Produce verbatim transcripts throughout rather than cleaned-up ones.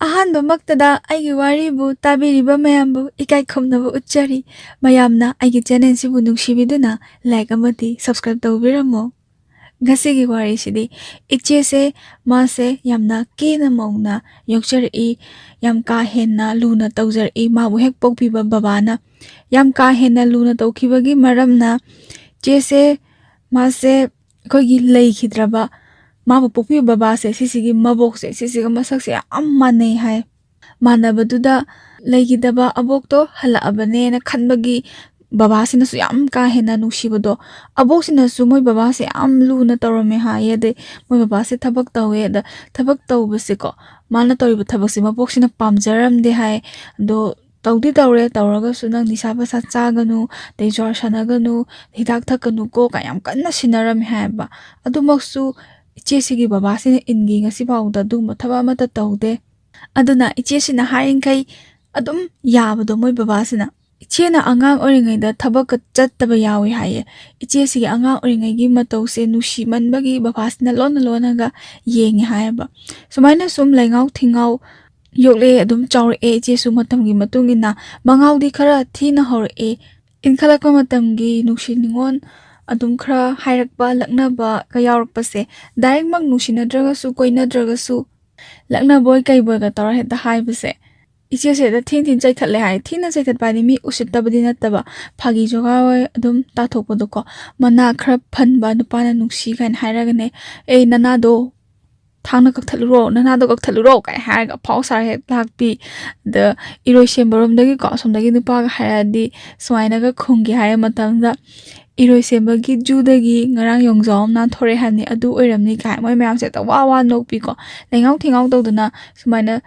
ꯑꯍꯥꯟꯕꯃꯛꯇꯗ ꯑꯩꯒꯤ ꯋꯥꯔꯤꯕꯨ ꯇꯥꯕꯤꯔꯤꯕ ꯃꯌꯥꯝꯕꯨ ꯏꯀꯥꯏ ꯈꯨꯝꯅꯕ ꯎꯠꯆꯔꯤ꯫ ꯃꯌꯥꯝꯅ ꯑꯩꯒꯤ ꯆꯦꯅꯦꯜꯁꯤꯕꯨ ꯅꯨꯡꯁꯤꯕꯤꯗꯨꯅ ꯂꯥꯏꯛ ꯑꯃꯗꯤ ꯁꯕꯁꯀ꯭ꯔꯥꯏꯕ ꯇꯧꯕꯤꯔꯝꯃꯣ꯫ ꯉꯁꯤꯒꯤ ꯋꯥꯔꯤꯁꯤꯗꯤ ꯏꯆꯦꯁꯦ, ꯃꯥꯁꯦ ꯌꯥꯝꯅ ꯀꯦꯅ ꯃꯧꯅ ꯌꯣꯛꯆꯔꯛꯏ꯫ ꯌꯥꯝ ꯀꯥ ꯍꯦꯟꯅ ꯂꯨꯅ ꯇꯧꯖꯔꯛꯏ ꯃꯥꯕꯨ ꯍꯦꯛ ꯄꯣꯛꯄꯤꯕ ꯕꯕꯥꯅ꯫ ꯌꯥꯝ ꯀꯥ ꯍꯦꯟꯅ ꯂꯨꯅ ꯇꯧꯈꯤꯕꯒꯤ ꯃꯔꯝꯅ ꯏꯆꯦꯁꯦ, ꯃꯥꯁꯦ ꯑꯩꯈꯣꯏꯒꯤ ꯂꯩꯈꯤꯗ꯭ꯔꯕ ꯃꯥꯕꯨ ꯄꯣꯛꯄꯤꯕ ꯕꯕꯥꯁꯦ, ꯁꯤꯁꯤꯒꯤ ꯃꯕꯣꯛꯁꯦ, ꯁꯤꯁꯤꯒ ꯃꯁꯛꯁꯦ ꯌꯥꯝ ꯃꯥꯟꯅꯩ ꯍꯥꯏ꯫ ꯃꯥꯟꯅꯕꯗꯨꯗ ꯂꯩꯈꯤꯗꯕ ꯑꯕꯣꯛꯇꯣ ꯍꯜꯂꯛꯑꯕꯅꯦꯅ ꯈꯟꯕꯒꯤ ꯕꯕꯥꯁꯤꯅꯁꯨ ꯌꯥꯝ ꯀꯥ ꯍꯦꯟꯅ ꯅꯨꯡꯁꯤꯕꯗꯣ, ꯑꯕꯣꯛꯁꯤꯅꯁꯨ ꯃꯣꯏ ꯕꯕꯥꯁꯦ ꯌꯥꯝ ꯂꯨꯅ ꯇꯧꯔꯝꯃꯦ ꯍꯥꯏꯌꯦ꯫ ꯑꯗꯩ ꯃꯣꯏ ꯕꯕꯥꯁꯦ ꯊꯕꯛ ꯇꯧꯋꯦ꯫ ꯑꯗ ꯊꯕꯛ ꯇꯧꯕꯁꯦꯀꯣ, ꯃꯥꯅ ꯇꯧꯔꯤꯕ ꯊꯕꯛꯁꯦ ꯃꯕꯣꯛꯁꯤꯅ ꯄꯥꯝꯖꯔꯝꯗꯦ ꯍꯥꯏ꯫ ꯑꯗꯣ ꯇꯧꯗꯤ ꯇꯧꯔꯦ, ꯇꯧꯔꯒꯁꯨ "ꯅꯪ ꯅꯤꯁꯥ ꯄꯁꯥ ꯆꯥꯒꯅꯨ, ꯑꯗꯩ ꯖꯨꯋꯥꯔ ꯁꯥꯟꯅꯒꯅꯨ, ꯍꯤꯗꯥꯛ ꯊꯛꯀꯅꯨꯀꯣ" ꯀꯥꯏ ꯌꯥꯝ ꯀꯟꯅ ꯁꯤꯟꯅꯔꯝꯃꯦ ꯍꯥꯏꯌꯦꯕ꯫ ꯑꯗꯨꯃꯛꯁꯨ ꯏꯆꯦꯁꯤꯒꯤ ꯕꯕꯥꯁꯤꯅ ꯏꯟꯈꯤ꯫ ꯉꯁꯤ ꯐꯥꯎꯕꯗ ꯑꯗꯨꯒꯨꯝꯕ ꯊꯕꯛ ꯑꯃꯠꯇ ꯇꯧꯗꯦ꯫ ꯑꯗꯨꯅ ꯏꯆꯦꯁꯤꯅ ꯍꯥꯏꯔꯤꯈꯩ ꯑꯗꯨꯝ ꯌꯥꯕꯗꯣ ꯃꯣꯏ ꯕꯕꯥꯁꯤꯅ꯫ ꯏꯆꯦꯅ ꯑꯉꯥꯡ ꯑꯣꯏꯔꯤꯉꯩꯗ ꯊꯕꯛꯀ ꯆꯠꯇꯕ ꯌꯥꯎꯏ ꯍꯥꯏꯌꯦ꯫ ꯏꯆꯦꯁꯤꯒꯤ ꯑꯉꯥꯡ ꯑꯣꯏꯔꯤꯉꯩꯒꯤ ꯃꯇꯧꯁꯦ ꯅꯨꯡꯁꯤꯃꯟꯕꯒꯤ ꯕꯕꯥꯁꯤꯅ ꯂꯣꯟꯅ ꯂꯣꯟꯅꯒ ꯌꯦꯡꯉꯦ ꯍꯥꯏꯌꯦꯕ꯫ ꯁꯨꯃꯥꯏꯅ ꯁꯨꯝ ꯂꯩꯉꯥꯎ ꯊꯤꯉꯥꯎ ꯌꯣꯛꯂꯛꯑꯦ, ꯑꯗꯨꯝ ꯆꯥꯎꯔꯛꯑꯦ꯫ ꯏꯆꯦꯁꯨ ꯃꯇꯝꯒꯤ ꯃꯇꯨꯡ ꯏꯟꯅ ꯃꯉꯥꯎꯗꯤ ꯈꯔ ꯊꯤꯅ ꯍꯧꯔꯛꯑꯦ꯫ ꯏꯟꯈꯠꯂꯛꯄ ꯃꯇꯝꯒꯤ ꯅꯨꯡꯁꯤ ꯅꯨꯡꯉꯣꯟ ꯑꯗꯨꯝ ꯈꯔ ꯍꯥꯏꯔꯛꯄ, ꯂꯛꯅꯕꯒ ꯌꯥꯎꯔꯛꯄꯁꯦ, ꯗꯥꯏꯔꯦꯛꯃꯛ ꯅꯨꯡꯁꯤꯅꯗ꯭ꯔꯒꯁꯨ, ꯀꯣꯏꯅꯗ꯭ꯔꯒꯁꯨ, ꯂꯛꯅꯕꯣꯏ ꯀꯩꯕꯣꯏꯒ ꯇꯧꯔ ꯍꯦꯛꯇ ꯍꯥꯏꯕꯁꯦ, ꯏꯆꯦꯁꯦ ꯍꯦꯛꯇ ꯊꯤꯅ ꯊꯤꯅ ꯆꯩꯈꯠꯂꯦ ꯍꯥꯏ꯫ ꯊꯤꯅ ꯆꯩꯈꯠꯄ ꯍꯥꯏꯗꯤ ꯃꯤ ꯎꯁꯤꯠꯇꯕꯗꯤ ꯅꯠꯇꯕ, ꯐꯥꯒꯤ ꯖꯣꯒꯥꯏ ꯑꯣꯏ ꯑꯗꯨꯝ ꯇꯥꯊꯣꯛꯄꯗꯣꯀꯣ꯫ ꯃꯅꯥ ꯈꯔ ꯐꯟꯕ ꯅꯨꯄꯥꯅ ꯅꯨꯡꯁꯤ ꯀꯥꯏꯅ ꯍꯥꯏꯔꯒꯅꯦ, "ꯑꯦ, ꯅꯅꯥꯗꯣ ꯊꯥꯡꯅ ꯀꯛꯊꯠꯂꯨꯔꯣ, ꯅꯅꯥꯗꯣ ꯀꯛꯊꯠꯂꯨꯔꯣ" ꯀꯥꯏ ꯍꯥꯏꯔꯒ ꯑꯐꯥꯎ ꯁꯥꯔ ꯍꯦꯛ ꯂꯥꯛꯄꯤ꯫ ꯑꯗ ꯏꯔꯣꯏ ꯁꯦꯝꯕꯔꯣꯝꯗꯒꯤꯀꯣ, ꯑꯁꯣꯝꯗꯒꯤ ꯅꯨꯄꯥꯒ ꯍꯥꯏꯔꯛꯑꯗꯤ ꯁꯨꯃꯥꯏꯅꯒ ꯈꯨꯝꯒꯦ ꯍꯥꯏꯔ ꯃꯇꯝꯗ, "ꯏꯔꯣꯏ ꯁꯦꯝꯕꯒꯤ ꯖꯨꯗꯒꯤ ꯉꯔꯥꯡ ꯌꯣꯡꯖꯥꯎ ꯑꯃ ꯅꯥꯟꯊꯣꯔꯛꯑꯦ ꯍꯥꯏꯕꯅꯤ, ꯑꯗꯨ ꯑꯣꯏꯔꯝꯅꯤ" ꯀꯥꯏ ꯃꯣꯏ ꯃꯌꯥꯝꯁꯦ ꯍꯦꯛꯇ ꯋꯥ ꯋꯥ ꯅꯣꯛꯄꯤꯀꯣ, ꯂꯩꯉꯥꯎ ꯊꯤꯉꯥꯎ ꯇꯧꯗꯅ ꯁꯨꯃꯥꯏꯅ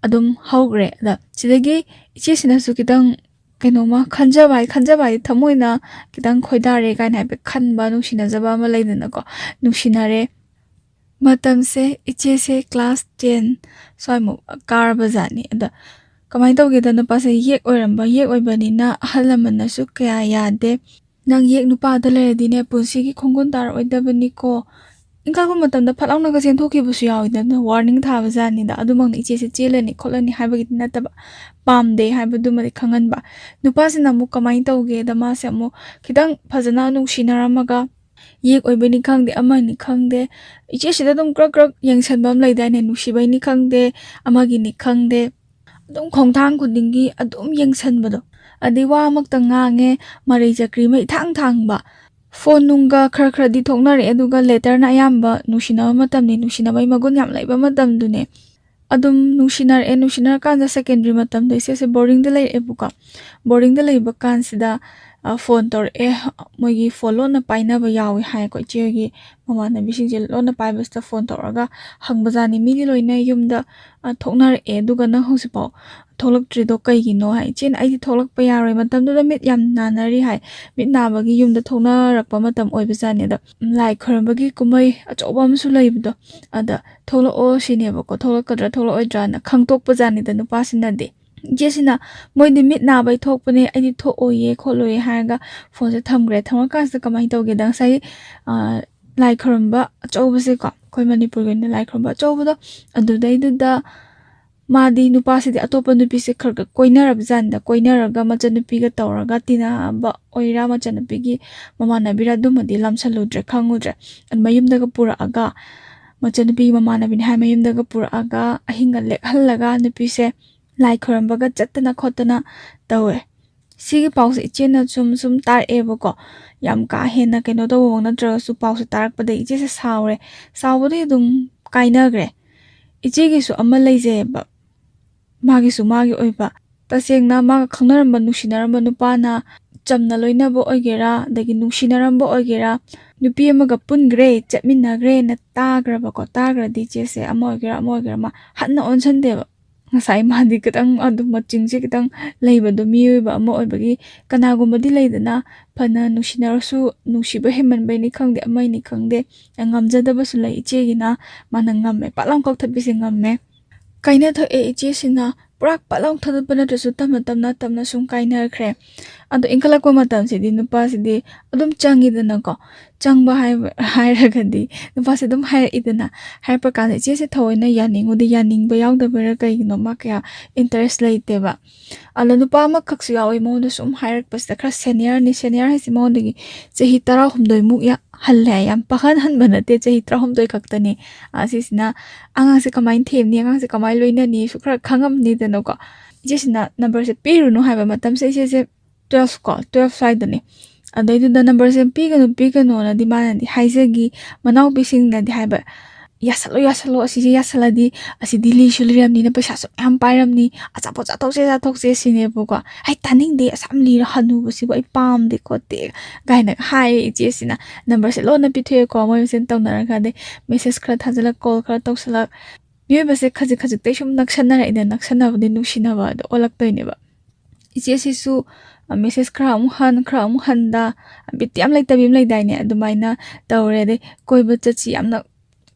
ꯑꯗꯨꯝ ꯍꯧꯈ꯭ꯔꯦ꯫ ꯑꯗ ꯁꯤꯗꯒꯤ ꯏꯆꯦꯁꯤꯅꯁꯨ ꯈꯤꯇꯪ ꯀꯩꯅꯣꯝꯃ ꯈꯟꯖꯕ ꯍꯥꯏ, ꯈꯟꯖꯕ ꯍꯥꯏꯗꯤ ꯊꯃꯣꯏꯅ ꯈꯤꯇꯪ ꯈꯣꯏꯗꯥꯔꯦ ꯀꯥꯏꯅ ꯍꯥꯏꯐꯦꯠ ꯈꯟꯕ, ꯅꯨꯡꯁꯤꯅꯖꯕ ꯑꯃ ꯂꯩꯗꯅꯀꯣ, ꯅꯨꯡꯁꯤꯅꯔꯦ꯫ ꯃꯇꯝꯁꯦ ꯏꯆꯦꯁꯦ ꯀ꯭ꯂꯥꯁ ꯇꯦꯟ ꯁ꯭ꯋꯥꯏꯃꯨꯛ ꯀꯥꯔꯕ ꯖꯥꯠꯅꯤ꯫ ꯑꯗ ꯀꯃꯥꯏꯅ ꯇꯧꯒꯦꯗ, ꯅꯨꯄꯥꯁꯦ ꯌꯦꯛ ꯑꯣꯏꯔꯝꯕ, ꯌꯦꯛ ꯑꯣꯏꯕꯅꯤꯅ ꯑꯍꯜ ꯂꯃꯟꯅꯁꯨ ꯀꯌꯥ ꯌꯥꯗꯦ꯫ "ꯅꯪ ꯌꯦꯛ ꯅꯨꯄꯥꯗ ꯂꯩꯔꯗꯤꯅꯦ, ꯄꯨꯟꯁꯤꯒꯤ ꯈꯣꯡꯒꯨꯟ ꯇꯥꯔꯛꯑꯣꯏꯗꯕꯅꯤꯀꯣ, ꯏꯟꯈꯠꯂꯛꯄ ꯃꯇꯝꯗ ꯐꯠ ꯂꯥꯎꯅꯒ ꯆꯦꯟꯊꯣꯛꯈꯤꯕꯁꯨ ꯌꯥꯎꯋꯤꯗꯅ, ꯋꯥꯔꯅꯤꯡ ꯊꯥꯕ ꯖꯥꯠꯅꯤꯗ꯫ ꯑꯗꯨꯃꯛꯅ ꯏꯆꯦꯁꯦ ꯆꯦꯜꯂꯅꯤ ꯈꯣꯠꯂꯅꯤ ꯍꯥꯏꯕꯒꯤꯗꯤ ꯅꯠꯇꯕ, ꯄꯥꯝꯗꯦ ꯍꯥꯏꯕꯗꯨꯃꯗꯤ ꯈꯪꯍꯟꯕ꯫ ꯅꯨꯄꯥꯁꯤꯅ ꯑꯃꯨꯛ ꯀꯃꯥꯏꯅ ꯇꯧꯒꯦꯗ, ꯃꯥꯁꯦ ꯑꯃꯨꯛ ꯈꯤꯇꯪ ꯐꯖꯅ ꯅꯨꯡꯁꯤꯅꯔꯝꯃꯒ, ꯌꯦꯛ ꯑꯣꯏꯕꯩꯅꯤ ꯈꯪꯗꯦ, ꯑꯃꯅꯤ ꯈꯪꯗꯦ, ꯏꯆꯦꯁꯤꯗ ꯑꯗꯨꯝ ꯀ꯭ꯔꯛ ꯀ꯭ꯔꯛ ꯌꯦꯡꯁꯟꯕ ꯑꯃ ꯂꯩꯗꯥꯏꯅꯦ, ꯅꯨꯡꯁꯤꯕꯩꯅꯤ ꯈꯪꯗꯦ, ꯑꯃꯒꯤꯅꯤ ꯈꯪꯗꯦ, ꯑꯗꯨꯝ ꯈꯣꯡꯊꯥꯡ ꯈꯨꯗꯤꯡꯒꯤ ꯑꯗꯨꯝ ꯌꯦꯡꯁꯟꯕꯗꯣ꯫ ꯑꯗꯩ ꯋꯥ ꯑꯃꯛꯇ ꯉꯥꯡꯉꯦ, ꯃꯔꯩ ꯆꯀ꯭ꯔꯤ ꯑꯃ ꯏꯊꯥꯡ ꯊꯥꯡꯕ꯫ ꯐꯣꯟ ꯅꯨꯡꯒ ꯈꯔ ꯈꯔꯗꯤ ꯊꯣꯛꯅꯔꯛꯑꯦ, ꯑꯗꯨꯒ ꯂꯦꯇꯔꯅ ꯑꯌꯥꯝꯕ꯫ ꯅꯨꯡꯁꯤꯅꯕ ꯃꯇꯝꯅꯤ, ꯅꯨꯡꯁꯤꯅꯕꯒꯤ ꯃꯒꯨꯟ ꯌꯥꯝ ꯂꯩꯕ ꯃꯇꯝꯗꯨꯅꯦ꯫ ꯑꯗꯨꯝ ꯅꯨꯡꯁꯤꯅꯔꯛꯑꯦ, ꯅꯨꯡꯁꯤꯅꯔꯀꯥꯟꯗ ꯁꯦꯀꯦꯟꯗꯔꯤ ꯃꯇꯝꯗ ꯏꯆꯦꯁꯦ ꯕꯣꯔꯗꯤꯡꯗ ꯂꯩꯔꯛꯑꯦꯕꯀꯣ꯫ ꯕꯣꯔꯗꯤꯡꯗ ꯂꯩꯕ ꯀꯥꯟꯁꯤꯗ ꯐꯣꯟ ꯇꯧꯔꯛꯑꯦ꯫ ꯃꯣꯏꯒꯤ ꯐꯣꯟ ꯂꯣꯟꯅ ꯄꯥꯏꯅꯕ ꯌꯥꯎꯋꯤ ꯍꯥꯏꯀꯣ, ꯏꯆꯦꯒꯤ ꯃꯃꯥꯟꯅꯕꯤꯁꯤꯡꯁꯦ ꯂꯣꯟꯅ ꯄꯥꯏꯕꯁꯤꯗ ꯐꯣꯟ ꯇꯧꯔꯒ ꯍꯪꯕꯖꯥꯠꯅꯤ, ꯃꯤꯗꯤ ꯂꯣꯏꯅ ꯌꯨꯝꯗ ꯊꯣꯛꯅꯔꯛꯑꯦ, ꯑꯗꯨꯒ ꯅꯪ ꯍꯧꯖꯤꯛꯐꯥꯎ ꯊꯣꯛꯂꯛꯇ꯭ꯔꯤꯗꯣ ꯀꯩꯒꯤꯅꯣ ꯍꯥꯏ꯫ ꯏꯆꯦꯅ, "ꯑꯩꯗꯤ ꯊꯣꯛꯂꯛꯄ ꯌꯥꯔꯣꯏ, ꯃꯇꯝꯗꯨꯗ ꯃꯤꯠ ꯌꯥꯝ ꯅꯥꯟꯅꯔꯤ" ꯍꯥꯏ꯫ ꯃꯤꯠ ꯅꯥꯕꯒꯤ ꯌꯨꯝꯗ ꯊꯣꯛꯅꯔꯛꯄ ꯃꯇꯝ ꯑꯣꯏꯕꯖꯥꯠꯅꯤ꯫ ꯑꯗ ꯂꯥꯏ ꯈꯣꯏꯔꯝꯕꯒꯤ ꯀꯨꯝꯍꯩ ꯑꯆꯧꯕ ꯑꯃꯁꯨ ꯂꯩꯕꯗꯣ, ꯑꯗ ꯊꯣꯛꯂꯛꯑꯣ ꯁꯤꯅꯦꯕꯀꯣ꯫ ꯊꯣꯛꯂꯛꯀꯗ꯭ꯔꯥ ꯊꯣꯛꯂꯛꯑꯣꯏꯗ꯭ꯔꯥꯅ ꯈꯪꯇꯣꯛꯄ ꯖꯥꯠꯅꯤꯗ ꯅꯨꯄꯥꯁꯤꯅꯗꯤ꯫ ꯏꯆꯦꯁꯤꯅ, "ꯃꯣꯏꯗꯤ ꯃꯤꯠ ꯅꯥꯕꯩ ꯊꯣꯛꯄꯅꯦ, ꯑꯩꯗꯤ ꯊꯣꯛꯑꯣꯏꯌꯦ ꯈꯣꯠꯂꯣꯏꯌꯦ" ꯍꯥꯏꯔꯒ ꯐꯣꯟꯁꯦ ꯊꯝꯈ꯭ꯔꯦ꯫ ꯊꯝꯃꯀꯥꯟꯁꯤꯗ ꯀꯃꯥꯏꯅ ꯇꯧꯒꯦꯗ, ꯉꯁꯥꯏ ꯂꯥꯏ ꯈꯣꯏꯔꯝꯕ ꯑꯆꯧꯕꯁꯦꯀꯣ, ꯑꯩꯈꯣꯏ ꯃꯅꯤꯄꯨꯔꯒꯤ ꯑꯣꯏꯅ ꯂꯥꯏ ꯈꯣꯏꯔꯝꯕ ꯑꯆꯧꯕꯗꯣ, ꯑꯗꯨꯗꯩꯗꯨꯗ ꯃꯥꯗꯤ, ꯅꯨꯄꯥꯁꯤꯗꯤ ꯑꯇꯣꯞꯄ ꯅꯨꯄꯤꯁꯦ ꯈꯔ ꯈꯔ ꯀꯣꯏꯅꯔꯕ ꯖꯥꯠꯅꯤꯗ꯫ ꯀꯣꯏꯅꯔꯒ ꯃꯆꯟꯅꯨꯄꯤꯒ ꯇꯧꯔꯒ ꯇꯤꯟꯅꯕ ꯑꯣꯏꯔ, ꯃꯆꯟꯅꯨꯄꯤꯒꯤ ꯃꯃꯥꯟꯅꯕꯤꯔ, ꯑꯗꯨꯃꯗꯤ ꯂꯝꯁꯜꯂꯨꯗ꯭ꯔꯦ, ꯈꯪꯉꯨꯗ꯭ꯔꯦ꯫ ꯑꯗꯨ ꯃꯌꯨꯝꯗꯒ ꯄꯨꯔꯛꯑꯒ, ꯃꯆꯟꯅꯨꯄꯤꯒꯤ ꯃꯃꯥꯟꯅꯕꯤꯅꯤ ꯍꯥꯏ, ꯃꯌꯨꯝꯗꯒ ꯄꯨꯔꯛꯑꯒ ꯑꯍꯤꯡꯒ ꯂꯦꯛꯍꯜꯂꯒ ꯅꯨꯄꯤꯁꯦ ꯂꯥꯏ ꯈꯣꯏꯔꯝꯕꯒ ꯆꯠꯇꯅ ꯈꯣꯠꯇꯅ ꯇꯧꯋꯦ꯫ ꯁꯤꯒꯤ ꯄꯥꯎꯁꯦ ꯏꯆꯦꯅ ꯁꯨꯝ ꯁꯨꯝ ꯇꯥꯔꯛꯑꯦꯕꯀꯣ꯫ ꯌꯥꯝ ꯀꯥ ꯍꯦꯟꯅ ꯀꯩꯅꯣ ꯇꯧꯕꯃꯛ ꯅꯠꯇ꯭ꯔꯒꯁꯨ, ꯄꯥꯎꯁꯦ ꯇꯥꯔꯛꯄꯗꯒꯤ ꯏꯆꯦꯁꯦ ꯁꯥꯎꯔꯦ꯫ ꯁꯥꯎꯕꯗꯒꯤ ꯑꯗꯨꯝ ꯀꯥꯏꯅꯈ꯭ꯔꯦ꯫ ꯏꯆꯦꯒꯤꯁꯨ ꯑꯃ ꯂꯩꯖꯩꯑꯕ, ꯃꯥꯒꯤꯁꯨ ꯃꯥꯒꯤ ꯑꯣꯏꯕ꯫ ꯇꯁꯦꯡꯅ ꯃꯥꯒ ꯈꯪꯅꯔꯝꯕ, ꯅꯨꯡꯁꯤꯅꯔꯝꯕ ꯅꯨꯄꯥꯅ ꯆꯝꯅ ꯂꯣꯏꯅꯕ ꯑꯣꯏꯒꯦꯔꯥ, ꯑꯗꯒꯤ ꯅꯨꯡꯁꯤꯅꯔꯝꯕ ꯑꯣꯏꯒꯦꯔꯥ, ꯅꯨꯄꯤ ꯑꯃꯒ ꯄꯨꯟꯈ꯭ꯔꯦ, ꯆꯠꯃꯤꯟꯅꯈ꯭ꯔꯦꯅ ꯇꯥꯈ꯭ꯔꯕꯀꯣ, ꯇꯥꯈ꯭ꯔꯗꯤ ꯏꯆꯦꯁꯦ ꯑꯃ ꯑꯣꯏꯒꯦꯔꯥ ꯑꯃ ꯑꯣꯏꯒꯦꯔꯥ ꯃꯥ ꯍꯟꯅ ꯑꯣꯟꯁꯟꯗꯦꯕ꯫ ꯉꯁꯥꯏ ꯃꯥꯗꯤ ꯈꯤꯇꯪ ꯑꯗꯨꯝ ꯃꯆꯤꯡꯁꯦ ꯈꯤꯇꯪ ꯂꯩꯕꯗꯣ, ꯃꯤꯑꯣꯏꯕ ꯑꯃ ꯑꯣꯏꯕꯒꯤ꯫ ꯀꯅꯥꯒꯨꯝꯕꯗꯤ ꯂꯩꯗꯅ, ꯐꯅ ꯅꯨꯡꯁꯤꯅꯔꯁꯨ ꯅꯨꯡꯁꯤꯕ ꯍꯦꯟꯃꯟꯕꯩꯅꯤ ꯈꯪꯗꯦ, ꯑꯃꯩꯅꯤ ꯈꯪꯗꯦ, ꯉꯝꯖꯗꯕꯁꯨ ꯂꯩ꯫ ꯏꯆꯦꯒꯤꯅ ꯃꯥꯅ ꯉꯝꯃꯦ, ꯄꯥꯛ ꯂꯥꯎ ꯀꯛꯊꯠꯄꯤꯁꯦ ꯉꯝꯃꯦ꯫ ꯀꯥꯏꯅꯊꯣꯛꯑꯦ ꯏꯆꯦꯁꯤꯅ꯫ ꯄꯨꯔꯥ ꯄꯠ ꯂꯥꯎ ꯊꯥꯗꯠꯄ ꯅꯠꯇ꯭ꯔꯁꯨ ꯇꯞꯅ ꯇꯞꯅ ꯇꯞꯅ ꯁꯨꯝ ꯀꯥꯏꯅꯔꯛꯈ꯭ꯔꯦ꯫ ꯑꯗꯣ ꯏꯟꯈꯠꯂꯛꯄ ꯃꯇꯝꯁꯤꯗꯤ ꯅꯨꯄꯥꯁꯤꯗꯤ ꯑꯗꯨꯝ ꯆꯪꯉꯤꯗꯅꯀꯣ꯫ ꯆꯪꯕ ꯍꯥꯏꯕ ꯍꯥꯏꯔꯒꯗꯤ ꯅꯨꯄꯥꯁꯦ ꯑꯗꯨꯝ ꯍꯥꯏꯔꯛꯏꯗꯅ꯫ ꯍꯥꯏꯔꯛꯄ ꯀꯥꯟꯗ ꯏꯆꯦꯁꯦ ꯊꯑꯣꯏꯅ ꯌꯥꯅꯤꯡꯉꯨꯗꯦ, ꯌꯥꯅꯤꯡꯕ ꯌꯥꯎꯗꯕꯩꯔꯥ ꯀꯩꯒꯤꯅꯣ ꯃꯥ ꯀꯌꯥ ꯏꯟꯇꯔꯦꯁ ꯂꯩꯇꯦꯕ꯫ ꯑꯗꯣ ꯅꯨꯄꯥ ꯑꯃꯈꯛꯁꯨ ꯌꯥꯎꯋꯤ ꯃꯉꯣꯟꯗ ꯁꯨꯝ ꯍꯥꯏꯔꯛꯄꯁꯤꯗ, ꯈꯔ ꯁꯦꯅꯤꯌꯔꯅꯤ, ꯁꯦꯅꯤꯌꯔ ꯍꯥꯏꯁꯦ ꯃꯉꯣꯟꯗꯒꯤ ꯆꯍꯤ ꯇꯔꯥꯍꯨꯝꯗꯣꯏꯃꯨꯛ ꯌꯥ- ꯍꯜꯂꯦ꯫ ꯌꯥꯝ ꯄꯥꯍꯟ ꯍꯟꯕ ꯅꯠꯇꯦ, ꯆꯍꯤ ꯇꯔꯥꯍꯨꯝꯗꯣꯏ ꯈꯛꯇꯅꯤ꯫ ꯑꯁꯤꯁꯤꯅ ꯑꯉꯥꯡꯁꯦ ꯀꯃꯥꯏꯅ ꯊꯦꯝꯅꯤ, ꯑꯉꯥꯡꯁꯦ ꯀꯃꯥꯏꯅ ꯂꯣꯏꯅꯅꯤꯁꯨ ꯈꯔ ꯈꯪꯉꯝꯅꯤꯗꯅꯀꯣ꯫ ꯏꯆꯦꯁꯤꯅ ꯅꯝꯕꯔꯁꯦ ꯄꯤꯔꯨꯅꯨ ꯍꯥꯏꯕ ꯃꯇꯝꯁꯦ ꯏꯆꯦꯁꯦ ꯇꯨꯋꯦꯜꯐ ꯀꯣ, ꯇꯨꯋꯦꯜꯐ ꯁ꯭ꯋꯥꯏꯗꯅꯦ꯫ ꯑꯗꯩꯗꯨꯗ ꯅꯝꯕꯔꯁꯦ ꯄꯤꯒꯅꯨ, ꯄꯤꯒꯅꯨꯅꯗꯤ ꯃꯥꯅꯗꯤ ꯍꯥꯏꯖꯒꯤ, ꯃꯅꯥꯎꯄꯤꯁꯤꯡꯅꯗꯤ ꯍꯥꯏꯕ, "ꯌꯥꯁꯜꯂꯣ, ꯌꯥꯁꯜꯂꯣ, ꯑꯁꯤꯁꯦ ꯌꯥꯁꯜꯂꯗꯤ ꯑꯁꯤꯗꯤ ꯂꯤꯁꯨ ꯂꯤꯔꯝꯅꯤꯅ ꯄꯩꯁꯥꯁꯨ ꯃꯌꯥꯝ ꯄꯥꯏꯔꯝꯅꯤ, ꯑꯆꯥꯄꯣꯠ ꯆꯥꯊꯣꯛꯁꯦ, ꯆꯥꯊꯣꯛꯁꯦ" ꯁꯤꯅꯦꯕꯀꯣ꯫ "ꯑꯩ ꯇꯥꯅꯤꯡꯗꯦ, ꯑꯁꯥꯝ ꯂꯤꯔ ꯍꯅꯨꯕꯁꯤꯕꯨ ꯑꯩ ꯄꯥꯝꯗꯦ ꯈꯣꯠꯇꯦ" ꯀꯥꯏꯅ ꯍꯥꯏꯌꯦ ꯏꯆꯦꯁꯤꯅ꯫ ꯅꯝꯕꯔꯁꯦ ꯂꯣꯟꯅ ꯄꯤꯊꯣꯛꯑꯦꯀꯣ, ꯃꯣꯏ ꯃꯁꯦꯟ ꯇꯧꯅꯔꯀꯥꯟꯗ ꯃꯦꯁꯦꯁ ꯈꯔ ꯊꯥꯖꯤꯜꯂꯛ, ꯀꯣꯜ ꯈꯔ ꯇꯧꯁꯜꯂꯛ꯫ ꯃꯤꯑꯣꯏꯕꯁꯦ ꯈꯖꯤꯛ ꯈꯖꯤꯛꯇꯩ ꯁꯨꯝ ꯅꯛꯁꯟꯅꯔꯛꯏꯗꯅ, ꯅꯛꯁꯟꯅꯕꯗꯤ ꯅꯨꯡꯁꯤꯅꯕ ꯑꯗꯣ ꯑꯣꯜꯂꯛꯇꯣꯏꯅꯦꯕ꯫ ꯏꯆꯦꯁꯤꯁꯨ, ꯑ, ꯃꯦꯁꯦꯖ ꯈꯔ ꯑꯃꯨꯛ ꯍꯟ, ꯈꯔ ꯑꯃꯨꯛ ꯍꯟꯗ, ꯕꯤꯠ ꯌꯥꯝ ꯂꯩꯇꯕꯤ ꯑꯃ ꯂꯩꯗꯥꯏꯅꯦ? ꯑꯗꯨꯃꯥꯏꯅ ꯇꯧꯔꯦ꯫ ꯑꯗꯩ ꯀꯣꯏꯕ ꯆꯠꯁꯤ, ꯌꯥꯝꯅ,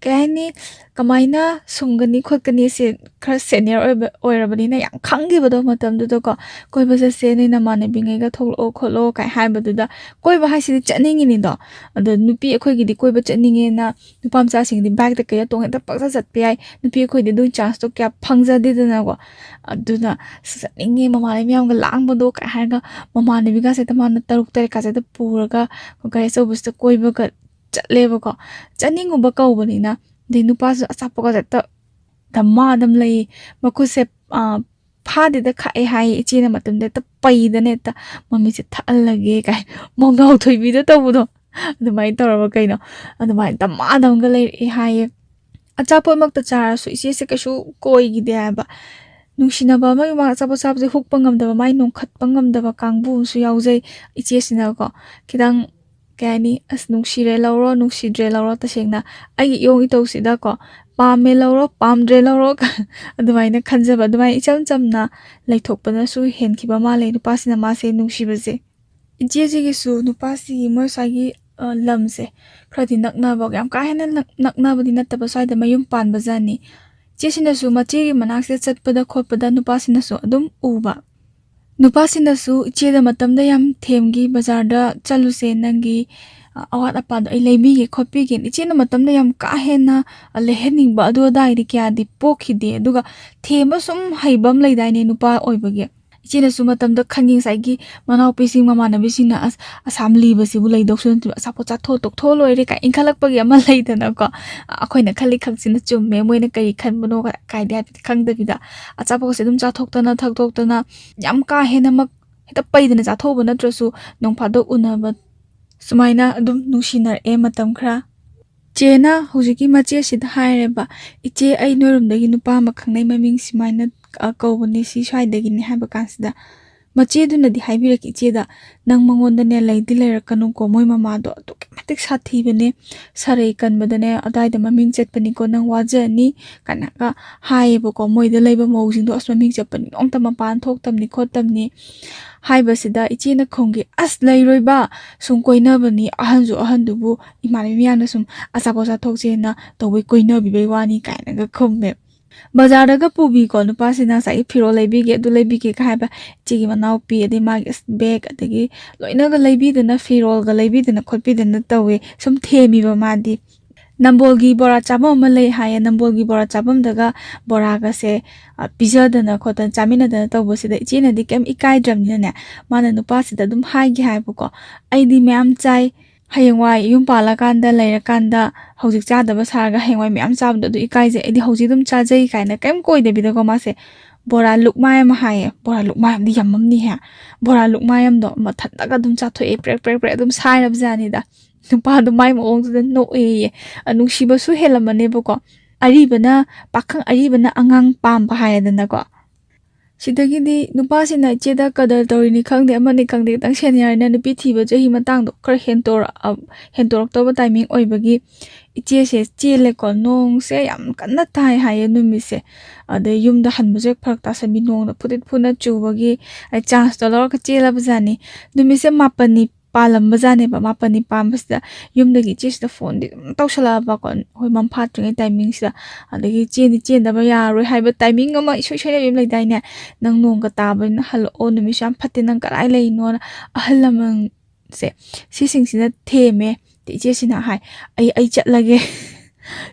ꯀꯩ ꯍꯥꯏꯅꯤ, ꯀꯃꯥꯏꯅ ꯁꯨꯝꯒꯅꯤ ꯈꯣꯠꯀꯅꯤ, ꯁꯦ ꯈꯔ ꯁꯦꯅꯤꯌꯔ ꯑꯣꯏꯕ, ꯑꯣꯏꯔꯕꯅꯤꯅ ꯌꯥꯝ ꯈꯪꯈꯤꯕꯗꯣ ꯃꯇꯝꯗꯨꯗꯀꯣ꯫ "ꯀꯣꯏꯕ ꯆꯠꯁꯦ, ꯅꯣꯏ ꯅꯃꯥꯟꯅꯕꯤꯉꯩꯒ ꯊꯣꯛꯂꯛꯑꯣ ꯈꯣꯠꯂꯣ" ꯀꯥꯏ ꯍꯥꯏꯕꯗꯨꯗ, ꯀꯣꯏꯕ ꯍꯥꯏꯁꯤꯗꯤ ꯆꯠꯅꯤꯡꯉꯤꯅꯤꯗꯣ꯫ ꯑꯗꯣ ꯅꯨꯄꯤ ꯑꯩꯈꯣꯏꯒꯤꯗꯤ ꯀꯣꯏꯕ ꯆꯠꯅꯤꯡꯉꯦꯅ ꯅꯨꯄꯥ ꯃꯆꯥꯁꯤꯡꯗꯤ ꯕꯥꯏꯛꯇ ꯀꯩꯗ ꯇꯣꯡꯉ ꯍꯦꯛꯇ ꯄꯪꯆꯠ ꯆꯠꯄ ꯌꯥꯏ꯫ ꯅꯨꯄꯤ ꯑꯩꯈꯣꯏꯗꯤ ꯑꯗꯨꯒꯤ ꯆꯥꯟꯁꯇꯣ ꯀꯌꯥ ꯐꯪꯖꯗꯦꯗꯅꯀꯣ꯫ ꯑꯗꯨꯅ "ꯑꯁ, ꯆꯠꯅꯤꯡꯉꯦ, ꯃꯃꯥꯟꯅꯕꯤ ꯃꯌꯥꯝꯒ ꯂꯥꯡꯕꯗꯣ" ꯀꯥꯏ ꯍꯥꯏꯔꯒ, ꯃꯃꯥꯟꯅꯕꯤꯒꯁꯦ ꯍꯦꯛꯇ ꯃꯥꯅ ꯇꯔꯨꯛ ꯇꯔꯦꯠꯀꯁꯦ ꯍꯦꯛꯇ ꯄꯨꯔꯒ ꯒꯥꯔꯤ ꯑꯆꯧꯕꯁꯤꯗ ꯀꯣꯏꯕꯒ ꯆꯠꯂꯦꯕꯀꯣ꯫ ꯆꯠꯅꯤꯡꯉꯨꯕ ꯀꯧꯕꯅꯤꯅ꯫ ꯑꯗꯩ ꯅꯨꯄꯥꯁꯨ ꯑꯆꯥꯄꯣꯠꯀꯁꯦ ꯍꯦꯛꯇ ꯗꯃꯥ ꯑꯗꯨꯝ ꯂꯩ꯫ ꯃꯈꯨꯠꯁꯦ, ꯑ, ꯐꯥꯗꯦꯗ, ꯈꯥꯛꯑꯦ ꯍꯥꯏꯌꯦ꯫ ꯏꯆꯦꯅ ꯃꯇꯝꯗ ꯍꯦꯛꯇ ꯄꯩꯗꯅ ꯍꯦꯛꯇ "ꯃꯃꯤꯠꯁꯦ ꯊꯛꯍꯜꯂꯒꯦ" ꯀꯥꯏ, ꯃꯣꯡꯒꯥꯎ ꯊꯣꯏꯕꯤꯗ ꯇꯧꯕꯗꯣ, ꯑꯗꯨꯃꯥꯏꯅ ꯇꯧꯔꯕ ꯀꯩꯅꯣ, ꯑꯗꯨꯃꯥꯏꯅ ꯗꯃꯥꯗ ꯑꯃꯒ ꯂꯩꯔꯛꯑꯦ ꯍꯥꯏꯌꯦ꯫ ꯑꯆꯥꯄꯣꯠꯃꯛꯇ ꯆꯥꯔꯁꯨ ꯏꯆꯦꯁꯦ ꯀꯩꯁꯨ ꯀꯣꯏꯈꯤꯗꯦ ꯍꯥꯏꯕ꯫ ꯅꯨꯡꯁꯤꯅꯕ ꯑꯃꯒꯤ ꯃꯃꯥꯡꯗ ꯑꯆꯥꯄꯣꯠ ꯆꯥꯕꯁꯦ ꯍꯨꯛꯄ ꯉꯝꯗꯕ, ꯃꯥꯏ ꯅꯣꯡꯈꯠꯄ ꯉꯝꯗꯕ ꯀꯥꯡꯕꯨ ꯑꯃꯁꯨ ꯌꯥꯎꯖꯩ꯫ ꯏꯆꯦꯁꯤꯅꯀꯣ, ꯈꯤꯇꯪ, ꯀꯩ ꯍꯥꯏꯅꯤ, "ꯑꯁ, ꯅꯨꯡꯁꯤꯔꯦ ꯂꯧꯔꯣ, ꯅꯨꯡꯁꯤꯗ꯭ꯔꯦ ꯂꯧꯔꯣ", ꯇꯁꯦꯡꯅ ꯑꯩꯒꯤ ꯏꯌꯣꯡ ꯏꯇꯧꯁꯤꯗꯀꯣ, "ꯄꯥꯝꯃꯦ ꯂꯧꯔꯣ, ꯄꯥꯝꯗ꯭ꯔꯦ ꯂꯧꯔꯣ", ꯑꯗꯨꯃꯥꯏꯅ ꯈꯟꯖꯕ, ꯑꯗꯨꯃꯥꯏꯅ ꯏꯆꯝ ꯆꯝꯅ ꯂꯩꯊꯣꯛꯄꯅꯁꯨ ꯍꯦꯟꯈꯤꯕ ꯃꯥꯜꯂꯦ ꯅꯨꯄꯥꯁꯤꯅ ꯃꯥꯁꯦ ꯅꯨꯡꯁꯤꯕꯁꯦ꯫ ꯏꯆꯦꯁꯤꯒꯤꯁꯨ ꯅꯨꯄꯥꯁꯤꯒꯤ ꯃꯣꯏ ꯁ꯭ꯋꯥꯏꯒꯤ, ꯑ, ꯂꯝꯁꯦ ꯈꯔꯗꯤ ꯅꯛꯅꯕ, ꯌꯥꯝ ꯀꯥ ꯍꯦꯟꯅ ꯅꯛ-, ꯅꯛꯅꯕꯗꯤ ꯅꯠꯇꯕ, ꯁ꯭ꯋꯥꯏꯗ ꯃꯌꯨꯝ ꯄꯥꯟꯕ ꯖꯥꯠꯅꯤ꯫ ꯏꯆꯦꯁꯤꯅꯁꯨ ꯃꯆꯦꯒꯤ ꯃꯅꯥꯛꯁꯤꯗ ꯆꯠꯄꯗ ꯈꯣꯠꯄꯗ ꯅꯨꯄꯥꯁꯤꯅꯁꯨ ꯑꯗꯨꯝ ꯎꯕ꯫ ꯅꯨꯄꯥꯁꯤꯅꯁꯨ ꯏꯆꯦꯗ ꯃꯇꯝꯗ ꯌꯥꯝ ꯊꯦꯝꯈꯤ, "ꯕꯖꯥꯔꯗ ꯆꯠꯂꯨꯁꯦ, ꯅꯪꯒꯤ, ꯑ, ꯑꯋꯥꯠ ꯑꯄꯥꯗꯣ ꯑꯩ ꯂꯩꯕꯤꯒꯦ ꯈꯣꯠꯄꯤꯒꯦꯅ" ꯏꯆꯦꯅ ꯃꯇꯝꯗ ꯌꯥꯝ ꯀꯥ ꯍꯦꯟꯅ, ꯑ, ꯂꯩꯍꯟꯅꯤꯡꯕ ꯑꯗꯨ ꯑꯗꯥꯏꯗꯤ ꯀꯌꯥꯗꯤ ꯄꯣꯛꯈꯤꯗꯦ꯫ ꯑꯗꯨꯒ ꯊꯦꯝꯕ ꯁꯨꯝ ꯍꯩꯕ ꯑꯃ ꯂꯩꯗꯥꯏꯅꯦ ꯅꯨꯄꯥ ꯑꯣꯏꯕꯒꯤ꯫ ꯏꯆꯦꯅꯁꯨ ꯃꯇꯝꯗ ꯈꯪꯉꯤ, ꯉꯁꯥꯏꯒꯤ ꯃꯅꯥꯎꯄꯤꯁꯤꯡ ꯃꯃꯥꯟꯅꯕꯤꯁꯤꯡꯅ, "ꯑꯁ, ꯑꯁꯥꯝ ꯂꯤꯕꯁꯤꯕꯨ ꯂꯩꯗꯧꯁꯨ ꯅꯠꯇꯦ, ꯑꯆꯥꯄꯣꯠ ꯆꯥꯊꯣꯛ ꯇꯣꯛꯊꯣꯛꯑ ꯂꯣꯏꯔꯦ" ꯀꯥꯏ ꯏꯟꯈꯠꯂꯛꯄꯒꯤ ꯑꯃ ꯂꯩꯗꯅꯀꯣ꯫ ꯑꯩꯈꯣꯏꯅ ꯈꯜꯂꯤ ꯈꯛꯁꯤꯅ ꯆꯨꯝꯃꯦ, ꯃꯣꯏꯅ ꯀꯔꯤ ꯈꯟꯕꯅꯣ ꯀꯥꯏꯗꯤ ꯍꯥꯏꯐꯦꯠ ꯈꯪꯗꯕꯤꯗ ꯑꯆꯥꯄꯣꯠꯁꯦ ꯑꯗꯨꯝ ꯆꯥꯊꯣꯛꯇꯅ ꯊꯛꯇꯣꯛꯇꯅ, ꯌꯥꯝ ꯀꯥ ꯍꯦꯟꯅꯃꯛ ꯍꯦꯛꯇ ꯄꯩꯗꯅ ꯆꯥꯊꯣꯛꯎꯕ ꯅꯠꯇ꯭ꯔꯁꯨ ꯅꯣꯡ ꯐꯥꯗꯣꯛ ꯎꯅꯕ ꯁꯨꯃꯥꯏꯅ ꯑꯗꯨꯝ ꯅꯨꯡꯁꯤꯅꯔꯛꯑꯦ ꯃꯇꯝ ꯈꯔ꯫ ꯆꯦꯅ ꯍꯧꯖꯤꯛꯀꯤ ꯃꯆꯦꯁꯤꯗ ꯍꯥꯏꯔꯦꯕ, "ꯏꯆꯦ, ꯑꯩ ꯅꯣꯏꯔꯣꯝꯗꯒꯤ ꯅꯨꯄꯥ ꯑꯃ ꯈꯪꯅꯩ, ꯃꯃꯤꯡ ꯁꯨꯃꯥꯏꯅ, ꯑ, ꯀꯧꯕꯅꯤ, ꯁꯤ ꯁ꯭ꯋꯥꯏꯗꯒꯤꯅꯤ" ꯍꯥꯏꯕ ꯀꯥꯟꯁꯤꯗ, ꯃꯆꯦꯗꯨꯅꯗꯤ ꯍꯥꯏꯕꯤꯔꯛꯀꯦ ꯏꯆꯦꯗ, "ꯅꯪ ꯃꯉꯣꯟꯗꯅꯦ ꯂꯩꯗꯤ ꯂꯩꯔꯛꯀꯅꯨꯀꯣ, ꯃꯣꯏ ꯃꯃꯥꯗꯣ ꯑꯗꯨꯛꯀꯤ ꯃꯇꯤꯛ ꯁꯥꯊꯤꯕꯅꯦ, ꯁꯥꯔꯩ ꯀꯟꯕꯗꯅꯦ ꯑꯗꯥꯏꯗ ꯃꯃꯤꯡ ꯆꯠꯄꯅꯤꯀꯣ, ꯅꯪ ꯋꯥꯖꯅꯤ" ꯀꯥꯏꯅꯒ ꯍꯥꯏꯌꯦꯕꯀꯣ꯫ ꯃꯣꯏꯗ ꯂꯩꯕ ꯃꯧꯁꯤꯡꯗꯣ, "ꯑꯁ, ꯃꯃꯤꯡ ꯆꯠꯄꯅꯤ, ꯅꯣꯡꯇ ꯃꯄꯥꯟ ꯊꯣꯛꯇꯕꯅꯤ ꯈꯣꯠꯇꯕꯅꯤ" ꯍꯥꯏꯕꯁꯤꯗ ꯏꯆꯦꯅ ꯈꯨꯝꯈꯤ, "ꯑꯁ, ꯂꯩꯔꯣꯏꯕ, ꯁꯨꯝ ꯀꯣꯏꯅꯕꯅꯤ, ꯑꯍꯟꯁꯨ ꯑꯍꯟꯗꯨꯕꯨ, ꯏꯃꯥꯟꯅꯕꯤ ꯃꯌꯥꯝꯅ ꯁꯨꯝ ꯑꯆꯥꯄꯣꯠ ꯆꯥꯊꯣꯛꯁꯦꯅ ꯇꯧꯕꯩ ꯀꯣꯏꯅꯕꯤꯕꯩ ꯋꯥꯅꯤ" ꯀꯥꯏꯅꯒ ꯈꯨꯝꯃꯦ꯫ ꯕꯖꯥꯔꯗꯒ ꯄꯨꯕꯤꯀꯣ, ꯅꯨꯄꯥꯁꯤꯅ ꯉꯁꯥꯏꯒꯤ ꯐꯤꯔꯣꯜ ꯂꯩꯕꯤꯒꯦ, ꯑꯗꯨ ꯂꯩꯕꯤꯒꯦꯒ ꯍꯥꯏꯕ, ꯏꯆꯦꯒꯤ ꯃꯅꯥꯎꯄꯤ, ꯑꯗꯩ ꯃꯥꯒꯤ ꯑꯁ ꯕꯦꯒ, ꯑꯗꯒꯤ ꯂꯣꯏꯅꯒ ꯂꯩꯕꯤꯗꯅ, ꯐꯤꯔꯣꯜꯒ ꯂꯩꯕꯤꯗꯅ ꯈꯣꯠꯄꯤꯗꯅ ꯇꯧꯋꯦ꯫ ꯁꯨꯝ ꯊꯦꯝꯃꯤꯕ ꯃꯥꯗꯤ꯫ ꯅꯝꯕꯣꯜꯒꯤ ꯕꯣꯔꯥ ꯆꯥꯐꯝ ꯑꯃ ꯂꯩ ꯍꯥꯏꯌꯦ, ꯅꯝꯕꯣꯜꯒꯤ ꯕꯣꯔꯥ ꯆꯥꯐꯝꯗꯒ ꯕꯣꯔꯥꯒꯁꯦ, ꯑ, ꯄꯤꯖꯗꯅ ꯈꯣꯠꯇꯅ ꯆꯥꯃꯤꯟꯅꯗꯅ ꯇꯧꯕꯁꯤꯗ ꯏꯆꯦꯅꯗꯤ ꯀꯩꯝ ꯏꯀꯥꯏꯗ꯭ꯔꯕꯅꯤꯅꯅꯦ, ꯃꯥꯅ ꯅꯨꯄꯥꯁꯤꯗ ꯑꯗꯨꯝ ꯍꯥꯏꯒꯦ ꯍꯥꯏꯕꯀꯣ, "ꯑꯩꯗꯤ ꯃꯌꯥꯝ ꯆꯥꯏ, ꯍꯌꯦꯡꯋꯥꯏ ꯌꯨꯝ ꯄꯥꯜꯂꯀꯥꯟꯗ ꯂꯩꯔꯀꯥꯟꯗ ꯍꯧꯖꯤꯛ ꯆꯥꯗꯕ ꯁꯥꯔꯒ ꯍꯌꯦꯡꯋꯥꯏ ꯃꯌꯥꯝ ꯆꯥꯕꯗꯣ ꯑꯗꯨ ꯏꯀꯥꯏꯖꯩ, ꯑꯩꯗꯤ ꯍꯧꯖꯤꯛ ꯑꯗꯨꯝ ꯆꯥꯖꯩ" ꯀꯥꯏꯅ ꯀꯩꯝ ꯀꯣꯏꯗꯕꯤꯗꯀꯣ ꯃꯥꯁꯦ ꯕꯣꯔꯥ ꯂꯨꯛꯃꯥꯏ ꯑꯃ ꯍꯥꯏꯌꯦ꯫ ꯕꯣꯔꯥ ꯂꯨꯛꯃꯥꯏ ꯑꯃꯗꯤ ꯌꯥꯝꯃꯝꯅꯤꯍꯦ꯫ ꯕꯣꯔꯥ ꯂꯨꯛꯃꯥꯏ ꯑꯃꯗꯣ ꯃꯊꯟꯇꯒ ꯑꯗꯨꯝ ꯆꯥꯊꯣꯛꯑꯦ, ꯄ꯭ꯔꯦꯛ ꯄ꯭ꯔꯦꯛ ꯄ꯭ꯔꯦꯛ ꯑꯗꯨꯝ ꯁꯥꯏꯔꯕꯖꯥꯠꯅꯤꯗ꯫ ꯅꯨꯄꯥꯗꯣ ꯃꯥꯏ ꯃꯑꯣꯡꯗꯨꯗ ꯅꯣꯛꯑꯦꯌꯦ꯫ ꯑ, ꯅꯨꯡꯁꯤꯕꯁꯨ ꯍꯦꯜꯂꯝꯃꯅꯦꯕꯀꯣ꯫ ꯑꯔꯤꯕꯅ, ꯄꯥꯈꯪ ꯑꯔꯤꯕꯅ ꯑꯉꯥꯡ ꯄꯥꯝꯕ ꯍꯥꯏꯔꯦꯗꯅꯀꯣ꯫ ꯁꯤꯗꯒꯤꯗꯤ ꯅꯨꯄꯥꯁꯤꯅ ꯏꯆꯦꯗ ꯀꯗꯔ ꯇꯧꯔꯤꯅꯤ ꯈꯪꯗꯦ, ꯑꯃꯅꯤ ꯈꯪꯗꯦ, ꯈꯤꯇꯪ ꯁꯦꯅꯤꯌꯔꯅ ꯅꯨꯄꯤ ꯊꯤꯕ ꯆꯍꯤ ꯃꯇꯥꯡꯗꯣ ꯈꯔ ꯍꯦꯟꯇꯣꯔꯛꯑ-, ꯍꯦꯟꯇꯣꯔꯛꯇꯧꯕ ꯇꯥꯏꯃꯤꯡ ꯑꯣꯏꯕꯒꯤ ꯏꯆꯦꯁꯦ ꯆꯦꯜꯂꯦꯀꯣ꯫ ꯅꯣꯡꯁꯦ ꯌꯥꯝ ꯀꯟꯅ ꯇꯥꯏ ꯍꯥꯏꯌꯦ ꯅꯨꯃꯤꯠꯁꯦ꯫ ꯑꯗꯩ ꯌꯨꯝꯗ ꯍꯟꯕꯁꯨ ꯍꯦꯛ ꯐꯔꯛ ꯇꯥꯁꯟꯕꯤ, ꯅꯣꯡꯅ ꯐꯨꯗꯤꯠ ꯐꯨꯅ ꯆꯨꯕꯒꯤ ꯑꯩ ꯆꯥꯟꯁꯇꯣ ꯂꯧꯔꯒ ꯆꯦꯜꯂꯕꯖꯥꯠꯅꯤ꯫ ꯅꯨꯃꯤꯠꯁꯦ ꯃꯥꯄꯟꯅꯤ ꯄꯥꯜꯂꯝꯕꯖꯥꯠꯅꯦꯕ꯫ ꯃꯥꯄꯟꯅꯤ ꯄꯥꯟꯕꯁꯤꯗ ꯌꯨꯝꯗꯒꯤ ꯏꯆꯦꯁꯤꯗ ꯐꯣꯟꯗꯤ ꯑꯗꯨꯝ ꯇꯧꯁꯜꯂꯛꯑꯕꯀꯣ, ꯑꯩꯈꯣꯏ ꯃꯝ ꯐꯥꯠꯇ꯭ꯔꯤꯉꯩ ꯇꯥꯏꯃꯤꯡꯁꯤꯗ꯫ ꯑꯗꯒꯤ ꯆꯦꯟꯗꯤ ꯆꯦꯟꯗꯕ ꯌꯥꯔꯔꯣꯏ ꯍꯥꯏꯕ ꯇꯥꯏꯃꯤꯡ ꯑꯃ ꯏꯁꯣꯏ ꯁꯣꯏꯅꯕꯤ ꯑꯃ ꯂꯩꯗꯥꯏꯅꯦ? "ꯅꯪ ꯅꯣꯡꯒ ꯇꯥꯕꯅꯤꯅ ꯍꯜꯂꯛꯑꯣ, ꯅꯨꯃꯤꯠꯁꯨ ꯌꯥꯝ ꯐꯠꯇꯦ, ꯅꯪ ꯀꯗꯥꯏ ꯂꯩꯔꯤꯅꯣꯅ?" ꯑꯍꯜ ꯂꯃꯟꯁꯦ, ꯁꯤꯁꯤꯡꯁꯤꯅ ꯊꯦꯝꯃꯦ꯫ ꯑꯗꯩ ꯏꯆꯦꯁꯤꯅ ꯍꯥꯏ, "ꯑꯩ, ꯑꯩ ꯆꯠꯂꯒꯦ,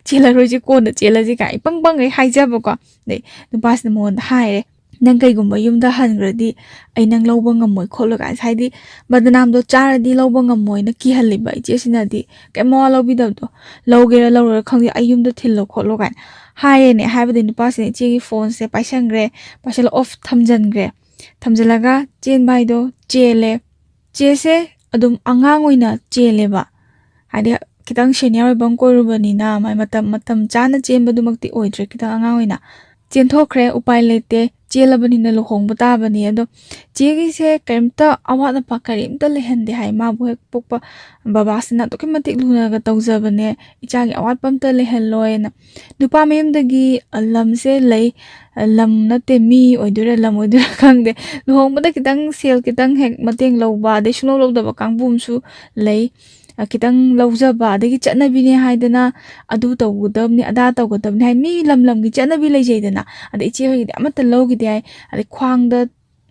ꯆꯦꯜꯂꯔꯣꯏꯁꯦ, ꯀꯣꯟꯅ ꯆꯦꯜꯂꯁꯤ" ꯀꯥꯏ ꯏꯄꯪ ꯄꯪꯒꯩ ꯍꯥꯏꯖꯕꯀꯣ꯫ ꯑꯗꯩ ꯅꯨꯄꯥꯁꯤꯅ ꯃꯉꯣꯟꯗ ꯍꯥꯏꯔꯦ, "ꯅꯪ ꯀꯩꯒꯨꯝꯕ ꯌꯨꯝꯗ ꯍꯟꯈ꯭ꯔꯗꯤ ꯑꯩ ꯅꯪ ꯂꯧꯕ ꯉꯝꯃꯣꯏ ꯈꯣꯠꯂꯣꯏ" ꯀꯥꯏꯅ, ꯍꯥꯏꯗꯤ ꯕꯗꯅꯥꯝꯗꯣ ꯆꯥꯔꯗꯤ ꯂꯧꯕ ꯉꯝꯃꯣꯏꯅ ꯀꯤꯍꯜꯂꯤꯕ ꯏꯆꯦꯁꯤꯅꯗꯤ, ꯀꯩꯝ ꯃꯋꯥ ꯂꯧꯕꯤꯗꯕꯗꯣ, "ꯂꯧꯒꯦꯔꯥ ꯂꯧꯔꯣꯏꯔꯥ ꯈꯪꯗꯦ, ꯑꯩ ꯌꯨꯝꯗ ꯊꯤꯜꯂꯣ ꯈꯣꯠꯂꯣ" ꯀꯥꯏꯅ ꯍꯥꯏꯔꯦꯅꯦ꯫ ꯍꯥꯏꯕꯗꯤ ꯅꯨꯄꯥꯁꯤꯅ ꯏꯆꯦꯒꯤ ꯐꯣꯟꯁꯦ ꯄꯥꯏꯁꯟꯈ꯭ꯔꯦ, ꯄꯥꯏꯁꯜꯂ ꯑꯣꯐ ꯊꯝꯖꯟꯈ꯭ꯔꯦ꯫ ꯊꯝꯖꯜꯂꯒ ꯆꯦꯟꯕ ꯍꯥꯏꯗꯣ ꯆꯦꯜꯂꯦ꯫ ꯆꯦꯁꯦ ꯑꯗꯨꯝ ꯑꯉꯥꯡ ꯑꯣꯏꯅ ꯆꯦꯜꯂꯦꯕ, ꯍꯥꯏꯗꯤ ꯈꯤꯇꯪ ꯁꯦꯅꯤꯌꯔ ꯑꯣꯏꯕ ꯑꯃ ꯀꯣꯏꯔꯨꯕꯅꯤꯅ, ꯃꯥꯏ ꯃꯇꯝ, ꯃꯇꯝ ꯆꯥꯅ ꯆꯦꯟꯕꯗꯨꯃꯛꯇꯤ ꯑꯣꯏꯗ꯭ꯔꯦ, ꯈꯤꯇꯪ ꯑꯉꯥꯡ ꯑꯣꯏꯅ ꯆꯦꯟꯊꯣꯛꯈ꯭ꯔꯦ꯫ ꯎꯄꯥꯏ ꯂꯩꯇꯦ, ꯆꯦꯜꯂꯕꯅꯤꯅ ꯂꯨꯍꯣꯡꯕ ꯇꯥꯕꯅꯤ꯫ ꯑꯗꯣ ꯆꯦꯒꯤꯁꯦ ꯀꯔꯤꯝꯇ ꯑꯋꯥꯠ ꯑꯄꯥ ꯀꯔꯤꯝꯇ ꯂꯩꯍꯟꯗꯦ ꯍꯥꯏ꯫ ꯃꯥꯕꯨ ꯍꯦꯛ ꯄꯣꯛꯄ ꯕꯕꯥꯁꯤꯅ ꯑꯗꯨꯛꯀꯤ ꯃꯇꯤꯛ ꯂꯨꯅꯒ ꯇꯧꯖꯕꯅꯦ, "ꯏꯆꯥꯒꯤ ꯑꯋꯥꯠꯄ ꯑꯝꯇ ꯂꯩꯍꯜꯂꯣꯏꯅ"꯫ ꯅꯨꯄꯥ ꯃꯌꯨꯝꯗꯒꯤ, ꯑ, ꯂꯝꯁꯦ ꯂꯩ, ꯑ, ꯂꯝ ꯅꯠꯇꯦ, ꯃꯤ ꯑꯣꯏꯗꯣꯏꯔꯥ ꯂꯝ ꯑꯣꯏꯗꯣꯏꯔꯥ ꯈꯪꯗꯦ, ꯂꯨꯍꯣꯡꯕꯗ ꯈꯤꯇꯪ ꯁꯦꯜ ꯈꯤꯇꯪ ꯍꯦꯛ ꯃꯇꯦꯡ ꯂꯧꯕ, ꯑꯗꯩ ꯁꯨꯡꯂꯧ ꯂꯧꯗꯕ ꯀꯥꯡꯕꯨ ꯑꯃꯁꯨ ꯂꯩ꯫ ꯑ, ꯈꯤꯇꯪ ꯂꯧꯖꯕ, ꯑꯗꯒꯤ ꯆꯠꯅꯕꯤꯅꯦ ꯍꯥꯏꯗꯅ ꯑꯗꯨ ꯇꯧꯒꯗꯕꯅꯤ, ꯑꯗꯥ ꯇꯧꯒꯗꯕꯅꯤ ꯍꯥꯏ, ꯃꯤ ꯂꯝ ꯂꯝꯒꯤ ꯆꯠꯅꯕꯤ ꯂꯩꯖꯩꯗꯅ꯫ ꯑꯗꯩ ꯏꯆꯦ ꯍꯣꯏꯒꯤꯗꯤ ꯑꯃꯠꯇ ꯂꯧꯈꯤꯗꯦ ꯍꯥꯏ, ꯑꯗꯩ ꯈ꯭ꯋꯥꯡꯗ,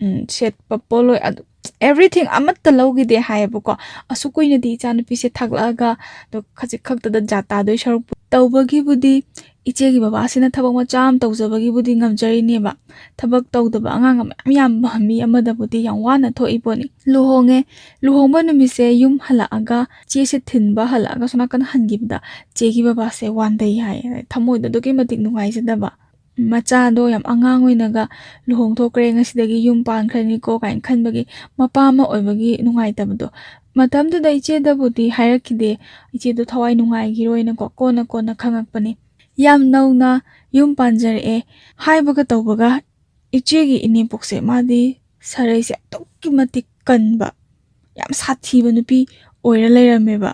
ꯎꯝ, ꯁꯦꯠꯄ ꯄꯣꯠꯂꯣꯏ, ꯑꯗꯨ, everything ꯑꯃꯠꯇ ꯂꯧꯈꯤꯗꯦ ꯍꯥꯏꯌꯦꯕꯀꯣ꯫ ꯑꯁꯨꯛ ꯀꯨꯏꯅꯗꯤ ꯏꯆꯥꯅꯨꯄꯤꯁꯦ ꯊꯥꯛꯂꯛꯑꯒ, ꯑꯗꯣ ꯈꯖꯤꯛ ꯈꯛꯇꯗ ꯖꯥꯇꯥꯗꯣꯏ ꯁꯔꯨꯛꯄꯨ, ꯇꯧꯕꯒꯤꯕꯨꯗꯤ ꯏꯆꯦꯒꯤ ꯕꯕꯥꯁꯤꯅ ꯊꯕꯛ ꯃꯆꯥ ꯑꯃ ꯇꯧꯖꯕꯒꯤꯕꯨꯗꯤ ꯉꯝꯖꯔꯤꯅꯦꯕ꯫ ꯊꯕꯛ ꯇꯧꯗꯕ ꯑꯉꯥꯡ ꯃꯌꯥꯝ ꯌꯥꯝꯕ ꯃꯤ ꯑꯃꯗꯕꯨꯗꯤ ꯌꯥꯝ ꯋꯥꯅ ꯊꯣꯛꯏ ꯄꯣꯠꯅꯤ꯫ ꯂꯨꯍꯣꯡꯉꯦ꯫ ꯂꯨꯍꯣꯡꯕ ꯅꯨꯃꯤꯠꯁꯦ ꯌꯨꯝ ꯍꯜꯂꯛꯑꯒ, ꯆꯦꯁꯦ ꯊꯤꯟꯕ ꯍꯜꯂꯛꯑꯒ ꯁꯣꯝ ꯅꯥꯀꯟ ꯍꯟꯈꯤꯕꯗ ꯆꯦꯒꯤ ꯕꯕꯥꯁꯦ ꯋꯥꯟꯊꯩ ꯍꯥꯏꯌꯦ꯫ ꯊꯃꯣꯏꯗ ꯑꯗꯨꯛꯀꯤ ꯃꯇꯤꯛ ꯅꯨꯡꯉꯥꯏꯖꯗꯕ꯫ ꯃꯆꯥꯗꯣ ꯌꯥꯝ ꯑꯉꯥꯡ ꯑꯣꯏꯅꯒ ꯂꯨꯍꯣꯡꯊꯣꯛꯈ꯭ꯔꯦ, ꯉꯁꯤꯗꯒꯤ ꯌꯨꯝ ꯄꯥꯟꯈ꯭ꯔꯅꯤꯀꯣ ꯀꯥꯏꯅ ꯈꯟꯕꯒꯤ, ꯃꯄꯥ ꯑꯃ ꯑꯣꯏꯕꯒꯤ ꯅꯨꯡꯉꯥꯏꯇꯕꯗꯣ꯫ ꯃꯇꯝꯗꯨꯗ ꯏꯆꯦꯗꯕꯨꯗꯤ ꯍꯥꯏꯔꯛꯈꯤꯗꯦ, ꯏꯆꯦꯗꯣ ꯊꯋꯥꯏ ꯅꯨꯡꯉꯥꯏꯈꯤꯔꯣꯏꯅꯀꯣ, ꯀꯣꯟꯅ ꯀꯣꯟꯅ ꯈꯪꯉꯛꯄꯅꯤ꯫ ꯌꯥꯝ ꯅꯧꯅ ꯌꯨꯝ ꯄꯥꯟꯖꯔꯛꯑꯦ꯫ ꯍꯥꯏꯕꯒ ꯇꯧꯕꯒ ꯏꯆꯦꯒꯤ ꯏꯅꯦꯝꯄꯣꯛꯁꯦ, ꯃꯥꯗꯤ ꯁꯔꯩꯁꯦ ꯑꯗꯨꯛꯀꯤ ꯃꯇꯤꯛ ꯀꯟꯕ, ꯌꯥꯝ ꯁꯥꯊꯤꯕ ꯅꯨꯄꯤ ꯑꯣꯏꯔ ꯂꯩꯔꯝꯃꯦꯕ꯫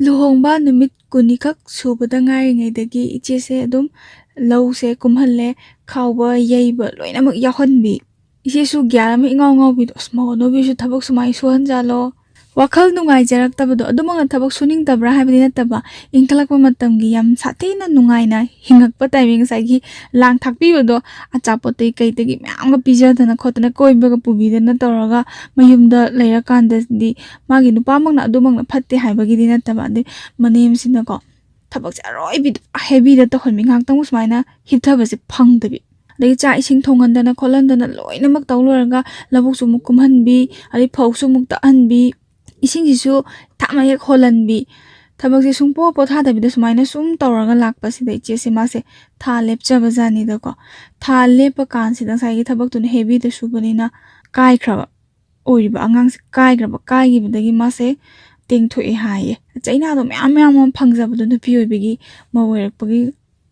ꯂꯨꯍꯣꯡꯕ ꯅꯨꯃꯤꯠ ꯀꯨꯟꯅꯤꯈꯛ ꯁꯨꯕꯗ ꯉꯥꯏꯔꯤꯉꯩꯗꯒꯤ ꯏꯆꯦꯁꯦ ꯑꯗꯨꯝ ꯂꯧꯁꯦ ꯀꯨꯝꯍꯜꯂꯦ, ꯈꯥꯎꯕ, ꯌꯩꯕ ꯂꯣꯏꯅꯃꯛ ꯌꯥꯎꯍꯟꯕꯤ꯫ ꯏꯆꯦꯁꯨ ꯒ꯭ꯌꯥꯟ ꯑꯃ ꯏꯉꯥꯎ ꯉꯥꯎꯕꯤꯗꯣ, "ꯑꯁ, ꯃꯧ ꯑꯅꯧꯕꯤꯁꯨ ꯊꯕꯛ ꯁꯨꯃꯥꯏꯅ ꯁꯨꯍꯟꯖꯥꯠꯂꯣ?" ꯋꯥꯈꯜ ꯅꯨꯡꯉꯥꯏꯖꯔꯛꯇꯕꯗꯣ, ꯑꯗꯨꯃꯛꯅ ꯊꯕꯛ ꯁꯨꯅꯤꯡꯗꯕ꯭ꯔꯥ ꯍꯥꯏꯕꯗꯤ ꯅꯠꯇꯕ, ꯏꯟꯈꯠꯂꯛꯄ ꯃꯇꯝꯒꯤ ꯌꯥꯝ ꯁꯥꯊꯤꯅ ꯅꯨꯡꯉꯥꯏꯅ ꯍꯤꯡꯉꯛꯄ ꯇꯥꯏꯃꯤꯡ, ꯉꯁꯥꯏꯒꯤ ꯂꯥꯡ ꯊꯥꯛꯄꯤꯕꯗꯣ, ꯑꯆꯥꯄꯣꯠꯇꯒꯤ ꯀꯩꯗꯒꯤ ꯃꯌꯥꯝꯒ ꯄꯤꯖꯗꯅ ꯈꯣꯠꯇꯅ, ꯀꯣꯏꯕꯒ ꯄꯨꯕꯤꯗꯅ ꯇꯧꯔꯒ ꯃꯌꯨꯝꯗ ꯂꯩꯔꯀꯥꯟꯗꯗꯤ ꯃꯥꯒꯤ ꯅꯨꯄꯥꯃꯛꯅ ꯑꯗꯨꯃꯛꯅ ꯐꯠꯇꯦ ꯍꯥꯏꯕꯒꯤꯗꯤ ꯅꯠꯇꯕ, ꯑꯗꯩ ꯃꯅꯦꯝꯁꯤꯅꯀꯣ ꯊꯕꯛꯁꯦ ꯑꯔꯣꯏꯕꯤꯗ ꯍꯦꯕꯤꯗ ꯇꯧꯍꯟꯕꯤ, ꯉꯥꯏꯍꯥꯛꯇꯪꯕꯨ ꯁꯨꯃꯥꯏꯅ ꯍꯤꯞꯊꯕꯁꯦ ꯐꯪꯗꯕꯤ꯫ ꯑꯗꯒꯤ ꯆꯥꯛ ꯏꯁꯤꯡ ꯊꯣꯡꯍꯟꯗꯅ ꯈꯣꯠꯍꯟꯗꯅ ꯂꯣꯏꯅꯃꯛ ꯇꯧ ꯂꯣꯏꯔꯒ ꯂꯧꯕꯨꯛꯁꯨ ꯑꯃꯨꯛ ꯀꯨꯝꯍꯟꯕꯤ, ꯑꯗꯩ ꯐꯧꯁꯨ ꯑꯃꯨꯛ ꯇꯛꯍꯟꯕꯤ, ꯏꯁꯤꯡꯁꯤꯁꯨ ꯊꯥꯞꯅ ꯍꯦꯛ ꯍꯣꯜꯍꯟꯕꯤ꯫ ꯊꯕꯛꯁꯦ ꯁꯨꯡꯄꯣ ꯄꯣꯊꯥꯗꯕꯤꯗ ꯁꯨꯃꯥꯏꯅ ꯁꯨꯝ ꯇꯧꯔꯒ ꯂꯥꯛꯄꯁꯤꯗ ꯏꯆꯦꯁꯦ ꯃꯥꯁꯦ ꯊꯥ ꯂꯦꯞꯆꯕ ꯖꯥꯠꯅꯤꯗꯀꯣ꯫ ꯊꯥ ꯂꯦꯞꯄ ꯀꯥꯟꯁꯤꯗ ꯉꯁꯥꯏꯒꯤ ꯊꯕꯛꯇꯨꯅ ꯍꯦꯕꯤꯗ ꯁꯨꯕꯅꯤꯅ ꯀꯥꯏꯈ꯭ꯔꯕ, ꯑꯣꯏꯔꯤꯕ ꯑꯉꯥꯡꯁꯦ ꯀꯥꯏꯈ꯭ꯔꯕ, ꯀꯥꯏꯈꯤꯕꯗꯒꯤ ꯃꯥꯁꯦ ꯇꯦꯡꯊꯣꯛꯑꯦ ꯍꯥꯏꯌꯦ꯫ ꯆꯩꯅꯥꯗꯣ ꯃꯌꯥꯝ ꯃꯌꯥꯝ ꯑꯃ ꯐꯪꯖꯕꯗꯣ, ꯅꯨꯄꯤ ꯑꯣꯏꯕꯒꯤ, ꯃꯧ ꯑꯣꯏꯔꯛꯄꯒꯤ,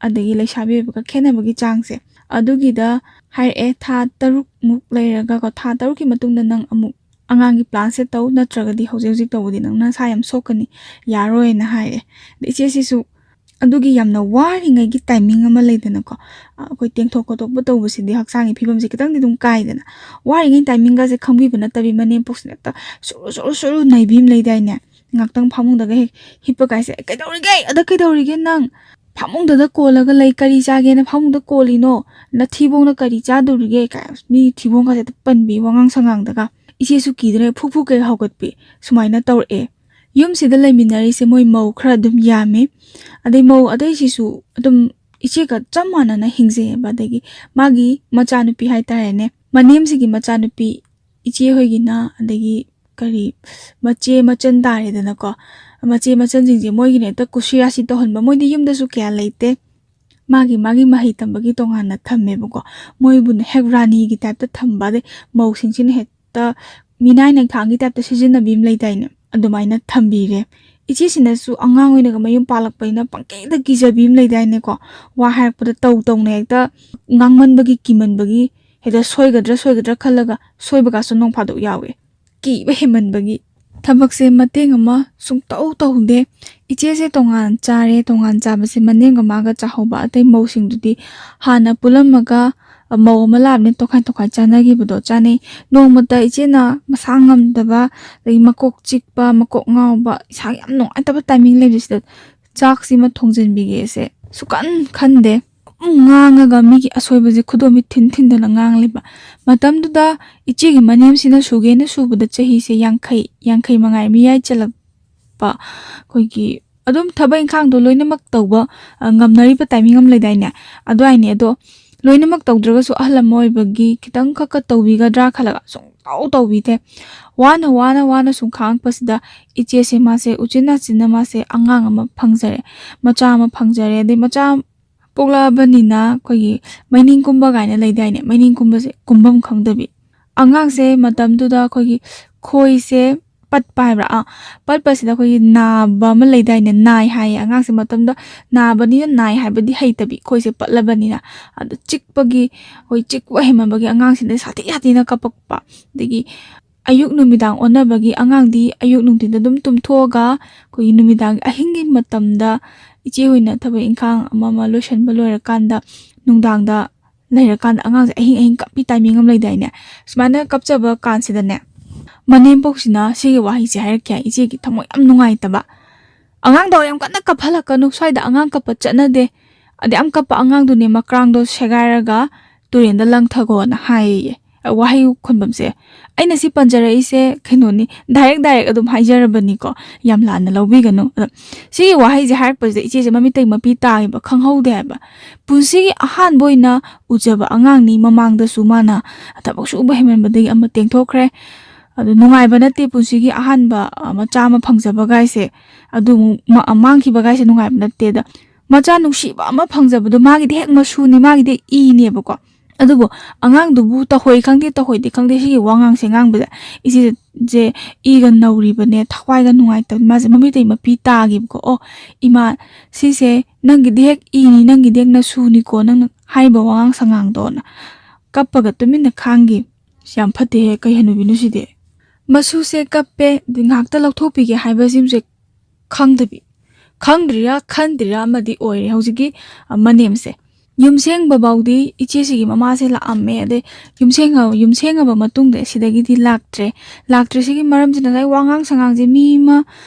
ꯑꯗꯒꯤ ꯂꯩꯁꯥꯕꯤ ꯑꯣꯏꯕꯒ ꯈꯦꯠꯅꯕꯒꯤ ꯆꯥꯡꯁꯦ꯫ ꯑꯗꯨꯒꯤꯗ ꯍꯥꯏꯔꯛꯑꯦ, "ꯊꯥ ꯇꯔꯨꯛꯃꯨꯛ ꯂꯩꯔꯒꯀꯣ, ꯊꯥ ꯇꯔꯨꯛꯀꯤ ꯃꯇꯨꯡꯗ ꯅꯪ ꯑꯃꯨꯛ ꯑꯉꯥꯡꯒꯤ ꯄ꯭ꯂꯥꯟꯁꯦ ꯇꯧ, ꯅꯠꯇ꯭ꯔꯒꯗꯤ ꯍꯧꯖꯤꯛ ꯍꯧꯖꯤꯛ ꯇꯧꯕꯗꯤ ꯅꯪ ꯅꯁꯥ ꯌꯥꯝ ꯁꯣꯛꯀꯅꯤ, ꯌꯥꯔꯣꯏꯅ" ꯍꯥꯏꯔꯦ꯫ ꯑꯗ ꯏꯆꯦꯁꯤꯁꯨ ꯑꯗꯨꯒꯤ ꯌꯥꯝꯅ ꯋꯥꯔꯤꯉꯩꯒꯤ ꯇꯥꯏꯃꯤꯡ ꯑꯃ ꯂꯩꯗꯅꯀꯣ, ꯑ, ꯑꯩꯈꯣꯏ ꯇꯦꯡꯊꯣꯛ ꯈꯣꯠꯇꯣꯛꯄ ꯇꯧꯕꯁꯤꯗꯤ ꯍꯛꯆꯥꯡꯒꯤ ꯐꯤꯕꯝꯁꯦ ꯈꯤꯇꯪꯗꯤ ꯑꯗꯨꯝ ꯀꯥꯏꯗꯅ, ꯋꯥꯔꯤꯉꯩ ꯇꯥꯏꯃꯤꯡꯒꯁꯦ ꯈꯪꯕꯤꯕ ꯅꯠꯇꯕꯤ, ꯃꯅꯦꯝꯄꯣꯛꯁꯤꯅ ꯍꯦꯛꯇ ꯁꯨꯔꯨ ꯁꯨꯔꯨ ꯁꯨꯔꯨ ꯅꯩꯕꯤ ꯑꯃ ꯂꯩꯗꯥꯏꯅꯦ꯫ ꯉꯥꯛꯇꯪ ꯐꯃꯨꯡꯗꯒ ꯍꯦꯛ ꯍꯤꯞꯄ ꯀꯥꯏꯁꯦ, "ꯑꯦ, ꯀꯩꯗꯧꯔꯤꯒꯦ? ꯑꯗ ꯀꯩꯗꯧꯔꯤꯒꯦ ꯅꯪ? ꯐꯃꯨꯡꯗꯨꯗ ꯀꯣꯜꯂꯒ ꯂꯩ, ꯀꯔꯤ ꯆꯥꯒꯦꯅ ꯐꯃꯨꯡꯗ ꯀꯣꯜꯂꯤꯅꯣ? ꯅꯊꯤꯕꯣꯡꯅ ꯀꯔꯤ ꯆꯥꯗꯣꯔꯤꯒꯦ?" ꯀꯥꯏ ꯃꯤ ꯊꯤꯕꯣꯡꯒꯁꯦ ꯍꯦꯛꯇ ꯄꯟꯕꯤ, ꯋꯥꯉꯥꯡ ꯁꯉꯥꯡꯗꯒ꯫ ꯏꯆꯦꯁꯨ ꯀꯤꯗꯅ ꯐꯨꯛ ꯐꯨꯛ ꯀꯩ ꯍꯧꯒꯠꯄꯤ, ꯁꯨꯃꯥꯏꯅ ꯇꯧꯔꯛꯑꯦ꯫ ꯌꯨꯝꯁꯤꯗ ꯂꯩꯃꯤꯟꯅꯔꯤꯁꯦ ꯃꯣꯏ ꯃꯧ ꯈꯔ ꯑꯗꯨꯝ ꯌꯥꯝꯃꯤ꯫ ꯑꯗꯩ ꯃꯧ ꯑꯇꯩꯁꯤꯁꯨ ꯑꯗꯨꯝ ꯏꯆꯦꯒ ꯆꯞ ꯃꯥꯟꯅꯅ ꯍꯤꯡꯖꯩꯌꯦꯕ꯫ ꯑꯗꯒꯤ ꯃꯥꯒꯤ ꯃꯆꯥꯅꯨꯄꯤ ꯍꯥꯏꯇꯥꯔꯦꯅꯦ, ꯃꯅꯦꯝꯁꯤꯒꯤ ꯃꯆꯥꯅꯨꯄꯤ ꯏꯆꯦ ꯍꯣꯏꯒꯤꯅ, ꯑꯗꯒꯤ ꯀꯔꯤ, ꯃꯆꯦ ꯃꯆꯟ ꯇꯥꯔꯦꯗꯅꯀꯣ꯫ ꯃꯆꯦ ꯃꯆꯟꯁꯤꯡꯁꯦ ꯃꯣꯏꯒꯤꯅ ꯍꯦꯛꯇ ꯀꯨꯁꯤ ꯔꯥꯁꯤ ꯇꯧꯍꯟꯕ꯫ ꯃꯣꯏꯗꯤ ꯌꯨꯝꯗꯁꯨ ꯀꯌꯥ ꯂꯩꯇꯦ, ꯃꯥꯒꯤ ꯃꯥꯒꯤ ꯃꯍꯩ ꯇꯝꯕꯒꯤ ꯇꯣꯉꯥꯟꯅ ꯊꯝꯃꯦꯕꯀꯣ꯫ ꯃꯣꯏꯕꯨꯅ ꯍꯦꯛ ꯔꯥꯅꯤꯒꯤ ꯇꯥꯏꯞꯇ ꯊꯝꯕ, ꯑꯗꯩ ꯃꯧꯁꯤꯡꯁꯤꯅ ꯍꯦꯛꯇ ꯃꯤꯅꯥꯏ ꯅꯩꯊꯥꯡꯒꯤ ꯇꯥꯏꯞꯇ ꯁꯤꯖꯤꯟꯅꯕꯤ ꯑꯃ ꯂꯩꯗꯥꯏꯅꯦ, ꯑꯗꯨꯃꯥꯏꯅ ꯊꯝꯕꯤꯔꯦ꯫ ꯏꯆꯦꯁꯤꯅꯁꯨ ꯑꯉꯥꯡ ꯑꯣꯏꯅꯒ ꯃꯌꯨꯝ ꯄꯥꯜꯂꯛꯄꯅꯤꯅ ꯄꯪꯀꯤꯗ ꯀꯤꯖꯕꯤ ꯑꯃ ꯂꯩꯗꯥꯏꯅꯦꯀꯣ꯫ ꯋꯥ ꯍꯥꯏꯔꯛꯄꯗ ꯇꯧ ꯇꯧꯅ ꯍꯦꯛꯇ ꯉꯥꯡꯃꯟꯕꯒꯤ, ꯀꯤꯃꯟꯕꯒꯤ ꯍꯦꯛꯇ ꯁꯣꯏꯒꯗ꯭ꯔꯥ ꯁꯣꯏꯒꯗ꯭ꯔꯥ ꯈꯜꯂꯒ ꯁꯣꯏꯕꯒꯁꯨ ꯅꯣꯡ ꯐꯥꯗꯣꯛ ꯌꯥꯎꯋꯦ꯫ ꯀꯤꯕ ꯍꯦꯟꯃꯟꯕꯒꯤ ꯊꯕꯛꯁꯦ ꯃꯇꯦꯡ ꯑꯃ ꯁꯨꯡꯇꯧ ꯇꯧꯗꯦ꯫ ꯏꯆꯦꯁꯦ ꯇꯣꯉꯥꯟ ꯆꯥꯔꯦ, ꯇꯣꯉꯥꯟ ꯆꯥꯕꯁꯦ ꯃꯅꯦꯝꯒ ꯃꯥꯒ ꯆꯥꯍꯧꯕ, ꯑꯇꯩ ꯃꯧꯁꯤꯡꯗꯨꯗꯤ ꯍꯥꯟꯅ ꯄꯨꯜꯂꯝꯃꯒ ꯃꯧ ꯑꯃ ꯂꯥꯛꯑꯕꯅꯦ, ꯇꯣꯈꯥꯏ ꯇꯣꯈꯥꯏ ꯆꯥꯅꯈꯤꯕꯗꯣ ꯆꯥꯅꯩ꯫ ꯅꯣꯡꯃꯇ ꯏꯆꯦꯅ ꯃꯁꯥ ꯉꯝꯗꯕ, ꯑꯗꯒꯤ ꯃꯀꯣꯛ ꯆꯤꯛꯄ, ꯃꯀꯣꯛ ꯉꯥꯎꯕ, ꯏꯁꯥ ꯌꯥꯝ ꯅꯨꯡꯉꯥꯏꯇꯕ ꯇꯥꯏꯃꯤꯡ ꯂꯩꯕꯁꯤꯗ ꯆꯥꯛꯁꯤꯃ ꯊꯣꯡꯖꯤꯟꯕꯤꯒꯦꯁꯦ ꯁꯨꯀꯟ ꯈꯟꯗꯦ꯫ ꯑꯗꯨꯝ ꯉꯥꯡꯉꯒ ꯃꯤꯒꯤ ꯑꯁꯣꯏꯕꯁꯦ ꯈꯨꯗꯣꯝꯕꯤ ꯊꯤꯟ ꯊꯤꯟꯗꯅ ꯉꯥꯡꯂꯦꯕ꯫ ꯃꯇꯝꯗꯨꯗ ꯏꯆꯦꯒꯤ ꯃꯅꯦꯝꯁꯤꯅ ꯁꯨꯒꯦꯅ ꯁꯨꯕꯗ ꯆꯍꯤꯁꯦ ꯌꯥꯡꯈꯩ, ꯌꯥꯡꯈꯩ ꯃꯉꯥꯏ ꯃꯌꯥꯏ ꯆꯜꯂꯛꯄ, ꯑꯩꯈꯣꯏꯒꯤ ꯑꯗꯨꯝ ꯊꯕꯛ ꯏꯪꯈꯥꯡꯗꯣ ꯂꯣꯏꯅꯃꯛ ꯇꯧꯕ, ꯑ, ꯉꯝꯅꯔꯤꯕ ꯇꯥꯏꯃꯤꯡ ꯑꯃ ꯂꯩꯗꯥꯏꯅꯦ? ꯑꯗꯨꯋꯥꯏꯅꯦ꯫ ꯑꯗꯣ ꯂꯣꯏꯅꯃꯛ ꯇꯧꯗ꯭ꯔꯒꯁꯨ ꯑꯍꯜ ꯑꯃ ꯑꯣꯏꯕꯒꯤ ꯈꯤꯇꯪ ꯈꯛꯀ ꯇꯧꯕꯤꯒꯗ꯭ꯔꯥ ꯈꯜꯂꯒ ꯁꯨꯡꯇꯧ ꯇꯧꯕꯤꯗꯦ꯫ ꯋꯥꯅ ꯋꯥꯅ ꯋꯥꯅ ꯁꯨꯝ ꯈꯥꯡꯉꯛꯄꯁꯤꯗ ꯏꯆꯦꯁꯦ ꯃꯥꯁꯦ ꯎꯆꯤꯟ ꯅꯥꯆꯤꯟꯅ ꯃꯥꯁꯦ ꯑꯉꯥꯡ ꯑꯃ ꯐꯪꯖꯔꯦ, ꯃꯆꯥ ꯑꯃ ꯐꯪꯖꯔꯦ꯫ ꯑꯗꯩ ꯃꯆꯥ ꯄꯣꯛꯂꯛꯑꯕꯅꯤꯅ ꯑꯩꯈꯣꯏꯒꯤ ꯃꯩꯅꯤꯡ ꯀꯨꯝꯕ ꯀꯥꯏꯅ ꯂꯩꯗꯥꯏꯅꯦ? ꯃꯩꯅꯤꯡ ꯀꯨꯝꯕꯁꯦ ꯀꯨꯝꯐꯝ ꯈꯪꯗꯕꯤ꯫ ꯑꯉꯥꯡꯁꯦ ꯃꯇꯝꯗꯨꯗ ꯑꯩꯈꯣꯏꯒꯤ ꯈꯣꯏꯁꯦ ꯄꯠꯄ ꯍꯥꯏꯕ꯭ꯔꯥ? ꯑꯥ, ꯄꯠꯄꯁꯤꯗ ꯑꯩꯈꯣꯏꯒꯤ ꯅꯥꯕ ꯑꯃ ꯂꯩꯗꯥꯏꯅꯦ? ꯅꯥꯏ ꯍꯥꯏꯌꯦ꯫ ꯑꯉꯥꯡꯁꯦ ꯃꯇꯝꯗ ꯅꯥꯕꯅꯤꯅ ꯅꯥꯏ ꯍꯥꯏꯕꯗꯤ ꯍꯩꯇꯕꯤ, ꯈꯣꯏꯁꯦ ꯄꯠꯂꯕꯅꯤꯅ꯫ ꯑꯗꯨ ꯆꯤꯛꯄꯒꯤ, ꯑꯩꯈꯣꯏ ꯆꯤꯛꯄ ꯍꯦꯟꯃꯟꯕꯒꯤ ꯑꯉꯥꯡꯁꯤꯗ ꯁꯥꯊꯤ ꯁꯥꯊꯤꯅ ꯀꯞꯄꯛꯄ꯫ ꯑꯗꯒꯤ ꯑꯌꯨꯛ ꯅꯨꯃꯤꯗꯥꯡ ꯑꯣꯟꯅꯕꯒꯤ ꯑꯉꯥꯡꯗꯤ ꯑꯌꯨꯛ ꯅꯨꯡꯊꯤꯟꯗ ꯑꯗꯨꯝ ꯇꯨꯝꯊꯣꯛꯑꯒ ꯑꯩꯈꯣꯏꯒꯤ ꯅꯨꯃꯤꯗꯥꯡ ꯑꯍꯤꯡꯒꯤ ꯃꯇꯝꯗ ꯏꯆꯦ ꯍꯣꯏꯅ ꯊꯕꯛ ꯏꯪꯈꯥꯡ ꯑꯃ ꯑꯃ ꯂꯣꯏꯁꯟꯕ ꯂꯣꯏꯔꯀꯥꯟꯗ ꯅꯨꯡꯗꯥꯡꯗ ꯂꯩꯔꯀꯥꯟꯗ ꯑꯉꯥꯡꯁꯦ ꯑꯍꯤꯡ ꯑꯍꯤꯡ ꯀꯞꯄꯤ ꯇꯥꯏꯃꯤꯡ ꯑꯃ ꯂꯩꯗꯥꯏꯅꯦ? ꯁꯨꯃꯥꯏꯅ ꯀꯞꯆꯕ ꯀꯥꯟꯁꯤꯗꯅꯦ, ꯃꯅꯦꯝꯄꯣꯛꯁꯤꯅ ꯁꯤꯒꯤ ꯋꯥꯍꯩꯁꯦ ꯍꯥꯏꯔꯛꯀꯦ꯫ ꯏꯆꯦꯒꯤ ꯊꯃꯣꯏ ꯌꯥꯝ ꯅꯨꯡꯉꯥꯏꯇꯕ, "ꯑꯉꯥꯡꯗꯣ ꯌꯥꯝ ꯀꯟꯅ ꯀꯞꯍꯜꯂꯛꯀꯅꯨ, ꯁ꯭ꯋꯥꯏꯗ ꯑꯉꯥꯡ ꯀꯞꯄ ꯆꯠꯅꯗꯦ꯫ ꯑꯗꯩ ꯌꯥꯝ ꯀꯞꯄ ꯑꯉꯥꯡꯗꯨꯅꯦ ꯃꯀ꯭ꯔꯥꯡꯗꯣ ꯁꯦꯒꯥꯏꯔꯒ ꯇꯨꯔꯦꯟꯗ ꯂꯪꯊꯒꯣꯅ" ꯍꯥꯏꯌꯦ꯫ ꯋꯥꯍꯩ ꯈꯣꯟꯕꯝꯁꯦ, ꯑꯩꯅ ꯁꯤ ꯄꯟꯖꯔꯛꯏꯁꯦ ꯀꯩꯅꯣꯅꯤ, ꯗꯥꯏꯔꯦꯛ ꯗꯥꯏꯔꯦꯛ ꯑꯗꯨꯝ ꯍꯥꯏꯖꯔꯕꯅꯤꯀꯣ, ꯌꯥꯝ ꯂꯥꯟꯅ ꯂꯧꯕꯤꯒꯅꯨ꯫ ꯑꯗꯣ ꯁꯤꯒꯤ ꯋꯥꯍꯩꯁꯦ ꯍꯥꯏꯔꯛꯄꯁꯤꯗ ꯏꯆꯦꯁꯦ ꯃꯃꯤꯠꯇꯒꯤ ꯃꯄꯤ ꯇꯥꯈꯤꯕ ꯈꯪꯍꯧꯗꯦ ꯍꯥꯏꯕ꯫ ꯄꯨꯟꯁꯤꯒꯤ ꯑꯍꯥꯟꯕ ꯑꯣꯏꯅ ꯎꯖꯕ ꯑꯉꯥꯡꯅꯤ꯫ ꯃꯃꯥꯡꯗꯁꯨ ꯃꯥꯅ ꯊꯕꯛ ꯁꯨꯕ ꯍꯦꯟꯃꯟꯕꯗꯒꯤ ꯑꯃ ꯇꯦꯡꯊꯣꯛꯈ꯭ꯔꯦ꯫ ꯑꯗꯨ ꯅꯨꯡꯉꯥꯏꯕ ꯅꯠꯇꯦ, ꯄꯨꯟꯁꯤꯒꯤ ꯑꯍꯥꯟꯕ, ꯑ, ꯃꯆꯥ ꯑꯃ ꯐꯪꯖꯕꯒꯥꯏꯁꯦ, ꯑꯗꯨ ꯑꯃꯨꯛ ꯃ-, ꯃꯥꯡꯈꯤꯕꯒꯥꯏꯁꯦ ꯅꯨꯡꯉꯥꯏꯕ ꯅꯠꯇꯦꯗ꯫ ꯃꯆꯥ ꯅꯨꯡꯁꯤꯕ ꯑꯃ ꯐꯪꯖꯕꯗꯣ ꯃꯥꯒꯤꯗꯤ ꯍꯦꯛ ꯃꯁꯨꯅꯤ, ꯃꯥꯒꯤꯗꯤ ꯍꯦꯛ ꯏꯅꯦꯕꯀꯣ꯫ ꯑꯗꯨꯕꯨ ꯑꯉꯥꯡꯗꯨꯕꯨ ꯇꯧꯍꯣꯏ ꯈꯪꯗꯦ, ꯇꯧꯍꯣꯏꯗꯦ ꯈꯪꯗꯦ, ꯁꯤꯒꯤ ꯋꯥꯉꯥꯡꯁꯦ ꯉꯥꯡꯕꯗ ꯏꯆꯦꯁꯦ ꯏꯒ ꯅꯧꯔꯤꯕꯅꯦ, ꯊꯋꯥꯏꯒ ꯅꯨꯡꯉꯥꯏꯇꯕ, ꯃꯥꯁꯦ ꯃꯃꯤꯠꯇꯒꯤ ꯃꯄꯤ ꯇꯥꯈꯤꯕꯀꯣ꯫ "ꯑꯣ ꯏꯃꯥ, ꯁꯤꯁꯦ ꯅꯪꯒꯤꯗꯤ ꯍꯦꯛ ꯏꯅꯤ, ꯅꯪꯒꯤꯗꯤ ꯍꯦꯛ ꯅꯁꯨꯅꯤꯀꯣ, ꯅꯪꯅ ꯍꯥꯏꯔꯤꯕ ꯋꯥꯉꯥꯡ ꯁꯉꯥꯡꯗꯣꯅ" ꯀꯞꯄꯒ ꯇꯨꯃꯤꯟꯅ ꯈꯥꯡꯈꯤ꯫ "ꯌꯥꯝ ꯐꯠꯇꯦꯍꯦ, ꯀꯩ ꯍꯅꯨꯕꯤꯅꯣ ꯁꯤꯗꯤ?" ꯃꯁꯨꯁꯦ ꯀꯞꯄꯦ, ꯑꯗꯩ ꯉꯥꯏꯍꯥꯛꯇ ꯂꯧꯊꯣꯛꯄꯤꯒꯦ ꯍꯥꯏꯕꯁꯤꯃꯁꯦ ꯈꯪꯗꯕꯤ, ꯈꯪꯗ꯭ꯔꯤꯔꯥ ꯈꯟꯗ꯭ꯔꯤꯔꯥ ꯑꯃꯗꯤ ꯑꯣꯏꯔꯦ ꯍꯧꯖꯤꯛꯀꯤ, ꯑ, ꯃꯅꯦꯝꯁꯦ꯫ ꯌꯨꯝꯁꯦꯡꯕ ꯐꯥꯎꯗꯤ ꯏꯆꯦꯁꯤꯒꯤ ꯃꯃꯥꯁꯦ ꯂꯥꯛꯑꯝꯃꯦ꯫ ꯑꯗꯩ ꯌꯨꯝꯁꯦꯡꯉ-, ꯌꯨꯝꯁꯦꯡꯉꯕ ꯃꯇꯨꯡꯗ ꯁꯤꯗꯒꯤꯗꯤ ꯂꯥꯛꯇ꯭ꯔꯦ꯫ ꯂꯥꯛꯇ꯭ꯔꯤꯁꯤꯒꯤ ꯃꯔꯝꯁꯤꯅ ꯉꯁꯥꯏ ꯋꯥꯉꯥꯡ ꯁꯉꯥꯡꯁꯦ ꯃꯤ ꯑꯃ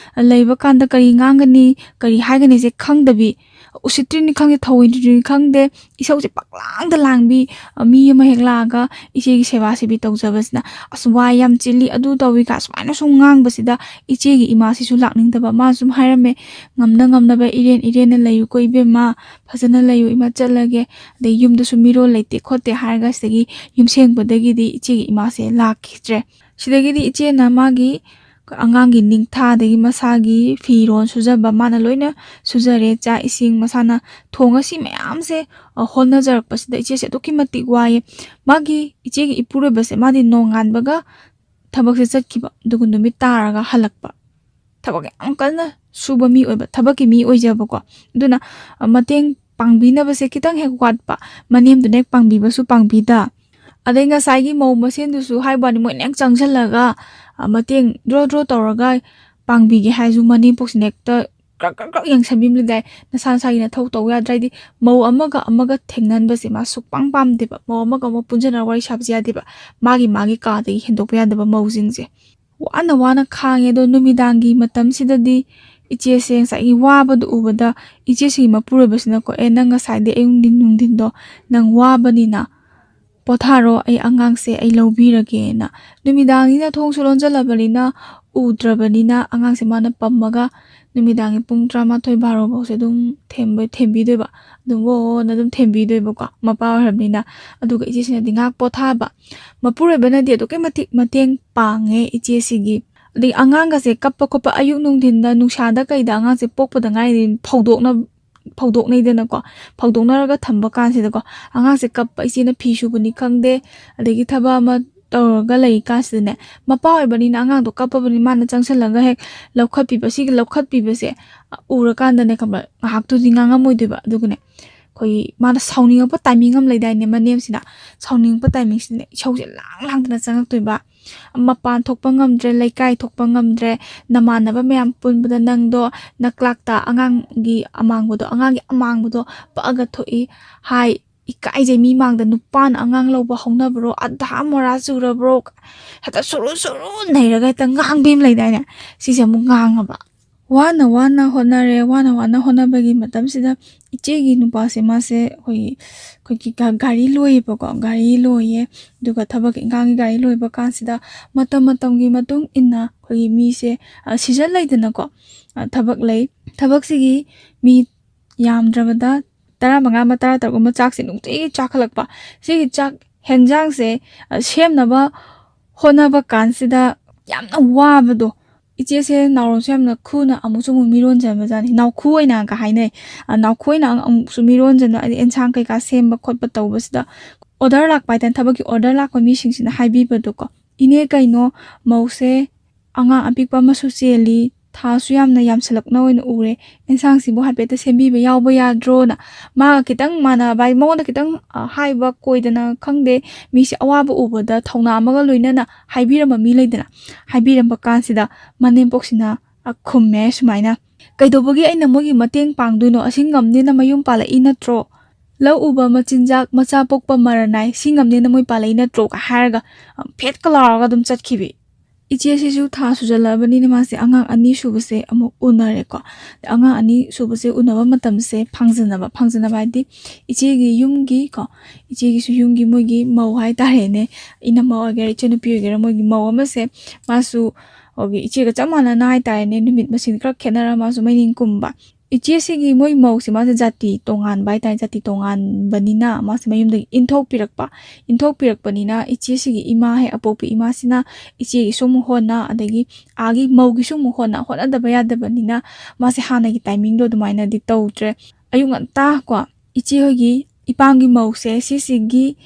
ꯂꯩꯕ ꯀꯥꯟꯗ ꯀꯔꯤ ꯉꯥꯡꯒꯅꯤ, ꯀꯔꯤ ꯍꯥꯏꯒꯅꯤꯁꯦ ꯈꯪꯗꯕꯤ, ꯎꯁꯤꯠꯇ꯭ꯔꯤꯅꯤ ꯈꯪꯗꯦ, ꯊꯧꯑꯣꯏꯗ꯭ꯔꯤꯅꯤ ꯈꯪꯗꯦ, ꯏꯁꯧꯁꯦ ꯄꯪꯂꯥꯡꯗ ꯂꯥꯡꯕꯤ, ꯑ, ꯃꯤ ꯑꯃ ꯍꯦꯛ ꯂꯥꯛꯑꯒ ꯏꯆꯦꯒꯤ ꯁꯦꯕꯥ ꯁꯦꯕꯤ ꯇꯧꯖꯕꯁꯤꯅ, "ꯑꯁ, ꯋꯥ ꯌꯥꯝ ꯆꯤꯜꯂꯤ, ꯑꯗꯨ ꯇꯧꯏ" ꯀ ꯁꯨꯃꯥꯏꯅ ꯁꯨꯝ ꯉꯥꯡꯕꯁꯤꯗ ꯏꯆꯦꯒꯤ ꯏꯃꯥꯁꯤꯁꯨ ꯂꯥꯛꯅꯤꯡꯗꯕ꯫ ꯃꯥ ꯁꯨꯝ ꯍꯥꯏꯔꯝꯃꯦ, "ꯉꯝꯅ ꯉꯝꯅꯕ ꯏꯔꯦꯟ ꯏꯔꯦꯟꯅ ꯂꯩꯌꯨꯀꯣ ꯏꯕꯦꯝꯃ, ꯐꯖꯅ ꯂꯩꯌꯨ ꯏꯃꯥ, ꯆꯠꯂꯒꯦ, ꯑꯗꯩ ꯌꯨꯝꯗꯁꯨ ꯃꯤꯔꯣꯜ ꯂꯩꯇꯦ ꯈꯣꯠꯇꯦ" ꯍꯥꯏꯔꯒ ꯁꯤꯗꯒꯤ ꯌꯨꯝꯁꯦꯡꯕꯗꯒꯤꯗꯤ ꯏꯆꯦꯒꯤ ꯏꯃꯥꯁꯦ ꯂꯥꯛꯈꯤꯗ꯭ꯔꯦ꯫ ꯁꯤꯗꯒꯤꯗꯤ ꯏꯆꯦꯅ ꯃꯥꯒꯤ ꯑꯉꯥꯡꯒꯤ ꯅꯤꯡꯊꯥ, ꯑꯗꯒꯤ ꯃꯁꯥꯒꯤ ꯐꯤꯔꯣꯜ ꯁꯨꯖꯕ ꯃꯥꯅ ꯂꯣꯏꯅ ꯁꯨꯖꯔꯦ꯫ ꯆꯥꯛ ꯏꯁꯤꯡ ꯃꯁꯥꯅ ꯊꯣꯡꯉ ꯁꯤ ꯃꯌꯥꯝꯁꯦ, ꯑ, ꯍꯣꯠꯅꯖꯔꯛꯄꯁꯤꯗ ꯏꯆꯦꯁꯦ ꯑꯗꯨꯛꯀꯤ ꯃꯇꯤꯛ ꯋꯥꯏꯌꯦ꯫ ꯃꯥꯒꯤ, ꯏꯆꯦꯒꯤ ꯏꯄꯨꯔꯣꯏꯕꯁꯦ ꯃꯥꯗꯤ ꯅꯣꯡꯉꯥꯟꯕꯒ ꯊꯕꯛꯁꯦ ꯆꯠꯈꯤꯕ, ꯑꯗꯨꯒ ꯅꯨꯃꯤꯠ ꯇꯥꯔꯒ ꯍꯜꯂꯛꯄ꯫ ꯊꯕꯛ ꯌꯥꯝ ꯀꯟꯅ ꯁꯨꯕ ꯃꯤ ꯑꯣꯏꯕ, ꯊꯕꯛꯀꯤ ꯃꯤ ꯑꯣꯏꯖꯕꯀꯣ꯫ ꯑꯗꯨꯅ, ꯑ, ꯃꯇꯦꯡ ꯄꯥꯡꯕꯤꯅꯕꯁꯦ ꯈꯤꯇꯪ ꯍꯦꯛ ꯋꯥꯠꯄ, ꯃꯅꯦꯝꯗꯨꯅ ꯍꯦꯛ ꯄꯥꯡꯕꯤꯕꯁꯨ ꯄꯥꯡꯕꯤꯗ꯫ ꯑꯗꯩ ꯉꯁꯥꯏꯒꯤ ꯃꯧ ꯃꯁꯦꯟꯗꯨꯁꯨ ꯍꯥꯏꯕ ꯋꯥꯅꯤ, ꯃꯣꯏꯅ ꯍꯦꯛ ꯆꯪꯁꯤꯜꯂꯒ, ꯑ, ꯃꯇꯦꯡ ꯗ꯭ꯔꯣ ꯗ꯭ꯔꯣ ꯇꯧꯔꯒ ꯄꯥꯡꯕꯤꯒꯦ ꯍꯥꯏꯔꯁꯨ ꯃꯅꯦꯝꯄꯣꯛꯁꯤꯅ ꯍꯦꯛꯇ ꯀ꯭ꯔꯛ ꯀ꯭ꯔꯛ ꯀ꯭ꯔꯛ ꯌꯦꯡꯁꯟꯕꯤꯕ ꯂꯩꯗꯥꯏ, ꯅꯁꯥ ꯅꯁꯥꯒꯤ ꯅꯊꯧ ꯇꯧ ꯌꯥꯗ꯭ꯔꯥ? ꯍꯥꯏꯗꯤ ꯃꯧ ꯑꯃꯒ ꯑꯃꯒ ꯊꯦꯡꯅꯍꯟꯕꯁꯦ ꯃꯥ ꯁꯨꯛꯄꯥꯝ ꯄꯥꯝꯗꯦꯕ꯫ ꯃꯧ ꯑꯃꯒ ꯑꯃꯒ ꯄꯨꯟꯁꯤꯟꯅꯔꯒ ꯋꯥꯔꯤ ꯁꯥꯕꯁꯦ ꯌꯥꯗꯦꯕ꯫ ꯃꯥꯒꯤ ꯃꯥꯒꯤ ꯀꯥꯗꯒꯤ ꯍꯦꯟꯗꯣꯛꯄ ꯌꯥꯗꯕ ꯃꯧꯁꯤꯡꯁꯦ꯫ ꯋꯥꯅ ꯋꯥꯅ ꯈꯥꯡꯉꯦ꯫ ꯑꯗꯣ ꯅꯨꯃꯤꯗꯥꯡꯒꯤ ꯃꯇꯝꯁꯤꯗꯗꯤ ꯏꯆꯦꯁꯦ ꯉꯁꯥꯏꯒꯤ ꯋꯥꯕꯗꯨ ꯎꯕꯗ ꯏꯆꯦꯁꯤꯒꯤ ꯃꯄꯨꯔꯣꯏꯕꯁꯤꯅꯀꯣ, "ꯑꯦ, ꯅꯪ ꯉꯁꯥꯏꯗꯤ ꯑꯌꯨꯛ ꯅꯨꯡꯊꯤꯟ ꯅꯨꯡꯊꯤꯟꯗꯣ ꯅꯪ ꯋꯥꯕꯅꯤꯅ ꯄꯣꯊꯥꯔꯣ, ꯑꯩ ꯑꯉꯥꯡꯁꯦ ꯑꯩ ꯂꯧꯕꯤꯔꯒꯦꯅ"꯫ ꯅꯨꯃꯤꯗꯥꯡꯅꯤꯅ ꯊꯣꯡꯁꯨ ꯂꯣꯟꯖꯜꯂꯕꯅꯤꯅ ꯎꯗ꯭ꯔꯕꯅꯤꯅ ꯑꯉꯥꯡꯁꯦ ꯃꯥꯅ ꯄꯝꯃꯒ ꯅꯨꯃꯤꯗꯥꯡꯒꯤ ꯄꯨꯡ ꯇꯔꯥꯃꯥꯊꯣꯏ ꯕꯥꯔꯣ ꯐꯥꯎꯁꯦ ꯑꯗꯨꯝ ꯊꯦꯝꯕ-, ꯊꯦꯝꯕꯤꯗꯣꯏꯕ꯫ ꯑꯗꯨꯝ "ꯑꯣ" ꯑꯣ" ꯅ ꯑꯗꯨꯝ ꯊꯦꯝꯕꯤꯗꯣꯏꯕꯀꯣ, ꯃꯄꯥ ꯑꯣꯏꯔꯕꯅꯤꯅ꯫ ꯑꯗꯨꯒ ꯏꯆꯦꯁꯤꯅꯗꯤ ꯉꯥꯏꯍꯥꯛ ꯄꯣꯊꯥꯕ꯫ ꯃꯄꯨꯔꯣꯏꯕꯅꯗꯤ ꯑꯗꯨꯛꯀꯤ ꯃꯇꯤꯛ ꯃꯇꯦꯡ ꯄꯥꯡꯉꯦ ꯏꯆꯦꯁꯤꯒꯤ꯫ ꯑꯗꯒꯤ ꯑꯉꯥꯡꯒꯁꯦ ꯀꯞꯄ ꯈꯣꯠꯄ, ꯑꯌꯨꯛ ꯅꯨꯡꯊꯤꯟꯗ ꯅꯨꯡꯁꯥꯗ ꯀꯩꯗ ꯑꯉꯥꯡꯁꯦ ꯄꯣꯛꯄꯗ ꯉꯥꯏꯔꯤ ꯐꯧꯗꯣꯛꯅ-, ꯐꯧꯗꯣꯛꯅꯩꯗꯅꯀꯣ꯫ ꯐꯧꯗꯣꯛꯅꯔꯒ ꯊꯝꯕ ꯀꯥꯟꯁꯤꯗꯀꯣ, ꯑꯉꯥꯡꯁꯦ ꯀꯞꯄ, ꯏꯆꯦꯅ ꯐꯤ ꯁꯨꯕꯅꯤ ꯈꯪꯗꯦ, ꯑꯗꯒꯤ ꯊꯕꯛ ꯑꯃ ꯇꯧꯔꯒ ꯂꯩ ꯀꯥꯟꯁꯤꯗꯅꯦ, ꯃꯄꯥ ꯑꯣꯏꯕꯅꯤꯅ ꯑꯉꯥꯡꯗꯣ ꯀꯞꯄꯕꯅꯤ, ꯃꯥꯅ ꯆꯪꯁꯜꯂꯒ ꯍꯦꯛ ꯂꯧꯈꯠꯄꯤꯕ꯫ ꯁꯤꯒꯤ ꯂꯧꯈꯠꯄꯤꯕꯁꯦ ꯎꯔꯀꯥꯟꯗꯅꯦ, ꯈꯪꯕ꯭ꯔꯥ, ꯉꯥꯏꯍꯥꯛꯇꯨꯗꯤ ꯉꯥꯡꯉꯝꯃꯣꯏꯗꯣꯏꯕ꯫ ꯑꯗꯨꯒꯅꯦ, ꯑꯩꯈꯣꯏꯒꯤ ꯃꯥꯅ ꯁꯥꯎꯅꯤꯡꯉꯛꯄ ꯇꯥꯏꯃꯤꯡ ꯑꯃ ꯂꯩꯗꯥꯏꯅꯦ, ꯃꯅꯦꯝꯁꯤꯅ ꯁꯥꯎꯅꯤꯡꯉꯛꯄ ꯇꯥꯏꯃꯤꯡꯁꯤꯗ ꯏꯁꯧꯁꯦ ꯂꯥꯡ ꯂꯥꯡꯗꯅ ꯆꯪꯉꯛꯇꯣꯏꯕ꯫ ꯃꯄꯥꯟ ꯊꯣꯛꯄ ꯉꯝꯗ꯭ꯔꯦ, ꯂꯩꯀꯥꯏ ꯊꯣꯛꯄ ꯉꯝꯗ꯭ꯔꯦ, ꯅꯃꯥꯟꯅꯕ ꯃꯌꯥꯝ ꯄꯨꯟꯕꯗ ꯅꯪꯗꯣ ꯅꯀ꯭ꯂꯥꯛꯇ ꯑꯉꯥꯡꯒꯤ ꯑꯃꯥꯡꯕꯗꯣ, ꯑꯉꯥꯡꯒꯤ ꯑꯃꯥꯡꯕꯗꯣ ꯄꯛꯑꯒ ꯊꯣꯛꯏ ꯍꯥꯏ꯫ ꯏꯀꯥꯏꯖꯩ, ꯃꯤ ꯃꯥꯡꯗ ꯅꯨꯄꯥꯅ ꯑꯉꯥꯡ ꯂꯧꯕ ꯍꯧꯅꯕ꯭ꯔꯣ? ꯑꯙꯥ ꯃꯣꯔꯥ ꯆꯨꯔꯕ꯭ꯔꯣ? ꯍꯦꯛꯇ ꯁꯨꯔꯨ ꯁꯨꯔꯨ ꯅꯩꯔꯒ ꯍꯦꯛꯇ ꯉꯥꯡꯕꯤ ꯑꯃ ꯂꯩꯗꯥꯏꯅꯦ? ꯁꯤꯁꯦ ꯑꯃꯨꯛ ꯉꯥꯡꯉꯕ꯫ ꯋꯥꯅ ꯋꯥꯅ ꯍꯣꯠꯅꯔꯦ꯫ ꯋꯥꯅ ꯋꯥꯅ ꯍꯣꯠꯅꯕꯒꯤ ꯃꯇꯝꯁꯤꯗ ꯏꯆꯦꯒꯤ ꯅꯨꯄꯥꯁꯦ, ꯃꯥꯁꯦ ꯑꯩꯈꯣꯏꯒꯤ, ꯑꯩꯈꯣꯏꯒꯤ ꯒꯥ-, ꯒꯥꯔꯤ ꯂꯣꯏꯌꯦꯕꯀꯣ, ꯒꯥꯔꯤ ꯂꯣꯏꯌꯦ꯫ ꯑꯗꯨꯒ ꯊꯕꯛ ꯏꯟꯈꯥꯡꯒꯤ ꯒꯥꯔꯤ ꯂꯣꯏꯕ ꯀꯥꯟꯁꯤꯗ ꯃꯇꯝ ꯃꯇꯝꯒꯤ ꯃꯇꯨꯡ ꯏꯟꯅ ꯑꯩꯈꯣꯏꯒꯤ ꯃꯤꯁꯦ, ꯑ, ꯁꯤꯖꯟ ꯂꯩꯗꯅꯀꯣ, ꯑ, ꯊꯕꯛ ꯂꯩ꯫ ꯊꯕꯛꯁꯤꯒꯤ ꯃꯤ ꯌꯥꯝꯗ꯭ꯔꯕꯗ ꯇꯔꯥꯃꯉꯥ ꯑꯃ, ꯇꯔꯥꯇꯔꯨꯛ ꯑꯃ ꯆꯥꯛꯁꯦ ꯅꯨꯡꯇꯤꯒꯤ ꯆꯥꯈꯠꯂꯛꯄ꯫ ꯁꯤꯒꯤ ꯆꯥꯛ ꯍꯦꯟꯖꯥꯡꯁꯦ, ꯑ, ꯁꯦꯝꯅꯕ ꯍꯣꯠꯅꯕ ꯀꯥꯟꯁꯤꯗ ꯌꯥꯝꯅ ꯋꯥꯕꯗꯣ꯫ ꯏꯆꯦꯁꯦ ꯅꯥꯎꯔꯣꯟꯁꯨ ꯌꯥꯝꯅ ꯈꯨꯅ ꯑꯃꯨꯛꯁꯨ ꯑꯃꯨꯛ ꯃꯤꯔꯣꯟꯖꯟꯕꯖꯥꯠꯅꯤ꯫ ꯅꯥꯎꯈꯨ ꯑꯣꯏꯅꯒ ꯍꯥꯏꯅꯩ꯫ ꯑ, ꯅꯥꯎꯈꯨ ꯑꯣꯏꯅ ꯑꯃꯨꯛꯁꯨ ꯃꯤꯔꯣꯟꯖꯟꯕ, ꯍꯥꯏꯗꯤ ꯑꯦꯟꯁꯥꯡ ꯀꯩꯀꯥ ꯁꯦꯝꯕ ꯈꯣꯠꯄ ꯇꯧꯕꯁꯤꯗ ꯑꯣꯔꯗꯔ ꯂꯥꯛꯄ ꯍꯥꯏꯇꯥꯔꯦ, ꯊꯕꯛꯀꯤ ꯑꯣꯔꯗꯔ ꯂꯥꯛꯄ ꯃꯤꯁꯤꯡꯁꯤꯅ ꯍꯥꯏꯕꯤꯕꯗꯣꯀꯣ, "ꯏꯅꯦ, ꯀꯩꯅꯣ, ꯃꯧꯁꯦ ꯑꯉꯥꯡ ꯑꯄꯤꯛꯄ ꯑꯃꯁꯨ ꯆꯦꯜꯂꯤ, ꯊꯥꯁꯨ ꯌꯥꯝꯅ ꯌꯥꯝꯁꯜꯂꯛꯅ ꯑꯣꯏꯅ ꯎꯔꯦ, ꯑꯦꯟꯁꯥꯡꯁꯤꯕꯨ ꯍꯥꯏꯐꯦꯠꯇ ꯁꯦꯝꯕꯤꯕ ꯌꯥꯎꯕ ꯌꯥꯗ꯭ꯔꯣꯅ?" ꯃꯥꯒ ꯈꯤꯇꯪ ꯃꯥꯟꯅꯕ ꯍꯥꯏ, ꯃꯉꯣꯟꯗ ꯈꯤꯇꯪ, ꯑ, ꯍꯥꯏꯕ ꯀꯣꯏꯗꯅ ꯈꯪꯗꯦ, ꯃꯤꯁꯦ ꯑꯋꯥꯕ ꯎꯕꯗ ꯊꯧꯅꯥ ꯑꯃꯒ ꯂꯣꯏꯅꯅ ꯍꯥꯏꯕꯤꯔꯝꯕ ꯃꯤ ꯂꯩꯗꯅ, ꯍꯥꯏꯕꯤꯔꯝꯕ ꯀꯥꯟꯁꯤꯗ ꯃꯅꯦꯝꯄꯣꯛꯁꯤꯅ, ꯑ, ꯈꯨꯝꯃꯦ ꯁꯨꯃꯥꯏꯅ, "ꯀꯩꯗꯧꯕꯒꯤ ꯑꯩꯅ ꯃꯣꯏꯒꯤ ꯃꯇꯦꯡ ꯄꯥꯡꯗꯣꯏꯅꯣ? ꯑꯁꯤ ꯉꯝꯅꯦꯅ ꯃꯌꯨꯝ ꯄꯥꯜꯂꯛꯏ ꯅꯠꯇ꯭ꯔꯣ? ꯂꯧ ꯎꯕ ꯃꯆꯤꯟꯖꯥꯛ, ꯃꯆꯥ ꯄꯣꯛꯄ ꯃꯔꯅꯥꯏ, ꯁꯤ ꯉꯝꯅꯦꯅ ꯃꯣꯏ ꯄꯥꯜꯂꯛꯏ ꯅꯠꯇ꯭ꯔꯣ?" ꯀ ꯍꯥꯏꯔꯒ, ꯑ, ꯐꯦꯠꯀ ꯂꯥꯎꯔꯒ ꯑꯗꯨꯝ ꯆꯠꯈꯤꯕꯤ꯫ ꯏꯆꯦꯁꯤꯁꯨ ꯊꯥ ꯁꯨꯖꯜꯂꯛꯑꯕꯅꯤꯅ ꯃꯥꯁꯦ ꯑꯉꯥꯡ ꯑꯅꯤ ꯁꯨꯕꯁꯦ ꯑꯃꯨꯛ ꯎꯅꯔꯦꯀꯣ꯫ ꯑꯉꯥꯡ ꯑꯅꯤ ꯁꯨꯕꯁꯦ ꯎꯅꯕ ꯃꯇꯝꯁꯦ ꯐꯥꯡꯖꯅꯕ, ꯐꯥꯡꯖꯅꯕ ꯍꯥꯏꯗꯤ ꯏꯆꯦꯒꯤ ꯌꯨꯝꯒꯤ ꯀꯣ, ꯏꯆꯦꯒꯤꯁꯨ ꯌꯨꯝꯒꯤ ꯃꯣꯏꯒꯤ ꯃꯧ ꯍꯥꯏꯇꯥꯔꯦꯅꯦ, ꯏꯅꯝꯃ ꯑꯣꯏꯒꯦꯔꯥ ꯏꯆꯟꯅꯨꯄꯤ ꯑꯣꯏꯒꯦꯔꯥ, ꯃꯣꯏꯒꯤ ꯃꯧ ꯑꯃꯁꯦ ꯃꯥꯁꯨ, ꯑꯣꯒꯤ ꯏꯆꯦꯒ ꯆꯞ ꯃꯥꯟꯅꯅ ꯍꯥꯏꯇꯥꯔꯦꯅꯦ, ꯅꯨꯃꯤꯠ ꯃꯁꯤꯡ ꯈꯔ ꯈꯦꯠꯅꯔ ꯃꯥꯁꯨ ꯃꯩꯅꯤꯡ ꯀꯨꯝꯕ꯫ ꯏꯆꯦꯁꯤꯒꯤ ꯃꯣꯏ ꯃꯧꯁꯦ ꯃꯥꯁꯦ ꯖꯥꯇꯤ ꯇꯣꯉꯥꯟꯕ ꯍꯥꯏꯇꯥꯔꯦ, ꯖꯥꯇꯤ ꯇꯣꯉꯥꯟꯕꯅꯤꯅ ꯃꯥꯁꯦ ꯃꯌꯨꯝꯗꯒꯤ ꯏꯟꯊꯣꯛꯄꯤꯔꯛꯄ꯫ ꯏꯟꯊꯣꯛꯄꯤꯔꯛꯄꯅꯤꯅ ꯏꯆꯦꯁꯤꯒꯤ ꯏꯃꯥ ꯍꯦꯛ ꯑꯄꯣꯛꯄꯤ ꯏꯃꯥꯁꯤꯅ ꯏꯆꯦꯒꯤꯁꯨ ꯑꯃꯨꯛ ꯍꯣꯠꯅ, ꯑꯗꯒꯤ ꯑꯥꯒꯤ ꯃꯧꯒꯤꯁꯨ ꯑꯃꯨꯛ ꯍꯣꯠꯅ, ꯍꯣꯠꯅꯗꯕ ꯌꯥꯗꯕꯅꯤꯅ ꯃꯥꯁꯦ ꯍꯥꯟꯅꯒꯤ ꯇꯥꯏꯃꯤꯡꯗꯣ ꯑꯗꯨꯃꯥꯏꯅꯗꯤ ꯇꯧꯗ꯭ꯔꯦ꯫ ꯑꯌꯨꯛ ꯉꯟꯇꯥ ꯀꯣ, ꯏꯆꯦ ꯍꯣꯏꯒꯤ ꯏꯄꯥꯝꯒꯤ ꯃꯧꯁꯦ ꯁꯤꯁꯤꯒꯤ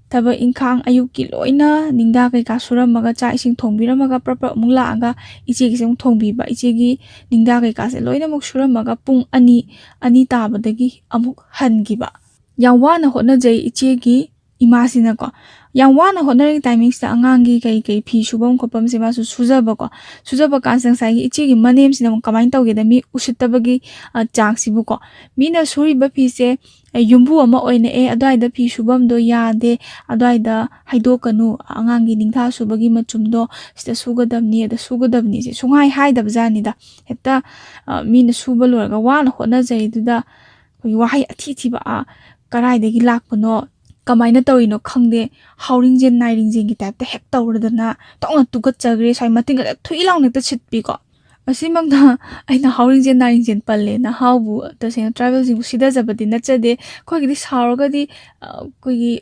ꯊꯕꯛ ꯏꯪꯈꯥꯡ ꯑꯌꯨꯛꯀꯤ ꯂꯣꯏꯅ ꯅꯤꯡꯗꯥ ꯀꯩꯀꯥ ꯁꯨꯔꯝꯃꯒ, ꯆꯥꯛ ꯏꯁꯤꯡ ꯊꯣꯡꯕꯤꯔꯝꯃꯒ, ꯄ꯭ꯔꯞ ꯄ꯭ꯔꯞ ꯑꯃꯨꯛ ꯂꯥꯛꯑꯒ ꯏꯆꯦꯒꯤꯁꯦ ꯑꯃꯨꯛ ꯊꯣꯡꯕꯤꯕ꯫ ꯏꯆꯦꯒꯤ ꯅꯤꯡꯗꯥ ꯀꯩꯀꯥꯁꯦ ꯂꯣꯏꯅꯃꯛ ꯁꯨꯔꯝꯃꯒ ꯄꯨꯡ ꯑꯅꯤ, ꯑꯅꯤ ꯇꯥꯕꯗꯒꯤ ꯑꯃꯨꯛ ꯍꯟꯈꯤꯕ꯫ ꯌꯥꯝ ꯋꯥꯅ ꯍꯣꯠꯅꯖꯩ ꯏꯆꯦꯒꯤ ꯏꯃꯥꯁꯤꯅꯀꯣ꯫ ꯌꯥꯝ ꯋꯥꯅ ꯍꯣꯠꯅꯔꯤꯉꯩ ꯇꯥꯏꯃꯤꯡꯁꯤꯗ ꯑꯉꯥꯡꯒꯤ ꯀꯩ ꯀꯩ ꯐꯤ ꯁꯨꯐꯝ ꯈꯣꯠꯐꯝꯁꯦ ꯃꯥꯁꯨ ꯁꯨꯖꯕꯀꯣ꯫ ꯁꯨꯖꯕ ꯀꯥꯟꯁꯤꯗ ꯉꯁꯥꯏꯒꯤ ꯏꯆꯦꯒꯤ ꯃꯅꯦꯝꯁꯤꯅ ꯑꯃꯨꯛ ꯀꯃꯥꯏꯅ ꯇꯧꯒꯦꯗ, ꯃꯤ ꯎꯁꯤꯠꯇꯕꯒꯤ, ꯑ, ꯆꯥꯡꯁꯤꯕꯨꯀꯣ, ꯃꯤꯅ ꯁꯨꯔꯤꯕ ꯐꯤꯁꯦ, ꯑꯦ, ꯌꯨꯝꯕꯨ ꯑꯃ ꯑꯣꯏꯅ, "ꯑꯦ, ꯑꯗꯨꯋꯥꯏꯗ ꯐꯤ ꯁꯨꯐꯝꯗꯣ ꯌꯥꯗꯦ, ꯑꯗꯨꯋꯥꯏꯗ ꯍꯩꯗꯣꯛꯀꯅꯨ, ꯑꯉꯥꯡꯒꯤ ꯅꯤꯡꯊꯥ ꯁꯨꯕꯒꯤ ꯃꯆꯨꯝꯗꯣ ꯁꯤꯗ ꯁꯨꯒꯗꯕꯅꯤ, ꯑꯗ ꯁꯨꯒꯗꯕꯅꯤꯁꯦ" ꯁꯨꯡꯍꯥꯏ ꯍꯥꯏꯗꯕ ꯖꯥꯠꯅꯤꯗ꯫ ꯍꯦꯛꯇ, ꯑ, ꯃꯤꯅ ꯁꯨꯕ ꯂꯣꯏꯔꯒ ꯋꯥꯅ ꯍꯣꯠꯅꯖꯩꯗꯨꯗ ꯑꯩꯈꯣꯏꯒꯤ ꯋꯥꯍꯩ ꯑꯊꯤ ꯑꯊꯤꯕ, ꯑ, ꯀꯔꯥꯏꯗꯒꯤ ꯂꯥꯛꯄꯅꯣ, ꯀꯃꯥꯏꯅ ꯇꯧꯔꯤꯅꯣ ꯈꯪꯗꯦ, ꯍꯥꯎꯔꯤꯡꯖꯦꯟ ꯅꯥꯏꯔꯤꯡꯖꯦꯟꯒꯤ ꯇꯥꯏꯞꯇ ꯍꯦꯛ ꯇꯧꯔꯗꯅ ꯇꯣꯛꯅ ꯇꯨꯀꯠꯆꯈ꯭ꯔꯦ, ꯁ꯭ꯋꯥꯏ ꯃꯇꯤꯟꯒꯁꯦ ꯊꯨꯏ ꯂꯥꯎꯅ ꯍꯦꯛꯇ ꯁꯤꯠꯄꯤꯀꯣ꯫ ꯑꯁꯤꯃꯛꯅ ꯑꯩꯅ ꯍꯥꯎꯔꯤꯡꯖꯦꯟ ꯅꯥꯏꯔꯤꯡꯖꯦꯟ ꯄꯜꯂꯦꯅ ꯍꯥꯎꯕꯨ ꯇꯁꯦꯡꯅ ꯇ꯭ꯔꯥꯏꯕꯦꯜꯁꯤꯡꯕꯨ ꯁꯤꯊꯖꯕꯗꯤ ꯅꯠꯆꯗꯦ꯫ ꯑꯩꯈꯣꯏꯒꯤꯗꯤ ꯁꯥꯎꯔꯒꯗꯤ, ꯑ, ꯑꯩꯈꯣꯏꯒꯤ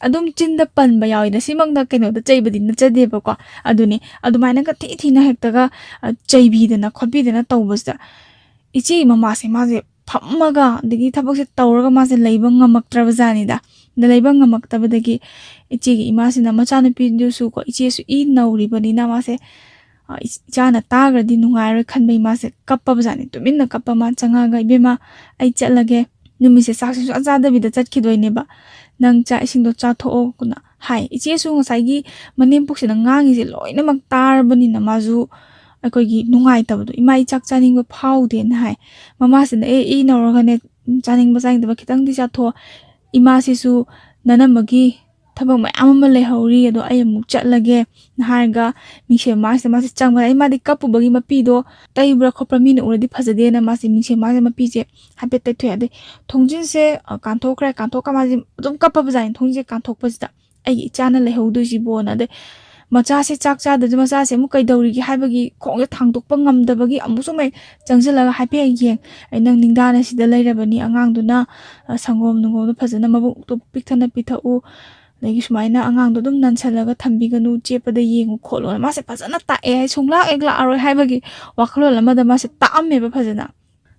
ꯑꯗꯨꯝ ꯆꯤꯟꯗ ꯄꯟꯕ ꯌꯥꯎꯋꯤꯗ, ꯁꯤꯃꯛꯅ ꯀꯩꯅꯣꯗ ꯆꯩꯕꯗꯤ ꯅꯠꯆꯗꯦꯕꯀꯣ꯫ ꯑꯗꯨꯅꯤ, ꯑꯗꯨꯃꯥꯏꯅꯒ ꯊꯤ ꯊꯤꯅ ꯍꯦꯛꯇꯒ, ꯑ, ꯆꯩꯕꯤꯗꯅ ꯈꯣꯠꯄꯤꯗꯅ ꯇꯧꯕꯁꯤꯗ ꯏꯆꯦꯒꯤ ꯃꯃꯥꯁꯦ, ꯃꯥꯁꯦ ꯐꯝꯃꯒ ꯑꯗꯒꯤ ꯊꯕꯛꯁꯦ ꯇꯧꯔꯒ ꯃꯥꯁꯦ ꯂꯩꯕ ꯉꯝꯃꯛꯇ꯭ꯔꯕ ꯖꯥꯠꯅꯤꯗ꯫ ꯑꯗ ꯂꯩꯕ ꯉꯝꯃꯛꯇꯕꯗꯒꯤ ꯏꯆꯦꯒꯤ ꯏꯃꯥꯁꯤꯅ ꯃꯆꯥꯅꯨꯄꯤꯗꯨꯁꯨ ꯀꯣ, ꯏꯆꯦꯁꯨ ꯏ ꯅꯧꯔꯤꯕꯅꯤꯅ ꯃꯥꯁꯦ, ꯑ, ꯏꯆ-, ꯏꯆꯥꯅ ꯇꯥꯈ꯭ꯔꯗꯤ ꯅꯨꯡꯉꯥꯏꯔꯣꯏ ꯈꯟꯕꯒꯤ ꯃꯥꯁꯦ ꯀꯞꯄꯕ ꯖꯥꯠꯅꯤ꯫ ꯇꯨꯃꯤꯟꯅ ꯀꯞꯄ ꯃꯥ ꯆꯪꯉꯛꯑꯒ, "ꯏꯕꯦꯝꯃ, ꯑꯩ ꯆꯠꯂꯒꯦ, ꯅꯨꯃꯤꯠꯁꯦ ꯆꯥꯛꯁꯦ ꯁꯨꯡꯆꯥ ꯆꯥꯗꯕꯤꯗ ꯆꯠꯈꯤꯗꯣꯏꯅꯦꯕ, ꯅꯪ ꯆꯥꯛ ꯏꯁꯤꯡꯗꯣ ꯆꯥꯊꯣꯛꯑꯣꯅ" ꯍꯥꯏ꯫ ꯏꯆꯦꯁꯨ ꯉꯁꯥꯏꯒꯤ ꯃꯅꯦꯝꯄꯣꯛꯁꯤꯅ ꯉꯥꯡꯉꯤꯁꯦ ꯂꯣꯏꯅꯃꯛ ꯇꯥꯔꯕꯅꯤꯅ ꯃꯥꯁꯨ ꯑꯩꯈꯣꯏꯒꯤ ꯅꯨꯡꯉꯥꯏꯇꯕꯗꯣ, "ꯏꯃꯥ, ꯑꯩ ꯆꯥꯛ ꯆꯥꯅꯤꯡꯕ ꯐꯥꯎꯗꯦꯅ" ꯍꯥꯏ꯫ ꯃꯃꯥꯁꯤꯅ, "ꯑꯦ, ꯏ ꯅꯧꯔꯒꯅꯦ, ꯆꯥꯅꯤꯡꯕ ꯆꯥꯅꯤꯡꯗꯕ ꯈꯤꯇꯪꯗꯤ ꯆꯥꯊꯣꯛꯑꯣ, ꯏꯃꯥꯁꯤꯁꯨ ꯅꯅꯝꯃꯒꯤ ꯊꯕꯛ ꯃꯌꯥꯝ ꯑꯃ ꯂꯩꯍꯧꯔꯤ, ꯑꯗꯣ ꯑꯩ ꯑꯃꯨꯛ ꯆꯠꯂꯒꯦ" ꯍꯥꯏꯔꯒ ꯃꯤꯡꯁꯦꯜ ꯃꯃꯥꯡꯁꯤꯗ ꯃꯥꯁꯦ ꯆꯪꯕ꯫ ꯑꯩ, ꯃꯥꯗꯤ ꯀꯞꯄꯨꯕꯒꯤ ꯃꯄꯤꯗꯣ ꯇꯩꯕ꯭ꯔꯥ ꯈꯣꯠꯄ꯭ꯔꯥ ꯃꯤꯅ ꯎꯔꯗꯤ ꯐꯖꯗꯦꯅ ꯃꯥꯁꯦ ꯃꯤꯡꯁꯦꯜ ꯃꯃꯥꯡꯁꯤꯗ ꯃꯄꯤꯁꯦ ꯍꯥꯏꯐꯦꯠ ꯇꯩꯊꯣꯛꯑꯦ꯫ ꯑꯗꯩ ꯊꯣꯡꯖꯤꯟꯁꯦ, ꯑ, ꯀꯥꯟꯊꯣꯛꯈ꯭ꯔꯦ꯫ ꯀꯥꯟꯊꯣꯛꯈ꯭ꯔ ꯃꯥꯁꯦ ꯑꯗꯨꯝ ꯀꯞꯄꯕ ꯖꯥꯠꯅꯤ ꯊꯣꯡꯖꯤꯟꯁꯦ ꯀꯥꯟꯊꯣꯛꯄꯁꯤꯗ, "ꯑꯩꯒꯤ ꯏꯆꯥꯅ ꯂꯩꯍꯧꯗꯣꯏꯁꯤꯕꯣꯅ"꯫ ꯑꯗꯩ ꯃꯆꯥꯁꯦ ꯆꯥꯛ ꯆꯥꯗ꯭ꯔꯗꯤ ꯃꯆꯥꯁꯦ ꯑꯃꯨꯛ ꯀꯩꯗꯧꯔꯤꯒꯦ ꯍꯥꯏꯕꯒꯤ ꯈꯣꯡꯁꯦ ꯊꯥꯡꯗꯣꯛꯄ ꯉꯝꯗꯕꯒꯤ ꯑꯃꯨꯛꯁꯨ ꯑꯃꯨꯛ ꯆꯪꯁꯤꯜꯂꯒ ꯍꯥꯏꯐꯦꯠ ꯌꯦꯡ, "ꯑꯩ, ꯅꯪ ꯅꯤꯡꯗꯥꯅ ꯁꯤꯗ ꯂꯩꯔꯕꯅꯤ, ꯑꯉꯥꯡꯗꯨꯅ, ꯑ, ꯁꯪꯒꯣꯝ ꯅꯨꯡꯒꯣꯝꯗꯣ ꯐꯖꯅ ꯃꯕꯨꯛꯇꯣ ꯄꯤꯛ ꯊꯟꯅ ꯄꯤꯊꯛꯎ, ꯑꯗꯒꯤ ꯁꯨꯃꯥꯏꯅ ꯑꯉꯥꯡꯗꯣ ꯑꯗꯨꯝ ꯅꯟꯁꯜꯂꯒ ꯊꯝꯕꯤꯒꯅꯨ, ꯆꯦꯞꯄꯗ ꯌꯦꯡꯉꯨ ꯈꯣꯠꯂꯨꯅ" ꯃꯥꯁꯦ ꯐꯖꯅ ꯇꯥꯛꯑꯦ꯫ ꯑꯩ ꯁꯨꯡꯂꯥꯛ ꯍꯦꯛ ꯂꯥꯛꯑꯔꯣꯏ ꯍꯥꯏꯕꯒꯤ ꯋꯥꯈꯜꯂꯣꯟ ꯑꯃꯗ ꯃꯥꯁꯦ ꯇꯥꯛꯑꯝꯃꯦꯕ ꯐꯖꯅ꯫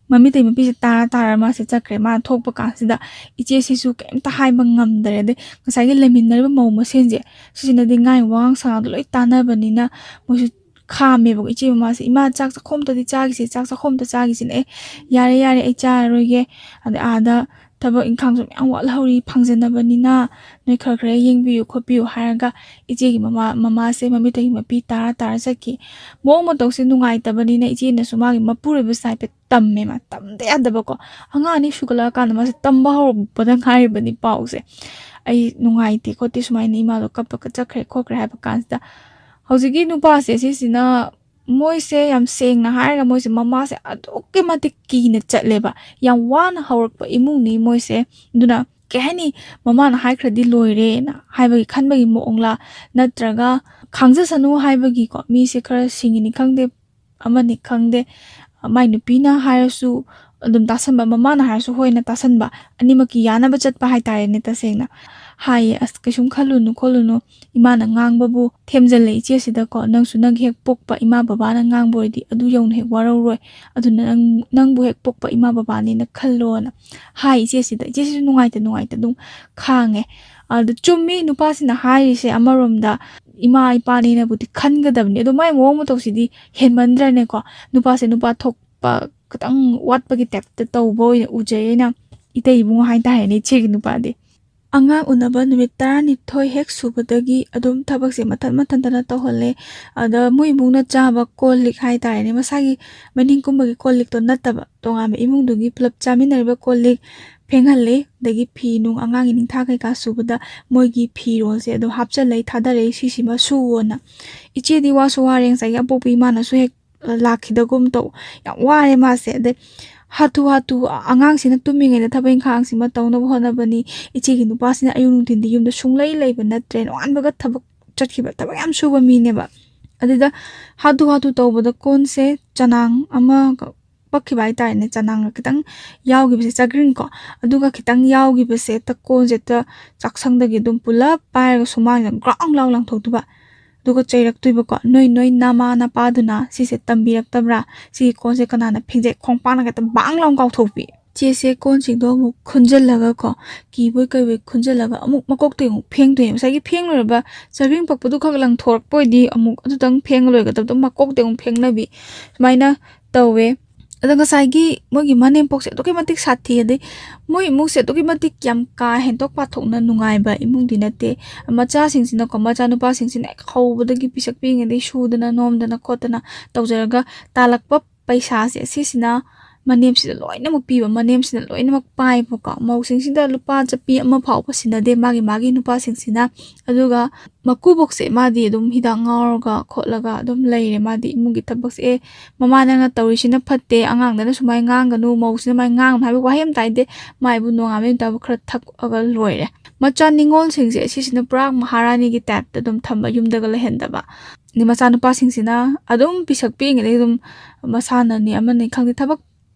ꯃꯃꯤꯇꯩ ꯃꯄꯤꯁꯦ ꯇꯥꯔ ꯇꯥꯔ ꯃꯥꯁꯦ ꯆꯠꯈ꯭ꯔꯦ꯫ ꯃꯥꯅ ꯊꯣꯛꯄ ꯀꯥꯟꯁꯤꯗ ꯏꯆꯦꯁꯤꯁꯨ ꯀꯩꯝꯇ ꯍꯥꯏꯕ ꯉꯝꯗꯔꯦ꯫ ꯑꯗꯩ ꯉꯁꯥꯏꯒꯤ ꯂꯩꯃꯤꯟꯅꯔꯤꯕ ꯃꯧ ꯃꯁꯦꯟꯁꯦ, ꯁꯤꯁꯤꯅꯗꯤ ꯉꯥꯏ ꯋꯥꯉꯥꯡ ꯁꯉꯥꯡꯗꯣ ꯂꯣꯏ ꯇꯥꯟꯅꯕꯅꯤꯅ ꯃꯣꯏꯁꯨ ꯈꯥꯝꯃꯦꯕꯀꯣ ꯏꯆꯦ ꯃꯃꯥꯁꯦ꯫ "ꯏꯃꯥ, ꯆꯥꯛ ꯆꯥꯛꯈꯣꯝꯇꯗꯤ ꯆꯥꯈꯤꯁꯦ, ꯆꯥꯛ ꯆꯥꯛꯈꯣꯝꯇ ꯆꯥꯈꯤꯁꯤꯅꯦ꯫ ꯑꯦ, ꯌꯥꯔꯦ, ꯌꯥꯔꯦ, ꯑꯩ ꯆꯥꯔꯔꯣꯏꯒꯦ꯫ ꯑꯗꯩ ꯑꯥꯗ ꯊꯕꯛ ꯏꯪꯈꯥꯡꯁꯨ ꯃꯌꯥꯝ ꯋꯥꯠꯍꯧꯔꯤ, ꯐꯪꯖꯟꯅꯕꯅꯤꯅ ꯅꯣꯏ ꯈꯔ ꯈꯔ ꯌꯦꯡꯕꯤꯌꯨ ꯈꯣꯠꯄꯤꯌꯨ" ꯍꯥꯏꯔꯒ ꯏꯆꯦꯒꯤ ꯃꯃꯥ, ꯃꯃꯥꯁꯦ ꯃꯃꯤꯇꯒꯤ ꯃꯄꯤ ꯇꯥꯔ ꯇꯥꯔ ꯆꯠꯈꯤ꯫ ꯃꯑꯣꯡ ꯃꯇꯧꯁꯦ ꯅꯨꯡꯉꯥꯏꯇꯕꯅꯤꯅ ꯏꯆꯦꯅꯁꯨ ꯃꯥꯒꯤ ꯃꯄꯨꯔꯣꯏꯕꯁꯦ ꯍꯥꯏꯐꯦꯠ ꯇꯝꯃꯦ꯫ ꯃꯥ ꯇꯝꯗ ꯌꯥꯗꯕꯀꯣ꯫ ꯑꯉꯥꯡ ꯑꯅꯤ ꯁꯨꯒꯠꯂꯛꯑꯀꯥꯟꯗ ꯃꯥꯁꯦ ꯇꯝꯕ ꯍꯧꯔꯛꯄꯗ ꯉꯥꯏꯔꯤꯕꯅꯤ ꯄꯥꯎꯁꯦ꯫ "ꯑꯩ ꯅꯨꯡꯉꯥꯏꯇꯦ ꯈꯣꯠꯇꯦ, ꯁꯨꯃꯥꯏꯅ ꯏꯃꯥꯗꯣ ꯀꯞꯄꯒ ꯆꯠꯈ꯭ꯔꯦ ꯈꯣꯠꯈ꯭ꯔꯦ" ꯍꯥꯏꯕ ꯀꯥꯟꯁꯤꯗ, ꯍꯧꯖꯤꯛꯀꯤ ꯅꯨꯄꯥꯁꯦ ꯁꯤꯁꯤꯅ, ꯃꯣꯏꯁꯦ ꯌꯥꯝ ꯁꯦꯡꯅ ꯍꯥꯏꯔꯒ ꯃꯣꯏꯁꯦ ꯃꯃꯥꯁꯦ ꯑꯗꯨꯛꯀꯤ ꯃꯇꯤꯛ ꯀꯤꯅ ꯆꯠꯂꯦꯕ꯫ ꯌꯥꯝ ꯋꯥꯅ ꯍꯧꯔꯛꯄ ꯏꯃꯨꯡꯅꯤ ꯃꯣꯏꯁꯦ꯫ ꯑꯗꯨꯅ ꯀꯩ ꯍꯥꯏꯅꯤ, ꯃꯃꯥꯅ ꯍꯥꯏꯈ꯭ꯔꯗꯤ ꯂꯣꯏꯔꯦꯅ ꯍꯥꯏꯕꯒꯤ ꯈꯟꯕꯒꯤ ꯃꯑꯣꯡꯂꯥ, ꯅꯠꯇ꯭ꯔꯒ ꯈꯥꯡꯖꯁꯅꯨ ꯍꯥꯏꯕꯒꯤꯀꯣ, ꯃꯤꯁꯦ ꯈꯔ ꯁꯤꯡꯉꯤꯅꯤ ꯈꯪꯗꯦ, ꯑꯃꯅꯤ ꯈꯪꯗꯦ, ꯃꯥꯏ ꯅꯨꯄꯤꯅ ꯍꯥꯏꯔꯁꯨ ꯑꯗꯨꯝ ꯇꯥꯁꯟꯕ, ꯃꯃꯥꯅ ꯍꯥꯏꯔꯁꯨ ꯍꯣꯏꯅ ꯇꯥꯁꯟꯕ, ꯑꯅꯤꯃꯛꯀꯤ ꯌꯥꯅꯕ ꯆꯠꯄ ꯍꯥꯏꯇꯥꯔꯦꯅꯦ꯫ ꯇꯁꯦꯡꯅ ꯍꯥꯏꯌꯦ, "ꯑꯁ, ꯀꯩꯁꯨꯝ ꯈꯜꯂꯨꯅꯨ ꯈꯣꯠꯂꯨꯅꯨ, ꯏꯃꯥꯅ ꯉꯥꯡꯕꯕꯨ ꯊꯦꯝꯖꯤꯜꯂꯦ ꯏꯆꯦꯁꯤꯗꯀꯣ, ꯅꯪꯁꯨ ꯅꯪꯒꯤ ꯍꯦꯛ ꯄꯣꯛꯄ ꯏꯃꯥ ꯕꯕꯥꯅ ꯉꯥꯡꯕ ꯑꯣꯏꯔꯗꯤ ꯑꯗꯨ ꯌꯧꯅ ꯍꯦꯛ ꯋꯥꯔꯧꯔꯣꯏ, ꯑꯗꯨꯅ ꯅꯪ, ꯅꯪꯕꯨ ꯍꯦꯛ ꯄꯣꯛꯄ ꯏꯃꯥ ꯕꯕꯥꯅꯦꯅ ꯈꯜꯂꯣꯅ" ꯍꯥꯏ ꯏꯆꯦꯁꯤꯗ꯫ ꯏꯆꯦꯁꯤꯁꯨ ꯅꯨꯡꯉꯥꯏꯇ ꯅꯨꯡꯉꯥꯏꯇ ꯑꯗꯨꯝ ꯈꯥꯡꯉꯦ꯫ ꯑꯗꯨ ꯆꯨꯝꯃꯤ, ꯅꯨꯄꯥꯁꯤꯅ ꯍꯥꯏꯔꯤꯁꯦ ꯑꯃꯔꯣꯝꯗ ꯏꯃꯥ ꯏꯄꯥꯅꯦꯅꯕꯨꯗꯤ ꯈꯟꯒꯗꯕꯅꯤ, ꯑꯗꯣ ꯃꯥꯏ ꯃꯑꯣꯡ ꯃꯇꯧꯁꯤꯗꯤ ꯍꯦꯟꯃꯟꯗ꯭ꯔꯅꯦꯀꯣ? ꯅꯨꯄꯥꯁꯦ ꯅꯨꯄꯥ ꯊꯣꯛꯄ ꯈꯤꯇꯪ ꯋꯥꯠꯄꯒꯤ ꯇꯥꯏꯞꯇ ꯇꯧꯕ ꯑꯣꯏꯅ ꯎꯖꯩ ꯑꯩꯅ, ꯏꯇꯩ ꯏꯕꯨꯡꯉꯣ ꯍꯥꯏꯇꯥꯔꯦꯅꯦ, ꯏꯆꯦꯒꯤ ꯅꯨꯄꯥꯗꯤ꯫ ꯑꯉꯥꯡ ꯎꯅꯕ ꯅꯨꯃꯤꯠ ꯇꯔꯥꯅꯤꯊꯣꯏ ꯍꯦꯛ ꯁꯨꯕꯗꯒꯤ ꯑꯗꯨꯝ ꯊꯕꯛꯁꯦ ꯃꯊꯟ ꯃꯊꯟꯇꯅ ꯇꯧꯍꯜꯂꯦ꯫ ꯑꯗ ꯃꯣꯏ ꯏꯃꯨꯡꯅ ꯆꯥꯕ ꯀꯣꯜ ꯂꯤꯛ ꯍꯥꯏꯇꯥꯔꯦꯅꯦ, ꯃꯁꯥꯒꯤ ꯃꯅꯤꯡ ꯀꯨꯝꯕꯒꯤ ꯀꯣꯜ ꯂꯤꯛꯇꯣ ꯅꯠꯇꯕ, ꯇꯣꯉꯥꯟꯕ ꯏꯃꯨꯡꯗꯨꯒꯤ ꯄꯨꯂꯞ ꯆꯥꯃꯤꯟꯅꯔꯤꯕ ꯀꯣꯜ ꯂꯤꯛ ꯐꯦꯡꯍꯜꯂꯦ꯫ ꯑꯗꯒꯤ ꯐꯤ ꯅꯨꯡ, ꯑꯉꯥꯡꯒꯤ ꯅꯤꯡꯊꯥ ꯀꯩꯀꯥ ꯁꯨꯕꯗ ꯃꯣꯏꯒꯤ ꯐꯤꯔꯣꯜꯁꯦ ꯑꯗꯨꯝ ꯍꯥꯞꯆꯜꯂꯦ, ꯊꯥꯗꯔꯛꯑꯦ, "ꯁꯤꯁꯤꯃ ꯁꯨꯋꯣꯅ"꯫ ꯏꯆꯦꯗꯤ ꯋꯥꯁꯨ ꯋꯥꯔꯦ, ꯉꯁꯥꯏꯒꯤ ꯑꯄꯣꯛꯄ ꯏꯃꯥꯅꯁꯨ ꯍꯦꯛ ꯂꯥꯛꯈꯤꯗꯒꯨꯝ ꯇꯧ, ꯌꯥꯝ ꯋꯥꯔꯦ ꯃꯥꯁꯦ꯫ ꯑꯗꯩ ꯍꯥꯊꯨ ꯍꯥꯊꯨ ꯑꯉꯥꯡꯁꯤꯅ ꯇꯨꯝꯃꯤꯉꯩꯗ ꯊꯕꯛ ꯏꯪꯈꯥꯡꯁꯤꯃ ꯇꯧꯅꯕ ꯍꯣꯠꯅꯕꯅꯤ꯫ ꯏꯆꯦꯒꯤ ꯅꯨꯄꯥꯁꯤꯅ ꯑꯌꯨꯛ ꯅꯨꯡꯊꯤꯟꯗꯤ ꯌꯨꯝꯗ ꯁꯨꯡꯂꯩ ꯂꯩꯕ ꯅꯠꯇ꯭ꯔꯦ, ꯅꯣꯡꯉꯥꯟꯕꯒ ꯊꯕꯛ ꯆꯠꯈꯤꯕ, ꯊꯕꯛ ꯌꯥꯝ ꯁꯨꯕ ꯃꯤꯅꯦꯕ꯫ ꯑꯗꯨꯗ ꯍꯥꯊꯨ ꯍꯥꯊꯨ ꯇꯧꯕꯗ ꯀꯣꯟꯁꯦ ꯆꯅꯥꯡ ꯑꯃ ꯄꯛꯈꯤꯕ ꯍꯥꯏꯇꯥꯔꯦꯅꯦ, ꯆꯅꯥꯡꯒ ꯈꯤꯇꯪ ꯌꯥꯎꯈꯤꯕꯁꯦ, ꯆꯥꯒ꯭ꯔꯤꯡꯀꯣ, ꯑꯗꯨꯒ ꯈꯤꯇꯪ ꯌꯥꯎꯈꯤꯕꯁꯦ ꯍꯦꯛꯇ ꯀꯣꯟꯁꯦ ꯍꯦꯛꯇ ꯆꯥꯛꯁꯪꯗꯒꯤ ꯑꯗꯨꯝ ꯄꯨꯂꯞ ꯄꯥꯏꯔꯒ ꯁꯨꯃꯥꯡꯁꯤꯗ ꯒ꯭ꯔꯥꯎꯡ ꯂꯥꯎ ꯂꯪꯊꯣꯛꯇꯨꯕ꯫ ꯑꯗꯨꯒ ꯆꯩꯔꯛꯇꯣꯏꯕꯀꯣ, "ꯅꯣꯏ ꯅꯣꯏ ꯅꯃꯥ ꯅꯄꯥꯗꯨꯅ ꯁꯤꯁꯦ ꯇꯝꯕꯤꯔꯛꯇꯕ꯭ꯔꯥ? ꯁꯤꯒꯤ ꯀꯣꯟꯁꯦ ꯀꯅꯥꯅ ꯐꯦꯡꯖꯩ?" ꯈꯣꯡꯄꯥꯛꯅ ꯍꯦꯛꯇ ꯕꯥꯡ ꯂꯥꯎ ꯀꯥꯎꯊꯣꯛꯄꯤ꯫ ꯏꯆꯦꯁꯦ ꯀꯣꯟꯁꯤꯡꯗꯣ ꯑꯃꯨꯛ ꯈꯨꯟꯖꯜꯂꯒꯀꯣ, ꯀꯤꯕꯣꯏ ꯀꯩꯕꯣꯏ ꯈꯨꯟꯖꯜꯂꯒ ꯑꯃꯨꯛ ꯃꯀꯣꯛꯇꯒꯤ ꯑꯃꯨꯛ ꯐꯦꯡꯗꯣꯏꯅꯦ꯫ ꯉꯁꯥꯏꯒꯤ ꯐꯦꯡꯂꯣꯏꯔꯕ ꯆꯥꯕꯤꯡ ꯄꯛꯄꯗꯨ ꯈꯛ ꯂꯪꯊꯣꯔꯛꯄ ꯑꯣꯏꯗꯤ ꯑꯃꯨꯛ ꯑꯗꯨꯇꯪ ꯐꯦꯡꯉ ꯂꯣꯏꯒꯗꯕꯗꯣ, ꯃꯀꯣꯛꯇꯒꯤ ꯑꯃꯨꯛ ꯐꯦꯡꯅꯕꯤ, ꯁꯨꯃꯥꯏꯅ ꯇꯧꯋꯦ꯫ ꯑꯗꯣ ꯉꯁꯥꯏꯒꯤ ꯃꯣꯏꯒꯤ ꯃꯅꯦꯝꯄꯣꯛꯁꯦ ꯑꯗꯨꯛꯀꯤ ꯃꯇꯤꯛ ꯁꯥꯊꯤ, ꯑꯗꯩ ꯃꯣꯏ ꯏꯃꯨꯡꯁꯦ ꯑꯗꯨꯛꯀꯤ ꯃꯇꯤꯛ ꯌꯥꯝ ꯀꯥ ꯍꯦꯟꯗꯣꯛ ꯄꯥꯊꯣꯛꯅ ꯅꯨꯡꯉꯥꯏꯕ ꯏꯃꯨꯡꯗꯤ ꯅꯠꯇꯦ꯫ ꯃꯆꯥꯁꯤꯡꯁꯤꯅꯀꯣ, ꯃꯆꯥꯅꯨꯄꯥꯁꯤꯡꯁꯤꯅ ꯍꯦꯛ ꯍꯧꯕꯗꯒꯤ ꯄꯤꯁꯛ ꯄꯤꯛꯏꯉꯩꯗꯒꯤ ꯁꯨꯗꯅ ꯅꯣꯝꯗꯅ ꯈꯣꯠꯇꯅ ꯇꯧꯖꯔꯒ ꯇꯥꯜꯂꯛꯄ ꯄꯩꯁꯥꯁꯦ ꯁꯤꯁꯤꯅ ꯃꯅꯦꯝꯁꯤꯗ ꯂꯣꯏꯅꯃꯛ ꯄꯤꯕ, ꯃꯅꯦꯝꯁꯤꯅ ꯂꯣꯏꯅꯃꯛ ꯄꯥꯏꯕꯀꯣ꯫ ꯃꯧꯁꯤꯡꯁꯤꯗ ꯂꯨꯄꯥ ꯆꯠꯄꯤ ꯑꯃ ꯐꯥꯎꯕ ꯁꯤꯟꯅꯗꯦ ꯃꯥꯒꯤ ꯃꯥꯒꯤ ꯅꯨꯄꯥꯁꯤꯡꯁꯤꯅ꯫ ꯑꯗꯨꯒ ꯃꯀꯨꯕꯣꯛꯁꯦ ꯃꯥꯗꯤ ꯑꯗꯨꯝ ꯍꯤꯗꯥꯛ ꯉꯥꯎꯔꯒ ꯈꯣꯠꯂꯒ ꯑꯗꯨꯝ ꯂꯩꯔꯦ꯫ ꯃꯥꯗꯤ ꯏꯃꯨꯡꯒꯤ ꯊꯕꯛꯁꯦ, "ꯑꯦ, ꯃꯃꯥ ꯅꯪꯅ ꯇꯧꯔꯤꯁꯤꯅ ꯐꯠꯇꯦ, ꯑꯉꯥꯡꯗꯅ ꯁꯨꯃꯥꯏꯅ ꯉꯥꯡꯒꯅꯨ, ꯃꯧꯁꯤꯅ ꯁꯨꯃꯥꯏꯅ ꯉꯥꯡꯒꯅꯨ" ꯍꯥꯏꯕ ꯋꯥꯍꯩ ꯑꯃ ꯇꯥꯏꯗꯦ꯫ ꯃꯥ ꯍꯥꯏꯕꯨ ꯅꯣꯡꯉꯥꯟꯕ ꯅꯨꯃꯤꯠ ꯇꯥꯕꯨ ꯈꯔ ꯊꯛꯑꯒ ꯂꯣꯏꯔꯦ꯫ ꯃꯆꯥ ꯅꯤꯉꯣꯜꯁꯤꯡꯁꯦ ꯁꯤꯁꯤꯅ ꯄꯨꯔꯥ ꯃꯍꯥꯔꯥꯅꯤꯒꯤ ꯇꯥꯏꯞꯇ ꯑꯗꯨꯝ ꯊꯝꯕ, ꯌꯨꯝꯗꯒ ꯂꯩꯍꯟꯗꯕ꯫ ꯑꯗꯩ ꯃꯆꯥꯅꯨꯄꯥꯁꯤꯡꯁꯤꯅ ꯑꯗꯨꯝ ꯄꯤꯁꯛ ꯄꯤꯛꯏꯉꯩꯗꯒꯤ ꯑꯗꯨꯝ ꯃꯁꯥꯟꯅꯅꯤ ꯑꯃꯅꯤ ꯈꯪꯗꯦ, ꯊꯕꯛ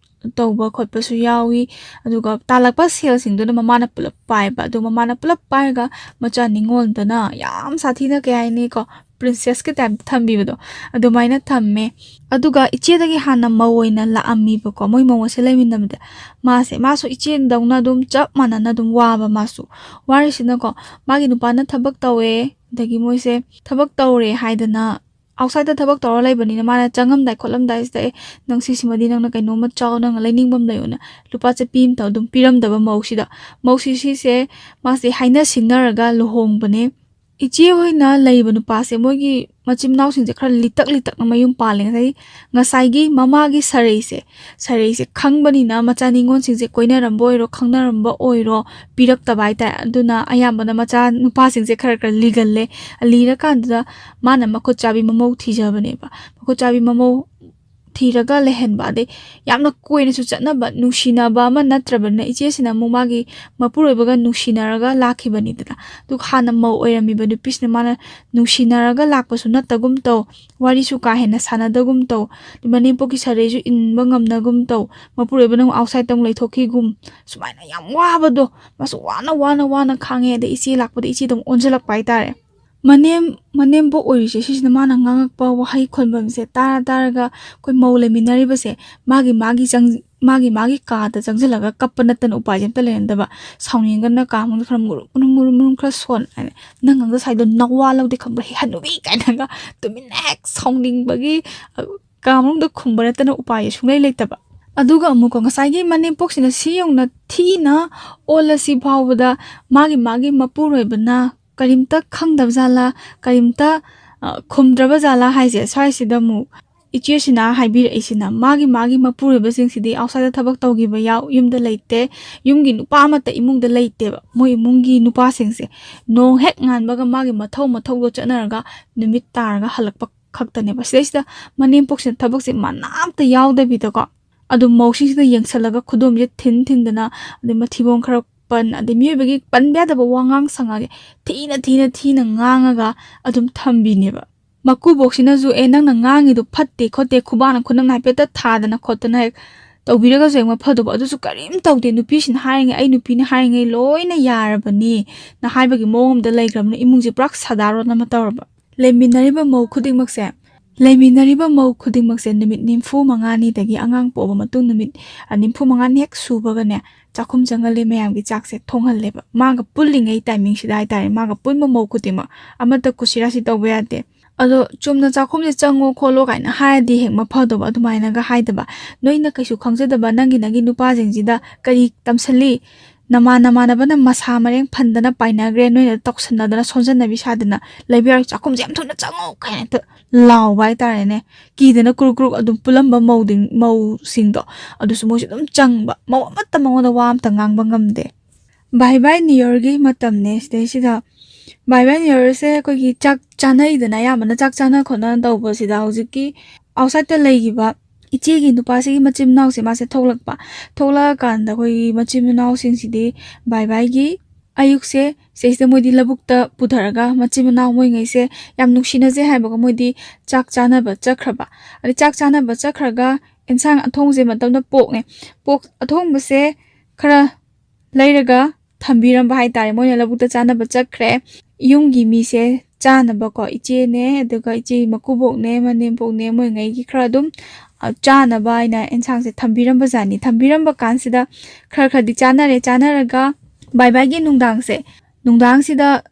ꯇꯧꯕ ꯈꯣꯠꯄꯁꯨ ꯌꯥꯎꯏ꯫ ꯑꯗꯨꯒ ꯇꯥꯜꯂꯛꯄ ꯁꯦꯜꯁꯤꯡꯗꯨꯅ ꯃꯃꯥꯅ ꯄꯨꯂꯞ ꯄꯥꯏꯕ꯫ ꯑꯗꯨ ꯃꯃꯥꯅ ꯄꯨꯂꯞ ꯄꯥꯏꯔꯒ ꯃꯆꯥ ꯅꯤꯉꯣꯜꯗꯅ ꯌꯥꯝ ꯁꯥꯊꯤꯅ, ꯀꯩ ꯍꯥꯏꯅꯤꯀꯣ, ꯄ꯭ꯔꯤꯟꯁꯦꯁꯀꯤ ꯇꯥꯏꯞꯇ ꯊꯝꯕꯤꯕꯗꯣ ꯑꯗꯨꯃꯥꯏꯅ ꯊꯝꯃꯦ꯫ ꯑꯗꯨꯒ ꯏꯆꯦꯗꯒꯤ ꯍꯥꯟꯅ ꯃꯧ ꯑꯣꯏꯅ ꯂꯥꯛꯑꯝꯃꯤꯕꯀꯣ, ꯃꯣꯏ ꯃꯧ ꯑꯁꯦ ꯂꯩꯃꯤꯟꯅꯕꯗ꯫ ꯃꯥꯁꯦ, ꯃꯥꯁꯨ ꯏꯆꯦꯗꯧꯅ ꯑꯗꯨꯝ ꯆꯞ ꯃꯥꯟꯅꯅ ꯑꯗꯨꯝ ꯋꯥꯕ꯫ ꯃꯥꯁꯨ ꯋꯥꯔꯤꯁꯤꯅꯀꯣ, ꯃꯥꯒꯤ ꯅꯨꯄꯥꯅ ꯊꯕꯛ ꯇꯧꯋꯦ, ꯑꯗꯒꯤ ꯃꯣꯏꯁꯦ ꯊꯕꯛ ꯇꯧꯔꯦ ꯍꯥꯏꯗꯅ ꯑꯥꯎꯠꯁꯥꯏꯗꯠꯇ ꯊꯕꯛ ꯇꯧꯔ ꯂꯩꯕꯅꯤꯅ, ꯃꯥꯅ ꯆꯪꯉꯝꯗꯥꯏ ꯈꯣꯠꯂꯝꯗꯥꯏꯁꯤꯗ, "ꯑꯦ, ꯅꯪ ꯁꯤꯁꯤꯃꯗꯤ ꯅꯪꯅ ꯀꯩꯅꯣꯝꯃ ꯆꯥꯎ, ꯅꯪꯅ ꯂꯩꯅꯤꯡꯕ ꯑꯃ ꯂꯩꯌꯨꯅ" ꯂꯨꯄꯥ ꯆꯠꯄꯤ ꯑꯃꯇ ꯑꯗꯨꯝ ꯄꯤꯔꯝꯗꯕ ꯃꯧꯁꯤꯗ꯫ ꯃꯧꯁꯤ ꯁꯤꯁꯦ ꯃꯥꯁꯦ ꯍꯥꯏꯅ ꯁꯤꯡꯅꯔꯒ ꯂꯨꯍꯣꯡꯕꯅꯦ꯫ ꯏꯆꯦ ꯍꯣꯏꯅ ꯂꯩꯕ ꯅꯨꯄꯥꯁꯦ, ꯃꯣꯏꯒꯤ ꯃꯆꯤꯟ ꯃꯅꯥꯎꯁꯤꯡꯁꯦ ꯈꯔ ꯂꯤꯇꯛ ꯂꯤꯇꯛꯅ ꯃꯌꯨꯝ ꯄꯥꯜꯂꯦ꯫ ꯉꯁꯥꯏ, ꯉꯁꯥꯏꯒꯤ ꯃꯃꯥꯒꯤ ꯁꯔꯩꯁꯦ, ꯁꯔꯩꯁꯦ ꯈꯪꯕꯅꯤꯅ ꯃꯆꯥ ꯅꯤꯉꯣꯜꯁꯤꯡꯁꯦ ꯀꯣꯏꯅꯔꯝꯕ ꯑꯣꯏꯔꯣ, ꯈꯪꯅꯔꯝꯕ ꯑꯣꯏꯔꯣ, ꯄꯤꯔꯛꯇꯕ ꯍꯥꯏꯇꯥꯔꯦ꯫ ꯑꯗꯨꯅ ꯑꯌꯥꯝꯕꯅ ꯃꯆꯥ ꯅꯨꯄꯥꯁꯤꯡꯁꯦ ꯈꯔ ꯈꯔ ꯂꯤꯒꯜꯂꯦ꯫ ꯂꯤꯔꯀꯥꯟꯗꯨꯗ ꯃꯥꯅ ꯃꯈꯨꯠ ꯆꯥꯕꯤ ꯃꯃꯧ ꯊꯤꯖꯕꯅꯦꯕ꯫ ꯃꯈꯨꯠ ꯆꯥꯕꯤ ꯃꯃꯧ ꯊꯤꯔꯒ ꯂꯩꯍꯟꯕ, ꯑꯗꯩ ꯌꯥꯝꯅ ꯀꯣꯏꯅꯁꯨ ꯆꯠꯅꯕ, ꯅꯨꯡꯁꯤꯅꯕ ꯑꯃ ꯅꯠꯇ꯭ꯔꯕꯅꯤꯅ, ꯏꯆꯦꯁꯤꯅ ꯑꯃꯨꯛ ꯃꯥꯒꯤ ꯃꯄꯨꯔꯣꯏꯕꯒ ꯅꯨꯡꯁꯤꯅꯔꯒ ꯂꯥꯛꯈꯤꯕꯅꯤꯗꯅ꯫ ꯑꯗꯨꯒ ꯍꯥꯟꯅ ꯃꯧ ꯑꯣꯏꯔꯝꯃꯤꯕ ꯅꯨꯄꯤꯁꯤꯅ ꯃꯥꯅ ꯅꯨꯡꯁꯤꯅꯔꯒ ꯂꯥꯛꯄꯁꯨ ꯅꯠꯇꯒꯨꯝ ꯇꯧ, ꯋꯥꯔꯤꯁꯨ ꯀꯥ ꯍꯦꯟꯅ ꯁꯥꯟꯅꯗꯒꯨꯝ ꯇꯧ, ꯃꯅꯦꯝꯄꯣꯛꯀꯤ ꯁꯔꯩꯁꯨ ꯏꯟꯕ ꯉꯝꯅꯒꯨꯝ ꯇꯧ, ꯃꯄꯨꯔꯣꯏꯕꯅ ꯑꯃꯨꯛ ꯑꯥꯎꯠꯁꯥꯏꯗꯇ ꯑꯃꯨꯛ ꯂꯩꯊꯣꯛꯈꯤꯒꯨꯝ, ꯁꯨꯃꯥꯏꯅ ꯌꯥꯝ ꯋꯥꯕꯗꯣ, ꯃꯥꯁꯨ ꯋꯥꯅ, ꯋꯥꯅ, ꯋꯥꯅ ꯈꯥꯡꯉꯦ꯫ ꯑꯗꯩ ꯏꯆꯦ ꯂꯥꯛꯄꯗ ꯏꯆꯦꯗ ꯑꯃꯨꯛ ꯑꯣꯟꯁꯤꯜꯂꯛꯄ ꯍꯥꯏꯇꯥꯔꯦ꯫ ꯃꯅꯦꯝ ꯃꯅꯦꯝꯕꯣꯛ ꯑꯣꯏꯔꯤꯁꯦ ꯁꯤꯁꯤꯅ ꯃꯥꯅ ꯉꯥꯡꯉꯛꯄ ꯋꯥꯍꯩ ꯈꯣꯟꯕꯝꯁꯦ ꯇꯥꯔ ꯇꯥꯔꯒ ꯑꯩꯈꯣꯏ ꯃꯧ ꯂꯩꯃꯤꯟꯅꯔꯤꯕꯁꯦ ꯃꯥꯒꯤ ꯃꯥꯒꯤ ꯆꯪ ꯃꯥꯒꯤ ꯃꯥꯒꯤ ꯀꯥꯗ ꯆꯪꯁꯤꯜꯂꯒ ꯀꯞꯄ ꯅꯠꯇꯅ ꯎꯄꯥꯏꯁꯦ ꯑꯝꯇ ꯂꯩꯔꯝꯗꯕ꯫ ꯁꯥꯎꯅꯤꯡꯉꯒꯅ ꯀꯥ ꯃꯅꯨꯡꯗ ꯈꯔ ꯃꯨꯔꯨꯝ ꯃꯨꯔꯨꯝ ꯃꯨꯔꯨꯝ ꯈꯔ ꯁꯣꯟ ꯍꯥꯏꯅ, "ꯅꯪ ꯉꯥꯡꯗ ꯁꯥꯏꯗꯣ ꯅꯋꯥ ꯂꯧꯗꯦ ꯈꯪꯕ꯭ꯔꯥ, ꯍꯦ ꯍꯅꯨꯕꯤ?" ꯀꯥꯏꯅꯒ ꯇꯨꯃꯤꯟꯅ ꯍꯦꯛ ꯁꯥꯎꯅꯤꯡꯕꯒꯤ, ꯑ, ꯀꯥ ꯃꯅꯨꯡꯗ ꯈꯨꯝꯕ ꯅꯠꯇꯅ ꯎꯄꯥꯏꯁꯦ ꯁꯨꯡꯂꯩ ꯂꯩꯇꯕ꯫ ꯑꯗꯨꯒ ꯑꯃꯨꯛꯀꯣ ꯉꯁꯥꯏꯒꯤ ꯃꯅꯦꯝꯄꯣꯛꯁꯤꯅ ꯁꯤ ꯌꯧꯅ ꯊꯤꯅ ꯑꯣꯜꯂꯁꯤ ꯐꯥꯎꯕꯗ ꯃꯥꯒꯤ ꯃꯥꯒꯤ ꯃꯄꯨꯔꯣꯏꯕꯅ ꯀꯔꯤꯝꯇ ꯈꯪꯗꯕ ꯖꯥꯠꯂꯥ, ꯀꯔꯤꯝꯇ, ꯑ, ꯈꯨꯝꯗ꯭ꯔꯕ ꯖꯥꯠꯂꯥ ꯍꯥꯏꯁꯦ꯫ ꯁ꯭ꯋꯥꯏꯁꯤꯗ ꯑꯃꯨꯛ ꯏꯆꯦꯁꯤꯅ ꯍꯥꯏꯕꯤꯔꯛꯏꯁꯤꯅ ꯃꯥꯒꯤ ꯃꯥꯒꯤ ꯃꯄꯨꯔꯣꯏꯕꯁꯤꯡꯁꯤꯗꯤ outside ꯊꯕꯛ ꯇꯧꯈꯤꯕ ꯌꯥꯎ-, ꯌꯨꯝꯗ ꯂꯩꯇꯦ, ꯌꯨꯝꯒꯤ ꯅꯨꯄꯥ ꯑꯃꯠꯇ ꯏꯃꯨꯡꯗ ꯂꯩꯇꯦꯕ꯫ ꯃꯣꯏ ꯏꯃꯨꯡꯒꯤ ꯅꯨꯄꯥꯁꯤꯡꯁꯦ ꯅꯣꯡ ꯍꯦꯛ ꯉꯥꯟꯕꯒ ꯃꯥꯒꯤ ꯃꯊꯧ ꯃꯊꯧꯗꯣ ꯆꯠꯅꯔꯒ ꯅꯨꯃꯤꯠ ꯇꯥꯔꯒ ꯍꯜꯂꯛꯄ ꯈꯛꯇꯅꯦꯕ꯫ ꯁꯤꯗꯩꯁꯤꯗ ꯃꯅꯦꯝꯄꯣꯛꯁꯤꯅ ꯊꯕꯛꯁꯦ ꯃꯅꯥ ꯑꯝꯇ ꯌꯥꯎꯗꯕꯤꯗꯀꯣ, ꯑꯗꯨꯝ ꯃꯧꯁꯤꯡꯁꯤꯗ ꯌꯦꯡꯁꯜꯂꯒ ꯈꯨꯗꯣꯝꯁꯦ ꯊꯤꯟ ꯊꯤꯟꯗꯅ, ꯑꯗꯩ ꯃꯊꯤꯕꯣꯡ ꯈꯔ ꯄꯟ, ꯑꯗꯩ ꯃꯤꯑꯣꯏꯕꯒꯤ ꯄꯟꯕ ꯌꯥꯗꯕ ꯋꯥꯉꯥꯡ ꯁꯉꯥꯡꯁꯦ ꯊꯤꯅ ꯊꯤꯅ ꯊꯤꯅ ꯉꯥꯡꯉꯒ ꯑꯗꯨꯝ ꯊꯝꯕꯤꯅꯦꯕ꯫ ꯃꯀꯨꯕꯣꯛꯁꯤꯅꯁꯨ, "ꯑꯦ, ꯅꯪꯅ ꯉꯥꯡꯉꯤꯗꯣ ꯐꯠꯇꯦ ꯈꯣꯠꯇꯦ, ꯈꯨꯕꯥꯛꯅ ꯈꯨꯅꯝꯅ ꯍꯥꯏꯐꯦꯠꯇ ꯊꯥꯗꯅ ꯈꯣꯠꯇꯅ ꯍꯦꯛ ꯇꯧꯕꯤꯔꯒꯁꯨ ꯍꯦꯛ ꯃꯐꯗꯧꯕ, ꯑꯗꯨꯁꯨ ꯀꯔꯤꯝ ꯇꯧꯗꯦ, ꯅꯨꯄꯤꯁꯤꯅ ꯍꯥꯏꯔꯤꯉꯩ, ꯑꯩ ꯅꯨꯄꯤꯅ ꯍꯥꯏꯔꯤꯉꯩ ꯂꯣꯏꯅ ꯌꯥꯔꯕꯅꯤ" ꯅ ꯍꯥꯏꯕꯒꯤ ꯃꯑꯣꯡ ꯑꯃꯗ ꯂꯩꯈ꯭ꯔꯕꯅꯤꯅ ꯏꯃꯨꯡꯁꯦ ꯄꯨꯔꯥ ꯁꯥꯗꯥꯔꯣꯟ ꯑꯃ ꯇꯧꯔꯕ꯫ ꯂꯩꯃꯤꯟꯅꯔꯤꯕ ꯃꯧ ꯈꯨꯗꯤꯡꯃꯛꯁꯦ, ꯂꯩꯃꯤꯟꯅꯔꯤꯕ ꯃꯧ ꯈꯨꯗꯤꯡꯃꯛꯁꯦ ꯅꯨꯃꯤꯠ ꯅꯤꯐꯨ ꯃꯉꯥꯅꯤꯗꯒꯤ, ꯑꯉꯥꯡ ꯄꯣꯛꯑꯕ ꯃꯇꯨꯡ ꯅꯨꯃꯤꯠ, ꯑ, ꯅꯤꯐꯨ ꯃꯉꯥꯅꯤ ꯍꯦꯛ ꯁꯨꯕꯒꯅꯦ, ꯆꯥꯛꯈꯨꯝ ꯆꯪꯍꯜꯂꯦ, ꯃꯌꯥꯝꯒꯤ ꯆꯥꯛꯁꯦ ꯊꯣꯡꯍꯜꯂꯦꯕ꯫ ꯃꯥꯒ ꯄꯨꯜꯂꯤꯉꯩ ꯇꯥꯏꯃꯤꯡꯁꯤꯗ ꯍꯥꯏꯇꯥꯔꯦ, ꯃꯥꯒ ꯄꯨꯟꯕ ꯃꯧ ꯈꯨꯗꯤꯡꯃꯛ, ꯑꯃꯠꯇ ꯀꯨꯁꯤꯔꯥꯁꯤ ꯇꯧꯕ ꯌꯥꯗꯦ꯫ ꯑꯗꯣ ꯆꯨꯝꯅ ꯆꯥꯛꯈꯨꯝꯁꯦ ꯆꯪꯉꯣ ꯈꯣꯠꯂꯣ ꯀꯥꯏꯅ ꯍꯥꯏꯔꯗꯤ ꯍꯦꯛ ꯃꯐꯗꯧꯕ, ꯑꯗꯨꯃꯥꯏꯅꯒ ꯍꯥꯏꯗꯕ꯫ ꯅꯣꯏꯅ ꯀꯩꯁꯨ ꯈꯪꯖꯗꯕ ꯅꯪꯒꯤ, ꯅꯪꯒꯤ ꯅꯨꯄꯥꯁꯤꯡꯁꯤꯗ ꯀꯔꯤ ꯇꯝꯁꯜꯂꯤ? ꯅꯃꯥꯟ ꯅꯃꯥꯟꯅꯕꯅ ꯃꯁꯥ ꯃꯔꯦꯡ ꯐꯟꯗꯅ ꯄꯥꯏꯅꯈ꯭ꯔꯦ, ꯅꯣꯏꯅ ꯇꯧꯁꯟꯅꯗꯅ ꯁꯣꯟꯖꯟꯅꯕꯤ ꯁꯥꯗꯅ ꯂꯩꯕ ꯌꯥꯔꯣꯏ, ꯆꯥꯛꯈꯨꯝꯁꯦ ꯌꯥꯝ ꯊꯨꯅ ꯆꯪꯉꯣ ꯀꯥꯏꯅ ꯍꯦꯛꯇ ꯂꯥꯎꯕ ꯍꯥꯏꯇꯥꯔꯦꯅꯦ꯫ ꯀꯤꯗꯅ ꯀ꯭ꯔꯨꯛ ꯀ꯭ꯔꯨꯛ ꯑꯗꯨꯝ ꯄꯨꯜꯂꯝꯕ ꯃꯧꯗꯤꯡ-, ꯃꯧꯁꯤꯡꯗꯣ, ꯑꯗꯨꯁꯨ ꯃꯣꯏꯁꯨ ꯑꯗꯨꯝ ꯆꯪꯕ꯫ ꯃꯧ ꯑꯃꯠꯇ ꯃꯉꯣꯟꯗ ꯋꯥ ꯑꯝꯇ ꯉꯥꯡꯕ ꯉꯝꯗꯦ꯫ ꯕꯥꯏ ꯕꯥꯏ ꯅꯤꯌꯔꯒꯤ ꯃꯇꯝꯅꯦ꯫ ꯁꯤꯗꯩꯁꯤꯗ ꯕꯥꯏ ꯕꯥꯏ ꯅꯤꯌꯔꯁꯦ ꯑꯩꯈꯣꯏꯒꯤ ꯆꯥꯛ ꯆꯥꯅꯩꯗꯅ, ꯑꯌꯥꯝꯕꯅ ꯆꯥꯛ ꯆꯥꯅ ꯈꯣꯠꯅ ꯇꯧꯕꯁꯤꯗ ꯍꯧꯖꯤꯛꯀꯤ outside ꯂꯩꯈꯤꯕ ꯏꯆꯦꯒꯤ ꯅꯨꯄꯥꯁꯤꯒꯤ ꯃꯆꯤꯟ ꯃꯅꯥꯎꯁꯦ ꯃꯥꯁꯦ ꯊꯣꯛꯂꯛꯄ꯫ ꯊꯣꯛꯂꯛꯑꯀꯥꯟꯗ ꯑꯩꯈꯣꯏꯒꯤ ꯃꯆꯤꯟ ꯃꯅꯥꯎꯁꯤꯡꯁꯤꯗꯤ ꯕꯥꯏ ꯕꯥꯏꯒꯤ ꯑꯌꯨꯛꯁꯦ ꯁꯤꯗꯩꯁꯤꯗ ꯃꯣꯏꯗꯤ ꯂꯧꯕꯨꯛꯇ ꯄꯨꯊꯔꯒ ꯃꯆꯤꯟ ꯃꯅꯥꯎ ꯃꯣꯏꯉꯩꯁꯦ ꯌꯥꯝ ꯅꯨꯡꯁꯤꯅꯖꯩ ꯍꯥꯏꯕꯒ ꯃꯣꯏꯗꯤ ꯆꯥꯛ ꯆꯥꯅꯕ ꯆꯠꯈ꯭ꯔꯕ꯫ ꯑꯗꯩ ꯆꯥꯛ ꯆꯥꯅꯕ ꯆꯠꯈ꯭ꯔꯒ ꯑꯦꯟꯁꯥꯡ ꯑꯊꯣꯡꯕꯁꯦ ꯃꯇꯝꯗ ꯄꯣꯛꯅꯦ꯫ ꯄꯣꯛ ꯑꯊꯣꯡꯕꯁꯦ ꯈꯔ ꯂꯩꯔꯒ ꯊꯝꯕꯤꯔꯝꯕ ꯍꯥꯏꯇꯥꯔꯦ꯫ ꯃꯣꯏꯅ ꯂꯧꯕꯨꯛꯇ ꯆꯥꯅꯕ ꯆꯠꯈ꯭ꯔꯦ꯫ ꯌꯨꯝꯒꯤ ꯃꯤꯁꯦ ꯆꯥꯅꯕꯀꯣ, ꯏꯆꯦꯅꯦ, ꯑꯗꯨꯒ ꯏꯆꯦꯒꯤ ꯃꯀꯨꯕꯣꯛꯅꯦ, ꯃꯅꯦꯝꯄꯣꯛꯅꯦ, ꯃꯣꯏꯉꯩꯒꯤ ꯈꯔ ꯑꯗꯨꯝ, ꯑ, ꯆꯥꯅꯕ ꯍꯥꯏꯅ ꯑꯦꯟꯁꯥꯡꯁꯦ ꯊꯝꯕꯤꯔꯝꯕ ꯖꯥꯠꯅꯤ꯫ ꯊꯝꯕꯤꯔꯝꯕ ꯀꯥꯟꯁꯤꯗ ꯈꯔ ꯈꯔꯗꯤ ꯆꯥꯅꯔꯦ꯫ ꯆꯥꯅꯔꯒ ꯕꯥꯏ ꯕꯥꯏꯒꯤ ꯅꯨꯡꯗꯥꯡꯁꯦ, ꯅꯨꯡꯗꯥꯡꯁꯤꯗ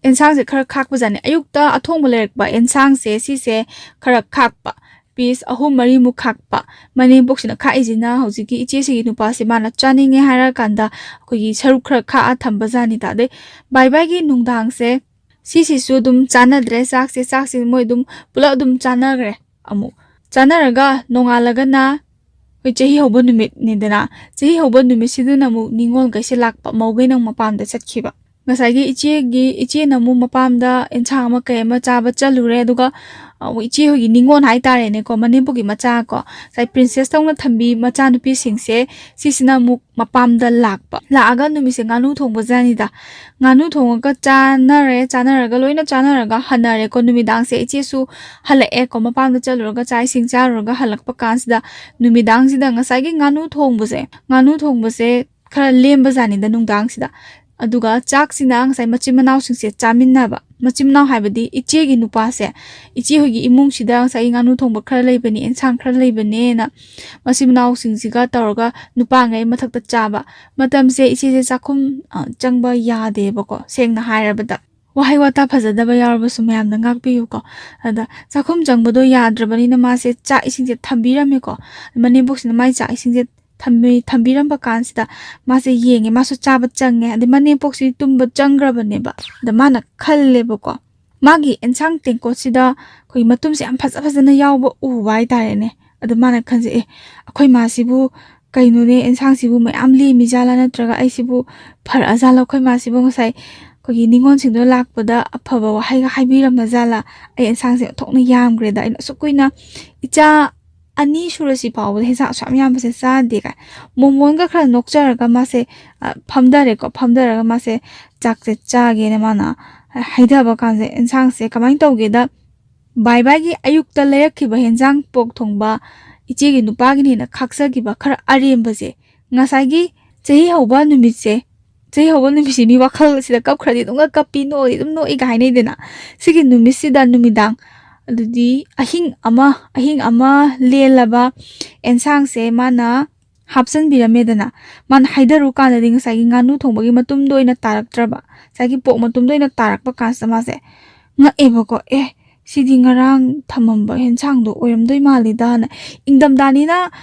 ꯑꯦꯟꯁꯥꯡꯁꯦ ꯈꯔ ꯈꯥꯛꯄ ꯖꯥꯠꯅꯤ꯫ ꯑꯌꯨꯛꯇ ꯑꯊꯣꯡꯕ ꯂꯩꯔꯛꯄ ꯑꯦꯟꯁꯥꯡꯁꯦ, ꯁꯤꯁꯦ ꯈꯔ ꯈꯥꯛꯄ, ꯄꯤꯁ ꯑꯍꯨꯝ ꯃꯔꯤꯃꯨꯛ ꯈꯥꯛꯄ꯫ ꯃꯅꯦꯝꯄꯣꯛꯁꯤꯅ ꯈꯥꯛꯏꯁꯤꯅ ꯍꯧꯖꯤꯛꯀꯤ ꯏꯆꯦꯁꯤꯒꯤ ꯅꯨꯄꯥꯁꯦ ꯃꯥꯅ ꯆꯥꯅꯤꯡꯉꯦ ꯍꯥꯏꯔꯀꯥꯟꯗ ꯑꯩꯈꯣꯏꯒꯤ ꯁꯔꯨꯛ ꯈꯔ ꯈꯥꯛꯑ ꯊꯝꯕ ꯖꯥꯠꯅꯤꯗ꯫ ꯑꯗꯩ ꯕꯥꯏ ꯕꯥꯏꯒꯤ ꯅꯨꯡꯗꯥꯡꯁꯦ ꯁꯤꯁꯤꯁꯨ ꯑꯗꯨꯝ ꯆꯥꯟꯅꯗ꯭ꯔꯦ꯫ ꯆꯥꯛꯁꯦ, ꯆꯥꯛꯁꯦ ꯃꯣꯏ ꯑꯗꯨꯝ ꯄꯨꯂꯞ ꯑꯗꯨꯝ ꯆꯥꯟꯅꯈ꯭ꯔꯦ꯫ ꯑꯃꯨꯛ ꯆꯥꯟꯅꯔꯒ ꯅꯣꯡꯉꯥꯜꯂꯒꯅ ꯑꯩꯈꯣꯏ ꯆꯍꯤ ꯍꯧꯕ ꯅꯨꯃꯤꯠꯅꯤꯗꯅ, ꯆꯍꯤ ꯍꯧꯕ ꯅꯨꯃꯤꯠꯁꯤꯗꯅ ꯑꯃꯨꯛ ꯅꯤꯉꯣꯜꯈꯩꯁꯦ ꯂꯥꯛꯄ, ꯃꯧꯈꯩꯅ ꯑꯃꯨꯛ ꯃꯄꯥꯝꯗ ꯆꯠꯈꯤꯕ꯫ ꯉꯁꯥꯏꯒꯤ ꯏꯆꯦꯒꯤ, ꯏꯆꯦꯅ ꯑꯃꯨꯛ ꯃꯄꯥꯝꯗ ꯑꯦꯟꯁꯥꯡ ꯑꯃ ꯀꯩ ꯑꯃ ꯆꯥꯕ ꯆꯠꯂꯨꯔꯦ, ꯑꯗꯨꯒ, ꯑ, ꯏꯆꯦ ꯍꯣꯏꯒꯤ ꯅꯤꯉꯣꯜ ꯍꯥꯏꯇꯥꯔꯦꯅꯦꯀꯣ, ꯃꯅꯦꯝꯄꯣꯛꯀꯤ ꯃꯆꯥ ꯀꯣ, ꯉꯁꯥꯏ ꯄ꯭ꯔꯤꯟꯁꯦꯁ ꯇꯧꯅ ꯊꯝꯕꯤ ꯃꯆꯥꯅꯨꯄꯤꯁꯤꯡꯁꯦ, ꯁꯤꯁꯤꯅ ꯑꯃꯨꯛ ꯃꯄꯥꯝꯗ ꯂꯥꯛꯄ꯫ ꯂꯥꯛꯑꯒ ꯅꯨꯃꯤꯠꯁꯦ ꯉꯥꯅꯨ ꯊꯣꯡꯕ ꯖꯥꯠꯅꯤꯗ꯫ ꯉꯥꯅꯨ ꯊꯣꯡꯉꯒ ꯆꯥꯅꯔꯦ, ꯆꯥꯅꯔꯒ ꯂꯣꯏꯅ ꯆꯥꯅꯔꯒ ꯍꯟꯅꯔꯦꯀꯣ꯫ ꯅꯨꯃꯤꯗꯥꯡꯁꯦ ꯏꯆꯦꯁꯨ ꯍꯜꯂꯛꯑꯦꯀꯣ, ꯃꯄꯥꯝꯗ ꯆꯠꯂꯨꯔꯒ ꯆꯥꯛ ꯏꯁꯤꯡ ꯆꯥꯔꯨꯔꯒ ꯍꯜꯂꯛꯄ ꯀꯥꯟꯁꯤꯗ, ꯅꯨꯃꯤꯗꯥꯡꯁꯤꯗ ꯉꯁꯥꯏꯒꯤ ꯉꯥꯅꯨ ꯊꯣꯡꯕꯁꯦ, ꯉꯥꯅꯨ ꯊꯣꯡꯕꯁꯦ ꯈꯔ ꯂꯦꯝꯕ ꯖꯥꯠꯅꯤꯗ ꯅꯨꯡꯗꯥꯡꯁꯤꯗ꯫ ꯑꯗꯨꯒ ꯆꯥꯛꯁꯤꯅ ꯉꯁꯥꯏ ꯃꯆꯤꯟ ꯃꯅꯥꯎꯁꯤꯡꯁꯦ ꯆꯥꯃꯤꯟꯅꯕ꯫ ꯃꯆꯤꯟ ꯃꯅꯥꯎ ꯍꯥꯏꯕꯗꯤ ꯏꯆꯦꯒꯤ ꯅꯨꯄꯥꯁꯦ, ꯏꯆꯦ ꯍꯣꯏꯒꯤ ꯏꯃꯨꯡꯁꯤꯗ ꯉꯁꯥꯏꯒꯤ ꯉꯥꯅꯨ ꯊꯣꯡꯕ ꯈꯔ ꯂꯩꯕꯅꯤ, ꯑꯦꯟꯁꯥꯡ ꯈꯔ ꯂꯩꯕꯅꯦꯅ ꯃꯆꯤꯟ ꯃꯅꯥꯎꯁꯤꯡꯁꯤꯒ ꯇꯧꯔꯒ ꯅꯨꯄꯥꯉꯩ ꯃꯊꯛꯇ ꯆꯥꯕ꯫ ꯃꯇꯝꯁꯦ ꯏꯆꯦꯁꯦ ꯆꯥꯛꯈꯨꯝ, ꯑ, ꯆꯪꯕ ꯌꯥꯗꯦꯕꯀꯣ, ꯁꯦꯡꯅ ꯍꯥꯏꯔꯕꯗ꯫ ꯋꯥꯍꯩ ꯋꯥꯇꯥ ꯐꯖꯗꯕ ꯌꯥꯎꯔꯕꯁꯨ ꯃꯌꯥꯝꯅ ꯉꯥꯛꯄꯤꯌꯨꯀꯣ꯫ ꯑꯗ ꯆꯥꯛꯈꯨꯝ ꯆꯪꯕꯗꯣ ꯌꯥꯗ꯭ꯔꯕꯅꯤꯅ ꯃꯥꯁꯦ ꯆꯥꯛ ꯏꯁꯤꯡꯁꯦ ꯊꯝꯕꯤꯔꯝꯃꯦꯀꯣ꯫ ꯃꯅꯦꯝꯄꯣꯛꯁꯤꯅ ꯃꯥꯏ ꯆꯥꯛ ꯏꯁꯤꯡꯁꯦ ꯊꯝꯕꯤ-, ꯊꯝꯕꯤꯔꯝꯕ ꯀꯥꯟꯁꯤꯗ ꯃꯥꯁꯦ ꯌꯦꯡꯉꯦ, ꯃꯥꯁꯨ ꯆꯥꯕ ꯆꯪꯉꯦ꯫ ꯑꯗꯩ ꯃꯅꯦꯝꯄꯣꯛꯁꯤ ꯇꯨꯝꯕ ꯆꯪꯈ꯭ꯔꯕꯅꯦꯕ꯫ ꯑꯗ ꯃꯥꯅ ꯈꯜꯂꯦꯕꯀꯣ, ꯃꯥꯒꯤ ꯑꯦꯟꯁꯥꯡ ꯇꯦꯡꯀꯣꯠꯁꯤꯗ ꯑꯩꯈꯣꯏꯒꯤ ꯃꯇꯨꯝꯁꯦ ꯌꯥꯝ ꯐꯖ ꯐꯖꯅ ꯌꯥꯎꯕ ꯎꯕ ꯍꯥꯏꯇꯥꯔꯦꯅꯦ꯫ ꯑꯗ ꯃꯥꯅ ꯈꯟꯖꯩ, "ꯑꯦ, ꯑꯩꯈꯣꯏ ꯃꯥꯁꯤꯕꯨ ꯀꯩꯅꯣꯅꯦ, ꯑꯦꯟꯁꯥꯡꯁꯤꯕꯨ ꯃꯌꯥꯝ ꯂꯦꯝꯃꯤ ꯖꯥꯠꯂꯥ, ꯅꯠꯇ꯭ꯔꯒ ꯑꯩꯁꯤꯕꯨ ꯐꯔꯛꯑ ꯖꯥꯠꯂꯥ? ꯑꯩꯈꯣꯏ ꯃꯥꯁꯤꯕꯨ ꯉꯁꯥꯏ ꯑꯩꯈꯣꯏꯒꯤ ꯅꯤꯉꯣꯜꯁꯤꯡꯗꯣ ꯂꯥꯛꯄꯗ ꯑꯐꯕ ꯋꯥꯍꯩꯒ ꯍꯥꯏꯕꯤꯔꯝꯃ ꯖꯥꯠꯂꯥ? ꯑꯩ ꯑꯦꯟꯁꯥꯡꯁꯦ ꯑꯣꯟꯊꯣꯛꯅ ꯌꯥꯝꯈ꯭ꯔꯦꯗ꯫ ꯑꯩꯅ ꯑꯁꯨꯛ ꯀꯨꯏꯅ ꯏꯆꯥ ꯑꯅꯤ ꯁꯨꯔꯁꯤ ꯐꯥꯎꯕꯗ ꯍꯦꯟꯁꯥꯡ ꯑꯁꯨꯛ ꯌꯥꯝ ꯌꯥꯝꯕꯁꯦ ꯆꯥꯗꯦ" ꯀꯥꯏ꯫ ꯃꯣꯃꯣꯟꯒ ꯈꯔ ꯅꯣꯛꯆꯔꯒ ꯃꯥꯁꯦ, ꯑ, ꯐꯝꯊꯔꯦꯀꯣ꯫ ꯐꯝꯊꯔꯒ ꯃꯥꯁꯦ ꯆꯥꯛꯁꯦ ꯆꯥꯒꯦꯅ ꯃꯥꯅ ꯍꯩꯊꯕ ꯀꯥꯟꯁꯦ, ꯑꯦꯟꯁꯥꯡꯁꯦ ꯀꯃꯥꯏꯅ ꯇꯧꯒꯦꯗ, ꯕꯥꯏ ꯕꯥꯏꯒꯤ ꯑꯌꯨꯛꯇ ꯂꯩꯔꯛꯈꯤꯕ ꯍꯦꯟꯖꯥꯡ ꯄꯣꯛ ꯊꯣꯡꯕ ꯏꯆꯦꯒꯤ ꯅꯨꯄꯥꯒꯤꯅꯦꯅ ꯈꯥꯛꯆꯈꯤꯕ ꯈꯔ ꯑꯔꯦꯝꯕꯁꯦ, ꯉꯁꯥꯏꯒꯤ ꯆꯍꯤ ꯍꯧꯕ ꯅꯨꯃꯤꯠꯁꯦ, ꯆꯍꯤ ꯍꯧꯕ ꯅꯨꯃꯤꯠꯁꯤ ꯃꯤ ꯋꯥꯈꯜꯁꯤꯗ ꯀꯞꯈ꯭ꯔꯗꯤ ꯑꯗꯨꯝꯒ ꯀꯞꯄꯤ, ꯅꯣꯛꯑꯗꯤ ꯑꯗꯨꯝ ꯅꯣꯛꯏꯒ ꯍꯥꯏꯅꯩꯗꯅ꯫ ꯁꯤꯒꯤ ꯅꯨꯃꯤꯠꯁꯤꯗ ꯅꯨꯃꯤꯗꯥꯡ, ꯑꯗꯨꯗꯤ ꯑꯍꯤꯡ ꯑꯃ, ꯑꯍꯤꯡ ꯑꯃ ꯂꯦꯜꯂꯕ ꯑꯦꯟꯁꯥꯡꯁꯦ ꯃꯥꯅ ꯍꯥꯞꯆꯤꯟꯕꯤꯔꯝꯃꯦꯗꯅ꯫ ꯃꯥꯅ ꯍꯥꯏꯗꯔꯨ ꯀꯥꯟꯗꯗꯤ ꯉꯁꯥꯏꯒꯤ ꯉꯥꯅꯨ ꯊꯣꯡꯕꯒꯤ ꯃꯇꯨꯝꯗꯣ ꯑꯣꯏꯅ ꯇꯥꯔꯛꯇ꯭ꯔꯕ, ꯉꯁꯥꯏꯒꯤ ꯄꯣꯛ ꯃꯇꯨꯝꯗꯣ ꯑꯣꯏꯅ ꯇꯥꯔꯛꯄ ꯀꯥꯟꯁꯤꯗ ꯃꯥꯁꯦ ꯉꯛꯑꯦꯕꯀꯣ꯫ "ꯑꯦ, ꯁꯤꯗꯤ ꯉꯔꯥꯡ ꯊꯝꯃꯝꯕ ꯍꯦꯟꯁꯥꯡꯗꯣ ꯑꯣꯏꯔꯝꯗꯣꯏ ꯃꯥꯜꯂꯤꯗꯅ"꯫ ꯏꯪꯊꯝꯊꯥꯅꯤꯅ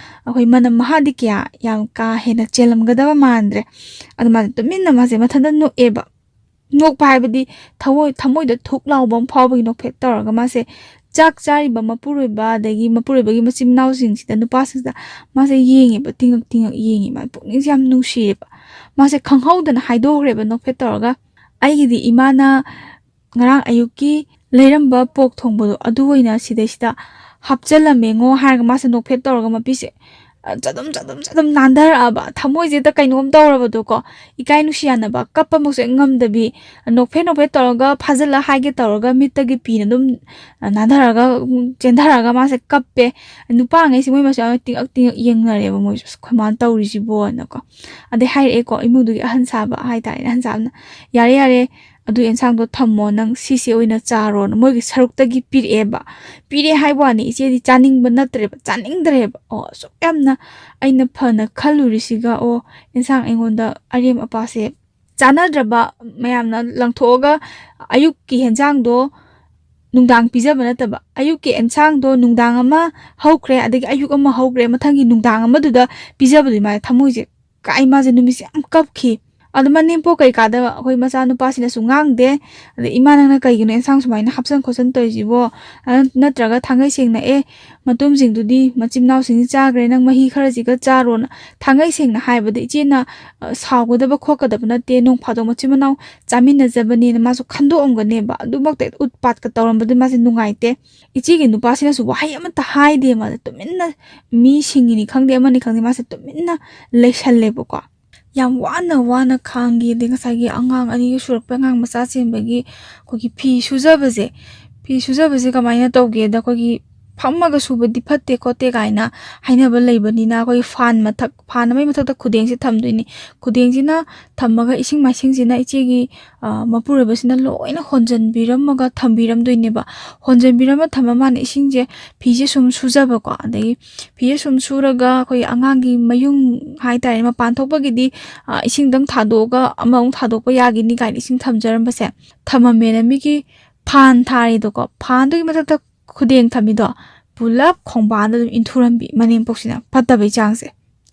ꯑꯩꯈꯣꯏ ꯃꯅꯝ ꯃꯍꯥꯗꯤ ꯀꯌꯥ ꯌꯥꯝ ꯀꯥ ꯍꯦꯟꯅ ꯆꯦꯜꯂꯝꯒꯗꯕ ꯃꯥꯟꯗ꯭ꯔꯦ꯫ ꯑꯗꯨ ꯃꯥꯁꯦ ꯇꯨꯃꯤꯟꯅ ꯃꯥꯁꯦ ꯃꯊꯟꯇ ꯅꯣꯛꯑꯦꯕ꯫ ꯅꯣꯛꯄ ꯍꯥꯏꯕꯗꯤ ꯊꯃꯣꯏ-, ꯊꯃꯣꯏꯗ ꯊꯨꯛ ꯂꯥꯎꯕ ꯑꯃ ꯐꯥꯎꯕꯒꯤ ꯅꯣꯛꯐꯦꯠ ꯇꯧꯔꯒ ꯃꯥꯁꯦ ꯆꯥꯛ ꯆꯥꯔꯤꯕ ꯃꯄꯨꯔꯣꯏꯕ ꯑꯗꯒꯤ ꯃꯄꯨꯔꯣꯏꯕꯒꯤ ꯃꯆꯤꯟ ꯃꯅꯥꯎꯁꯤꯡꯁꯤꯗ, ꯅꯨꯄꯥꯁꯤꯡꯁꯤꯗ ꯃꯥꯁꯦ ꯌꯦꯡꯉꯦꯕ, ꯇꯤꯡꯉꯛ ꯇꯤꯡꯉꯛ ꯌꯦꯡꯉꯦ꯫ ꯃꯥ ꯄꯨꯛꯅꯤꯡꯁꯦ ꯌꯥꯝ ꯅꯨꯡꯁꯤꯌꯦꯕ꯫ ꯃꯥꯁꯦ ꯈꯪꯍꯧꯗꯅ ꯍꯥꯏꯗꯣꯛꯈ꯭ꯔꯦꯕ ꯅꯣꯛꯐꯦꯠ ꯇꯧꯔꯒ, "ꯑꯩꯒꯤꯗꯤ ꯏꯃꯥꯅ ꯉꯔꯥꯡ ꯑꯌꯨꯛꯀꯤ ꯂꯩꯔꯝꯕ ꯄꯣꯛ ꯊꯣꯡꯕꯗꯣ ꯑꯗꯨ ꯑꯣꯏꯅ ꯁꯤꯗꯩꯁꯤꯗ ꯍꯥꯞꯆꯜꯂꯝꯃꯦꯉꯣ" ꯍꯥꯏꯔꯒ ꯃꯥꯁꯦ ꯅꯣꯛꯐꯦꯠ ꯇꯧꯔꯒ ꯃꯄꯤꯁꯦ, ꯑ, ꯆꯗꯨꯝ ꯆꯗꯨꯝ ꯆꯗꯨꯝ ꯅꯥꯟꯊꯔꯛꯑꯕ꯫ ꯊꯃꯣꯏꯁꯤꯗ ꯀꯩꯅꯣꯝ ꯇꯧꯔꯕꯗꯣꯀꯣ, ꯏꯀꯥꯏ ꯅꯨꯡꯁꯤ ꯌꯥꯅꯕ ꯀꯞꯄꯃꯛꯁꯨ ꯍꯦꯛ ꯉꯝꯗꯕꯤ, ꯅꯣꯛꯐꯦꯠ ꯅꯣꯛꯐꯦꯠ ꯇꯧꯔꯒ ꯐꯥꯖꯤꯜꯂ ꯍꯥꯏꯒꯦ ꯇꯧꯔꯒ ꯃꯤꯠꯇꯒꯤ ꯄꯤꯅ ꯑꯗꯨꯝ, ꯑ, ꯅꯥꯟꯊꯔꯒ, ꯎꯝ, ꯆꯦꯟꯊꯔꯛꯑꯒ ꯃꯥꯁꯦ ꯀꯞꯄꯦ꯫ ꯅꯨꯄꯥꯉꯩꯁꯦ ꯃꯣꯏ ꯃꯁꯦꯜ ꯇꯤꯡꯉꯛ ꯇꯤꯡꯉꯛ ꯌꯦꯡꯅꯔꯦꯕ ꯃꯣꯏꯁꯨ, "ꯑꯁ, ꯑꯩꯈꯣꯏ ꯃꯥꯅ ꯇꯧꯔꯤꯁꯤꯕꯣꯅꯀꯣ"꯫ ꯑꯗꯩ ꯍꯥꯏꯔꯛꯑꯦꯀꯣ, ꯏꯃꯨꯡꯗꯨꯒꯤ ꯑꯍꯟ ꯁꯥꯕ ꯍꯥꯏꯇꯥꯔꯦꯅꯦ, ꯑꯍꯟ ꯁꯥꯕꯅ, "ꯌꯥꯔꯦ, ꯌꯥꯔꯦ, ꯑꯗꯨ ꯑꯦꯟꯁꯥꯡꯗꯣ ꯊꯝꯃꯣ, ꯅꯪ ꯁꯤꯁꯦ ꯑꯣꯏꯅ ꯆꯥꯔꯣꯅ" ꯃꯣꯏꯒꯤ ꯁꯔꯨꯛꯇꯒꯤ ꯄꯤꯔꯛꯑꯦꯕ꯫ ꯄꯤꯔꯛꯑꯦ ꯍꯥꯏꯕ ꯋꯥꯅꯤ, ꯏꯆꯦꯗꯤ ꯆꯥꯅꯤꯡꯕ ꯅꯠꯇ꯭ꯔꯦꯕ, ꯆꯥꯅꯤꯡꯗ꯭ꯔꯦꯕ꯫ ꯑꯣ, ꯑꯁꯨꯛ ꯌꯥꯝꯅ ꯑꯩꯅ ꯐꯅ ꯈꯜꯂꯨꯔꯤꯁꯤꯒ, ꯑꯣ, ꯑꯦꯟꯁꯥꯡ ꯑꯩꯉꯣꯟꯗ ꯑꯔꯦꯝ ꯑꯄꯥꯁꯦ ꯆꯥꯟꯅꯗ꯭ꯔꯕ ꯃꯌꯥꯝꯅ ꯂꯪꯊꯣꯛꯑꯒ ꯑꯌꯨꯛꯀꯤ ꯍꯦꯟꯁꯥꯡꯗꯣ ꯅꯨꯡꯗꯥꯡ ꯄꯤꯖꯕ ꯅꯠꯇꯕ, ꯑꯌꯨꯛꯀꯤ ꯑꯦꯟꯁꯥꯡꯗꯣ ꯅꯨꯡꯗꯥꯡ ꯑꯃ ꯍꯧꯈ꯭ꯔꯦ, ꯑꯗꯒꯤ ꯑꯌꯨꯛ ꯑꯃ ꯍꯧꯈ꯭ꯔꯦ, ꯃꯊꯪꯒꯤ ꯅꯨꯡꯗꯥꯡ ꯑꯃꯗꯨꯗ ꯄꯤꯖꯕꯗꯨꯗꯤ ꯃꯥꯁꯦ ꯊꯃꯣꯏꯁꯦ ꯀꯥꯏ, ꯃꯥꯁꯦ ꯅꯨꯃꯤꯠꯁꯦ ꯌꯥꯝ ꯀꯞꯈꯤ꯫ ꯑꯗꯣ ꯃꯅꯦꯝꯄꯣꯛ ꯀꯩꯀꯥꯗ ꯑꯩꯈꯣꯏ ꯃꯆꯥꯅꯨꯄꯥꯁꯤꯅꯁꯨ ꯉꯥꯡꯗꯦ꯫ ꯑꯗꯩ, "ꯏꯃꯥ, ꯅꯪꯅ ꯀꯩꯒꯤꯅꯣ ꯑꯦꯟꯁꯥꯡ ꯁꯨꯃꯥꯏꯅ ꯍꯥꯞꯆꯟ ꯈꯣꯠꯆꯟ ꯇꯧꯔꯤꯁꯤꯕꯣ? ꯑ, ꯅꯠꯇ꯭ꯔꯒ ꯊꯥꯡꯒꯩ ꯁꯦꯡꯅ, 'ꯑꯦ, ꯃꯇꯨꯝꯁꯤꯡꯗꯨꯗꯤ ꯃꯆꯤꯟ ꯃꯅꯥꯎꯁꯤꯡꯁꯤ ꯆꯥꯈ꯭ꯔꯦ, ꯅꯪ ꯃꯍꯤ ꯈꯔꯁꯤꯒ ꯆꯥꯔꯣꯅ'" ꯊꯥꯡꯒꯩ ꯁꯦꯡꯅ ꯍꯥꯏꯕꯗ ꯏꯆꯦꯅ, ꯑ, ꯁꯥꯎꯒꯗꯕ ꯈꯣꯠꯀꯗꯕ ꯅꯠꯇꯦ, ꯅꯣꯡ ꯐꯥꯗꯣꯛ ꯃꯆꯤꯟ ꯃꯅꯥꯎ ꯆꯥꯃꯤꯟꯅꯖꯕꯅꯦꯅ ꯃꯥꯁꯨ ꯈꯟꯗꯣꯛꯑꯝꯒꯅꯦꯕ꯫ ꯑꯗꯨꯃꯛꯇ ꯎꯠꯄꯥꯠꯀ ꯇꯧꯔꯝꯕꯗꯨ ꯃꯥꯁꯦ ꯅꯨꯡꯉꯥꯏꯇꯦ꯫ ꯏꯆꯦꯒꯤ ꯅꯨꯄꯥꯁꯤꯅꯁꯨ ꯋꯥꯍꯩ ꯑꯃꯠꯇ ꯍꯥꯏꯗꯦ꯫ ꯃꯥꯁꯦ ꯇꯨꯃꯤꯟꯅ ꯃꯤ ꯁꯤꯡꯉꯤꯅꯤ ꯈꯪꯗꯦ, ꯑꯃꯅꯤ ꯈꯪꯗꯦ, ꯃꯥꯁꯦ ꯇꯨꯃꯤꯟꯅ ꯂꯩꯁꯜꯂꯦꯕꯀꯣ꯫ ꯌꯥꯝ ꯋꯥꯅ ꯋꯥꯅ ꯈꯥꯡꯈꯤ꯫ ꯑꯗꯩ ꯉꯁꯥꯏꯒꯤ ꯑꯉꯥꯡ ꯑꯅꯤꯒ ꯁꯨꯔꯛꯄ ꯑꯉꯥꯡ ꯃꯆꯥ ꯆꯦꯟꯕꯒꯤ ꯑꯩꯈꯣꯏꯒꯤ ꯐꯤ ꯁꯨꯖꯕꯁꯦ, ꯐꯤ ꯁꯨꯖꯕꯁꯦ ꯀꯃꯥꯏꯅ ꯇꯧꯒꯦꯗ, ꯑꯩꯈꯣꯏꯒꯤ ꯐꯝꯃꯒ ꯁꯨꯕꯗꯤ ꯐꯠꯇꯦ ꯈꯣꯠꯇꯦ ꯀꯥꯏꯅ ꯍꯥꯏꯅꯕ ꯂꯩꯕꯅꯤꯅ, ꯑꯩꯈꯣꯏꯒꯤ ꯐꯥꯟ ꯃꯊꯛ, ꯐꯥꯟ ꯑꯃꯒꯤ ꯃꯊꯛꯇ ꯈꯨꯗꯦꯡꯁꯦ ꯊꯝꯗꯣꯏꯅꯤ꯫ ꯈꯨꯗꯦꯡꯁꯤꯅ ꯊꯝꯃꯒ ꯏꯁꯤꯡ ꯃꯥꯏꯁꯤꯡꯁꯤꯅ ꯏꯆꯦꯒꯤ, ꯑ, ꯃꯄꯨꯔꯣꯏꯕꯁꯤꯅ ꯂꯣꯏꯅ ꯍꯣꯟꯖꯟꯕꯤꯔꯝꯃꯒ ꯊꯝꯕꯤꯔꯝꯗꯣꯏꯅꯦꯕ꯫ ꯍꯣꯟꯖꯟꯕꯤꯔꯝꯃ ꯊꯝꯃ ꯃꯥꯅ ꯏꯁꯤꯡꯁꯦ, ꯐꯤꯁꯦ ꯁꯨꯝ ꯁꯨꯖꯕꯀꯣ, ꯑꯗꯒꯤ ꯐꯤꯁꯦ ꯁꯨꯝ ꯁꯨꯔꯒ ꯑꯩꯈꯣꯏꯒꯤ ꯑꯉꯥꯡꯒꯤ ꯃꯌꯨꯡ ꯍꯥꯏꯇꯥꯔꯦ, ꯃꯄꯥꯟ ꯊꯣꯛꯄꯒꯤꯗꯤ, ꯑ, ꯏꯁꯤꯡꯗꯪ ꯊꯥꯗꯣꯛꯑꯒ ꯑꯃꯃꯨꯛ ꯊꯥꯗꯣꯛꯄ ꯌꯥꯒꯤꯅꯤ ꯀꯥꯏꯅ ꯏꯁꯤꯡ ꯊꯝꯖꯔꯝꯕꯁꯦ ꯊꯝꯃꯝꯃꯦꯅ ꯃꯤꯒꯤ ꯐꯥꯟ ꯊꯥꯔꯤꯗꯣꯀꯣ, ꯐꯥꯟꯗꯨꯒꯤ ꯃꯊꯛꯇ ꯈꯨꯗꯦꯡ ꯊꯝꯃꯤꯗꯣ ꯄꯨꯂꯞ ꯈꯣꯡꯕꯥꯟꯗ ꯑꯗꯨꯝ ꯏꯟꯊꯨꯔꯝꯕꯤ ꯃꯅꯦꯝꯄꯣꯛꯁꯤꯅ, ꯐꯠꯇꯕꯩ ꯆꯥꯡꯁꯦ꯫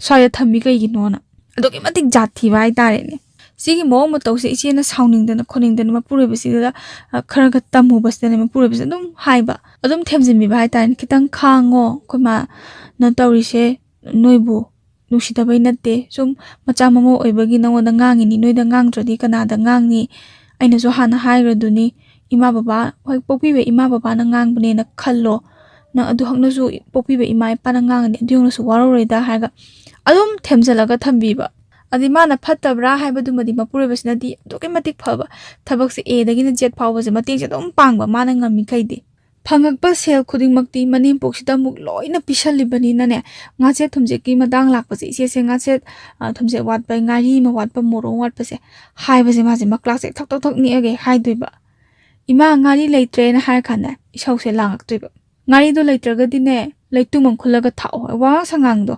ꯁ꯭ꯋꯥꯏꯗ ꯊꯝꯃꯤ ꯀꯩꯒꯤꯅꯣꯅ꯫ ꯑꯗꯨꯛꯀꯤ ꯃꯇꯤꯛ ꯖꯥꯠ ꯊꯤꯕ ꯍꯥꯏꯇꯥꯔꯦꯅꯦ꯫ ꯁꯤꯒꯤ ꯃꯑꯣꯡ ꯃꯇꯧꯁꯦ ꯏꯆꯦꯅ ꯁꯥꯎꯅꯤꯡꯗꯅ ꯈꯣꯠꯅꯤꯡꯗꯅ ꯃꯄꯨꯔꯣꯏꯕꯁꯤꯗ, ꯑ, ꯈꯔ ꯈꯔ ꯇꯝꯃꯨꯕꯁꯤꯗꯅꯦ, ꯃꯄꯨꯔꯣꯏꯕꯁꯤꯅ ꯑꯗꯨꯝ ꯍꯥꯏꯕ, ꯑꯗꯨꯝ ꯊꯦꯝꯖꯤꯟꯕꯤꯕ ꯍꯥꯏꯇꯥꯔꯦꯅꯦ, "ꯈꯤꯇꯪ ꯈꯥꯡꯉꯣ, ꯑꯩꯈꯣꯏ ꯃꯥꯅ ꯇꯧꯔꯤꯁꯦ ꯅꯣꯏꯕꯨ ꯅꯨꯡꯁꯤꯗꯕꯩ ꯅꯠꯇꯦ, ꯁꯨꯝ ꯃꯆꯥ ꯃꯃꯧ ꯑꯣꯏꯕꯒꯤ ꯅꯉꯣꯟꯗ ꯉꯥꯡꯉꯤꯅꯤ, ꯅꯣꯏꯗ ꯉꯥꯡꯗ꯭ꯔꯗꯤ ꯀꯅꯥꯗ ꯉꯥꯡꯅꯤ? ꯑꯩꯅꯁꯨ ꯍꯥꯟꯅ ꯍꯥꯏꯈ꯭ꯔꯗꯨꯅꯤ, ꯏꯃꯥ ꯕꯕꯥ, ꯍꯣꯏ, ꯄꯣꯛꯄꯤꯕ ꯏꯃꯥ ꯕꯕꯥꯅ ꯉꯥꯡꯕꯅꯦꯅ ꯈꯜꯂꯣ, ꯅꯪ ꯑꯗꯨ ꯍꯛꯅꯁꯨ ꯄꯣꯛꯄꯤꯕ ꯏꯃꯥ ꯏꯄꯥꯅ ꯉꯥꯡꯉꯗꯤ ꯑꯗꯨ ꯌꯧꯅꯁꯨ ꯋꯥꯔꯧꯔꯣꯏꯗ" ꯍꯥꯏꯔꯒ ꯑꯗꯨꯝ ꯊꯦꯝꯖꯤꯜꯂꯒ ꯊꯝꯕꯤꯕ꯫ ꯑꯗꯤ ꯃꯥꯅ ꯐꯠꯇꯕ꯭ꯔꯥ ꯍꯥꯏꯕꯗꯨꯃꯗꯤ ꯃꯄꯨꯔꯣꯏꯕꯁꯤꯅꯗꯤ ꯑꯗꯨꯛꯀꯤ ꯃꯇꯤꯛ ꯐꯕ, ꯊꯕꯛꯁꯦ ꯑꯦꯗꯒꯤꯅ ꯖꯦꯠ ꯐꯥꯎꯕꯁꯦ ꯃꯇꯦꯡꯁꯦ ꯑꯗꯨꯝ ꯄꯥꯡꯕ ꯃꯥꯅ ꯉꯝꯃꯤꯈꯩꯗꯤ꯫ ꯐꯪꯉꯛꯄ ꯁꯦꯜ ꯈꯨꯗꯤꯡꯃꯛꯇꯤ ꯃꯅꯦꯝꯄꯣꯛꯁꯤꯗ ꯑꯃꯨꯛ ꯂꯣꯏꯅ ꯄꯤꯁꯜꯂꯤꯕꯅꯤꯅꯅꯦ, ꯉꯥꯆꯦꯠ ꯊꯨꯝꯆꯦꯠꯀꯤ ꯃꯇꯥꯡ ꯂꯥꯛꯄꯁꯦ ꯏꯆꯦꯁꯦ ꯉꯥꯆꯦꯠ, ꯑ, ꯊꯨꯝꯆꯦꯠ ꯋꯥꯠꯄ, ꯉꯥꯔꯤ ꯑꯃ ꯋꯥꯠꯄ, ꯃꯣꯔꯣꯛ ꯑꯃ ꯋꯥꯠꯄꯁꯦ ꯍꯥꯏꯕꯁꯦ ꯃꯥꯁꯦ ꯃꯀ꯭ꯂꯥꯛꯁꯦ ꯊꯛ ꯊꯛ ꯊꯛ ꯅꯤꯛꯑꯒ ꯍꯥꯏꯗꯣꯏꯕ꯫ "ꯏꯃꯥ, ꯉꯥꯔꯤ ꯂꯩꯇ꯭ꯔꯦꯅ" ꯍꯥꯏꯔ ꯀꯥꯟꯗ ꯏꯁꯧꯁꯦ ꯂꯥꯡꯉꯛꯇꯣꯏꯕ꯫ ꯉꯥꯔꯤꯗꯣ ꯂꯩꯇ꯭ꯔꯒꯗꯤꯅꯦ, ꯂꯩꯇꯨꯝ ꯑꯃ ꯈꯨꯜꯂꯒ ꯊꯥꯛꯑꯣ꯫ ꯋꯥꯉꯥꯡ ꯁꯉꯥꯡꯗꯣ,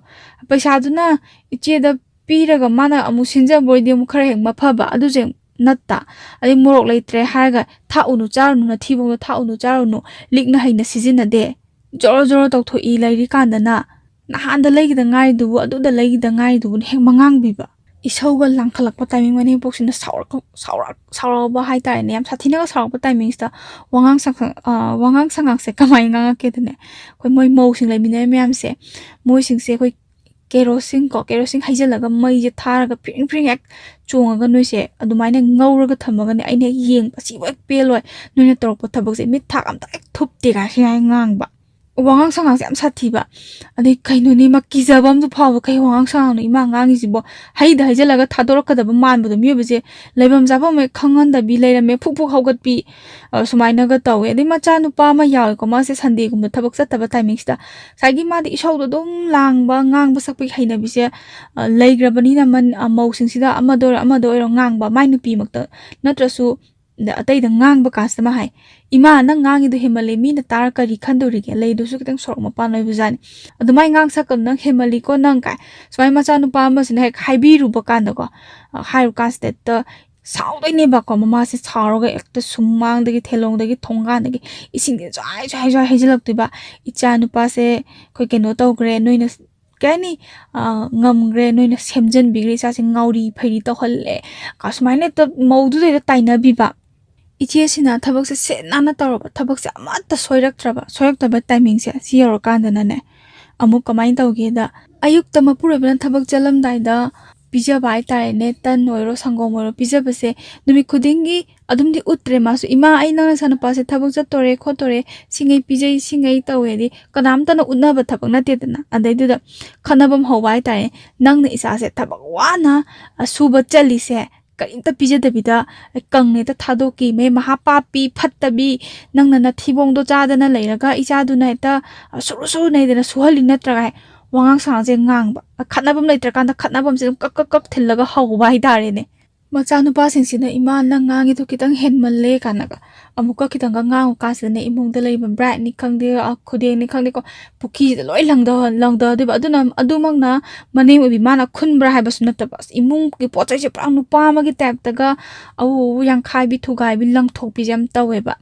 ꯄꯩꯁꯥꯗꯨꯅ ꯏꯆꯦꯗ ꯄꯤꯔꯒ ꯃꯥꯅ ꯑꯃꯨꯛ ꯁꯤꯟꯖꯕ ꯑꯣꯏꯗꯤ ꯑꯃꯨꯛ ꯈꯔ ꯍꯦꯛ ꯃꯐꯕ, ꯑꯗꯨꯁꯨ ꯍꯦꯛ ꯅꯠꯇ꯫ ꯑꯗꯩ ꯃꯣꯔꯣꯛ ꯂꯩꯇ꯭ꯔꯦ ꯍꯥꯏꯔꯒ "ꯊꯥꯛꯎꯅꯨ ꯆꯥꯔꯨꯅꯨ, ꯅꯊꯤꯕꯣꯡꯗꯣ ꯊꯥꯛꯎꯅꯨ ꯆꯥꯔꯨꯅꯨ", ꯂꯤꯛꯅ ꯍꯩꯅ ꯁꯤꯖꯤꯟꯅꯗꯦ꯫ ꯖꯣꯔꯣ ꯖꯣꯔꯣ ꯇꯧꯊꯣꯛꯏ ꯂꯩꯔꯤꯀꯥꯟꯗꯅ꯫ ꯅꯍꯥꯟꯗ ꯂꯩꯈꯤꯗ ꯉꯥꯏꯔꯤꯗꯨꯕꯨ, ꯑꯗꯨꯗ ꯂꯩꯈꯤꯗ ꯉꯥꯏꯔꯤꯗꯨꯕꯨꯅ ꯍꯦꯛ ꯃꯉꯥꯡꯕꯤꯕ꯫ ꯏꯁꯧꯒ ꯂꯥꯡꯈꯠꯂꯛꯄ ꯇꯥꯏꯃꯤꯡ, ꯃꯅꯦꯝꯄꯣꯛꯁꯤꯅ ꯁꯥꯎꯔꯛ-, ꯁꯥꯎꯔꯛ-, ꯁꯥꯎꯔꯛꯑꯕ ꯍꯥꯏꯇꯥꯔꯦꯅꯦ꯫ ꯌꯥꯝ ꯁꯥꯊꯤꯅꯒ ꯁꯥꯎꯔꯛꯄ ꯇꯥꯏꯃꯤꯡꯁꯤꯗ ꯋꯥꯉꯥꯡ ꯁꯉꯥꯡ, ꯑ, ꯋꯥꯉꯥꯡ ꯁꯉꯥꯡꯁꯦ ꯀꯃꯥꯏꯅ ꯉꯥꯡꯉꯛꯀꯦꯗꯅꯦ, ꯑꯩꯈꯣꯏ ꯃꯣꯏ ꯃꯧꯁꯤꯡ ꯂꯩꯃꯤꯟꯅꯔꯤ ꯃꯌꯥꯝꯁꯦ, ꯃꯣꯏꯁꯤꯡꯁꯦ ꯑꯩꯈꯣꯏ ꯀꯦꯔꯣꯁꯤꯟ ꯀꯣ, ꯀꯦꯔꯣꯁꯤꯟ ꯍꯩꯖꯤꯜꯂꯒ ꯃꯩꯁꯦ ꯊꯥꯔꯒ ꯐ꯭ꯔꯤꯡ ꯐ꯭ꯔꯤꯡ ꯍꯦꯛ ꯆꯣꯡꯉꯒ ꯅꯣꯏꯁꯦ ꯑꯗꯨꯃꯥꯏꯅ ꯉꯧꯔꯒ ꯊꯝꯃꯒꯅꯦ, ꯑꯩꯅ ꯍꯦꯛ ꯌꯦꯡꯕ, "ꯑꯁꯤꯕꯨ ꯍꯦꯛ ꯄꯦꯜꯂꯣꯏ, ꯅꯣꯏꯅ ꯇꯧꯔꯛꯄ ꯊꯕꯛꯁꯦ ꯃꯤꯠ ꯊꯥꯛ ꯑꯝꯇ ꯍꯦꯛ ꯊꯨꯞꯇꯦ" ꯀꯥꯏ ꯁꯤ ꯍꯥꯏ ꯉꯥꯡꯕ꯫ ꯋꯥꯉꯥꯡ ꯁꯉꯥꯡꯁꯦ ꯌꯥꯝ ꯁꯥꯊꯤꯕ꯫ ꯑꯗꯩ ꯀꯩꯅꯣꯅꯦ, ꯃꯥ ꯀꯤꯖꯕ ꯑꯃꯁꯨ ꯐꯥꯎꯕ, "ꯀꯩ ꯋꯥꯉꯥꯡ ꯁꯉꯥꯡꯅꯣ ꯏꯃꯥ ꯉꯥꯡꯉꯤꯁꯤꯕꯣ?" ꯍꯩꯗ ꯍꯩꯖꯜꯂꯒ ꯊꯥꯗꯣꯔꯛꯀꯗꯕ ꯃꯥꯟꯕꯗꯣ, ꯃꯤꯑꯣꯏꯕꯁꯦ ꯂꯩꯐꯝ ꯆꯥꯐꯝ ꯍꯦꯛ ꯈꯪꯍꯟꯗꯕꯤ ꯂꯩꯔꯝꯃꯦ, ꯐꯨꯛ ꯐꯨꯛ ꯍꯧꯒꯠꯄꯤ, ꯑ, ꯁꯨꯃꯥꯏꯅꯒ ꯇꯧꯋꯦ꯫ ꯑꯗꯩ ꯃꯆꯥꯅꯨꯄꯥ ꯑꯃ ꯌꯥꯎꯋꯦꯀꯣ, ꯃꯥꯁꯦ ꯁꯟꯗꯦꯒꯨꯝꯕ ꯊꯕꯛ ꯆꯠꯇꯕ ꯇꯥꯏꯃꯤꯡꯁꯤꯗ ꯉꯁꯥꯏꯒꯤ ꯃꯥꯗꯤ ꯏꯁꯧꯗꯣ ꯑꯗꯨꯝ ꯂꯥꯡꯕ, ꯉꯥꯡꯕ ꯁꯛꯄꯒꯤ ꯍꯩꯅꯕꯤꯁꯦ, ꯑ, ꯂꯩꯈ꯭ꯔꯕꯅꯤꯅ, ꯃꯟ-, ꯑ, ꯃꯧꯁꯤꯡꯁꯤꯗ ꯑꯃꯗ ꯑꯣꯏꯔꯣ ꯑꯃꯗ ꯑꯣꯏꯔꯣ ꯉꯥꯡꯕ, ꯃꯥꯏ ꯅꯨꯄꯤꯃꯛꯇ ꯅꯠꯇ꯭ꯔꯁꯨ, ꯑꯗ ꯑꯇꯩꯗ ꯉꯥꯡꯕ ꯀꯥꯟꯁꯤꯗ ꯃꯥ ꯍꯥꯏ, "ꯏꯃꯥ, ꯅꯪ ꯉꯥꯡꯉꯤꯗꯣ ꯍꯦꯟꯃꯜꯂꯦ, ꯃꯤꯅ ꯇꯥꯔ ꯀꯔꯤ ꯈꯟꯗꯣꯔꯤꯒꯦ? ꯂꯩꯗꯨꯁꯨ ꯈꯤꯇꯪ ꯁꯣꯔꯣꯛ ꯃꯄꯥꯟ ꯑꯣꯏꯕꯖꯥꯠꯅꯤ꯫ ꯑꯗꯨꯃꯥꯏꯅ ꯉꯥꯡ ꯁꯛꯀꯅꯨ, ꯅꯪ ꯍꯦꯟꯃꯜꯂꯤꯀꯣ ꯅꯪ" ꯀꯥꯏ꯫ ꯁꯨꯃꯥꯏꯅ ꯃꯆꯥꯅꯨꯄꯥ ꯑꯃꯁꯤꯅ ꯍꯦꯛ ꯍꯥꯏꯕꯤꯔꯨꯕ ꯀꯥꯟꯗꯀꯣ, ꯑ, ꯍꯥꯏꯔꯨ ꯀꯥꯟꯁꯤꯗ ꯍꯦꯛꯇ ꯁꯥꯎꯗꯣꯏꯅꯦꯕꯀꯣ꯫ ꯃꯃꯥꯁꯦ ꯁꯥꯎꯔꯒ ꯍꯦꯛꯇ ꯁꯨꯃꯥꯡꯗꯒꯤ, ꯊꯦꯂꯣꯡꯗꯒꯤ, ꯊꯣꯡꯒꯥꯟꯗꯒꯤ ꯏꯁꯤꯡꯁꯦ ꯖ꯭ꯋꯥꯏ, ꯖ꯭ꯋꯥꯏ, ꯖ꯭ꯋꯥꯏ ꯍꯩꯖꯤꯜꯂꯛꯇꯣꯏꯕ꯫ "ꯏꯆꯥ ꯅꯨꯄꯥꯁꯦ ꯑꯩꯈꯣꯏ ꯀꯩꯅꯣ ꯇꯧꯈ꯭ꯔꯦ, ꯅꯣꯏꯅ ꯀꯩ ꯍꯥꯏꯅꯤ, ꯑ, ꯉꯝꯈ꯭ꯔꯦ, ꯅꯣꯏꯅ ꯁꯦꯝꯖꯤꯟꯕꯤꯈ꯭ꯔꯦ, ꯏꯆꯥꯁꯦ ꯉꯥꯎꯔꯤ ꯐꯩꯔꯤ ꯇꯧꯍꯜꯂꯦ"꯫ ꯑꯁꯨꯃꯥꯏꯅ ꯍꯦꯛꯇ ꯃꯧꯗꯨꯗ ꯍꯦꯛꯇ ꯇꯥꯏꯅꯕꯤꯕ꯫ ꯏꯆꯦꯁꯤꯅ ꯊꯕꯛꯁꯦ ꯁꯤꯠ ꯅꯥꯟꯅ ꯇꯧꯔꯕ, ꯊꯕꯛꯁꯦ ꯑꯃꯠꯇ ꯁꯣꯏꯔꯛꯇ꯭ꯔꯕ, ꯁꯣꯏꯔꯛꯇꯕ ꯇꯥꯏꯃꯤꯡꯁꯦ ꯁꯤ ꯌꯧꯔꯀꯥꯟꯗꯅꯅꯦ, ꯑꯃꯨꯛ ꯀꯃꯥꯏꯅ ꯇꯧꯒꯦꯗ, ꯑꯌꯨꯛꯇ ꯃꯄꯨꯔꯣꯏꯕꯅ ꯊꯕꯛ ꯆꯠꯂꯝꯗꯥꯏꯗ ꯄꯤꯖꯕ ꯍꯥꯏꯇꯥꯔꯦꯅꯦ, ꯇꯟ ꯑꯣꯏꯔꯣ ꯁꯪꯒꯣꯝ ꯑꯣꯏꯔꯣ ꯄꯤꯖꯕꯁꯦ ꯅꯨꯃꯤꯠ ꯈꯨꯗꯤꯡꯒꯤ ꯑꯗꯨꯝꯗꯤ ꯎꯠꯇ꯭ꯔꯦ ꯃꯥꯁꯨ, "ꯏꯃꯥ, ꯑꯩ ꯅꯪ ꯅꯆꯥꯅꯨꯄꯥꯁꯦ ꯊꯕꯛ ꯆꯠꯇꯣꯔꯦ ꯈꯣꯠꯇꯣꯔꯦ, ꯁꯤꯉꯩ ꯄꯤꯖꯩ, ꯁꯤꯉꯩ ꯇꯧꯋꯦꯗꯤ" ꯀꯅꯥꯝꯇꯅ ꯎꯠꯅꯕ ꯊꯕꯛ ꯅꯠꯇꯦꯗꯅ꯫ ꯑꯗꯩꯗꯨꯗ ꯈꯠꯅꯕ ꯑꯃ ꯍꯧꯕ ꯍꯥꯏꯇꯥꯔꯦ, "ꯅꯪꯅ ꯏꯆꯥꯁꯦ ꯊꯕꯛ ꯋꯥꯅ, ꯑ, ꯁꯨꯕ ꯆꯠꯂꯤꯁꯦ ꯀꯔꯤꯝꯇ ꯄꯤꯖꯗꯕꯤꯗ ꯀꯪꯅ ꯍꯦꯛꯇ ꯊꯥꯗꯣꯛꯀꯤ, ꯃꯍꯥ ꯄꯥꯄꯤ ꯐꯠꯇꯕꯤ, ꯅꯪꯅ ꯅꯊꯤꯕꯣꯡꯗꯣ ꯆꯥꯗꯅ ꯂꯩꯔꯒ ꯏꯆꯥꯗꯨꯅ ꯍꯦꯛꯇ, ꯑ, ꯁꯨꯔꯨ ꯁꯨꯔꯨ ꯅꯩꯗꯅ ꯁꯨꯍꯜꯂꯤ ꯅꯠꯇ꯭ꯔꯒ" ꯍꯥꯏ꯫ ꯋꯥꯉꯥꯡ ꯁꯉꯥꯡꯁꯦ ꯉꯥꯡꯕ, ꯈꯠꯅꯐꯝ ꯂꯩꯇ꯭ꯔꯀꯥꯟꯗ ꯈꯠꯅꯐꯝꯁꯦ ꯑꯗꯨꯝ ꯀꯛ ꯀꯛ ꯀꯛ ꯊꯤꯜꯂꯒ ꯍꯧꯕ ꯍꯥꯏꯇꯥꯔꯦꯅꯦ꯫ ꯃꯆꯥꯅꯨꯄꯥꯁꯤꯡꯁꯤꯅ, "ꯏꯃꯥ, ꯅꯪ ꯉꯥꯡꯉꯤꯗꯣ ꯈꯤꯇꯪ ꯍꯦꯟꯃꯜꯂꯦ" ꯀꯥꯏꯅꯒ ꯑꯃꯨꯛꯀ ꯈꯤꯇꯪꯒ ꯉꯥꯡꯉꯨ ꯀꯥꯟꯁꯤꯗꯅꯦ, ꯏꯃꯨꯡꯗ ꯂꯩꯕ ꯕ꯭ꯔꯥꯏꯠꯅꯤ ꯈꯪꯗꯦ, ꯑ, ꯈꯨꯗꯦꯡꯅꯤ ꯈꯪꯗꯦꯀꯣ, ꯄꯨꯈ꯭ꯔꯤꯁꯤꯗ ꯂꯣꯏ ꯂꯪꯗ-, ꯂꯪꯗꯗꯣꯏꯕ꯫ ꯑꯗꯨꯅ ꯑꯗꯨꯃꯛꯅ ꯃꯅꯦꯝ ꯑꯣꯏꯕꯤ ꯃꯥꯅ ꯈꯨꯟꯕ꯭ꯔꯥ ꯍꯥꯏꯕꯁꯨ ꯅꯠꯇꯕ, ꯑꯁ, ꯏꯃꯨꯡꯒꯤ ꯄꯣꯠ ꯆꯩꯁꯦ ꯄꯨꯔꯥ ꯅꯨꯄꯥ ꯑꯃꯒꯤ ꯇꯥꯏꯞꯇꯒ ꯑꯎ ꯑꯎ ꯌꯥꯡꯈꯥꯏꯕꯤ ꯊꯨꯒꯥꯏꯕꯤ ꯂꯪꯊꯣꯛꯄꯤꯁꯦ ꯌꯥꯝ ꯇꯧꯋꯦꯕ꯫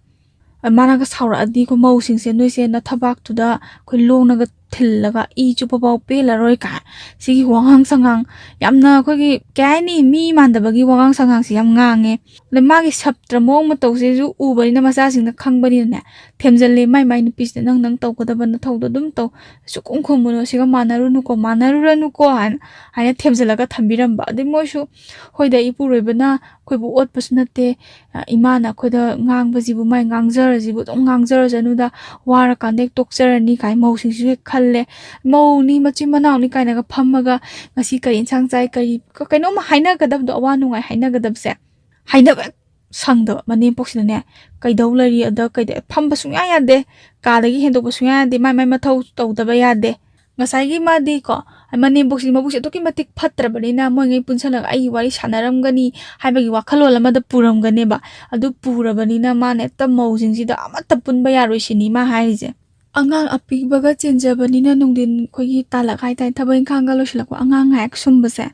ꯃꯥꯅꯒ ꯁꯥꯎꯔꯛꯑꯗꯤꯀꯣ, "ꯃꯧꯁꯤꯡꯁꯦ, ꯅꯣꯏꯁꯦ ꯅꯊꯕꯥꯛꯇꯨꯗ ꯑꯩꯈꯣꯏ ꯂꯣꯡꯅꯒ ꯊꯤꯜꯂꯒ ꯏ ꯆꯨꯞꯄ ꯐꯥꯎ ꯄꯦꯜꯂꯔꯣꯏ ꯀꯥꯏ꯫ ꯁꯤꯒꯤ ꯋꯥꯉꯥꯡ ꯁꯉꯥꯡ ꯌꯥꯝꯅ ꯑꯩꯈꯣꯏꯒꯤ ꯀꯩ ꯍꯥꯏꯅꯤ, ꯃꯤ ꯃꯥꯟꯗꯕꯒꯤ ꯋꯥꯉꯥꯡ ꯁꯉꯥꯡꯁꯤ ꯌꯥꯝ ꯉꯥꯡꯉꯦ꯫ ꯑꯗ ꯃꯥꯒꯤ ꯁꯞꯇ꯭ꯔ ꯃꯑꯣꯡ ꯃꯇꯧꯁꯤꯁꯨ ꯎꯕꯅꯤꯅ ꯃꯆꯥꯁꯤꯡꯅ ꯈꯪꯕꯅꯤꯅꯅꯦ, ꯊꯦꯝꯖꯤꯜꯂꯦ ꯃꯥꯏ ꯃꯥꯏ ꯅꯨꯄꯤꯁꯤꯗ, "ꯅꯪ ꯅꯪ ꯇꯧꯒꯗꯕ ꯅꯊꯧꯗꯣ ꯑꯗꯨꯝ ꯇꯧ, ꯁꯨꯛꯈꯨꯝ ꯈꯨꯝꯃꯨꯅꯨ, ꯁꯤꯒ ꯃꯥꯟꯅꯔꯨꯅꯨꯀꯣ, ꯃꯥꯟꯅꯔꯨꯔꯅꯨꯀꯣ" ꯍꯥꯏꯅ, ꯍꯥꯏꯅ ꯊꯦꯝꯖꯤꯜꯂꯒ ꯊꯝꯕꯤꯔꯝꯕ꯫ ꯑꯗꯩ ꯃꯣꯏꯁꯨ, "ꯍꯣꯏꯗ, ꯏꯄꯨꯔꯣꯏꯕꯅ ꯑꯩꯈꯣꯏꯕꯨ ꯑꯣꯠꯄꯁꯨ ꯅꯠꯇꯦ, ꯑ, ꯏꯃꯥꯅ ꯑꯩꯈꯣꯏꯗ ꯉꯥꯡꯕꯁꯤꯕꯨ ꯃꯥꯏ ꯉꯥꯡꯖꯔꯁꯤꯕꯨ ꯑꯗꯨꯝ ꯉꯥꯡꯖꯔꯁꯅꯨꯗ, ꯋꯥꯔꯀꯥꯟꯗ ꯍꯦꯛ ꯇꯣꯛꯆꯔꯅꯤ" ꯀꯥꯏ ꯃꯧꯁꯤꯡꯁꯤꯁꯨ ꯍꯦꯛ ꯈꯜꯂꯦ꯫ ꯃꯧꯅꯤ, ꯃꯆꯤꯟ ꯃꯅꯥꯎꯅꯤ ꯀꯥꯏꯅꯒ ꯐꯝꯃꯒ ꯉꯁꯤ ꯀꯔꯤ ꯏꯟꯁꯥꯡ ꯆꯥꯏ, ꯀꯔꯤ ꯀ-, ꯀꯩꯅꯣꯝ ꯍꯥꯏꯅꯒꯗꯕꯗꯣ, ꯑꯋꯥ ꯅꯨꯡꯉꯥꯏ ꯍꯥꯏꯅꯒꯗꯕꯁꯦ ꯍꯥꯏꯅꯕ ꯍꯦꯛ ꯁꯪꯗꯕ꯫ ꯃꯅꯦꯝꯄꯣꯛꯁꯤꯅꯅꯦ, ꯀꯩꯗꯧ ꯂꯩꯔꯤ ꯑꯗ, ꯀꯩꯗ-, ꯐꯝꯕ ꯁꯨꯡꯌꯥ ꯌꯥꯗꯦ, ꯀꯥꯗꯒꯤ ꯍꯦꯟꯗꯣꯛꯄ ꯁꯨꯡꯌꯥ ꯌꯥꯗꯦ, ꯃꯥꯏ ꯃꯥꯏ ꯃꯊꯧ ꯇꯧꯗꯕ ꯌꯥꯗꯦ꯫ ꯉꯁꯥꯏꯒꯤ ꯃꯥꯗꯤꯀꯣ, ꯃꯅꯦꯝꯄꯣꯛꯁꯤ, ꯃꯕꯨꯛꯁꯤ ꯑꯗꯨꯛꯀꯤ ꯃꯇꯤꯛ ꯐꯠꯇ꯭ꯔꯕꯅꯤꯅ ꯃꯣꯏꯉꯩ ꯄꯨꯟꯁꯜꯂꯒ ꯑꯩꯒꯤ ꯋꯥꯔꯤ ꯁꯥꯟꯅꯔꯝꯒꯅꯤ ꯍꯥꯏꯕꯒꯤ ꯋꯥꯈꯜꯂꯣꯟ ꯑꯃꯗ ꯄꯨꯔꯝꯒꯅꯦꯕ꯫ ꯑꯗꯨ ꯄꯨꯔꯕꯅꯤꯅ ꯃꯥꯅ ꯍꯦꯛꯇ ꯃꯧꯁꯤꯡꯁꯤꯗ ꯑꯃꯠꯇ ꯄꯨꯟꯕ ꯌꯥꯔꯣꯏ ꯁꯤꯅꯤ ꯃꯥ ꯍꯥꯏꯔꯤꯁꯦ꯫ ꯑꯉꯥꯡ ꯑꯄꯤꯛꯄꯒ ꯆꯦꯟꯖꯕꯅꯤꯅ ꯅꯨꯡꯊꯤꯟ ꯑꯩꯈꯣꯏꯒꯤ ꯇꯥꯂꯛ ꯍꯥꯏꯇꯥꯔꯦ, ꯊꯕꯛ ꯏꯪꯈꯥꯡꯒ ꯂꯣꯏꯁꯤꯜꯂꯛꯄ, ꯑꯉꯥꯡ ꯉꯥꯏꯍꯥꯛ ꯁꯨꯝꯕꯁꯦ,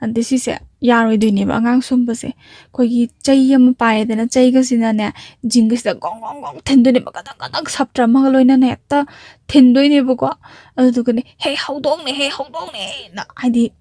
ꯑꯗꯩ ꯁꯤꯁꯦ ꯌꯥꯔꯣꯏꯗꯣꯏꯅꯦꯕ꯫ ꯑꯉꯥꯡ ꯁꯨꯝꯕꯁꯦ ꯑꯩꯈꯣꯏꯒꯤ ꯆꯩ ꯑꯃ ꯄꯥꯏꯔꯦꯗꯅ, ꯆꯩꯒꯁꯤꯅꯅꯦ ꯖꯤꯡꯒꯁꯤꯗ ꯒꯣꯡ ꯒꯣꯡ ꯒꯣꯡ ꯊꯤꯟꯗꯣꯏꯅꯦꯕ, ꯀꯗꯪ ꯀꯗꯪ ꯁꯞꯇ꯭ꯔ ꯑꯃꯒ ꯂꯣꯏꯅꯅ ꯍꯦꯛꯇ ꯊꯤꯟꯗꯣꯏꯅꯦꯕꯀꯣ꯫ ꯑꯗꯨꯗꯨꯒꯅꯦ, "ꯍꯦ ꯍꯧꯗꯣꯡꯅꯦ, ꯍꯦ ꯍꯧꯗꯣꯡꯅꯦꯅ", ꯍꯥꯏꯗꯤ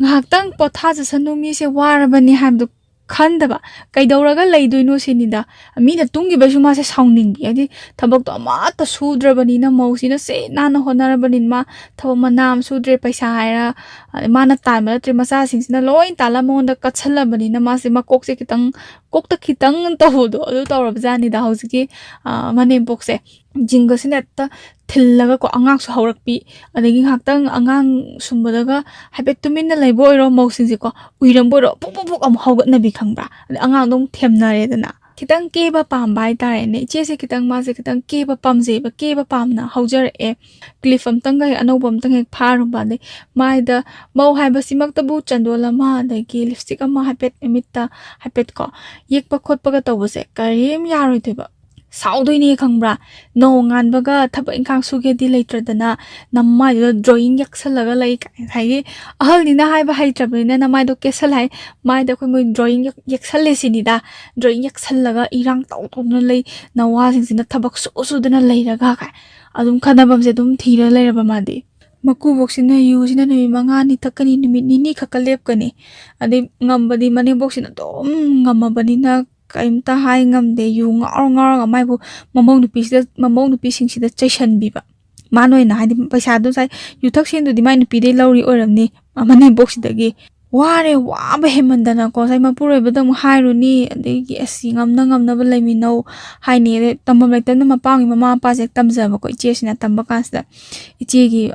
ꯉꯥꯏꯍꯥꯛꯇꯪ ꯄꯣꯊꯥꯖꯁꯅꯨ, ꯃꯤꯁꯦ ꯋꯥꯔꯕꯅꯤ ꯍꯥꯏꯕꯗꯣ ꯈꯟꯗꯕ꯫ ꯀꯩꯗꯧꯔꯒ ꯂꯩꯗꯣꯏꯅꯣ ꯁꯤꯅꯤꯗ꯫ ꯃꯤꯅ ꯇꯨꯝꯈꯤꯕꯁꯨ ꯃꯥꯁꯦ ꯁꯥꯎꯅꯤꯡꯕꯤ, ꯍꯥꯏꯗꯤ ꯊꯕꯛꯇꯣ ꯑꯃꯠꯇ ꯁꯨꯗ꯭ꯔꯕꯅꯤꯅ, ꯃꯧꯁꯤꯅ ꯁꯦ ꯅꯥꯟꯅ ꯍꯣꯠꯅꯔꯕꯅꯤꯅ, ꯃꯥ ꯊꯕꯛ ꯃꯅꯥ ꯑꯃ ꯁꯨꯗ꯭ꯔꯦ, ꯄꯩꯁꯥ ꯍꯥꯏꯔ, ꯑ, ꯃꯥꯅ ꯇꯥꯟꯕ ꯅꯠꯇ꯭ꯔꯦ, ꯃꯆꯥꯁꯤꯡꯁꯤꯅ ꯂꯣꯏ ꯇꯥꯜꯂ ꯃꯉꯣꯟꯗ ꯀꯠꯁꯜꯂꯕꯅꯤꯅ, ꯃꯥꯁꯦ ꯃꯀꯣꯛꯁꯦ ꯈꯤꯇꯪ, ꯀꯣꯛꯇ ꯈꯤꯇꯪ ꯇꯧꯕꯗꯣ ꯑꯗꯨ ꯇꯧꯔꯕꯖꯥꯠꯅꯤꯗ ꯍꯧꯖꯤꯛꯀꯤ, ꯑ, ꯃꯅꯦꯝꯄꯣꯛꯁꯦ꯫ ꯖꯤꯡꯒꯁꯤꯅ ꯍꯦꯛꯇ ꯊꯤꯜꯂꯒꯀꯣ, ꯑꯉꯥꯡꯁꯨ ꯍꯧꯔꯛꯄꯤ, ꯑꯗꯒꯤ ꯉꯥꯏꯍꯥꯛꯇꯪ ꯑꯉꯥꯡ ꯁꯨꯝꯕꯗꯒ ꯍꯥꯏꯐꯦꯠ ꯇꯨꯃꯤꯟꯅ ꯂꯩꯕ ꯑꯣꯏꯔꯣ, ꯃꯧꯁꯤꯡꯁꯦꯀꯣ, ꯎꯏꯔꯝꯕ ꯑꯣꯏꯔꯣ, ꯄꯨꯛ ꯄꯨꯛ ꯄꯨꯛ ꯑꯃꯨꯛ ꯍꯧꯒꯠꯅꯕꯤ ꯈꯪꯕ꯭ꯔꯥ? ꯑꯗꯩ ꯑꯉꯥꯡꯗꯣ ꯑꯃꯨꯛ ꯊꯦꯝꯅꯔꯦꯗꯅ꯫ ꯈꯤꯇꯪ ꯀꯦꯕ ꯄꯥꯝꯕ ꯍꯥꯏꯇꯥꯔꯦꯅꯦ꯫ ꯏꯆꯦꯁꯦ ꯈꯤꯇꯪ, ꯃꯥꯁꯦ ꯈꯤꯇꯪ ꯀꯦꯕ ꯄꯥꯝꯖꯩꯕ, ꯀꯦꯕ ꯄꯥꯝꯅ ꯍꯧꯖꯔꯛꯑꯦ꯫ ꯀ꯭ꯂꯤꯞ ꯑꯝꯇꯪꯒ ꯍꯦꯛ ꯑꯅꯧꯕ ꯑꯝꯇꯪ ꯍꯦꯛ ꯐꯥꯔꯨꯕ, ꯑꯗꯩ ꯃꯥꯏꯗ ꯃꯧ ꯍꯥꯏꯕꯁꯤꯃꯛꯇꯕꯨ ꯆꯟꯗꯣꯜ ꯑꯃ, ꯑꯗꯒꯤ ꯂꯤꯞꯁꯇꯤꯛ ꯑꯃ ꯍꯥꯏꯐꯦꯠ ꯃꯃꯤꯠꯇ ꯍꯥꯏꯐꯦꯠ ꯀꯣ ꯌꯦꯛꯄ ꯈꯣꯠꯄꯒ ꯇꯧꯕꯁꯦ ꯀꯔꯤꯝ ꯌꯥꯔꯣꯏꯗꯣꯏꯕ꯫ ꯁꯥꯎꯗꯣꯏꯅꯦ ꯈꯪꯕ꯭ꯔꯥ? ꯅꯣꯡꯉꯥꯟꯕꯒ ꯊꯕꯛ ꯏꯪꯈꯥꯡ ꯁꯨꯒꯦꯗꯤ ꯂꯩꯇ꯭ꯔꯗꯅ ꯅꯃꯥꯏꯗꯨꯗ ꯗ꯭ꯔꯣꯌꯤꯡ ꯌꯦꯛꯁꯜꯂꯒ ꯂꯩ ꯀꯥꯏ꯫ ꯉꯁꯥꯏꯒꯤ ꯑꯍꯜꯅꯤꯅ ꯍꯥꯏꯕ ꯍꯩꯇ꯭ꯔꯕꯅꯤꯅ ꯅꯃꯥꯏꯗꯣ ꯀꯦꯁꯜ ꯍꯥꯏ, ꯃꯥꯏꯗ ꯑꯩꯈꯣꯏ ꯃꯣꯏ ꯗ꯭ꯔꯣꯌꯤꯡ ꯌꯦꯛ-, ꯌꯦꯛꯁꯜꯂꯦ ꯁꯤꯅꯤꯗ꯫ ꯗ꯭ꯔꯣꯌꯤꯡ ꯌꯦꯛꯁꯜꯂꯒ ꯏꯔꯥꯡ ꯇꯧ ꯇꯧꯗꯨꯅ ꯂꯩ, ꯅꯋꯥꯁꯤꯡꯁꯤꯅ ꯊꯕꯛ ꯁꯨ ꯁꯨꯗꯅ ꯂꯩꯔꯒ ꯀꯥꯏ꯫ ꯑꯗꯨꯝ ꯈꯠꯅꯐꯝꯁꯦ ꯑꯗꯨꯝ ꯊꯤꯔ ꯂꯩꯔꯕ ꯃꯥꯗꯤ꯫ ꯃꯀꯨꯕꯣꯛꯁꯤꯅ ꯌꯨꯁꯤꯅ ꯅꯨꯃꯤꯠ ꯃꯉꯥꯅꯤ ꯊꯛꯀꯅꯤ, ꯅꯨꯃꯤꯠ ꯅꯤꯅꯤ ꯈꯛꯀ ꯂꯦꯞꯀꯅꯤ꯫ ꯑꯗꯩ ꯉꯝꯕꯗꯤ ꯃꯅꯦꯝꯕꯣꯛꯁꯤꯅ ꯑꯗꯨꯝ ꯉꯝꯃꯕꯅꯤꯅ ꯀꯔꯤꯝꯇ ꯍꯥꯏ ꯉꯝꯗꯦ꯫ ꯌꯨ ꯉꯥꯎꯔ ꯉꯥꯎꯔꯒ ꯃꯥꯏꯕꯨ ꯃꯃꯧ ꯅꯨꯄꯤꯁꯤꯗ, ꯃꯃꯧ ꯅꯨꯄꯤꯁꯤꯡꯁꯤꯗ ꯆꯩꯁꯟꯕꯤꯕ꯫ ꯃꯥꯅ ꯑꯣꯏꯅ ꯍꯥꯏꯗꯤ ꯄꯩꯁꯥꯗꯣ ꯉꯁꯥꯏ ꯌꯨꯊꯛ ꯁꯦꯟꯗꯨꯗꯤ ꯃꯥꯏ ꯅꯨꯄꯤꯗꯩ ꯂꯧꯔꯤ ꯑꯣꯏꯔꯝꯅꯤ, ꯃꯅꯦꯝꯕꯣꯛꯁꯤꯗꯒꯤ꯫ ꯋꯥꯔꯦ, ꯋꯥꯕ ꯍꯦꯟꯃꯟꯗꯅꯀꯣ ꯉꯁꯥꯏ ꯃꯄꯨꯔꯣꯏꯕꯗ ꯑꯃꯨꯛ ꯍꯥꯏꯔꯨꯅꯤ, ꯑꯗꯒꯤ ꯑꯁ ꯉꯝꯅ ꯉꯝꯅꯕ ꯂꯩꯃꯤꯟꯅꯧ ꯍꯥꯏꯅꯤ꯫ ꯑꯗꯩ ꯇꯝꯐꯝ ꯂꯩꯇꯕꯅ ꯃꯄꯥ ꯑꯃꯒꯤ ꯃꯃꯥ ꯃꯄꯥꯁꯦ ꯇꯝꯖꯕꯀꯣ, ꯏꯆꯦꯁꯤꯅ ꯇꯝꯕ ꯀꯥꯟꯁꯤꯗ ꯏꯆꯦꯒꯤ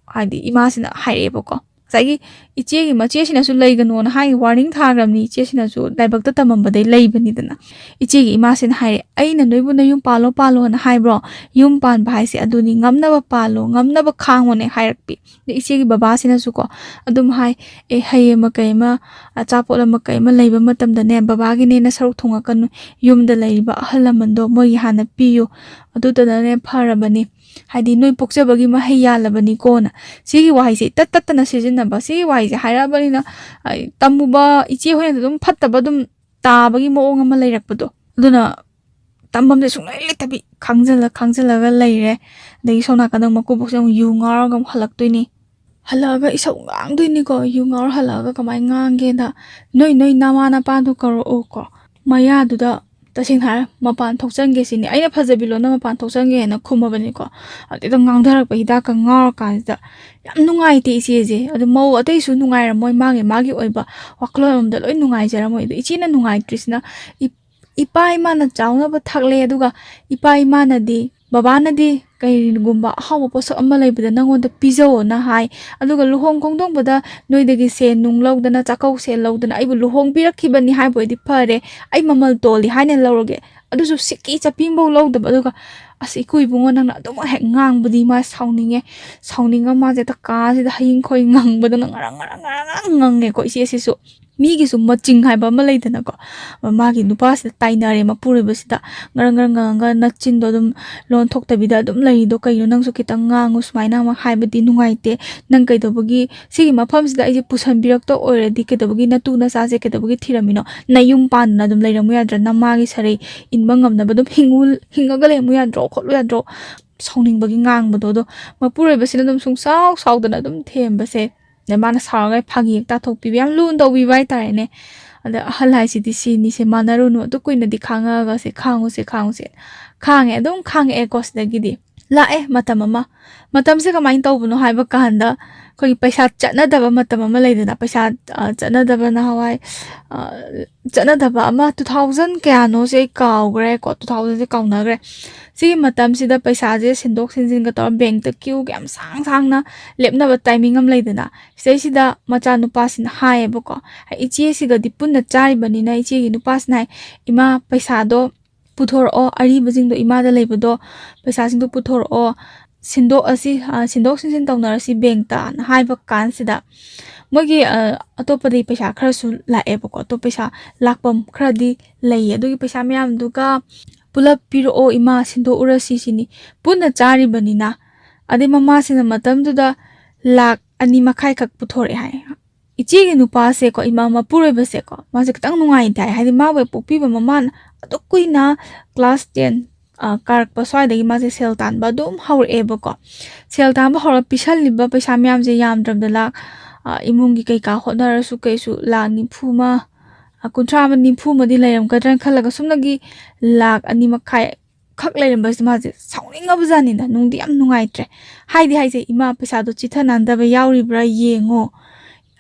ꯍꯥꯏꯗꯤ ꯏꯃꯥꯁꯤꯅ ꯍꯥꯏꯔꯛꯑꯦꯕꯀꯣ꯫ ꯉꯁꯥꯏꯒꯤ ꯏꯆꯦꯒꯤ ꯃꯆꯦꯁꯤꯅꯁꯨ ꯂꯩꯒꯅꯣꯅ ꯍꯥꯏ, ꯋꯥꯔꯅꯤꯡ ꯊꯥꯈ꯭ꯔꯕꯅꯤ, ꯏꯆꯦꯁꯤꯅꯁꯨ ꯂꯥꯏꯕꯛꯇ ꯇꯝꯃꯝꯕꯗꯩ ꯂꯩꯕꯅꯤꯗꯅ꯫ ꯏꯆꯦꯒꯤ ꯏꯃꯥꯁꯤꯅ ꯍꯥꯏꯔꯦ, "ꯑꯩꯅ ꯅꯣꯏꯕꯨ ꯅꯌꯨꯝ ꯄꯥꯜꯂꯣ ꯄꯥꯜꯂꯣꯅ ꯍꯥꯏꯕ꯭ꯔꯣ? ꯌꯨꯝ ꯄꯥꯟꯕ ꯍꯥꯏꯁꯦ ꯑꯗꯨꯅꯤ, ꯉꯝꯅꯕ ꯄꯥꯜꯂꯣ, ꯉꯝꯅꯕ ꯈꯥꯡꯉꯣꯅꯦ" ꯍꯥꯏꯔꯛꯄꯤ꯫ ꯑꯗꯩ ꯏꯆꯦꯒꯤ ꯕꯕꯥꯁꯤꯅꯁꯨꯀꯣ ꯑꯗꯨꯝ ꯍꯥꯏ, "ꯑꯦ, ꯍꯩ ꯑꯃ ꯀꯩ ꯑꯃ, ꯑꯆꯥꯄꯣꯠ ꯑꯃ ꯀꯩ ꯑꯃ ꯂꯩꯕ ꯃꯇꯝꯗꯅꯦ ꯕꯕꯥꯒꯤꯅꯦꯅ ꯁꯔꯨꯛ ꯊꯣꯡꯉꯛꯀꯅꯨ, ꯌꯨꯝꯗ ꯂꯩꯔꯤꯕ ꯑꯍꯜ ꯂꯃꯟꯗꯣ ꯃꯣꯏꯒꯤ ꯍꯥꯟꯅ ꯄꯤꯌꯨ, ꯑꯗꯨꯗꯅꯅꯦ ꯐꯔꯕꯅꯤ, ꯍꯥꯏꯗꯤ ꯅꯣꯏ ꯄꯣꯛꯆꯕꯒꯤ ꯃꯍꯩ ꯌꯥꯜꯂꯕꯅꯤꯀꯣꯅ"꯫ ꯁꯤꯒꯤ ꯋꯥꯍꯩꯁꯦ ꯏꯇꯠ ꯇꯠꯇꯅ ꯁꯤꯖꯤꯟꯅꯕ꯫ ꯁꯤꯒꯤ ꯋꯥꯍꯩꯁꯦ ꯍꯥꯏꯔꯛꯑꯕꯅꯤꯅ ꯑꯩ ꯇꯝꯃꯨꯕ ꯏꯆꯦ ꯍꯣꯏꯅꯁꯨ ꯑꯗꯨꯝ ꯐꯠꯇꯕ ꯑꯗꯨꯝ ꯇꯥꯕꯒꯤ ꯃꯑꯣꯡ ꯑꯃ ꯂꯩꯔꯛꯄꯗꯣ꯫ ꯑꯗꯨꯅ ꯇꯝꯐꯝꯁꯦ ꯁꯨꯡꯂꯩ ꯂꯩꯇꯕꯤ ꯈꯥꯡꯖꯜꯂ ꯈꯥꯡꯖꯜꯂꯒ ꯂꯩꯔꯦ꯫ ꯑꯗꯒꯤ ꯁꯣꯝ ꯅꯥꯀꯟꯗ ꯃꯀꯨꯕꯣꯛꯁꯦ ꯑꯃꯨꯛ ꯌꯨ ꯉꯥꯎꯔꯒ ꯑꯃꯨꯛ ꯍꯜꯂꯛꯇꯣꯏꯅꯤ꯫ ꯍꯜꯂꯛꯑꯒ ꯏꯁꯧ ꯉꯥꯡꯗꯣꯏꯅꯤꯀꯣ꯫ ꯌꯨ ꯉꯥꯎꯔ ꯍꯜꯂꯛꯑꯒ ꯀꯃꯥꯏꯅ ꯉꯥꯡꯒꯦꯗ, "ꯅꯣꯏ ꯅꯣꯏ ꯅꯃꯥ ꯅꯄꯥꯗꯣ ꯀꯧꯔꯛꯎꯀꯣ, ꯃꯌꯥꯗꯨꯗ ꯇꯁꯦꯡꯅ ꯍꯥꯏꯔ ꯃꯄꯥꯟ ꯊꯣꯛꯆꯟꯒꯦ ꯁꯤꯅꯤ, ꯑꯩꯅ ꯐꯖꯕꯤ ꯂꯣꯟꯅ ꯃꯄꯥꯟ ꯊꯣꯛꯆꯟꯒꯦꯅ ꯈꯨꯝꯃꯕꯅꯤꯀꯣ"꯫ ꯑꯗꯨꯗ ꯉꯥꯡꯊꯔꯛꯄ ꯍꯤꯗꯥꯛꯀ ꯉꯥꯎꯔꯀꯥꯟꯁꯤꯗ ꯌꯥꯝ ꯅꯨꯡꯉꯥꯏꯇꯦ ꯏꯆꯦꯁꯦ꯫ ꯑꯗꯨ ꯃꯧ ꯑꯇꯩꯁꯨ ꯅꯨꯡꯉꯥꯏꯔꯝꯃꯣꯏ, ꯃꯥꯒꯤ ꯃꯥꯒꯤ ꯑꯣꯏꯕ ꯋꯥꯈꯜꯂꯣꯟ ꯑꯃꯗ ꯂꯣꯏ ꯅꯨꯡꯉꯥꯏꯖꯔꯝꯃꯣꯏ꯫ ꯑꯗꯣ ꯏꯆꯦꯅ ꯅꯨꯡꯉꯥꯏꯇ꯭ꯔꯤꯁꯤꯅ ꯏ-, ꯏꯄꯥ ꯏꯃꯥꯅ ꯆꯥꯎꯅꯕ ꯊꯛꯂꯦ, ꯑꯗꯨꯒ ꯏꯄꯥ ꯏꯃꯥꯅꯗꯤ, ꯕꯕꯥꯅꯗꯤ ꯀꯩꯒꯨꯝꯕ ꯑꯍꯥꯎꯕ ꯄꯣꯠꯁꯛ ꯑꯃ ꯂꯩꯕꯗ ꯅꯪꯉꯣꯟꯗ ꯄꯤꯖꯧꯑꯣꯅ ꯍꯥꯏ, ꯑꯗꯨꯒ ꯂꯨꯍꯣꯡ ꯈꯣꯡꯗꯣꯡꯕꯗ ꯅꯣꯏꯗꯒꯤ ꯁꯦꯟ ꯅꯨꯡ ꯂꯧꯗꯅ, ꯆꯥꯛꯀꯧ ꯁꯦꯜ ꯂꯧꯗꯅ ꯑꯩꯕꯨ ꯂꯨꯍꯣꯡꯕꯤꯔꯛꯈꯤꯕꯅꯤ ꯍꯥꯏꯕ ꯑꯣꯏꯗꯤ ꯐꯔꯦ, ꯑꯩ ꯃꯃꯜ ꯇꯣꯜꯂꯤ ꯍꯥꯏꯅ ꯂꯧꯔꯒꯦ, ꯑꯗꯨꯁꯨ ꯁꯤꯀꯤ ꯆꯠꯄꯤ ꯑꯃꯐꯥꯎ ꯂꯧꯗꯕ꯫ ꯑꯗꯨꯒ ꯑꯁ ꯏꯀꯨꯏ ꯏꯕꯨꯡꯉꯣ, ꯅꯪꯅ ꯑꯗꯨꯃꯛ ꯍꯦꯛ ꯉꯥꯡꯕꯗꯤ ꯃꯥ ꯁꯥꯎꯅꯤꯡꯉꯦ꯫ ꯁꯥꯎꯅꯤꯡꯉ ꯃꯥꯁꯦ ꯍꯦꯛꯇ ꯀꯥꯁꯤꯗ ꯍꯌꯤꯡ ꯈꯣꯏ ꯉꯪꯕꯗꯧꯅ ꯉꯔꯪ ꯉꯔꯪ ꯉꯔꯪ ꯉꯪꯉꯦꯀꯣ ꯏꯆꯦꯁꯤꯁꯨ꯫ ꯃꯤꯒꯤꯁꯨ ꯃꯆꯤꯡ ꯍꯥꯏꯕ ꯑꯃ ꯂꯩꯗꯅꯀꯣ꯫ ꯃꯥꯒꯤ ꯅꯨꯄꯥꯁꯤꯗ ꯇꯥꯏꯅꯔꯦ, ꯃꯄꯨꯔꯣꯏꯕꯁꯤꯗ ꯉꯔꯪ ꯉꯔꯪ ꯉꯪꯉꯒ ꯅꯆꯤꯟꯗꯣ ꯑꯗꯨꯝ ꯂꯣꯟ ꯊꯣꯛꯇꯕꯤꯗ ꯑꯗꯨꯝ ꯂꯩꯔꯤꯗꯣ ꯀꯩꯅꯣ, ꯅꯪꯁꯨ ꯈꯤꯇꯪ ꯉꯥꯡꯉꯨ, ꯁꯨꯃꯥꯏꯅ ꯑꯃ ꯍꯥꯏꯕꯗꯤ ꯅꯨꯡꯉꯥꯏꯇꯦ, ꯅꯪ ꯀꯩꯗꯧꯕꯒꯤ ꯁꯤꯒꯤ ꯃꯐꯝꯁꯤꯗ ꯑꯩꯁꯦ ꯄꯨꯁꯟꯕꯤꯔꯛꯇ ꯑꯣꯏꯔꯗꯤ ꯀꯩꯗꯧꯕꯒꯤ ꯅꯇꯨ ꯅꯆꯥꯁꯦ ꯀꯩꯗꯧꯕꯒꯤ ꯊꯤꯔꯝꯃꯤꯅꯣ? ꯅꯌꯨꯝ ꯄꯥꯟꯗꯅ ꯑꯗꯨꯝ ꯂꯩꯔꯝꯃꯨ ꯌꯥꯗ꯭ꯔꯥ? ꯅꯃꯥꯒꯤ ꯁꯔꯩ ꯏꯟꯕ ꯉꯝꯅꯕ ꯑꯗꯨꯝ ꯍꯤꯡꯉꯨ-, ꯍꯤꯡꯉꯒ ꯂꯩꯔꯝꯃꯨ ꯌꯥꯗ꯭ꯔꯣ, ꯈꯣꯠꯂꯨ ꯌꯥꯗ꯭ꯔꯣ? ꯁꯥꯎꯅꯤꯡꯕꯒꯤ ꯉꯥꯡꯕꯗꯣ꯫ ꯑꯗꯣ ꯃꯄꯨꯔꯣꯏꯕꯁꯤꯅ ꯑꯗꯨꯝ ꯁꯨꯡꯁꯥꯎ ꯁꯥꯎꯗꯅ ꯑꯗꯨꯝ ꯊꯦꯝꯕꯁꯦ꯫ ꯑꯗꯩ ꯃꯥꯅ ꯁꯥꯎꯔꯒ ꯐꯥꯒꯤ ꯍꯦꯛ ꯇꯥꯊꯣꯛꯄꯤꯕ, ꯌꯥꯝ ꯂꯨꯅ ꯇꯧꯕꯤꯕ ꯍꯥꯏꯇꯥꯔꯦꯅꯦ꯫ ꯑꯗ ꯑꯍꯜ ꯍꯥꯏꯁꯤꯗꯤ ꯁꯤꯅꯤꯁꯦ, ꯃꯥꯟꯅꯔꯨꯅꯨ, ꯑꯗꯨ ꯀꯨꯏꯅꯗꯤ ꯈꯥꯡꯉꯒꯁꯦ, ꯈꯥꯡꯉꯨꯁꯦ, ꯈꯥꯡꯉꯨꯁꯦ꯫ ꯈꯥꯡꯉꯦ, ꯑꯗꯨꯝ ꯈꯥꯡꯉꯛꯑꯦꯀꯣ꯫ ꯁꯤꯗꯒꯤꯗꯤ ꯂꯥꯛꯑꯦ ꯃꯇꯝ ꯑꯃ꯫ ꯃꯇꯝꯁꯦ ꯀꯃꯥꯏꯅ ꯇꯧꯕꯅꯣ ꯍꯥꯏꯕ ꯀꯥꯟꯗ, ꯑꯩꯈꯣꯏꯒꯤ ꯄꯩꯁꯥ ꯆꯠꯅꯗꯕ ꯃꯇꯝ ꯑꯃ ꯂꯩꯗꯅ, ꯄꯩꯁꯥ, ꯑ, ꯆꯠꯅꯗꯕ ꯅꯍꯥꯟꯋꯥꯏ, ꯑ, ꯆꯠꯅꯗꯕ ꯑꯃ, two thousand ꯀꯌꯥꯅꯣꯁꯦ ꯑꯩ ꯀꯥꯎꯈ꯭ꯔꯦꯀꯣ, two thousandꯁꯦ ꯀꯥꯎꯅꯈ꯭ꯔꯦ꯫ ꯁꯤꯒꯤ ꯃꯇꯝꯁꯤꯗ ꯄꯩꯁꯥꯁꯦ ꯁꯤꯟꯗꯣꯛ ꯁꯤꯟꯖꯤꯟꯒ ꯇꯧꯔ ꯕꯦꯡꯛꯇ ꯀ꯭ꯌꯨꯒ ꯌꯥꯝ ꯁꯥꯡ ꯁꯥꯡꯅ ꯂꯦꯞꯅꯕ ꯇꯥꯏꯃꯤꯡ ꯑꯃ ꯂꯩꯗꯅ, ꯁꯤꯗꯩꯁꯤꯗ ꯃꯆꯥꯅꯨꯄꯥꯁꯤꯅ ꯍꯥꯏꯌꯦꯕꯀꯣ, ꯏꯆꯦꯁꯤꯒꯗꯤ ꯄꯨꯟꯅ ꯆꯥꯔꯤꯕꯅꯤꯅ, ꯏꯆꯦꯒꯤ ꯅꯨꯄꯥꯁꯤꯅ ꯍꯥꯏ, "ꯏꯃꯥ, ꯄꯩꯁꯥꯗꯣ ꯄꯨꯊꯣꯔꯛꯑꯣ, ꯑꯔꯤꯕꯁꯤꯡꯗꯣ ꯏꯃꯥꯗ ꯂꯩꯕꯗꯣ, ꯄꯩꯁꯥꯁꯤꯡꯗꯣ ꯄꯨꯊꯣꯔꯛꯑꯣ, ꯁꯤꯟꯗꯣꯛꯑꯁꯤ, ꯑ, ꯁꯤꯟꯗꯣꯛ ꯁꯤꯟꯖꯤꯟ ꯇꯧꯅꯔꯁꯤ ꯕꯦꯡꯛꯇꯅ" ꯍꯥꯏꯕ ꯀꯥꯟꯁꯤꯗ, ꯃꯣꯏꯒꯤ, ꯑ, ꯑꯇꯣꯞꯄꯗꯒꯤ ꯄꯩꯁꯥ ꯈꯔꯁꯨ ꯂꯥꯛꯑꯦꯕꯀꯣ, ꯑꯇꯣꯞꯄ ꯄꯩꯁꯥ ꯂꯥꯛꯐꯝ ꯈꯔꯗꯤ ꯂꯩꯌꯦ꯫ ꯑꯗꯨꯒꯤ ꯄꯩꯁꯥ ꯃꯌꯥꯝꯗꯨꯒ ꯄꯨꯂꯞ ꯄꯤꯔꯛꯑꯣ ꯏꯃꯥ, ꯁꯤꯟꯗꯣꯛꯎꯔꯁꯤ ꯁꯤꯅꯤ, ꯄꯨꯟꯅ ꯆꯥꯔꯤꯕꯅꯤꯅ꯫ ꯑꯗꯩ ꯃꯃꯥꯁꯤꯅ ꯃꯇꯝꯗꯨꯗ ꯂꯥꯛ ꯑꯅꯤ ꯃꯈꯥꯏꯈꯛ ꯄꯨꯊꯣꯔꯛꯑꯦ ꯍꯥꯏ꯫ ꯏꯆꯦꯒꯤ ꯅꯨꯄꯥꯁꯦꯀꯣ, ꯏꯃꯥ ꯃꯄꯨꯔꯣꯏꯕꯁꯦꯀꯣ, ꯃꯥꯁꯦ ꯈꯤꯇꯪ ꯅꯨꯡꯉꯥꯏꯇꯦ ꯍꯥꯏ꯫ ꯍꯥꯏꯗꯤ ꯃꯥꯕꯨ ꯍꯦꯛ ꯄꯣꯛꯄꯤꯕ ꯃꯃꯥꯅ ꯑꯗꯨꯛ ꯀꯨꯏꯅ class ten, ꯑ, ꯀꯥꯔꯛꯄ ꯁ꯭ꯋꯥꯏꯗꯒꯤ ꯃꯥꯁꯦ ꯁꯦꯜ ꯇꯥꯟꯕ ꯑꯗꯨꯝ ꯍꯧꯔꯛꯑꯦꯕꯀꯣ꯫ ꯁꯦꯜ ꯇꯥꯟꯕ ꯍꯧꯔ ꯄꯤꯁꯜꯂꯤꯕ ꯄꯩꯁꯥ ꯃꯌꯥꯝꯁꯦ ꯌꯥꯝꯗ꯭ꯔꯕꯗ ꯂꯥꯛ, ꯑ, ꯏꯃꯨꯡꯒꯤ ꯀꯩꯀꯥ ꯍꯣꯠꯅꯔꯁꯨ ꯀꯩꯁꯨ ꯂꯥꯛ ꯅꯤꯐꯨ ꯑꯃ, ꯑ, ꯀꯨꯟꯊ꯭ꯔꯥ ꯑꯃ, ꯅꯤꯐꯨ ꯑꯃꯗꯤ ꯂꯩꯔꯝꯒꯗ꯭ꯔꯅ ꯈꯜꯂꯒ ꯁꯨꯝꯅꯒꯤ ꯂꯥꯛ ꯑꯅꯤ ꯃꯈꯥꯏ ꯈꯛ ꯂꯩꯔꯝꯕꯁꯤꯗ ꯃꯥꯁꯦ ꯁꯥꯎꯅꯤꯡꯉꯕꯖꯥꯠꯅꯤꯗ, ꯅꯨꯡꯗꯤ ꯌꯥꯝ ꯅꯨꯡꯉꯥꯏꯇ꯭ꯔꯦ꯫ ꯍꯥꯏꯗꯤ ꯍꯥꯏꯁꯦ, "ꯏꯃꯥ, ꯄꯩꯁꯥꯗꯣ ꯆꯤꯊ ꯅꯥꯟꯗꯕ ꯌꯥꯎꯔꯤꯕ꯭ꯔꯥ ꯌꯦꯡꯉꯣ,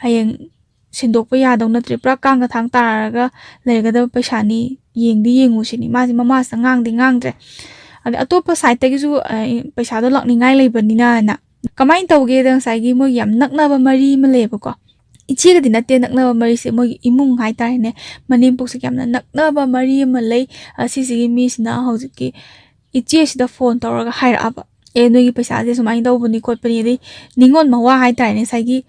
ꯍꯌꯦꯡ ꯁꯤꯟꯗꯣꯛꯄ ꯌꯥꯗꯧ ꯅꯠꯇ꯭ꯔꯦ, ꯄꯨꯔꯥ ꯀꯥꯡꯒ ꯊꯥꯡ ꯇꯥꯔꯒ ꯂꯩꯒꯗꯕ ꯄꯩꯁꯥꯅꯤ, ꯌꯦꯡꯗꯤ ꯌꯦꯡꯉꯨ" ꯁꯤꯅꯤ꯫ ꯃꯥꯁꯦ ꯃꯃꯥꯁꯤꯗ ꯉꯥꯡꯗꯤ ꯉꯥꯡꯗ꯭ꯔꯦ꯫ ꯑꯗꯩ ꯑꯇꯣꯞꯄ ꯁꯥꯏꯠꯇꯒꯤꯁꯨ, ꯑ, ꯄꯩꯁꯥꯗꯣ ꯂꯥꯛꯅꯤꯡꯉꯥꯏ ꯂꯩꯕꯅꯤꯅꯅ꯫ ꯀꯃꯥꯏꯅ ꯇꯧꯒꯦꯗ, ꯉꯁꯥꯏꯒꯤ ꯃꯣꯏꯒꯤ ꯌꯥꯝ ꯅꯛꯅꯕ ꯃꯔꯤ ꯑꯃ ꯂꯩꯌꯦꯕꯀꯣ꯫ ꯏꯆꯦꯒꯗꯤ ꯅꯠꯇꯦ, ꯅꯛꯅꯕ ꯃꯔꯤꯁꯦ, ꯃꯣꯏꯒꯤ ꯏꯃꯨꯡ ꯍꯥꯏꯇꯥꯔꯦꯅꯦ, ꯃꯅꯦꯝꯄꯣꯛꯁꯤꯒ ꯌꯥꯝꯅ ꯅꯛꯅꯕ ꯃꯔꯤ ꯑꯃ ꯂꯩ꯫ ꯑꯁꯤꯁꯤꯒꯤ ꯃꯤꯁꯤꯅ ꯍꯧꯖꯤꯛꯀꯤ ꯏꯆꯦꯁꯤꯗ ꯐꯣꯟ ꯇꯧꯔꯒ ꯍꯥꯏꯔꯛꯑꯕ, "ꯑꯦ, ꯅꯣꯏꯒꯤ ꯄꯩꯁꯥꯁꯦ ꯁꯨꯃꯥꯏꯅ ꯇꯧꯕꯅꯤ ꯈꯣꯠꯄꯅꯤ", ꯑꯗꯩ ꯅꯤꯉꯣꯜ ꯃꯋꯥ ꯍꯥꯏꯇꯥꯔꯦꯅꯦ, ꯉꯁꯥꯏꯒꯤ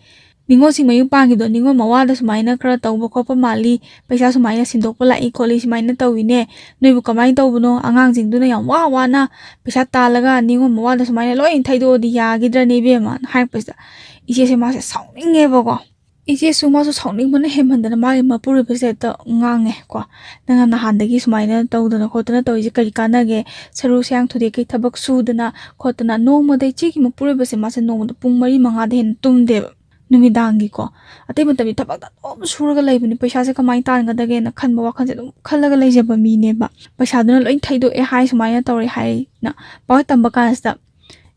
ꯅꯤꯉꯣꯜꯁꯤꯡ ꯃꯌꯨꯝ ꯄꯥꯟꯈꯤꯕꯗꯣ ꯅꯤꯉꯣꯜ ꯃꯋꯥꯗ ꯁꯨꯃꯥꯏꯅ ꯈꯔ ꯇꯧꯕ ꯈꯣꯠꯄ ꯃꯥꯜꯂꯤ, ꯄꯩꯁꯥ ꯁꯨꯃꯥꯏꯅ ꯁꯤꯟꯗꯣꯛꯄ ꯂꯥꯛꯏ ꯈꯣꯠꯂꯤ, ꯁꯨꯃꯥꯏꯅ ꯇꯧꯋꯤꯅꯦ, ꯅꯣꯏꯕꯨ ꯀꯃꯥꯏꯅ ꯇꯧꯕꯅꯣ? ꯑꯉꯥꯡꯁꯤꯡꯗꯨꯅ ꯌꯥꯝ ꯋꯥ ꯋꯥꯅ ꯄꯩꯁꯥ ꯇꯥꯜꯂꯒ ꯅꯤꯉꯣꯜ ꯃꯋꯥꯗ ꯁꯨꯃꯥꯏꯅ ꯂꯣꯏ ꯊꯩꯗꯣꯛꯑꯗꯤ ꯌꯥꯈꯤꯗ꯭ꯔꯅꯦ ꯏꯕꯦꯝꯃ?" ꯍꯥꯏꯔꯛꯄꯁꯤꯗ ꯏꯆꯦꯁꯦ ꯃꯥꯁꯦ ꯁꯥꯎꯅꯤꯡꯉꯦꯕꯀꯣ꯫ ꯏꯆꯦꯁꯨ ꯃꯥꯁꯨ ꯁꯥꯎꯅꯤꯡꯕꯅ ꯍꯦꯟꯃꯟꯗꯅ ꯃꯥꯒꯤ ꯃꯄꯨꯔꯣꯏꯕꯁꯦ ꯍꯦꯛꯇ ꯉꯥꯡꯉꯦ ꯀꯣ, "ꯅꯪꯅ ꯅꯍꯥꯟꯗꯒꯤ ꯁꯨꯃꯥꯏꯅ ꯇꯧꯗꯅ ꯈꯣꯠꯇꯅ ꯇꯧꯔꯤꯁꯦ ꯀꯔꯤ ꯀꯥꯟꯅꯒꯦ? ꯁꯔꯨ ꯁꯌꯥꯡ ꯊꯨꯗꯦꯛꯀꯩ ꯊꯕꯛ ꯁꯨꯗꯅ ꯈꯣꯠꯇꯅ ꯅꯣꯡꯃꯗ ꯏꯆꯦꯒꯤ ꯃꯄꯨꯔꯣꯏꯕꯁꯦ ꯃꯥꯁꯦ ꯅꯣꯡꯃꯗ ꯄꯨꯡ ꯃꯔꯤ ꯃꯉꯥꯗ ꯍꯦꯟꯅ ꯇꯨꯝꯗꯦꯕ ꯅꯨꯃꯤꯗꯥꯡꯒꯤꯀꯣ꯫ ꯑꯇꯩ ꯃꯇꯝꯗꯤ ꯊꯕꯛꯇ ꯑꯗꯨꯝ ꯁꯨꯔꯒ ꯂꯩꯕꯅꯤ, ꯄꯩꯁꯥꯁꯦ ꯀꯃꯥꯏꯅ ꯇꯥꯟꯒꯗꯒꯦꯅ ꯈꯟꯕ ꯋꯥꯈꯜꯁꯦ ꯑꯗꯨꯝ ꯈꯜꯂꯒ ꯂꯩꯖꯕ ꯃꯤꯅꯦꯕ꯫ ꯄꯩꯁꯥꯗꯨꯅ ꯂꯣꯏ ꯊꯩꯗꯣꯛꯑꯦ ꯍꯥꯏ, ꯁꯨꯃꯥꯏꯅ ꯇꯧꯔꯦ ꯍꯥꯏꯅ ꯄꯥꯎ ꯇꯝꯕ ꯀꯥꯟꯁꯤꯗ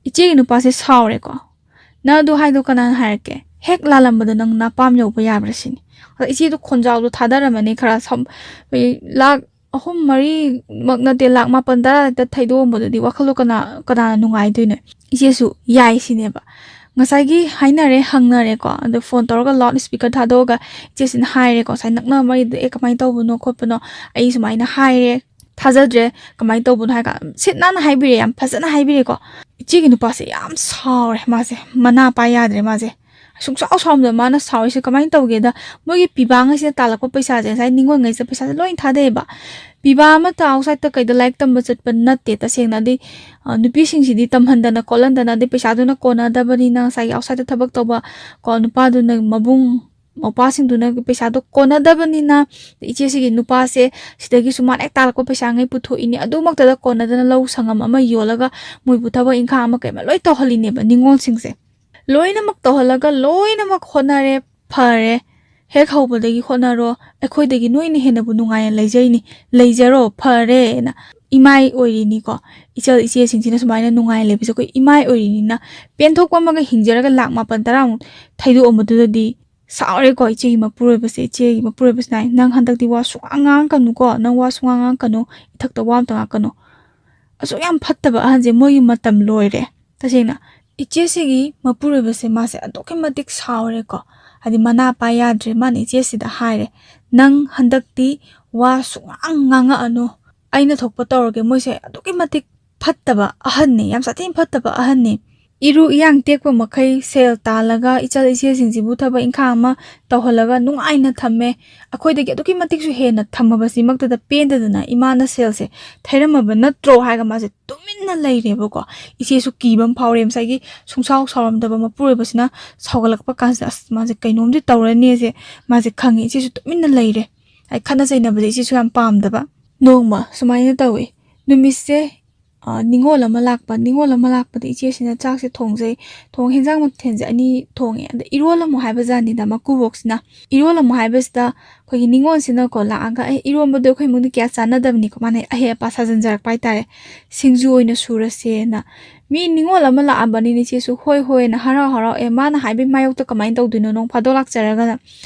ꯏꯆꯦꯒꯤ ꯅꯨꯄꯥꯁꯦ ꯁꯥꯎꯔꯦꯀꯣ꯫ "ꯅꯪ ꯑꯗꯨ ꯍꯥꯏꯗꯣ ꯀꯅꯥꯅ ꯍꯥꯏꯔꯛꯀꯦ? ꯍꯦꯛ ꯂꯥꯜꯂꯝꯕꯗ ꯅꯪ ꯅꯄꯥꯝ ꯌꯧꯕ ꯌꯥꯕ꯭ꯔꯥ?" ꯁꯤꯅꯤ꯫ ꯑꯗ ꯏꯆꯦꯗꯣ ꯈꯣꯟꯖꯥꯎꯗꯣ ꯊꯥꯗꯔꯝꯃꯅꯤ ꯈꯔ ꯁꯝ-, ꯑꯩꯈꯣꯏ ꯂꯥꯛ ꯑꯍꯨꯝ ꯃꯔꯤꯃꯛ ꯅꯠꯇꯦ, ꯂꯥꯛ ꯃꯥꯄꯟ ꯇꯔꯥ ꯍꯦꯛꯇ ꯊꯩꯗꯣꯛꯑꯝꯕꯗꯨꯗꯤ ꯋꯥꯈꯜꯗꯣ ꯀꯅꯥ, ꯀꯅꯥꯅ ꯅꯨꯡꯉꯥꯏꯗꯣꯏꯅꯣ? ꯏꯆꯦꯁꯨ ꯌꯥꯏ ꯁꯤꯅꯦꯕ꯫ ꯉꯁꯥꯏꯒꯤ ꯍꯥꯏꯅꯔꯦ, ꯍꯪꯅꯔꯦꯀꯣ꯫ ꯑꯗꯣ ꯐꯣꯟ ꯇꯧꯔꯒ ꯂꯥꯎꯠ ꯏꯁꯄꯤꯀꯔ ꯊꯥꯗꯣꯛꯑꯒ ꯏꯆꯦꯁꯤꯅ ꯍꯥꯏꯔꯦꯀꯣ, "ꯉꯁꯥꯏ ꯅꯛꯅꯕ ꯃꯔꯤꯗꯨꯗ ꯑꯦ ꯀꯃꯥꯏꯅ ꯇꯧꯕꯅꯣ ꯈꯣꯠꯄꯅꯣ, ꯑꯩ ꯁꯨꯃꯥꯏꯅ ꯍꯥꯏꯔꯦ, ꯊꯥꯖꯗ꯭ꯔꯦ, ꯀꯃꯥꯏꯅ ꯇꯧꯕꯅꯣ?" ꯍꯥꯏ ꯀꯥꯟꯗ ꯁꯤꯠ ꯅꯥꯟꯅ ꯍꯥꯏꯕꯤꯔꯦ, ꯌꯥꯝ ꯐꯖꯅ ꯍꯥꯏꯕꯤꯔꯦꯀꯣ꯫ ꯏꯆꯦꯒꯤ ꯅꯨꯄꯥꯁꯦ ꯌꯥꯝ ꯁꯥꯎꯔꯦ, ꯃꯥꯁꯦ ꯃꯅꯥ ꯄꯥꯏ ꯌꯥꯗ꯭ꯔꯦ ꯃꯥꯁꯦ꯫ ꯁꯨꯡꯁꯥꯎ ꯁꯥꯎꯔꯝꯗꯕ ꯃꯥꯅ ꯁꯥꯎꯔꯤꯁꯦ ꯀꯃꯥꯏꯅ ꯇꯧꯒꯦꯗ, ꯃꯣꯏꯒꯤ ꯄꯤꯕꯥꯉꯩꯁꯤꯅ ꯇꯥꯜꯂꯛꯄ ꯄꯩꯁꯥꯁꯦ, ꯉꯁꯥꯏ ꯅꯤꯉꯣꯜꯉꯩꯁꯤꯗ ꯄꯩꯁꯥꯁꯦ ꯂꯣꯏ ꯊꯥꯗꯩꯑꯕ꯫ ꯄꯤꯕꯥ ꯑꯃꯠꯇ ꯑꯥꯎꯠꯁꯥꯏꯗꯠꯇ ꯀꯩꯗ ꯂꯥꯏꯔꯤꯛ ꯇꯝꯕ ꯆꯠꯄ ꯅꯠꯇꯦ ꯇꯁꯦꯡꯅ꯫ ꯑꯗꯩ, ꯑ, ꯅꯨꯄꯤꯁꯤꯡꯁꯤꯗꯤ ꯇꯝꯍꯟꯗꯅ ꯈꯣꯠꯍꯟꯗꯅ, ꯑꯗꯩ ꯄꯩꯁꯥꯗꯨꯅ ꯀꯣꯟꯅꯗꯕꯅꯤꯅ, ꯉꯁꯥꯏꯒꯤ ꯑꯥꯎꯠꯁꯥꯏꯗꯠꯇ ꯊꯕꯛ ꯇꯧꯕ ꯀꯣ ꯅꯨꯄꯥꯗꯨꯅ, ꯃꯕꯨꯡ ꯃꯧꯄ꯭ꯋꯥꯁꯤꯡꯗꯨꯅ ꯄꯩꯁꯥꯗꯣ ꯀꯣꯟꯅꯗꯕꯅꯤꯅ, ꯏꯆꯦꯁꯤꯒꯤ ꯅꯨꯄꯥꯁꯦ ꯁꯤꯗꯒꯤꯁꯨ ꯃꯥꯅ ꯍꯦꯛ ꯇꯥꯜꯂꯛꯄ ꯄꯩꯁꯥꯉꯩ ꯄꯨꯊꯣꯛꯏꯅꯦ꯫ ꯑꯗꯨꯃꯛꯇꯗ ꯀꯣꯟꯅꯗꯅ ꯂꯧ ꯁꯪꯉꯝ ꯑꯃ ꯌꯣꯜꯂꯒ ꯃꯣꯏꯕꯨ ꯊꯕꯛ ꯏꯪꯈꯥꯡ ꯑꯃ ꯀꯩ ꯑꯃ ꯂꯣꯏ ꯇꯧꯍꯜꯂꯤꯅꯦꯕ ꯅꯤꯉꯣꯜꯁꯤꯡꯁꯦ꯫ ꯂꯣꯏꯅꯃꯛ ꯇꯧꯍꯜꯂꯒ ꯂꯣꯏꯅꯃꯛ ꯍꯣꯠꯅꯔꯦ, ꯐꯔꯦ, ꯍꯦꯛ ꯍꯧꯕꯗꯒꯤ ꯍꯣꯠꯅꯔꯣ, ꯑꯩꯈꯣꯏꯗꯒꯤ ꯅꯣꯏꯅ ꯍꯦꯟꯅꯕꯨ ꯅꯨꯡꯉꯥꯏꯅ ꯂꯩꯖꯩꯅꯤ, ꯂꯩꯖꯔꯣ, ꯐꯔꯦꯅ ꯏꯃꯥꯏ ꯑꯣꯏꯔꯤꯅꯤꯀꯣ꯫ ꯏꯆꯜ ꯏꯆꯦꯁꯤꯡꯁꯤꯅ ꯁꯨꯃꯥꯏꯅ ꯅꯨꯡꯉꯥꯏꯅ ꯂꯩꯕꯁꯦ ꯑꯩꯈꯣꯏ ꯏꯃꯥꯏ ꯑꯣꯏꯔꯤꯅꯤꯅ, ꯄꯦꯟꯊꯣꯛꯄ ꯑꯃꯒ ꯍꯤꯡꯖꯔꯒ ꯂꯥꯛ ꯃꯥꯄꯟ ꯇꯔꯥꯃꯨꯛ ꯊꯩꯗꯣꯛꯑꯝꯕꯗꯨꯗꯗꯤ ꯁꯥꯎꯔꯦꯀꯣ ꯏꯆꯦꯒꯤ ꯃꯄꯨꯔꯣꯏꯕꯁꯦ꯫ ꯏꯆꯦꯒꯤ ꯃꯄꯨꯔꯣꯏꯕꯁꯤꯅ ꯍꯥꯏ, "ꯅꯪ ꯍꯟꯗꯛꯇꯤ ꯋꯥ ꯁꯨꯡꯉꯥꯡ ꯉꯥꯡꯉꯛꯀꯅꯨꯀꯣ, ꯅꯪ ꯋꯥ ꯁꯨꯡꯉꯥꯡ ꯉꯥꯡꯉꯛꯀꯅꯨ, ꯏꯊꯛꯇ ꯋꯥ ꯑꯝꯇ ꯉꯥꯡꯉꯛꯀꯅꯨ꯫ ꯑꯁꯨꯛ ꯌꯥꯝ ꯐꯠꯇꯕ ꯑꯍꯟꯁꯦ ꯃꯣꯏꯒꯤ ꯃꯇꯝ ꯂꯣꯏꯔꯦ"꯫ ꯇꯁꯦꯡꯅ ꯏꯆꯦꯁꯤꯒꯤ ꯃꯄꯨꯔꯣꯏꯕꯁꯦ ꯃꯥꯁꯦ ꯑꯗꯨꯛꯀꯤ ꯃꯇꯤꯛ ꯁꯥꯎꯔꯦꯀꯣ꯫ ꯍꯥꯏꯗꯤ ꯃꯅꯥ ꯄꯥꯏ ꯌꯥꯗ꯭ꯔꯦ꯫ ꯃꯥꯅ ꯏꯆꯦꯁꯤꯗ ꯍꯥꯏꯔꯦ, "ꯅꯪ ꯍꯟꯗꯛꯇꯤ ꯋꯥ ꯁꯨꯡꯉꯥꯡ ꯉꯥꯡꯉꯛꯑꯅꯨ, ꯑꯩꯅ ꯊꯣꯛꯄ ꯇꯧꯔꯒꯦ"꯫ ꯃꯣꯏꯁꯦ ꯑꯗꯨꯛꯀꯤ ꯃꯇꯤꯛ ꯐꯠꯇꯕ ꯑꯍꯟꯅꯤ, ꯌꯥꯝ ꯁꯥꯊꯤꯅ ꯐꯠꯇꯕ ꯑꯍꯟꯅꯤ꯫ ꯏꯔꯨ ꯏꯌꯥꯡ ꯇꯦꯛꯄ ꯃꯈꯩ ꯁꯦꯜ ꯇꯥꯜꯂꯒ ꯏꯆꯜ ꯏꯆꯦꯁꯤꯡꯁꯤꯕꯨ ꯊꯕꯛ ꯏꯪꯈꯥꯡ ꯑꯃ ꯇꯧꯍꯜꯂꯒ ꯅꯨꯡꯉꯥꯏꯅ ꯊꯝꯃꯦ꯫ ꯑꯩꯈꯣꯏꯗꯒꯤ ꯑꯗꯨꯛꯀꯤ ꯃꯇꯤꯛꯁꯨ ꯍꯦꯟꯅ ꯊꯝꯃꯕꯁꯤꯃꯛꯇꯗ ꯄꯦꯟꯗꯗꯅ ꯏꯃꯥꯅ ꯁꯦꯜꯁꯦ ꯊꯩꯔꯝꯃꯕ ꯅꯠꯇ꯭ꯔꯣ ꯍꯥꯏꯔꯒ ꯃꯥꯁꯦ ꯇꯨꯃꯤꯟꯅ ꯂꯩꯔꯦꯕꯀꯣ꯫ ꯏꯆꯦꯁꯨ ꯀꯤꯕ ꯑꯃ ꯐꯥꯎꯔꯦ꯫ ꯉꯁꯥꯏꯒꯤ ꯁꯨꯡꯁꯥꯎ ꯁꯥꯎꯔꯝꯗꯕ ꯃꯄꯨꯔꯣꯏꯕꯁꯤꯅ ꯁꯥꯎꯒꯠꯂꯛꯄ ꯀꯥꯟꯁꯤꯗ, "ꯑꯁ, ꯃꯥꯁꯦ ꯀꯩꯅꯣꯝꯗꯤ ꯇꯧꯔꯅꯤꯁꯦ ꯃꯥꯁꯦ ꯈꯪꯉꯦ꯫" ꯏꯆꯦꯁꯨ ꯇꯨꯃꯤꯟꯅ ꯂꯩꯔꯦ꯫ ꯑꯩ ꯈꯠꯅ ꯆꯩꯅꯕꯁꯦ ꯏꯆꯦꯁꯨ ꯌꯥꯝ ꯄꯥꯝꯗꯕ꯫ ꯅꯣꯡꯃ ꯁꯨꯃꯥꯏꯅ ꯇꯧꯋꯤ꯫ ꯅꯨꯃꯤꯠꯁꯦ, ꯑ, ꯅꯤꯉꯣꯜ ꯑꯃ ꯂꯥꯛꯄ꯫ ꯅꯤꯉꯣꯜ ꯑꯃ ꯂꯥꯛꯄꯗ ꯏꯆꯦꯁꯤꯅ ꯆꯥꯛꯁꯦ ꯊꯣꯡꯖꯩ꯫ ꯊꯣꯡ-, ꯍꯦꯟꯖꯥꯡ ꯃꯊꯦꯜꯁꯦ ꯑꯅꯤ ꯊꯣꯡꯉꯦ꯫ ꯑꯗ ꯏꯔꯣꯜꯂꯝꯃꯣ ꯍꯥꯏꯕ ꯖꯥꯠꯅꯤꯗ ꯃꯀꯨꯕꯣꯛꯁꯤꯅ꯫ ꯏꯔꯣꯜꯂꯝꯃꯣ ꯍꯥꯏꯕꯁꯤꯗ ꯑꯩꯈꯣꯏꯒꯤ ꯅꯤꯉꯣꯜꯁꯤꯅꯀꯣ ꯂꯥꯛꯑꯒ, "ꯑꯦ, ꯏꯔꯣꯟꯕꯗꯣ ꯑꯩꯈꯣꯏ ꯏꯃꯨꯡꯗ ꯀꯌꯥ ꯆꯥꯟꯅꯗꯕꯅꯤꯀꯣ꯫" ꯃꯥꯅ ꯑꯍꯩ ꯑꯄꯥ ꯁꯥꯖꯟꯖꯔꯛꯄ ꯍꯥꯏꯇꯥꯔꯦ꯫ "ꯁꯤꯡꯖꯨ ꯑꯣꯏꯅ ꯁꯨꯔꯁꯦꯅ꯫" ꯃꯤ ꯅꯤꯉꯣꯜ ꯑꯃ ꯂꯥꯛꯑꯕꯅꯤꯅ ꯏꯆꯦꯁꯨ ꯍꯣꯏ ꯍꯣꯏꯅ ꯍꯔꯥꯎ ꯍꯔꯥꯎ, "ꯑꯦ, ꯃꯥꯅ ꯍꯥꯏꯕꯒꯤ ꯃꯥꯌꯣꯛꯇ ꯀꯃꯥꯏꯅ ꯇꯧꯗꯣꯏꯅꯣ, ꯅꯣꯡ ꯐꯥꯗꯣꯛ ꯂꯥꯛꯆꯔꯒꯅ"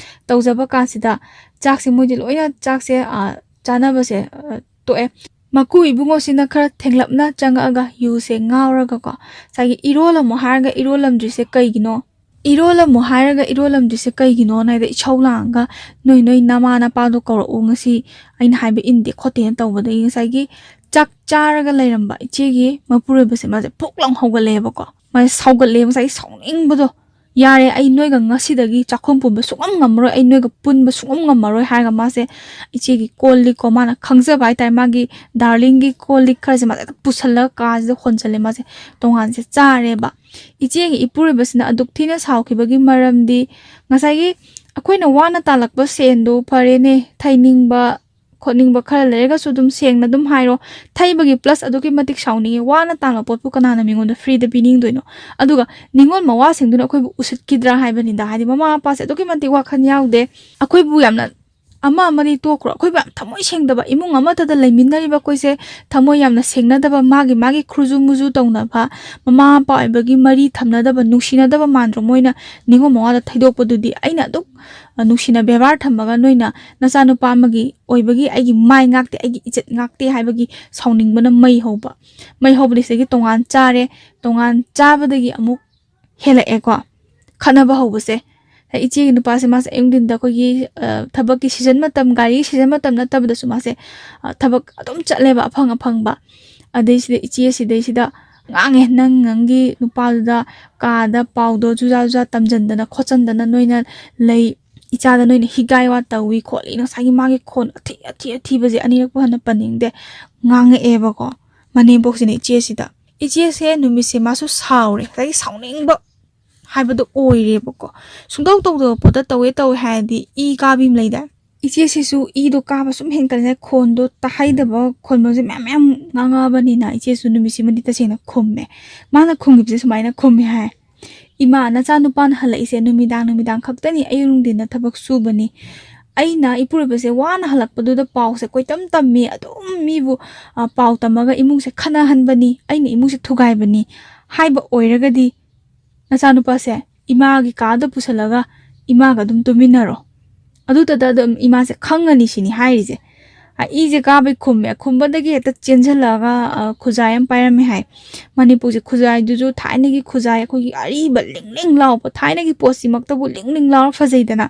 ꯇꯧꯖꯕ ꯀꯥꯟꯁꯤꯗ ꯆꯥꯛꯁꯦ ꯃꯣꯏꯗꯤ ꯂꯣꯏꯅ ꯆꯥꯛꯁꯦ, ꯑ, ꯆꯥꯅꯕꯁꯦ, ꯑ, ꯇꯣꯛꯑꯦ꯫ ꯃꯀꯨ ꯏꯕꯨꯡꯉꯣꯁꯤꯅ ꯈꯔ ꯊꯦꯡꯂꯞꯅ ꯆꯪꯉꯛꯑꯒ ꯌꯨꯁꯦ ꯉꯥꯎꯔꯒꯀꯣ, ꯉꯁꯥꯏꯒꯤ "ꯏꯔꯣꯜꯂꯝꯃꯣ ꯍꯥꯏꯔꯒ ꯏꯔꯣꯜꯂꯝꯗ꯭ꯔꯤꯁꯦ ꯀꯩꯒꯤꯅꯣ? ꯏꯔꯣꯜꯂꯝꯃꯣ ꯍꯥꯏꯔꯒ ꯏꯔꯣꯜꯂꯝꯗ꯭ꯔꯤꯁꯦ ꯀꯩꯒꯤꯅꯣꯅ?" ꯍꯥꯏꯗ ꯏꯁꯧ ꯂꯥꯡꯉꯒ, "ꯅꯣꯏ, ꯅꯣꯏ ꯅꯃꯥ ꯅꯄꯥꯗꯣ ꯀꯧꯔꯛꯎ, ꯉꯁꯤ ꯑꯩꯅ ꯍꯥꯏꯕ ꯏꯟꯗꯦ ꯈꯣꯠꯇꯦꯅ" ꯇꯧꯕꯗꯒꯤ ꯉꯁꯥꯏꯒꯤ ꯆꯥꯛ ꯆꯥꯔꯒ ꯂꯩꯔꯝꯕ ꯏꯆꯦꯒꯤ ꯃꯄꯨꯔꯣꯏꯕꯁꯦ ꯃꯥꯁꯦ ꯐꯨꯛ ꯂꯥꯎ ꯍꯧꯒꯠꯂꯛꯑꯦꯕꯀꯣ꯫ ꯃꯥꯁꯦ ꯁꯥꯎꯒꯠꯂꯦ, ꯉꯁꯥꯏꯒꯤ ꯁꯥꯎꯅꯤꯡꯕꯗꯣ꯫ "ꯌꯥꯔꯦ, ꯑꯩ ꯅꯣꯏꯒ ꯉꯁꯤꯗꯒꯤ ꯆꯥꯛꯈꯨꯝ ꯄꯨꯟꯕ ꯁꯨꯡꯉꯝ ꯉꯝꯃꯔꯣꯏ, ꯑꯩ ꯅꯣꯏꯒ ꯄꯨꯟꯕ ꯁꯨꯡꯉꯝ ꯉꯝꯃꯔꯣꯏ" ꯍꯥꯏꯔꯒ ꯃꯥꯁꯦ ꯏꯆꯦꯒꯤ ꯀꯣꯜ ꯂꯤꯛꯀꯣ, ꯃꯥꯅ ꯈꯪꯖꯕ ꯍꯥꯏꯇꯥꯔꯦ, ꯃꯥꯒꯤ ꯗꯥꯔꯂꯤꯡꯒꯤ ꯀꯣꯜ ꯂꯤꯛ ꯈꯔꯁꯦ ꯃꯥꯁꯦ ꯍꯦꯛꯇ ꯄꯨꯁꯜꯂꯒ ꯀꯥꯁꯤꯗ ꯍꯣꯟꯖꯜꯂꯦ꯫ ꯃꯥꯁꯦ ꯇꯣꯉꯥꯟꯁꯦ ꯆꯥꯔꯦꯕ꯫ ꯏꯆꯦꯒꯤ ꯏꯄꯨꯔꯣꯏꯕꯁꯤꯅ ꯑꯗꯨꯛ ꯊꯤꯅ ꯁꯥꯎꯈꯤꯕꯒꯤ ꯃꯔꯝꯗꯤ ꯉꯁꯥꯏꯒꯤ ꯑꯩꯈꯣꯏꯅ ꯋꯥꯅ ꯇꯥꯜꯂꯛꯄ ꯁꯦꯟꯗꯣ ꯐꯔꯦꯅꯦ, ꯊꯩꯅꯤꯡꯕ ꯈꯣꯠꯅꯤꯡꯕ ꯈꯔ ꯂꯩꯔꯒꯁꯨ ꯑꯗꯨꯝ ꯁꯦꯡꯅ ꯑꯗꯨꯝ ꯍꯥꯏꯔꯣ꯫ ꯊꯩꯕꯒꯤ ꯄ꯭ꯂꯁ ꯑꯗꯨꯛꯀꯤ ꯃꯇꯤꯛ ꯁꯥꯎꯅꯤꯡꯉꯤ꯫ ꯋꯥꯅ ꯇꯥꯟꯕ ꯄꯣꯠꯄꯨ ꯀꯅꯥꯅ ꯃꯤꯉꯣꯟꯗ ꯐ꯭ꯔꯤꯗ ꯄꯤꯅꯤꯡꯗꯣꯏꯅꯣ? ꯑꯗꯨꯒ ꯅꯤꯉꯣꯜ ꯃꯋꯥꯁꯤꯡꯗꯨꯅ ꯑꯩꯈꯣꯏꯕꯨ ꯎꯁꯤꯠꯈꯤꯗ꯭ꯔꯥ ꯍꯥꯏꯕꯅꯤꯗ꯫ ꯍꯥꯏꯗꯤ ꯃꯃꯥ ꯃꯄꯥꯁꯦ ꯑꯗꯨꯛꯀꯤ ꯃꯇꯤꯛ ꯋꯥꯈꯜ ꯌꯥꯎꯗꯦ꯫ ꯑꯩꯈꯣꯏꯕꯨ ꯌꯥꯝꯅ, ꯑꯃ ꯑꯃꯗꯤ ꯇꯣꯛꯈ꯭ꯔꯣ, ꯑꯩꯈꯣꯏꯕꯨ ꯌꯥꯝ ꯊꯃꯣꯏ ꯁꯦꯡꯗꯕ, ꯏꯃꯨꯡ ꯑꯃꯠꯇꯗ ꯂꯩꯃꯤꯟꯅꯔꯤꯕ ꯑꯩꯈꯣꯏꯁꯦ ꯊꯃꯣꯏ ꯌꯥꯝꯅ ꯁꯦꯡꯅꯗꯕ, ꯃꯥꯒꯤ ꯃꯥꯒꯤ ꯈꯨꯔꯨꯖꯨ ꯃꯨꯖꯨ ꯇꯧꯅꯕ, ꯃꯃꯥ ꯃꯄꯥ ꯑꯣꯏꯕꯒꯤ ꯃꯔꯤ ꯊꯝꯅꯗꯕ, ꯅꯨꯡꯁꯤꯅꯗꯕ ꯃꯥꯟꯗ꯭ꯔꯣ ꯃꯣꯏꯅ ꯅꯤꯉꯣꯜ ꯃꯋꯥꯗ ꯊꯩꯗꯣꯛꯄꯗꯨꯗꯤ? ꯑꯩꯅ ꯑꯗꯨꯛ, ꯑ, ꯅꯨꯡꯁꯤꯅ ꯕꯦꯕꯥꯔ ꯊꯝꯃꯒ ꯅꯣꯏꯅ ꯅꯆꯥꯅꯨꯄꯥ ꯑꯃꯒꯤ ꯑꯣꯏꯕꯒꯤ ꯑꯩꯒꯤ ꯃꯥꯏ ꯉꯥꯛꯇꯦ, ꯑꯩꯒꯤ ꯏꯖꯠ ꯉꯥꯛꯇꯦ ꯍꯥꯏꯕꯒꯤ ꯁꯥꯎꯅꯤꯡꯕꯅ ꯃꯩ ꯍꯧꯕ꯫ ꯃꯩ ꯍꯧꯕꯗꯤ ꯁꯤꯗꯒꯤ ꯇꯣꯉꯥꯟ ꯆꯥꯔꯦ, ꯇꯣꯉꯥꯟ ꯆꯥꯕꯗꯒꯤ ꯑꯃꯨꯛ ꯍꯦꯜꯂꯛꯑꯦꯀꯣ ꯈꯠꯅꯕ ꯍꯧꯕꯁꯦ꯫ ꯏꯆꯦꯒꯤ ꯅꯨꯄꯥꯁꯦ ꯃꯥꯁꯦ ꯑꯌꯨꯛ ꯅꯨꯡꯊꯤꯟꯗ ꯑꯩꯈꯣꯏꯒꯤ, ꯑ, ꯊꯕꯛꯀꯤ ꯁꯤꯖꯟ ꯃꯇꯝ, ꯒꯥꯔꯤꯒꯤ ꯁꯤꯖꯟ ꯃꯇꯝ ꯅꯠꯇꯕꯗꯁꯨ ꯃꯥꯁꯦ, ꯑ, ꯊꯕꯛ ꯑꯗꯨꯝ ꯆꯠꯂꯦꯕ ꯑꯐꯪ ꯑꯐꯪꯕ꯫ ꯑꯗꯩꯁꯤꯗ ꯏꯆꯦ ꯁꯤꯗꯩꯁꯤꯗ ꯉꯥꯡꯉꯦ, "ꯅꯪ ꯅꯪꯒꯤ ꯅꯨꯄꯥꯗꯨꯗ ꯀꯥꯗ ꯄꯥꯎꯗꯣ ꯖꯨꯖꯥ ꯖꯨꯖꯥ ꯇꯝꯖꯟꯗꯅ ꯈꯣꯠꯆꯟꯗꯅ ꯅꯣꯏꯅ ꯂꯩ, ꯏꯆꯥꯗ ꯅꯣꯏꯅ ꯍꯤꯒꯥꯏ ꯋꯥ ꯇꯧꯏ ꯈꯣꯠꯂꯤ, ꯉꯁꯥꯏꯒꯤ ꯃꯥꯒꯤ ꯈꯣꯟ ꯑꯊꯤ ꯑꯊꯤ ꯑꯊꯤꯕꯁꯦ ꯑꯅꯤꯔꯛꯄꯨ ꯍꯟꯅ ꯄꯟꯅꯤꯡꯗꯦ" ꯉꯥꯡꯉꯛꯑꯦꯕꯀꯣ ꯃꯅꯦꯝꯕꯣꯛꯁꯤꯅ ꯏꯆꯦꯁꯤꯗ꯫ ꯏꯆꯦꯁꯦ ꯅꯨꯃꯤꯠꯁꯦ ꯃꯥꯁꯨ ꯁꯥꯎꯔꯦ, ꯉꯁꯥꯏꯒꯤ ꯁꯥꯎꯅꯤꯡꯕ ꯍꯥꯏꯕꯗꯣ ꯑꯣꯏꯔꯦꯕꯀꯣ꯫ ꯁꯨꯡꯇꯧ ꯇꯧꯗꯕ ꯄꯣꯠꯇ ꯇꯧꯋꯦ ꯇꯧꯋꯦ ꯍꯥꯏꯔꯗꯤ ꯏ ꯀꯥꯕꯤ ꯑꯃ ꯂꯩꯗꯥꯏ? ꯏꯆꯦꯁꯤꯁꯨ ꯏꯗꯣ ꯀꯥꯕ ꯁꯨꯝ ꯍꯦꯟꯒꯠꯂꯦ, ꯈꯣꯟꯗꯣ ꯇꯥꯍꯩꯗꯕ ꯈꯣꯟꯕꯁꯦ ꯃꯌꯥꯝ ꯃꯌꯥꯝ ꯉꯥꯡꯉꯛꯑꯕꯅꯤꯅ ꯏꯆꯦꯁꯨ ꯅꯨꯃꯤꯠꯁꯤꯃꯗꯤ ꯇꯁꯦꯡꯅ ꯈꯨꯝꯃꯦ꯫ ꯃꯥꯅ ꯈꯨꯝꯈꯤꯕꯁꯦ ꯁꯨꯃꯥꯏꯅ ꯈꯨꯝꯃꯦ ꯍꯥꯏ, "ꯏꯃꯥ, ꯅꯆꯥꯅꯨꯄꯥꯅ ꯍꯜꯂꯛꯏꯁꯦ ꯅꯨꯃꯤꯗꯥꯡ ꯅꯨꯃꯤꯗꯥꯡ ꯈꯛꯇꯅꯤ, ꯑꯌꯨꯛ ꯅꯨꯡꯊꯤꯟꯗ ꯊꯕꯛ ꯁꯨꯕꯅꯤ꯫ ꯑꯩꯅ ꯏꯄꯨꯔꯣꯏꯕꯁꯦ ꯋꯥꯅ ꯍꯜꯂꯛꯄꯗꯨꯗ ꯄꯥꯎꯁꯦ ꯀꯣꯏꯇꯝ ꯇꯝꯃꯤ, ꯑꯗꯨꯝ ꯃꯤꯕꯨ, ꯑ, ꯄꯥꯎ ꯇꯝꯃꯒ ꯏꯃꯨꯡꯁꯦ ꯈꯠꯅꯍꯟꯕꯅꯤ, ꯑꯩꯅ ꯏꯃꯨꯡꯁꯦ ꯊꯨꯒꯥꯏꯕꯅꯤ" ꯍꯥꯏꯕ ꯑꯣꯏꯔꯒꯗꯤ ꯅꯆꯥꯅꯨꯄꯥꯁꯦ ꯏꯃꯥꯒꯤ ꯀꯥꯗ ꯄꯨꯁꯜꯂꯒ ꯏꯃꯥꯒ ꯑꯗꯨꯝ ꯇꯨꯃꯤꯟꯅꯔꯣ꯫ ꯑꯗꯨꯇꯗ ꯑꯗꯨꯝ ꯏꯃꯥꯁꯦ ꯈꯪꯉꯅꯤ ꯁꯤꯅꯤ ꯍꯥꯏꯔꯤꯁꯦ꯫ ꯑ, ꯏꯁꯦ ꯀꯥꯕꯩ ꯈꯨꯝꯃꯦ꯫ ꯈꯨꯝꯕꯗꯒꯤ ꯍꯦꯛꯇ ꯆꯦꯟꯁꯤꯜꯂꯛꯑꯒ, ꯑ, ꯈꯨꯖꯥꯏ ꯑꯃ ꯄꯥꯏꯔꯝꯃꯦ ꯍꯥꯏ꯫ ꯃꯅꯤꯄꯨꯔꯁꯦ ꯈꯨꯖꯥꯏꯗꯨꯁꯨ ꯊꯥꯏꯅꯒꯤ ꯈꯨꯖꯥꯏ, ꯑꯩꯈꯣꯏꯒꯤ ꯑꯔꯤꯕ ꯂꯤꯡ ꯂꯤꯡ ꯂꯥꯎꯕ, ꯊꯥꯏꯅꯒꯤ ꯄꯣꯠꯁꯤꯃꯛꯇꯕꯨ ꯂꯤꯡ ꯂꯤꯡ ꯂꯥꯎꯔ ꯐꯖꯩꯗꯅ꯫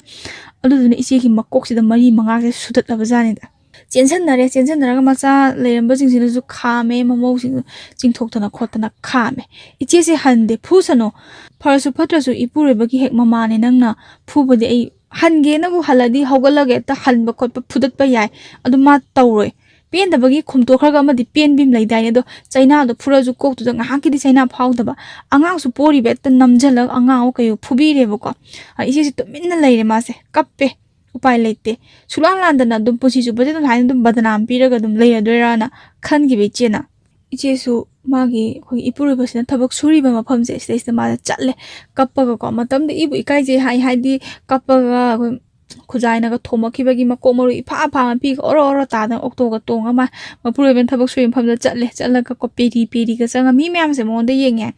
ꯑꯗꯨꯗꯨꯅ ꯏꯆꯦꯒꯤ ꯃꯀꯣꯛꯁꯤꯗ ꯃꯔꯤ ꯃꯉꯥꯁꯦ ꯁꯨꯗꯠꯂꯕ ꯖꯥꯠꯅꯤꯗ꯫ ꯆꯦꯟꯁꯟꯅꯔꯦ꯫ ꯆꯦꯟꯁꯟꯅꯔꯒ ꯃꯆꯥ ꯂꯩꯔꯝꯕꯁꯤꯡꯁꯤꯅꯁꯨ ꯈꯥꯝꯃꯦ, ꯃꯃꯧꯁꯤꯡ ꯆꯤꯡꯊꯣꯛꯇꯅ ꯈꯣꯠꯇꯅ ꯈꯥꯝꯃꯦ꯫ "ꯏꯆꯦꯁꯦ ꯍꯟꯗꯦ, ꯐꯨꯁꯅꯨ, ꯐꯔꯁꯨ ꯐꯠꯇ꯭ꯔꯁꯨ ꯏꯄꯨꯔꯣꯏꯕꯒꯤ ꯍꯦꯛ ꯃꯃꯥꯅꯦ, ꯅꯪꯅ ꯐꯨꯕꯗꯤ ꯑꯩ ꯍꯟꯒꯦꯅꯕꯨ ꯍꯜꯂꯗꯤ ꯍꯧꯒꯠꯂꯒ ꯍꯦꯛꯇ ꯍꯟꯕ ꯈꯣꯠꯄ ꯐꯨꯗꯠꯄ ꯌꯥꯏ, ꯑꯗꯨ ꯃꯥ ꯇꯧꯔꯣꯏ꯫ ꯄꯦꯟꯗꯕꯒꯤ ꯈꯨꯝꯇꯣꯛꯈ꯭ꯔꯒ ꯑꯃꯗꯤ ꯄꯦꯟꯕꯤ ꯑꯃ ꯂꯩꯗꯥꯏꯅꯦ, ꯑꯗꯣ ꯆꯩꯅꯥꯗꯣ ꯐꯨꯔꯁꯨ ꯀꯣꯛꯇꯨꯗ ꯉꯥꯏꯍꯥꯛꯀꯤꯗꯤ ꯆꯩꯅꯥ ꯐꯥꯎꯗꯕ, ꯑꯉꯥꯡꯁꯨ ꯄꯣꯔꯤꯕ ꯍꯦꯛꯇ ꯅꯝꯁꯤꯜꯂꯒ ꯑꯉꯥꯡ ꯀꯩ ꯐꯨꯕꯤꯔꯦꯕꯀꯣ꯫ ꯑ, ꯏꯆꯦꯁꯦ ꯇꯨꯃꯤꯟꯅ ꯂꯩꯔꯦ, ꯃꯥꯁꯦ ꯀꯞꯄꯦ, ꯎꯄꯥꯏ ꯂꯩꯇꯦ꯫ ꯁꯨꯛꯂꯥꯟ ꯂꯥꯟꯗꯅ ꯑꯗꯨꯝ ꯄꯨꯟꯁꯤ ꯆꯨꯞꯄꯁꯦ ꯑꯗꯨꯝ ꯍꯥꯏꯅ ꯑꯗꯨꯝ ꯕꯗꯅꯥꯝ ꯄꯤꯔꯒ ꯑꯗꯨꯝ ꯂꯩꯔꯗꯣꯏꯔꯥꯅ ꯈꯟꯈꯤꯕ ꯏꯆꯦꯅ꯫ ꯏꯆꯦꯁꯨ ꯃꯥꯒꯤ ꯑꯩꯈꯣꯏꯒꯤ ꯏꯄꯨꯔꯣꯏꯕꯁꯤꯅ ꯊꯕꯛ ꯁꯨꯔꯤꯕ ꯃꯐꯝꯁꯦ ꯁꯤꯗꯩꯁꯤꯗ ꯃꯥꯁꯦ ꯆꯠꯂꯦ ꯀꯞꯄꯒꯀꯣ꯫ ꯃꯇꯝꯗ ꯏꯕꯨ ꯏꯀꯥꯏꯖꯩ ꯍꯥꯏ, ꯍꯥꯏꯗꯤ ꯀꯞꯄꯒ ꯑꯩꯈꯣꯏ ꯈꯨꯖꯥꯏꯅꯒ ꯊꯣꯝꯃꯛꯈꯤꯕꯒꯤ ꯃꯀꯣꯛ ꯃꯔꯨ ꯏꯐꯥ ꯐꯥ ꯃꯄꯤꯒ ꯑꯣꯔꯣ ꯑꯣꯔꯣ ꯇꯥꯗꯅ ꯑꯣꯛꯇꯣꯒ ꯇꯣꯡꯉ ꯃꯥ ꯃꯄꯨꯔꯣꯏꯕꯅ ꯊꯕꯛ ꯁꯨꯔꯤ ꯃꯐꯝꯗ ꯆꯠꯂꯦ꯫ ꯆꯠꯂꯒꯀꯣ ꯄꯦꯔꯤ ꯄꯦꯔꯤꯒ ꯆꯪꯉ ꯃꯤ ꯃꯌꯥꯝꯁꯦ ꯃꯉꯣꯟꯗ ꯌꯦꯡꯉꯦ꯫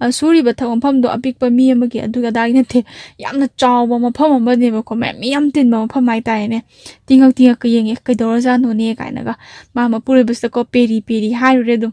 ꯑ, ꯁꯨꯔꯤꯕ ꯊꯕꯛ ꯃꯐꯝꯗꯣ ꯑꯄꯤꯛꯄ ꯃꯤ ꯑꯃꯒꯤ ꯑꯗꯨꯒꯤ ꯑꯗꯥꯒꯤ ꯅꯠꯇꯦ, ꯌꯥꯝꯅ ꯆꯥꯎꯕ ꯃꯐꯝ ꯑꯃꯅꯦꯕꯀꯣ, ꯃꯌꯥꯝ ꯃꯤ ꯌꯥꯝ ꯇꯤꯟꯕ ꯃꯐꯝ ꯍꯥꯏꯇꯥꯔꯦꯅꯦ꯫ ꯇꯤꯡꯉꯛ ꯇꯤꯡꯉꯛꯀ ꯌꯦꯡꯉꯦ, "ꯀꯩꯗꯧꯔꯖꯥꯠꯅꯣꯅꯦ?" ꯀꯥꯏꯅꯒ꯫ ꯃꯥ ꯃꯄꯨꯔꯣꯏꯕꯁꯤꯗꯀꯣ ꯄꯦꯔꯤ ꯄꯦꯔꯤ ꯍꯥꯏꯔꯨꯔꯦ ꯑꯗꯨꯝ꯫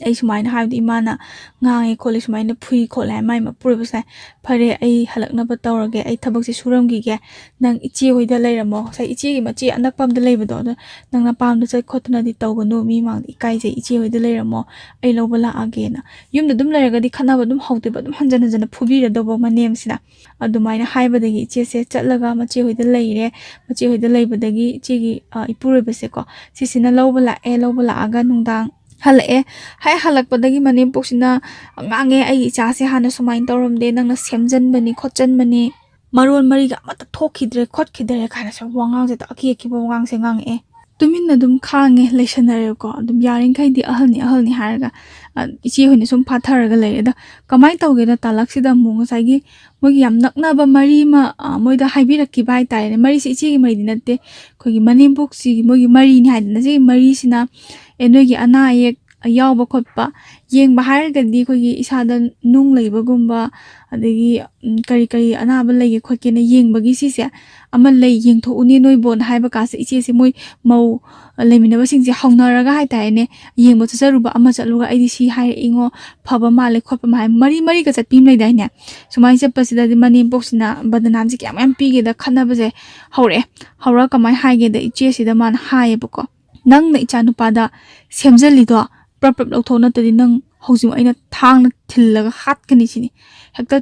ꯑꯩ ꯁꯨꯃꯥꯏꯅ ꯍꯥꯏꯕꯗꯤ ꯏꯃꯥꯅ ꯉꯥꯡꯉꯦ ꯈꯣꯠꯂꯦ, ꯁꯨꯃꯥꯏꯅ ꯐꯨꯏ ꯈꯣꯠꯂꯦ ꯍꯥꯏ꯫ ꯃꯥꯏ ꯃꯄꯨꯔꯣꯏꯕꯁꯦ, "ꯐꯔꯦ, ꯑꯩ ꯍꯜꯂꯛꯅꯕ ꯇꯧꯔꯒꯦ, ꯑꯩ ꯊꯕꯛꯁꯦ ꯁꯨꯔꯝꯈꯤꯒꯦ, ꯅꯪ ꯏꯆꯦ ꯍꯣꯏꯗ ꯂꯩꯔꯝꯃꯣ, ꯉꯁꯥꯏ ꯏꯆꯦꯒꯤ ꯃꯆꯦ ꯑꯅꯛꯄ ꯑꯝꯗ ꯂꯩꯕꯗꯣ, ꯑꯗꯣ ꯅꯪ ꯅꯄꯥꯝꯗ ꯆꯠ ꯈꯣꯠꯇꯅꯗꯤ ꯇꯧꯒꯅꯨ, ꯃꯤ ꯃꯥꯡꯗ ꯏꯀꯥꯏꯖꯩ, ꯏꯆꯦ ꯍꯣꯏꯗ ꯂꯩꯔꯝꯃꯣ, ꯑꯩ ꯂꯧꯕ ꯂꯥꯛꯑꯒꯦꯅ"꯫ ꯌꯨꯝꯗ ꯑꯗꯨꯝ ꯂꯩꯔꯒꯗꯤ ꯈꯠꯅꯕ ꯑꯗꯨꯝ ꯍꯧꯗꯣꯏꯕ, ꯑꯗꯨꯝ ꯍꯟꯖꯟ ꯍꯟꯖꯟꯅ ꯐꯨꯕꯤꯔꯗꯧꯕ ꯃꯅꯦꯝꯁꯤꯅ꯫ ꯑꯗꯨꯃꯥꯏꯅ ꯍꯥꯏꯕꯗꯒꯤ ꯏꯆꯦꯁꯦ ꯆꯠꯂꯒ ꯃꯆꯦ ꯍꯣꯏꯗ ꯂꯩꯔꯦ꯫ ꯃꯆꯦ ꯍꯣꯏꯗ ꯂꯩꯕꯗꯒꯤ ꯏꯆꯦꯒꯤ, ꯑ, ꯏꯄꯨꯔꯣꯏꯕꯁꯦꯀꯣ, ꯁꯤꯁꯤꯅ ꯂꯧꯕ ꯂꯥꯛꯑꯦ꯫ ꯂꯧꯕ ꯂꯥꯛꯑꯒ ꯅꯨꯡꯗꯥꯡ ꯍꯜꯂꯛꯑꯦ꯫ ꯍꯦꯛ ꯍꯜꯂꯛꯄꯗꯒꯤ ꯃꯅꯦꯝꯄꯣꯛꯁꯤꯅ ꯉꯥꯡꯉꯦ, "ꯑꯩꯒꯤ ꯏꯆꯥꯁꯦ ꯍꯥꯟꯅ ꯁꯨꯃꯥꯏꯅ ꯇꯧꯔꯝꯗꯦ, ꯅꯪꯅ ꯁꯦꯝꯖꯟꯕꯅꯤ ꯈꯣꯠꯆꯟꯕꯅꯤ, ꯃꯔꯣꯟ ꯃꯔꯤꯒ ꯑꯃꯠꯇ ꯊꯣꯛꯈꯤꯗ꯭ꯔꯦ ꯈꯣꯠꯈꯤꯗ꯭ꯔꯦ" ꯀꯥꯏꯅ ꯁꯨꯝ ꯋꯥꯉꯥꯡꯁꯦ, ꯑꯀꯤ ꯑꯀꯤꯕ ꯋꯥꯉꯥꯡꯁꯦ ꯉꯥꯡꯉꯛꯑꯦ꯫ ꯇꯨꯃꯤꯟꯅ ꯑꯗꯨꯝ ꯈꯥꯡꯉꯦ, ꯂꯩꯁꯟꯅꯔꯦꯕꯀꯣ꯫ ꯑꯗꯨꯝ ꯌꯥꯔꯤꯈꯩꯗꯤ ꯑꯍꯜꯅꯤ ꯑꯍꯜꯅꯤ ꯍꯥꯏꯔꯒ, ꯑ, ꯏꯆꯦ ꯍꯣꯏꯅ ꯁꯨꯝ ꯐꯥꯊꯔꯒ ꯂꯩꯔꯦ꯫ ꯑꯗ ꯀꯃꯥꯏꯅ ꯇꯧꯒꯦꯗ, ꯇꯥꯂꯛꯁꯤꯗ ꯑꯃꯨꯛ ꯉꯁꯥꯏꯒꯤ ꯃꯣꯏꯒꯤ ꯌꯥꯝ ꯅꯛꯅꯕ ꯃꯔꯤ ꯑꯃ, ꯑ, ꯃꯣꯏꯗ ꯍꯥꯏꯕꯤꯔꯛꯈꯤꯕ ꯍꯥꯏꯇꯥꯔꯦꯅꯦ꯫ ꯃꯔꯤꯁꯦ ꯏꯆꯦꯒꯤ ꯃꯔꯤꯗꯤ ꯅꯠꯇꯦ, ꯑꯩꯈꯣꯏꯒꯤ ꯃꯅꯦꯝꯄꯣꯛꯁꯤꯒꯤ ꯃꯣꯏꯒꯤ ꯃꯔꯤꯅꯤ ꯍꯥꯏꯗꯅ, ꯁꯤꯒꯤ ꯃꯔꯤꯁꯤꯅ, "ꯑꯦ, ꯅꯣꯏꯒꯤ ꯑꯅꯥ ꯑꯌꯦꯛ ꯌꯥꯎꯕ ꯈꯣꯠꯄ ꯌꯦꯡꯕ ꯍꯥꯏꯔꯒꯗꯤ ꯑꯩꯈꯣꯏꯒꯤ ꯏꯁꯥꯗ ꯅꯨꯡ ꯂꯩꯕꯒꯨꯝꯕ, ꯑꯗꯒꯤ, ꯎꯝ, ꯀꯔꯤ ꯀꯔꯤ ꯑꯅꯥꯕ ꯂꯩꯒꯦ ꯈꯣꯠꯀꯦꯅ ꯌꯦꯡꯕꯒꯤ ꯁꯤꯁꯦ ꯑꯃ ꯂꯩ, ꯌꯦꯡꯊꯣꯛꯎꯅꯦ ꯅꯣꯏꯕꯣꯅ" ꯍꯥꯏꯕ ꯀꯥꯟꯁꯦ, ꯏꯆꯦꯁꯦ ꯃꯣꯏ ꯃꯧ ꯂꯩꯃꯤꯟꯅꯕꯁꯤꯡꯁꯦ ꯍꯧꯅꯔꯒ ꯍꯥꯏꯇꯥꯔꯦꯅꯦ, ꯌꯦꯡꯕ ꯆꯠꯆꯔꯨꯕ ꯑꯃ ꯆꯠꯂꯨꯒ, "ꯑꯩꯗꯤ ꯁꯤ ꯍꯥꯏꯔꯛꯏꯉꯣ, ꯐꯕ ꯃꯥꯜꯂꯦ ꯈꯣꯠꯄ ꯃꯥꯜꯂꯦ", ꯃꯔꯤ ꯃꯔꯤꯒ ꯆꯠꯄꯤ ꯑꯃ ꯂꯩꯗꯥꯏꯅꯦ? ꯁꯨꯃꯥꯏꯅ ꯆꯠꯄꯁꯤꯗꯗꯤ ꯃꯅꯦꯝꯄꯣꯛꯁꯤꯅ ꯕꯗꯅꯥꯝꯁꯦ ꯀꯌꯥꯝ ꯌꯥꯝ ꯄꯤꯒꯦꯗ ꯈꯠꯅꯕꯁꯦ ꯍꯧꯔꯛꯑꯦ꯫ ꯍꯧꯔꯒ ꯀꯃꯥꯏꯅ ꯍꯥꯏꯒꯦꯗ, ꯏꯆꯦꯁꯤꯗ ꯃꯥꯅ ꯍꯥꯏꯌꯦꯕꯀꯣ, "ꯅꯪꯅ ꯏꯆꯥ ꯅꯨꯄꯥꯗ ꯁꯦꯝꯖꯜꯂꯤꯗꯣ ꯄ꯭ꯔꯞ ꯄ꯭ꯔꯞ ꯂꯧꯊꯣꯛ, ꯅꯠꯇ꯭ꯔꯗꯤ ꯅꯪ ꯍꯧꯖꯤꯛ ꯑꯩꯅ ꯊꯥꯡꯅ ꯊꯤꯜꯂꯒ ꯍꯥꯠꯀꯅꯤ" ꯁꯤꯅꯤ꯫ ꯍꯦꯛꯇ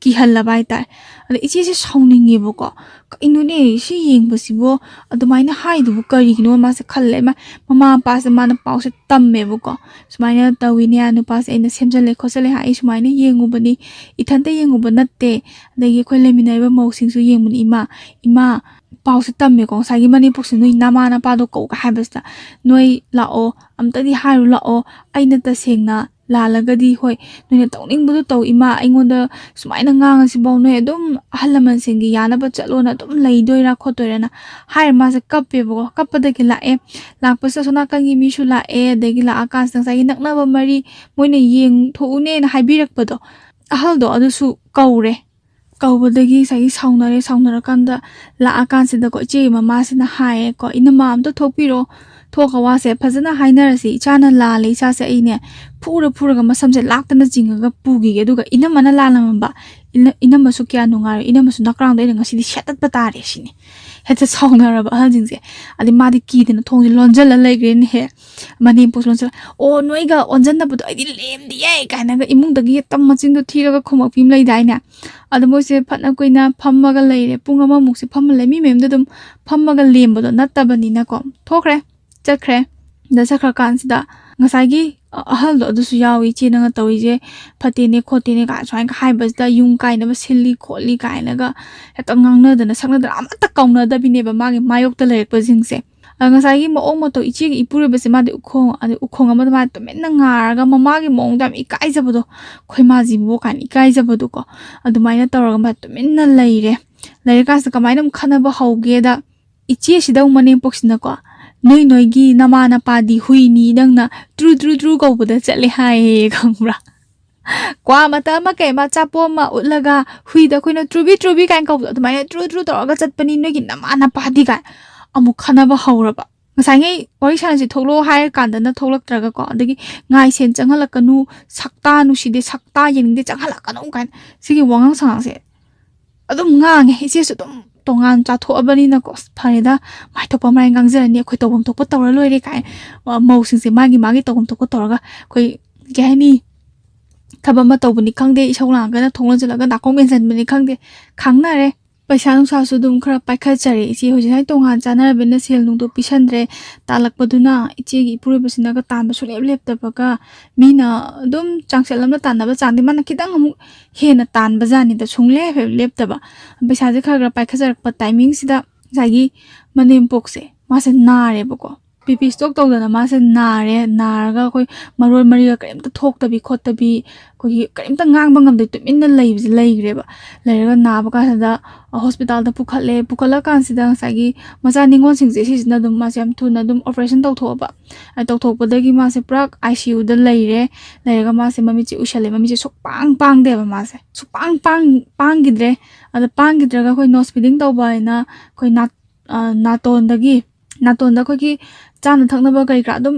ꯀꯤꯍꯜꯂꯕ ꯍꯥꯏꯇꯥꯔꯦ꯫ ꯑꯗ ꯏꯆꯦꯁꯦ ꯁꯥꯎꯅꯤꯡꯉꯦꯕꯀꯣ, "ꯀꯩꯅꯣꯅꯦ ꯁꯤ ꯌꯦꯡꯕꯁꯤꯕꯣ?" ꯑꯗꯨꯃꯥꯏꯅ ꯍꯥꯏꯗꯨꯕꯨ ꯀꯔꯤꯒꯤꯅꯣ ꯃꯥꯁꯦ ꯈꯜꯂꯦ꯫ ꯃꯥ-, ꯃꯃꯥ ꯃꯄꯥꯁꯦ ꯃꯥꯅ ꯄꯥꯎꯁꯦ ꯇꯝꯃꯦꯕꯀꯣ, "ꯁꯨꯃꯥꯏꯅ ꯇꯧꯋꯤꯅꯦ, ꯅꯨꯄꯥꯁꯦ ꯑꯩꯅ ꯁꯦꯝꯖꯜꯂꯦ ꯈꯣꯠꯆꯜꯂꯦ ꯍꯥꯏ, ꯑꯩ ꯁꯨꯃꯥꯏꯅ ꯌꯦꯡꯉꯨꯕꯅꯤ, ꯏꯊꯟꯇ ꯌꯦꯡꯉꯨꯕ ꯅꯠꯇꯦ, ꯑꯗꯒꯤ ꯑꯩꯈꯣꯏ ꯂꯩꯃꯤꯟꯅꯔꯤꯕ ꯃꯧꯁꯤꯡꯁꯨ ꯌꯦꯡꯕꯅꯤ ꯏꯃꯥ, ꯏꯃꯥ", ꯄꯥꯎꯁꯦ ꯇꯝꯃꯦꯀꯣ ꯉꯁꯥꯏꯒꯤ ꯃꯅꯦꯝꯄꯣꯛꯁꯦ, "ꯅꯣꯏ ꯅꯃꯥ ꯅꯄꯥꯗꯣ ꯀꯧꯒ" ꯍꯥꯏꯕꯁꯤꯗ, "ꯅꯣꯏ ꯂꯥꯛꯑꯣ, ꯑꯝꯇꯗꯤ ꯍꯥꯏꯔꯨ ꯂꯥꯛꯑꯣ, ꯑꯩꯅ ꯇꯁꯦꯡꯅ ꯂꯥꯜꯂꯒꯗꯤ, ꯍꯣꯏ, ꯅꯣꯏꯅ ꯇꯧꯅꯤꯡꯕꯗꯣ ꯇꯧ ꯏꯃꯥ, ꯑꯩꯉꯣꯟꯗ ꯁꯨꯃꯥꯏꯅ ꯉꯥꯡꯉꯁꯤꯐꯥꯎ ꯅꯣꯏ ꯑꯗꯨꯝ ꯑꯍꯜ ꯂꯃꯟꯁꯤꯡꯒꯤ ꯌꯥꯅꯕ ꯆꯠꯂꯣꯅ ꯑꯗꯨꯝ ꯂꯩꯗꯣꯏꯔꯥ ꯈꯣꯠꯇꯣꯏꯔꯥꯅ" ꯍꯥꯏꯔ ꯃꯥꯁꯦ ꯀꯞꯄꯦꯕꯀꯣ꯫ ꯀꯞꯄꯗꯒꯤ ꯂꯥꯛꯑꯦ꯫ ꯂꯥꯛꯄꯁꯤꯗ ꯑꯁꯣꯝ ꯅꯥꯀꯟꯒꯤ ꯃꯤꯁꯨ ꯂꯥꯛꯑꯦ, ꯑꯗꯒꯤ ꯂꯥꯛꯑꯀꯥꯟꯁꯤꯗ ꯉꯁꯥꯏꯒꯤ ꯅꯛꯅꯕ ꯃꯔꯤ ꯃꯣꯏꯅ ꯌꯦꯡꯊꯣꯛꯎꯅꯦꯅ ꯍꯥꯏꯕꯤꯔꯛꯄꯗꯣ, ꯑꯍꯜꯗꯣ ꯑꯗꯨꯁꯨ ꯀꯧꯔꯦ꯫ ꯀꯧꯕꯗꯒꯤ ꯉꯁꯥꯏꯒꯤ ꯁꯥꯎꯅꯔꯦ꯫ ꯁꯥꯎꯅꯔꯀꯥꯟꯗ ꯂꯥꯛꯑꯀꯥꯟꯁꯤꯗꯀꯣ, ꯏꯆꯦꯒꯤ ꯃꯃꯥꯁꯤꯅ ꯍꯥꯏꯌꯦꯀꯣ, "ꯏꯅꯝꯃ ꯑꯝꯇ ꯊꯣꯛꯄꯤꯔꯣ, ꯊꯣꯛꯀ ꯋꯥꯁꯦ ꯐꯖꯅ ꯍꯥꯏꯅꯔꯁꯤ, ꯏꯆꯥꯅ ꯂꯥꯜꯂꯦ, ꯏꯆꯥꯁꯦ ꯑꯩꯅꯦ ꯐꯨꯔ ꯐꯨꯔꯒ ꯃꯁꯝꯁꯦ ꯂꯥꯛꯇꯅ ꯆꯤꯡꯉꯒ ꯄꯨꯈꯤꯒꯦ, ꯑꯗꯨꯒ ꯏꯅꯝꯃꯅ ꯂꯥꯜꯂꯝꯃꯕ, ꯏꯅ- ꯏꯅꯝꯃꯁꯨ ꯀꯌꯥ ꯅꯨꯡꯉꯥꯏꯔꯣꯏ, ꯏꯅꯝꯃꯁꯨ ꯅꯀ꯭ꯔꯥꯡꯗꯣ ꯑꯩꯅ ꯉꯁꯤꯗꯤ ꯁꯦꯠꯇꯠꯄ ꯇꯥꯔꯦ ꯁꯤꯅꯤ꯫ ꯍꯦꯛꯇ ꯁꯥꯎꯅꯔꯕ ꯑꯍꯜꯁꯤꯡꯁꯦ꯫ ꯑꯗꯩ ꯃꯥꯗꯤ ꯀꯤꯗꯅ ꯊꯣꯡꯁꯦ ꯂꯣꯟꯁꯤꯜꯂ ꯂꯩꯈ꯭ꯔꯦꯅꯦꯍꯦ꯫ ꯃꯅꯦꯝꯄꯣꯛꯁꯨ ꯂꯣꯟꯁꯤꯜꯂ, "ꯑꯣ, ꯅꯣꯏꯒ ꯑꯣꯟꯁꯤꯟꯅꯕꯗꯣ ꯑꯩꯗꯤ ꯂꯦꯝꯗꯤꯌꯦ" ꯀꯥꯏꯅꯒ ꯏꯃꯨꯡꯗꯒꯤ ꯍꯦꯛꯇ ꯃꯆꯤꯟꯗꯣ ꯊꯤꯔꯒ ꯈꯨꯝꯃꯛꯄꯤ ꯑꯃ ꯂꯩꯗꯥꯏꯅꯦ꯫ ꯑꯗꯣ ꯃꯣꯏꯁꯦ ꯐꯅ ꯀꯨꯏꯅ ꯐꯝꯃꯒ ꯂꯩꯔꯦ, ꯄꯨꯡ ꯑꯃꯃꯨꯛꯁꯦ ꯐꯝꯃ ꯂꯩ꯫ ꯃꯤ ꯃꯌꯨꯝꯗ ꯑꯗꯨꯝ ꯐꯝꯃꯒ ꯂꯦꯝꯕꯗꯣ ꯅꯠꯇꯕꯅꯤꯅꯀꯣ꯫ ꯊꯣꯛꯈ꯭ꯔꯦ, ꯆꯠꯈ꯭ꯔꯦ꯫ ꯑꯗ ꯆꯠꯈ꯭ꯔꯀꯥꯟꯁꯤꯗ ꯉꯁꯥꯏꯒꯤ ꯑ-, ꯑꯍꯜꯗꯣ ꯑꯗꯨꯁꯨ ꯌꯥꯎꯏ, "ꯏꯆꯦ, ꯅꯪꯅ ꯇꯧꯔꯤꯁꯦ ꯐꯠꯇꯦꯅꯦ ꯈꯣꯠꯇꯦꯅꯦ" ꯀꯥꯏꯅ ꯁꯨꯃꯥꯏꯅ ꯍꯥꯏꯕꯁꯤꯗ, "ꯌꯨꯝ ꯀꯥꯏꯅꯕ ꯁꯤꯜꯂꯤ ꯈꯣꯠꯂꯤ" ꯀꯥꯏꯅꯒ ꯍꯦꯛꯇ ꯉꯥꯡꯅꯗꯅ ꯁꯛꯅꯗꯅ ꯑꯃꯠꯇ ꯀꯧꯅꯗꯕꯤꯅꯦꯕ ꯃꯥꯒꯤ ꯃꯥꯌꯣꯛꯇ ꯂꯩꯔꯛꯄꯁꯤꯡꯁꯦ꯫ ꯑ, ꯉꯁꯥꯏꯒꯤ ꯃꯑꯣꯡ ꯃꯇꯧ, ꯏꯆꯦꯒꯤ ꯏꯄꯨꯔꯣꯏꯕꯁꯦ ꯃꯥꯗꯤ ꯎꯈꯣꯡ, ꯑꯗꯩ ꯎꯈꯣꯡ ꯑꯃꯗ ꯃꯥ ꯇꯨꯃꯤꯟꯅ ꯉꯥꯔꯒ ꯃꯃꯥꯒꯤ ꯃꯑꯣꯡꯗ ꯌꯥꯝ ꯏꯀꯥꯏꯖꯕꯗꯣ, "ꯈꯣꯏ ꯃꯥꯁꯤꯕꯨ" ꯀꯥꯏꯅ ꯏꯀꯥꯏꯖꯕꯗꯣꯀꯣ, ꯑꯗꯨꯃꯥꯏꯅ ꯇꯧꯔꯒ ꯃꯥ ꯇꯨꯃꯤꯟꯅ ꯂꯩꯔꯦ꯫ ꯂꯩꯔꯀꯥꯟꯁꯤꯗ ꯀꯃꯥꯏꯅ ꯑꯃꯨꯛ ꯈꯠꯅꯕ ꯍꯧꯒꯦꯗ, ꯏꯆꯦꯁꯤꯗ ꯑꯃꯨꯛ ꯃꯅꯦꯝꯄꯣꯛꯁꯤꯅꯀꯣ, "ꯅꯣꯏ ꯅꯣꯏꯒꯤ ꯅꯃꯥ ꯅꯄꯥꯗꯤ ꯍꯨꯏꯅꯤ, ꯅꯪꯅ ꯇ꯭ꯔꯨ ꯇ꯭ꯔꯨ ꯇ꯭ꯔꯨ ꯀꯧꯕꯗ ꯆꯠꯂꯦ" ꯍꯥꯏꯌꯦ, ꯈꯪꯕ꯭ꯔꯥ? ꯀ꯭ꯋꯥ ꯃꯇ ꯑꯃ ꯀꯩ ꯑꯃ ꯑꯆꯥꯄꯣꯠ ꯑꯃ ꯎꯠꯂꯒ ꯍꯨꯏꯗ ꯑꯩꯈꯣꯏꯅ "ꯇ꯭ꯔꯨꯕꯤ ꯇ꯭ꯔꯨꯕꯤ" ꯀꯥꯏꯅ ꯀꯧꯕꯗꯣ, ꯑꯗꯨꯃꯥꯏꯅ "ꯇ꯭ꯔꯨ ꯇ꯭ꯔꯨ ꯇꯧꯔꯒ ꯆꯠꯄꯅꯤ ꯅꯣꯏꯒꯤ ꯅꯃꯥ ꯅꯄꯥꯗꯤ" ꯀꯥꯏ ꯑꯃꯨꯛ ꯈꯠꯅꯕ ꯍꯧꯔꯕ꯫ ꯉꯁꯥꯏꯉꯩ ꯋꯥꯔꯤ ꯁꯥꯟꯅꯁꯤ ꯊꯣꯛꯂꯛꯑꯣ ꯍꯥꯏꯔ ꯀꯥꯟꯗꯅ ꯊꯣꯛꯂꯛꯇ꯭ꯔꯒꯀꯣ, ꯑꯗꯒꯤ "ꯉꯥꯏ ꯁꯦꯟ ꯆꯪꯍꯜꯂꯛꯀꯅꯨ, ꯁꯛꯇꯥ ꯅꯨꯡꯁꯤꯗꯦ, ꯁꯛꯇꯥ ꯌꯦꯡꯅꯤꯡꯗꯦ, ꯆꯪꯍꯜꯂꯛꯀꯅꯨ" ꯀꯥꯏꯅ ꯁꯤꯒꯤ ꯋꯥꯉꯥꯡ ꯁꯉꯥꯡꯁꯦ ꯑꯗꯨꯝ ꯉꯥꯡꯉꯦ꯫ ꯏꯆꯦꯁꯨ ꯑꯗꯨꯝ ꯇꯣꯉꯥꯟ ꯆꯥꯊꯣꯛꯑꯕꯅꯤꯅꯀꯣ, "ꯑꯁ, ꯐꯔꯦꯗ, ꯃꯥꯏ ꯊꯣꯛꯄ ꯃꯔꯥꯏ ꯉꯥꯡꯖꯔꯅꯤ, ꯑꯩꯈꯣꯏ ꯇꯧꯐꯝ ꯊꯣꯛꯄ ꯇꯧꯔ ꯂꯣꯏꯔꯦ" ꯀꯥꯏ, ꯑ, ꯃꯧꯁꯤꯡꯁꯦ ꯃꯥꯒꯤ ꯃꯥꯒꯤ ꯇꯧꯐꯝ ꯊꯣꯛꯄ ꯇꯧꯔꯒ, ꯑꯩꯈꯣꯏ, ꯀꯩ ꯍꯥꯏꯅꯤ, ꯊꯕꯛ ꯑꯃ ꯇꯧꯕꯅꯤ ꯈꯪꯗꯦ, ꯏꯁꯧ ꯂꯥꯡꯉꯒꯅ ꯊꯣꯡ ꯂꯣꯟꯁꯤꯜꯂꯒ ꯅꯥꯀꯣꯡ ꯃꯦꯟꯁꯤꯟꯕꯅꯤ ꯈꯪꯗꯦ, ꯈꯪꯅꯔꯦ꯫ ꯄꯩꯁꯥ ꯅꯨꯡꯁꯥꯁꯨ ꯑꯗꯨꯝ ꯈꯔ ꯄꯥꯏꯈꯠꯆꯔꯦ ꯏꯆꯦ꯫ ꯍꯧꯖꯤꯛ ꯍꯥꯏ ꯇꯣꯉꯥꯟ ꯆꯥꯅꯔꯕꯅꯤꯅ ꯁꯦꯜ ꯅꯨꯡꯗꯣ ꯄꯤꯁꯟꯗ꯭ꯔꯦ꯫ ꯇꯥꯜꯂꯛꯄꯗꯨꯅ ꯏꯆꯦꯒꯤ ꯏꯄꯨꯔꯣꯏꯕꯁꯤꯅꯒ ꯇꯥꯟꯕ ꯁꯨꯡꯂꯦꯞ ꯂꯦꯞꯇꯕꯒ, ꯃꯤꯅ ꯑꯗꯨꯝ ꯆꯥꯡꯆꯠ ꯑꯃꯗ ꯇꯥꯟꯅꯕ ꯆꯥꯡꯗꯤ ꯃꯥꯅ ꯈꯤꯇꯪ ꯑꯃꯨꯛ ꯍꯦꯟꯅ ꯇꯥꯟꯕ ꯖꯥꯠꯅꯤꯗ, ꯁꯨꯡꯂꯦꯞ ꯍꯦꯛ ꯂꯦꯞꯇꯕ꯫ ꯄꯩꯁꯥꯁꯦ ꯈꯔ ꯈꯔ ꯄꯥꯏꯈꯠꯆꯔꯛꯄ ꯇꯥꯏꯃꯤꯡꯁꯤꯗ ꯉꯁꯥꯏꯒꯤ ꯃꯅꯦꯝꯄꯣꯛꯁꯦ, ꯃꯥꯁꯦ ꯅꯥꯔꯦꯕꯀꯣ꯫ ꯕꯤ ꯄꯤ ꯁ꯭ꯇ꯭ꯔꯣꯛ ꯇꯧꯗꯅ ꯃꯥꯁꯦ ꯅꯥꯔꯦ꯫ ꯅꯥꯔꯒ ꯑꯩꯈꯣꯏ ꯃꯔꯣꯟ ꯃꯔꯤꯒ ꯀꯔꯤꯝꯇ ꯊꯣꯛꯇꯕꯤ ꯈꯣꯠꯇꯕꯤ, ꯑꯩꯈꯣꯏꯒꯤ ꯀꯔꯤꯝꯇ ꯉꯥꯡꯕ ꯉꯝꯗꯕꯤ ꯇꯨꯃꯤꯟꯅ ꯂꯩꯕꯁꯦ ꯂꯩꯈ꯭ꯔꯦꯕ꯫ ꯂꯩꯔꯒ ꯅꯥꯕ ꯀꯥꯟꯁꯤꯗ ꯍꯣꯁꯄꯤꯇꯥꯜꯗ ꯄꯨꯈꯠꯂꯦ꯫ ꯄꯨꯈꯠꯂꯀꯥꯟꯁꯤꯗ ꯉꯁꯥꯏꯒꯤ ꯃꯆꯥ ꯅꯤꯉꯣꯜꯁꯤꯡꯁꯦ ꯁꯤꯁꯤꯅ ꯑꯗꯨꯝ ꯃꯥꯁꯦ ꯌꯥꯝ ꯊꯨꯅ ꯑꯗꯨꯝ ꯑꯣꯄꯔꯦꯁꯟ ꯇꯧꯊꯣꯛꯑꯕ꯫ ꯑ, ꯇꯧꯊꯣꯛꯄꯗꯒꯤ ꯃꯥꯁꯦ ꯄꯨꯔꯥ ꯑꯥꯏ ꯁꯤ ꯌꯨꯗ ꯂꯩꯔꯦ꯫ ꯂꯩꯔꯒ ꯃꯥꯁꯦ ꯃꯃꯤꯠꯁꯦ ꯎꯏꯁꯜꯂꯦ꯫ ꯃꯃꯤꯠꯁꯦ ꯁꯨꯛꯄꯥꯡ ꯄꯥꯡꯗꯦꯕ ꯃꯥꯁꯦ꯫ ꯁꯨꯛꯄꯥꯡ ꯄꯥꯡ-, ꯄꯥꯡꯈꯤꯗ꯭ꯔꯦ꯫ ꯑꯗ ꯄꯥꯡꯈꯤꯗ꯭ꯔꯒ ꯑꯩꯈꯣꯏ ꯅꯣꯁ ꯐꯤꯗꯤꯡ ꯇꯧꯕ ꯍꯥꯏꯅ ꯑꯩꯈꯣꯏ ꯅꯥ-, ꯑ, ꯅꯥꯇꯣꯟꯗꯒꯤ, ꯅꯥꯇꯣꯟꯗ ꯑꯩꯈꯣꯏꯒꯤ ꯆꯥꯅ ꯊꯛꯅꯕ ꯀꯔꯤ ꯀꯔꯥ ꯑꯗꯨꯝ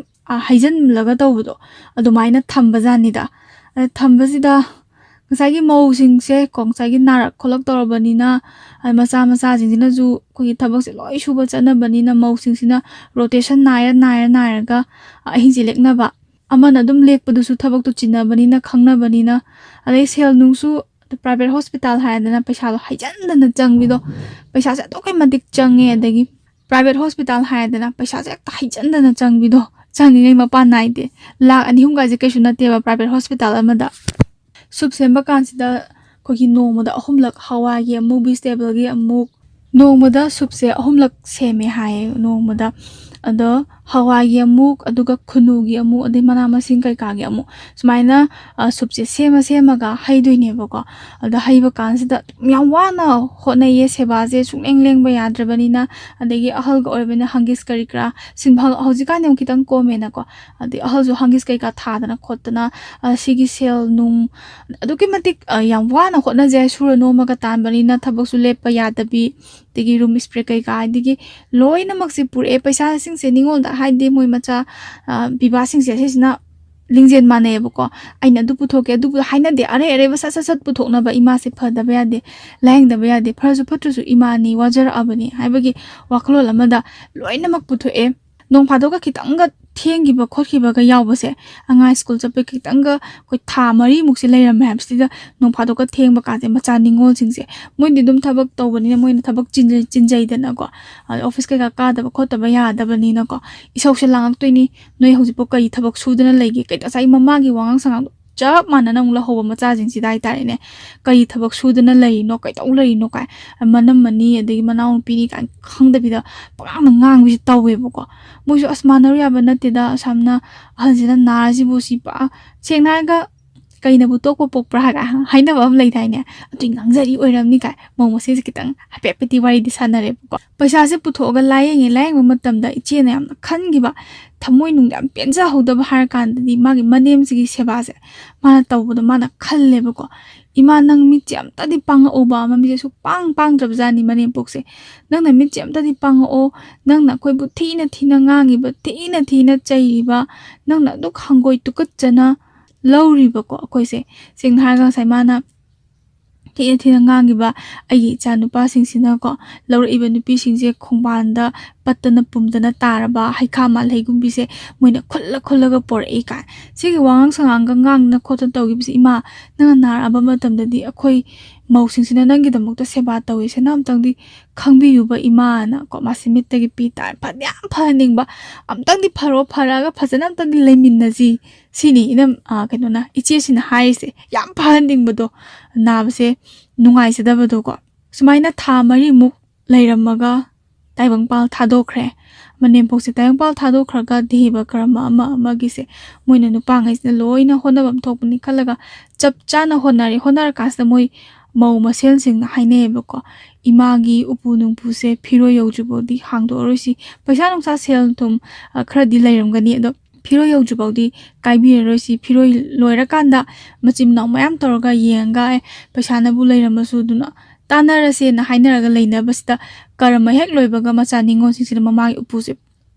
ꯍꯩꯖꯤꯜꯂꯒ ꯇꯧꯕꯗꯣ, ꯑꯗꯨꯃꯥꯏꯅ ꯊꯝꯕꯖꯥꯠꯅꯤꯗ꯫ ꯊꯝꯕꯁꯤꯗ ꯉꯁꯥꯏꯒꯤ ꯃꯧꯁꯤꯡꯁꯦ ꯀꯣ, ꯉꯁꯥꯏꯒꯤ ꯅꯥꯔꯛ ꯈꯣꯠꯂꯛ ꯇꯧꯔꯕꯅꯤꯅ, ꯃꯆꯥ ꯃꯆꯥꯁꯤꯡꯁꯤꯅꯁꯨ ꯑꯩꯈꯣꯏꯒꯤ ꯊꯕꯛꯁꯦ ꯂꯣꯏ ꯁꯨꯕ ꯆꯠꯅꯕꯅꯤꯅ, ꯃꯧꯁꯤꯡꯁꯤꯅ ꯔꯣꯇꯦꯁꯟ ꯅꯥꯏꯔ ꯅꯥꯏꯔ ꯅꯥꯏꯔꯒ ꯑꯍꯤꯡꯁꯦ ꯂꯦꯛꯅꯕ꯫ ꯑꯃꯅ ꯑꯗꯨꯝ ꯂꯦꯛꯄꯗꯨꯁꯨ ꯊꯕꯛꯇꯨ ꯆꯤꯟꯅꯕꯅꯤꯅ, ꯈꯪꯅꯕꯅꯤꯅ꯫ ꯑꯗꯩ ꯁꯦꯜ ꯅꯨꯡꯁꯨ, ꯄ꯭ꯔꯥꯏꯚꯦꯠ ꯍꯣꯁꯄꯤꯇꯥꯜ ꯍꯥꯏꯔꯗꯅ ꯄꯩꯁꯥꯗꯣ ꯍꯩꯖꯟꯗꯅ ꯆꯪꯕꯤꯗꯣ, ꯄꯩꯁꯥꯁꯦ ꯑꯗꯨꯛꯀꯤ ꯃꯇꯤꯛ ꯆꯪꯉꯦ꯫ ꯑꯗꯒꯤ ꯄ꯭ꯔꯥꯏꯚꯦꯠ ꯍꯣꯁꯄꯤꯇꯥꯜ ꯍꯥꯏꯔꯗꯅ ꯄꯩꯁꯥꯁꯦ ꯍꯦꯛꯇ ꯍꯩꯖꯟꯗꯅ ꯆꯪꯕꯤꯗꯣ, ꯆꯪꯉꯤꯉꯩ ꯃꯄꯥꯟ ꯅꯥꯏꯗꯦ꯫ ꯂꯥꯛ ꯑꯅꯤ ꯑꯍꯨꯝꯒꯥꯏꯁꯦ ꯀꯩꯁꯨ ꯅꯠꯇꯦꯕ ꯄ꯭ꯔꯥꯏꯚꯦꯠ ꯍꯣꯁꯄꯤꯇꯥꯜ ꯑꯃꯗ꯫ ꯁꯨꯞ ꯁꯦꯝꯕ ꯀꯥꯟꯁꯤꯗ ꯑꯩꯈꯣꯏꯒꯤ ꯅꯣꯡꯃꯗ ꯑꯍꯨꯝꯂꯛ ꯍꯋꯥꯏꯒꯤ ꯑꯃꯨꯛ, ꯚꯤꯖꯤꯇꯦꯕꯜꯒꯤ ꯑꯃꯨꯛ, ꯅꯣꯡꯃꯗ ꯁꯨꯞꯁꯦ ꯑꯍꯨꯝꯂꯛ ꯁꯦꯝꯃꯦ ꯍꯥꯏꯌꯦ ꯅꯣꯡꯃꯗ꯫ ꯑꯗꯣ ꯍꯋꯥꯏꯒꯤ ꯑꯃꯨꯛ, ꯑꯗꯨꯒ ꯈꯨꯅꯨꯒꯤ ꯑꯃꯨꯛ, ꯑꯗꯩ ꯃꯅꯥ ꯃꯁꯤꯡ ꯀꯩꯀꯥꯒꯤ ꯑꯃꯨꯛ, ꯁꯨꯃꯥꯏꯅ ꯁꯨꯞꯁꯦ ꯁꯦꯝꯃ ꯁꯦꯝꯃꯒ ꯍꯩꯗꯣꯏꯅꯦꯕꯀꯣ꯫ ꯑꯗ ꯍꯩꯕ ꯀꯥꯟꯁꯤꯗ ꯌꯥꯝ ꯋꯥꯅ ꯍꯣꯠꯅꯩꯌꯦ, ꯁꯦꯕꯥꯁꯦ ꯁꯨꯡꯂꯦꯡ ꯂꯦꯡꯕ ꯌꯥꯗ꯭ꯔꯕꯅꯤꯅ꯫ ꯑꯗꯒꯤ ꯑꯍꯜꯒ ꯑꯣꯏꯔꯕꯅꯤꯅ ꯍꯪꯒꯤꯁ ꯀꯔꯤ ꯀꯔꯥ ꯁꯤꯟꯐꯝ, ꯍꯧꯖꯤꯛꯀꯥꯟꯗꯤ ꯑꯃꯨꯛ ꯈꯤꯇꯪ ꯀꯣꯝꯃꯦꯅꯀꯣ꯫ ꯑꯗꯩ ꯑꯍꯜꯁꯨ ꯍꯪꯒꯤꯁ ꯀꯩꯀꯥ ꯊꯥꯗꯅ ꯈꯣꯠꯇꯅ, ꯁꯤꯒꯤ ꯁꯦꯜ ꯅꯨꯡ ꯑꯗꯨꯛꯀꯤ ꯃꯇꯤꯛ ꯌꯥꯝ ꯋꯥꯅ ꯍꯣꯠꯅꯖꯩ, ꯁꯨꯔ ꯅꯣꯝꯃꯒ ꯇꯥꯟꯕꯅꯤꯅ ꯊꯕꯛꯁꯨ ꯂꯦꯞꯄ ꯌꯥꯗꯕꯤ, ꯑꯗꯒꯤ ꯔꯨꯝ ꯏꯁꯄ꯭ꯔꯦ ꯀꯩꯀꯥ, ꯑꯗꯒꯤ ꯂꯣꯏꯅꯃꯛꯁꯦ ꯄꯨꯔꯛꯑꯦ꯫ ꯄꯩꯁꯥꯁꯤꯡꯁꯦ ꯅꯤꯉꯣꯜꯗ ꯍꯥꯏꯗꯤ ꯃꯣꯏ ꯃꯆꯥ ꯄꯤꯕꯥꯁꯤꯡꯁꯦ ꯁꯤꯁꯤꯅ ꯂꯤꯡꯖꯦꯜ ꯃꯥꯟꯅꯩꯌꯦꯕꯀꯣ꯫ ꯑꯩꯅ ꯑꯗꯨ ꯄꯨꯊꯣꯛꯀꯦ, ꯑꯗꯨ ꯍꯥꯏꯅꯗꯦ, ꯑꯔꯩ ꯑꯔꯩꯕ ꯁꯠ ꯁꯠ ꯁꯠ ꯄꯨꯊꯣꯛꯅꯕ꯫ ꯏꯃꯥꯁꯦ ꯐꯗꯕ ꯌꯥꯗꯦ, ꯂꯥꯏꯌꯦꯡꯗꯕ ꯌꯥꯗꯦ, ꯐꯔꯁꯨ ꯐꯠꯇ꯭ꯔꯁꯨ ꯏꯃꯥꯅꯤ, ꯋꯥꯖꯔꯛꯑꯕꯅꯤ ꯍꯥꯏꯕꯒꯤ ꯋꯥꯈꯜꯂꯣꯟ ꯑꯃꯗ ꯂꯣꯏꯅꯃꯛ ꯄꯨꯊꯣꯛꯑꯦ꯫ ꯅꯣꯡ ꯐꯥꯗꯣꯛꯀ ꯈꯤꯇꯪꯒ ꯊꯦꯡꯈꯤꯕ ꯈꯣꯠꯈꯤꯕꯒ ꯌꯥꯎꯕꯁꯦ, ꯑꯉꯥꯡ ꯁ꯭ꯀꯨꯜ ꯆꯠꯄꯩ ꯈꯤꯇꯪꯒ ꯑꯩꯈꯣꯏ ꯊꯥ ꯃꯔꯤꯃꯨꯛꯁꯦ ꯂꯩꯔꯝꯃꯦ ꯍꯥꯏꯕꯁꯤꯗ, ꯅꯣꯡ ꯐꯥꯗꯣꯛꯀ ꯊꯦꯡꯕ ꯀꯥꯁꯦ ꯃꯆꯥ ꯅꯤꯉꯣꯜꯁꯤꯡꯁꯦ, ꯃꯣꯏꯗꯤ ꯑꯗꯨꯝ ꯊꯕꯛ ꯇꯧꯕꯅꯤꯅ ꯃꯣꯏꯅ ꯊꯕꯛ ꯆꯤꯟꯖꯩ-, ꯆꯤꯟꯖꯩꯗꯅꯀꯣ꯫ ꯑꯗꯩ ꯑꯣꯐꯤꯁ ꯀꯩꯀꯥ ꯀꯥꯗꯕ ꯈꯣꯠꯇꯕ ꯌꯥꯗꯕꯅꯤꯅꯀꯣ꯫ ꯏꯁꯧꯁꯦ ꯂꯥꯡꯉꯛꯇꯣꯏꯅꯤ, "ꯅꯣꯏ ꯍꯧꯖꯤꯛꯄꯨ ꯀꯔꯤ ꯊꯕꯛ ꯁꯨꯗꯅ ꯂꯩꯒꯦ?" ꯀꯩ-, ꯉꯁꯥꯏ ꯃꯃꯥꯒꯤ ꯋꯥꯉꯥꯡ ꯁꯉꯥꯡꯗꯣ ꯆꯞ ꯃꯥꯟꯅꯅ ꯑꯃꯨꯛ ꯂꯧꯍꯧꯕ ꯃꯆꯥꯁꯤꯡꯁꯤꯗ ꯍꯥꯏꯇꯥꯔꯦꯅꯦ꯫ "ꯀꯔꯤ ꯊꯕꯛ ꯁꯨꯗꯅ ꯂꯩꯔꯤꯅꯣ, ꯀꯩꯗꯧ ꯂꯩꯔꯤꯅꯣ?" ꯀꯥꯏ, ꯃꯅꯝꯃꯅꯤ ꯑꯗꯒꯤ ꯃꯅꯥꯎꯅꯨꯄꯤꯅꯤ ꯀꯥꯏꯅ ꯈꯪꯗꯕꯤꯗ ꯄꯉꯥꯡꯗ ꯉꯥꯡꯕꯤꯁꯦ ꯇꯧꯋꯦꯕꯀꯣ꯫ ꯃꯣꯏꯁꯨ ꯑꯁ ꯃꯥꯟꯅꯔꯨ ꯌꯥꯕ ꯅꯠꯇꯦꯗ, ꯑꯁꯥꯝꯅ ꯑꯍꯜꯁꯤꯅ ꯅꯥꯔꯁꯤꯕꯨ ꯁꯤ ꯄꯨꯔꯥ ꯁꯦꯡꯅ ꯍꯥꯏꯔꯒ ꯀꯩꯅꯕꯨ ꯇꯣꯛꯄ ꯄꯣꯛꯄ꯭ꯔꯥ ꯍꯥꯏꯒ ꯍꯥꯏꯅꯕ ꯑꯃ ꯂꯩꯗꯥꯏꯅꯦ? ꯑꯗꯨꯏ ꯉꯥꯡꯖꯔꯤ ꯑꯣꯏꯔꯝꯅꯤ ꯀꯥꯏ ꯃꯧ ꯃꯁꯦꯟꯁꯦ ꯈꯤꯇꯪ ꯍꯥꯏꯐꯦꯠ ꯍꯥꯏꯐꯦꯠꯇꯤ ꯋꯥꯔꯤꯗꯤ ꯁꯥꯟꯅꯔꯦꯕꯀꯣ꯫ ꯄꯩꯁꯥꯁꯦ ꯄꯨꯊꯣꯛꯑꯒ ꯂꯥꯏꯌꯦꯡꯉꯦ꯫ ꯂꯥꯏꯌꯦꯡꯕ ꯃꯇꯝꯗ ꯏꯆꯦꯅ ꯌꯥꯝꯅ ꯈꯟꯈꯤꯕ, ꯊꯃꯣꯏ ꯅꯨꯡ ꯌꯥꯝ ꯄꯦꯟꯖꯍꯧꯗꯕ ꯍꯥꯏꯔ ꯀꯥꯟꯗꯗꯤ ꯃꯥꯒꯤ ꯃꯅꯦꯝꯁꯤꯒꯤ ꯁꯦꯕꯥꯁꯦ ꯃꯥꯅ ꯇꯧꯕꯗꯣ ꯃꯥꯅ ꯈꯜꯂꯦꯕꯀꯣ꯫ "ꯏꯃꯥ, ꯅꯪ ꯃꯤꯠꯁꯦ ꯑꯝꯇꯗꯤ ꯄꯥꯡꯉꯛꯎꯕ, ꯃꯃꯤꯠꯁꯦ ꯁꯨꯛꯄꯥꯡ ꯄꯥꯡꯗ꯭ꯔꯕꯖꯥꯠꯅꯤ ꯃꯅꯦꯝꯄꯣꯛꯁꯦ꯫ ꯅꯪꯅ ꯃꯤꯠꯁꯦ ꯑꯝꯇꯗꯤ ꯄꯥꯡꯉꯛꯑꯣ, ꯅꯪꯅ ꯑꯩꯈꯣꯏꯕꯨ ꯊꯤꯅ ꯊꯤꯅ ꯉꯥꯡꯉꯤꯕ, ꯊꯤꯅ ꯊꯤꯅ ꯆꯩꯔꯤꯕ, ꯅꯪꯅ ꯑꯗꯨꯛ ꯍꯪꯒꯣꯏ ꯇꯨꯀꯠꯆꯅ ꯂꯧꯔꯤꯕꯀꯣ ꯑꯩꯈꯣꯏꯁꯦ"꯫ ꯁꯦꯡꯅ ꯍꯥꯏꯔꯒ ꯉꯁꯥꯏ ꯃꯥꯅ ꯊꯤꯅ ꯊꯤꯅ ꯉꯥꯡꯉꯤꯕ ꯑꯩꯒꯤ ꯏꯆꯥ ꯅꯨꯄꯥꯁꯤꯡꯁꯤꯅꯀꯣ, ꯂꯧꯔꯛꯏꯕ ꯅꯨꯄꯤꯁꯤꯡꯁꯦ ꯈꯣꯡꯕꯥꯟꯗ ꯄꯠꯇꯅ ꯄꯨꯝꯗꯅ ꯇꯥꯔꯕ, ꯍꯩꯈꯥ ꯃꯥꯜꯍꯩꯒꯨꯝꯕꯤꯁꯦ ꯃꯣꯏꯅ ꯈꯨꯜꯂ ꯈꯨꯜꯂꯒ ꯄꯣꯔꯛꯏ ꯀꯥꯏ꯫ ꯁꯤꯒꯤ ꯋꯥꯉꯥꯡ ꯁꯉꯥꯡꯒ ꯉꯥꯡꯗꯅ ꯈꯣꯠꯇꯅ ꯇꯧꯈꯤꯕꯁꯦ, "ꯏꯃꯥ, ꯅꯪꯅ ꯅꯥꯔꯛꯑꯕ ꯃꯇꯝꯗꯗꯤ ꯑꯩꯈꯣꯏ ꯃꯧꯁꯤꯡꯁꯤꯅ ꯅꯪꯒꯤꯗꯃꯛꯇ ꯁꯦꯕꯥ ꯇꯧꯋꯦ, ꯁꯤꯅ ꯑꯝꯇꯪꯗꯤ ꯈꯪꯕꯤꯌꯨꯕ ꯏꯃꯥꯅ"ꯀꯣ, ꯃꯥꯁꯦ ꯃꯤꯠꯇꯒꯤ ꯄꯤ ꯇꯥꯔꯦ꯫ ꯐꯗꯤ ꯌꯥꯝ ꯐꯍꯟꯅꯤꯡꯕ, "ꯑꯝꯇꯪꯗꯤ ꯐꯔꯣ, ꯐꯔꯛꯑꯒ ꯐꯖꯅ ꯑꯝꯇꯪꯗꯤ ꯂꯩꯃꯤꯟꯅꯁꯤ", ꯁꯤꯅꯤ ꯏꯅꯝ-, ꯑ, ꯀꯩꯅꯣꯅ, ꯏꯆꯦꯁꯤꯅ ꯍꯥꯏꯔꯤꯁꯦ꯫ ꯌꯥꯝ ꯐꯍꯟꯅꯤꯡꯕꯗꯣ, ꯅꯥꯕꯁꯦ ꯅꯨꯡꯉꯥꯏꯖꯗꯕꯗꯣꯀꯣ꯫ ꯁꯨꯃꯥꯏꯅ ꯊꯥ ꯃꯔꯤꯃꯨꯛ ꯂꯩꯔꯝꯃꯒ ꯇꯥꯏꯕꯪꯄꯥꯜ ꯊꯥꯗꯣꯛꯈ꯭ꯔꯦ꯫ ꯃꯅꯦꯝꯄꯣꯛꯁꯦ ꯇꯥꯏꯕꯪꯄꯥꯜ ꯊꯥꯗꯣꯛꯈ꯭ꯔꯒ ꯗꯦꯕ ꯀꯔꯃ ꯑꯃ ꯑꯃꯒꯤꯁꯦ ꯃꯣꯏꯅ ꯅꯨꯄꯥꯉꯩꯁꯤꯅ ꯂꯣꯏꯅ ꯍꯣꯠꯅꯐꯝ ꯊꯣꯛꯄꯅꯤ ꯈꯜꯂꯒ ꯆꯞ ꯆꯥꯅ ꯍꯣꯠꯅꯔꯦ꯫ ꯍꯣꯠꯅꯔꯀꯥꯟꯁꯤꯗ ꯃꯣꯏ ꯃꯧ ꯃꯁꯦꯜꯁꯤꯡꯅ ꯍꯥꯏꯅꯩꯌꯦꯕꯀꯣ, "ꯏꯃꯥꯒꯤ ꯎꯄꯨ ꯅꯨꯡꯄꯨꯁꯦ ꯐꯤꯔꯣꯏ ꯌꯧꯗ꯭ꯔꯤꯐꯥꯎꯗꯤ ꯍꯥꯡꯗꯣꯛꯑꯔꯣꯏꯁꯤ"꯫ ꯄꯩꯁꯥ ꯅꯨꯡꯁꯥ ꯁꯦꯜ ꯊꯨꯝ, ꯑ, ꯈꯔꯗꯤ ꯂꯩꯔꯝꯒꯅꯤ, ꯑꯗꯣ "ꯐꯤꯔꯣꯏ ꯌꯧꯗ꯭ꯔꯤꯐꯥꯎꯗꯤ ꯀꯥꯏꯕꯤꯔꯔꯣꯏꯁꯤ꯫ ꯐꯤꯔꯣꯏ ꯂꯣꯏꯔꯀꯥꯟꯗ ꯃꯆꯤꯟ ꯃꯅꯥꯎ ꯃꯌꯥꯝ ꯇꯧꯔꯒ ꯌꯦꯡꯉꯒ, ꯑꯦ, ꯄꯩꯁꯥꯅꯕꯨ ꯂꯩꯔꯝꯃꯁꯨ ꯑꯗꯨꯅ ꯇꯥꯟꯅꯔꯁꯦꯅ" ꯍꯥꯏꯅꯔꯒ ꯂꯩꯅꯕꯁꯤꯗ, ꯀꯔꯃ ꯍꯦꯛ ꯂꯣꯏꯕꯒ ꯃꯆꯥ ꯅꯤꯉꯣꯜꯁꯤꯡꯁꯤꯅ ꯃꯃꯥꯒꯤ ꯎꯄꯨꯁꯦ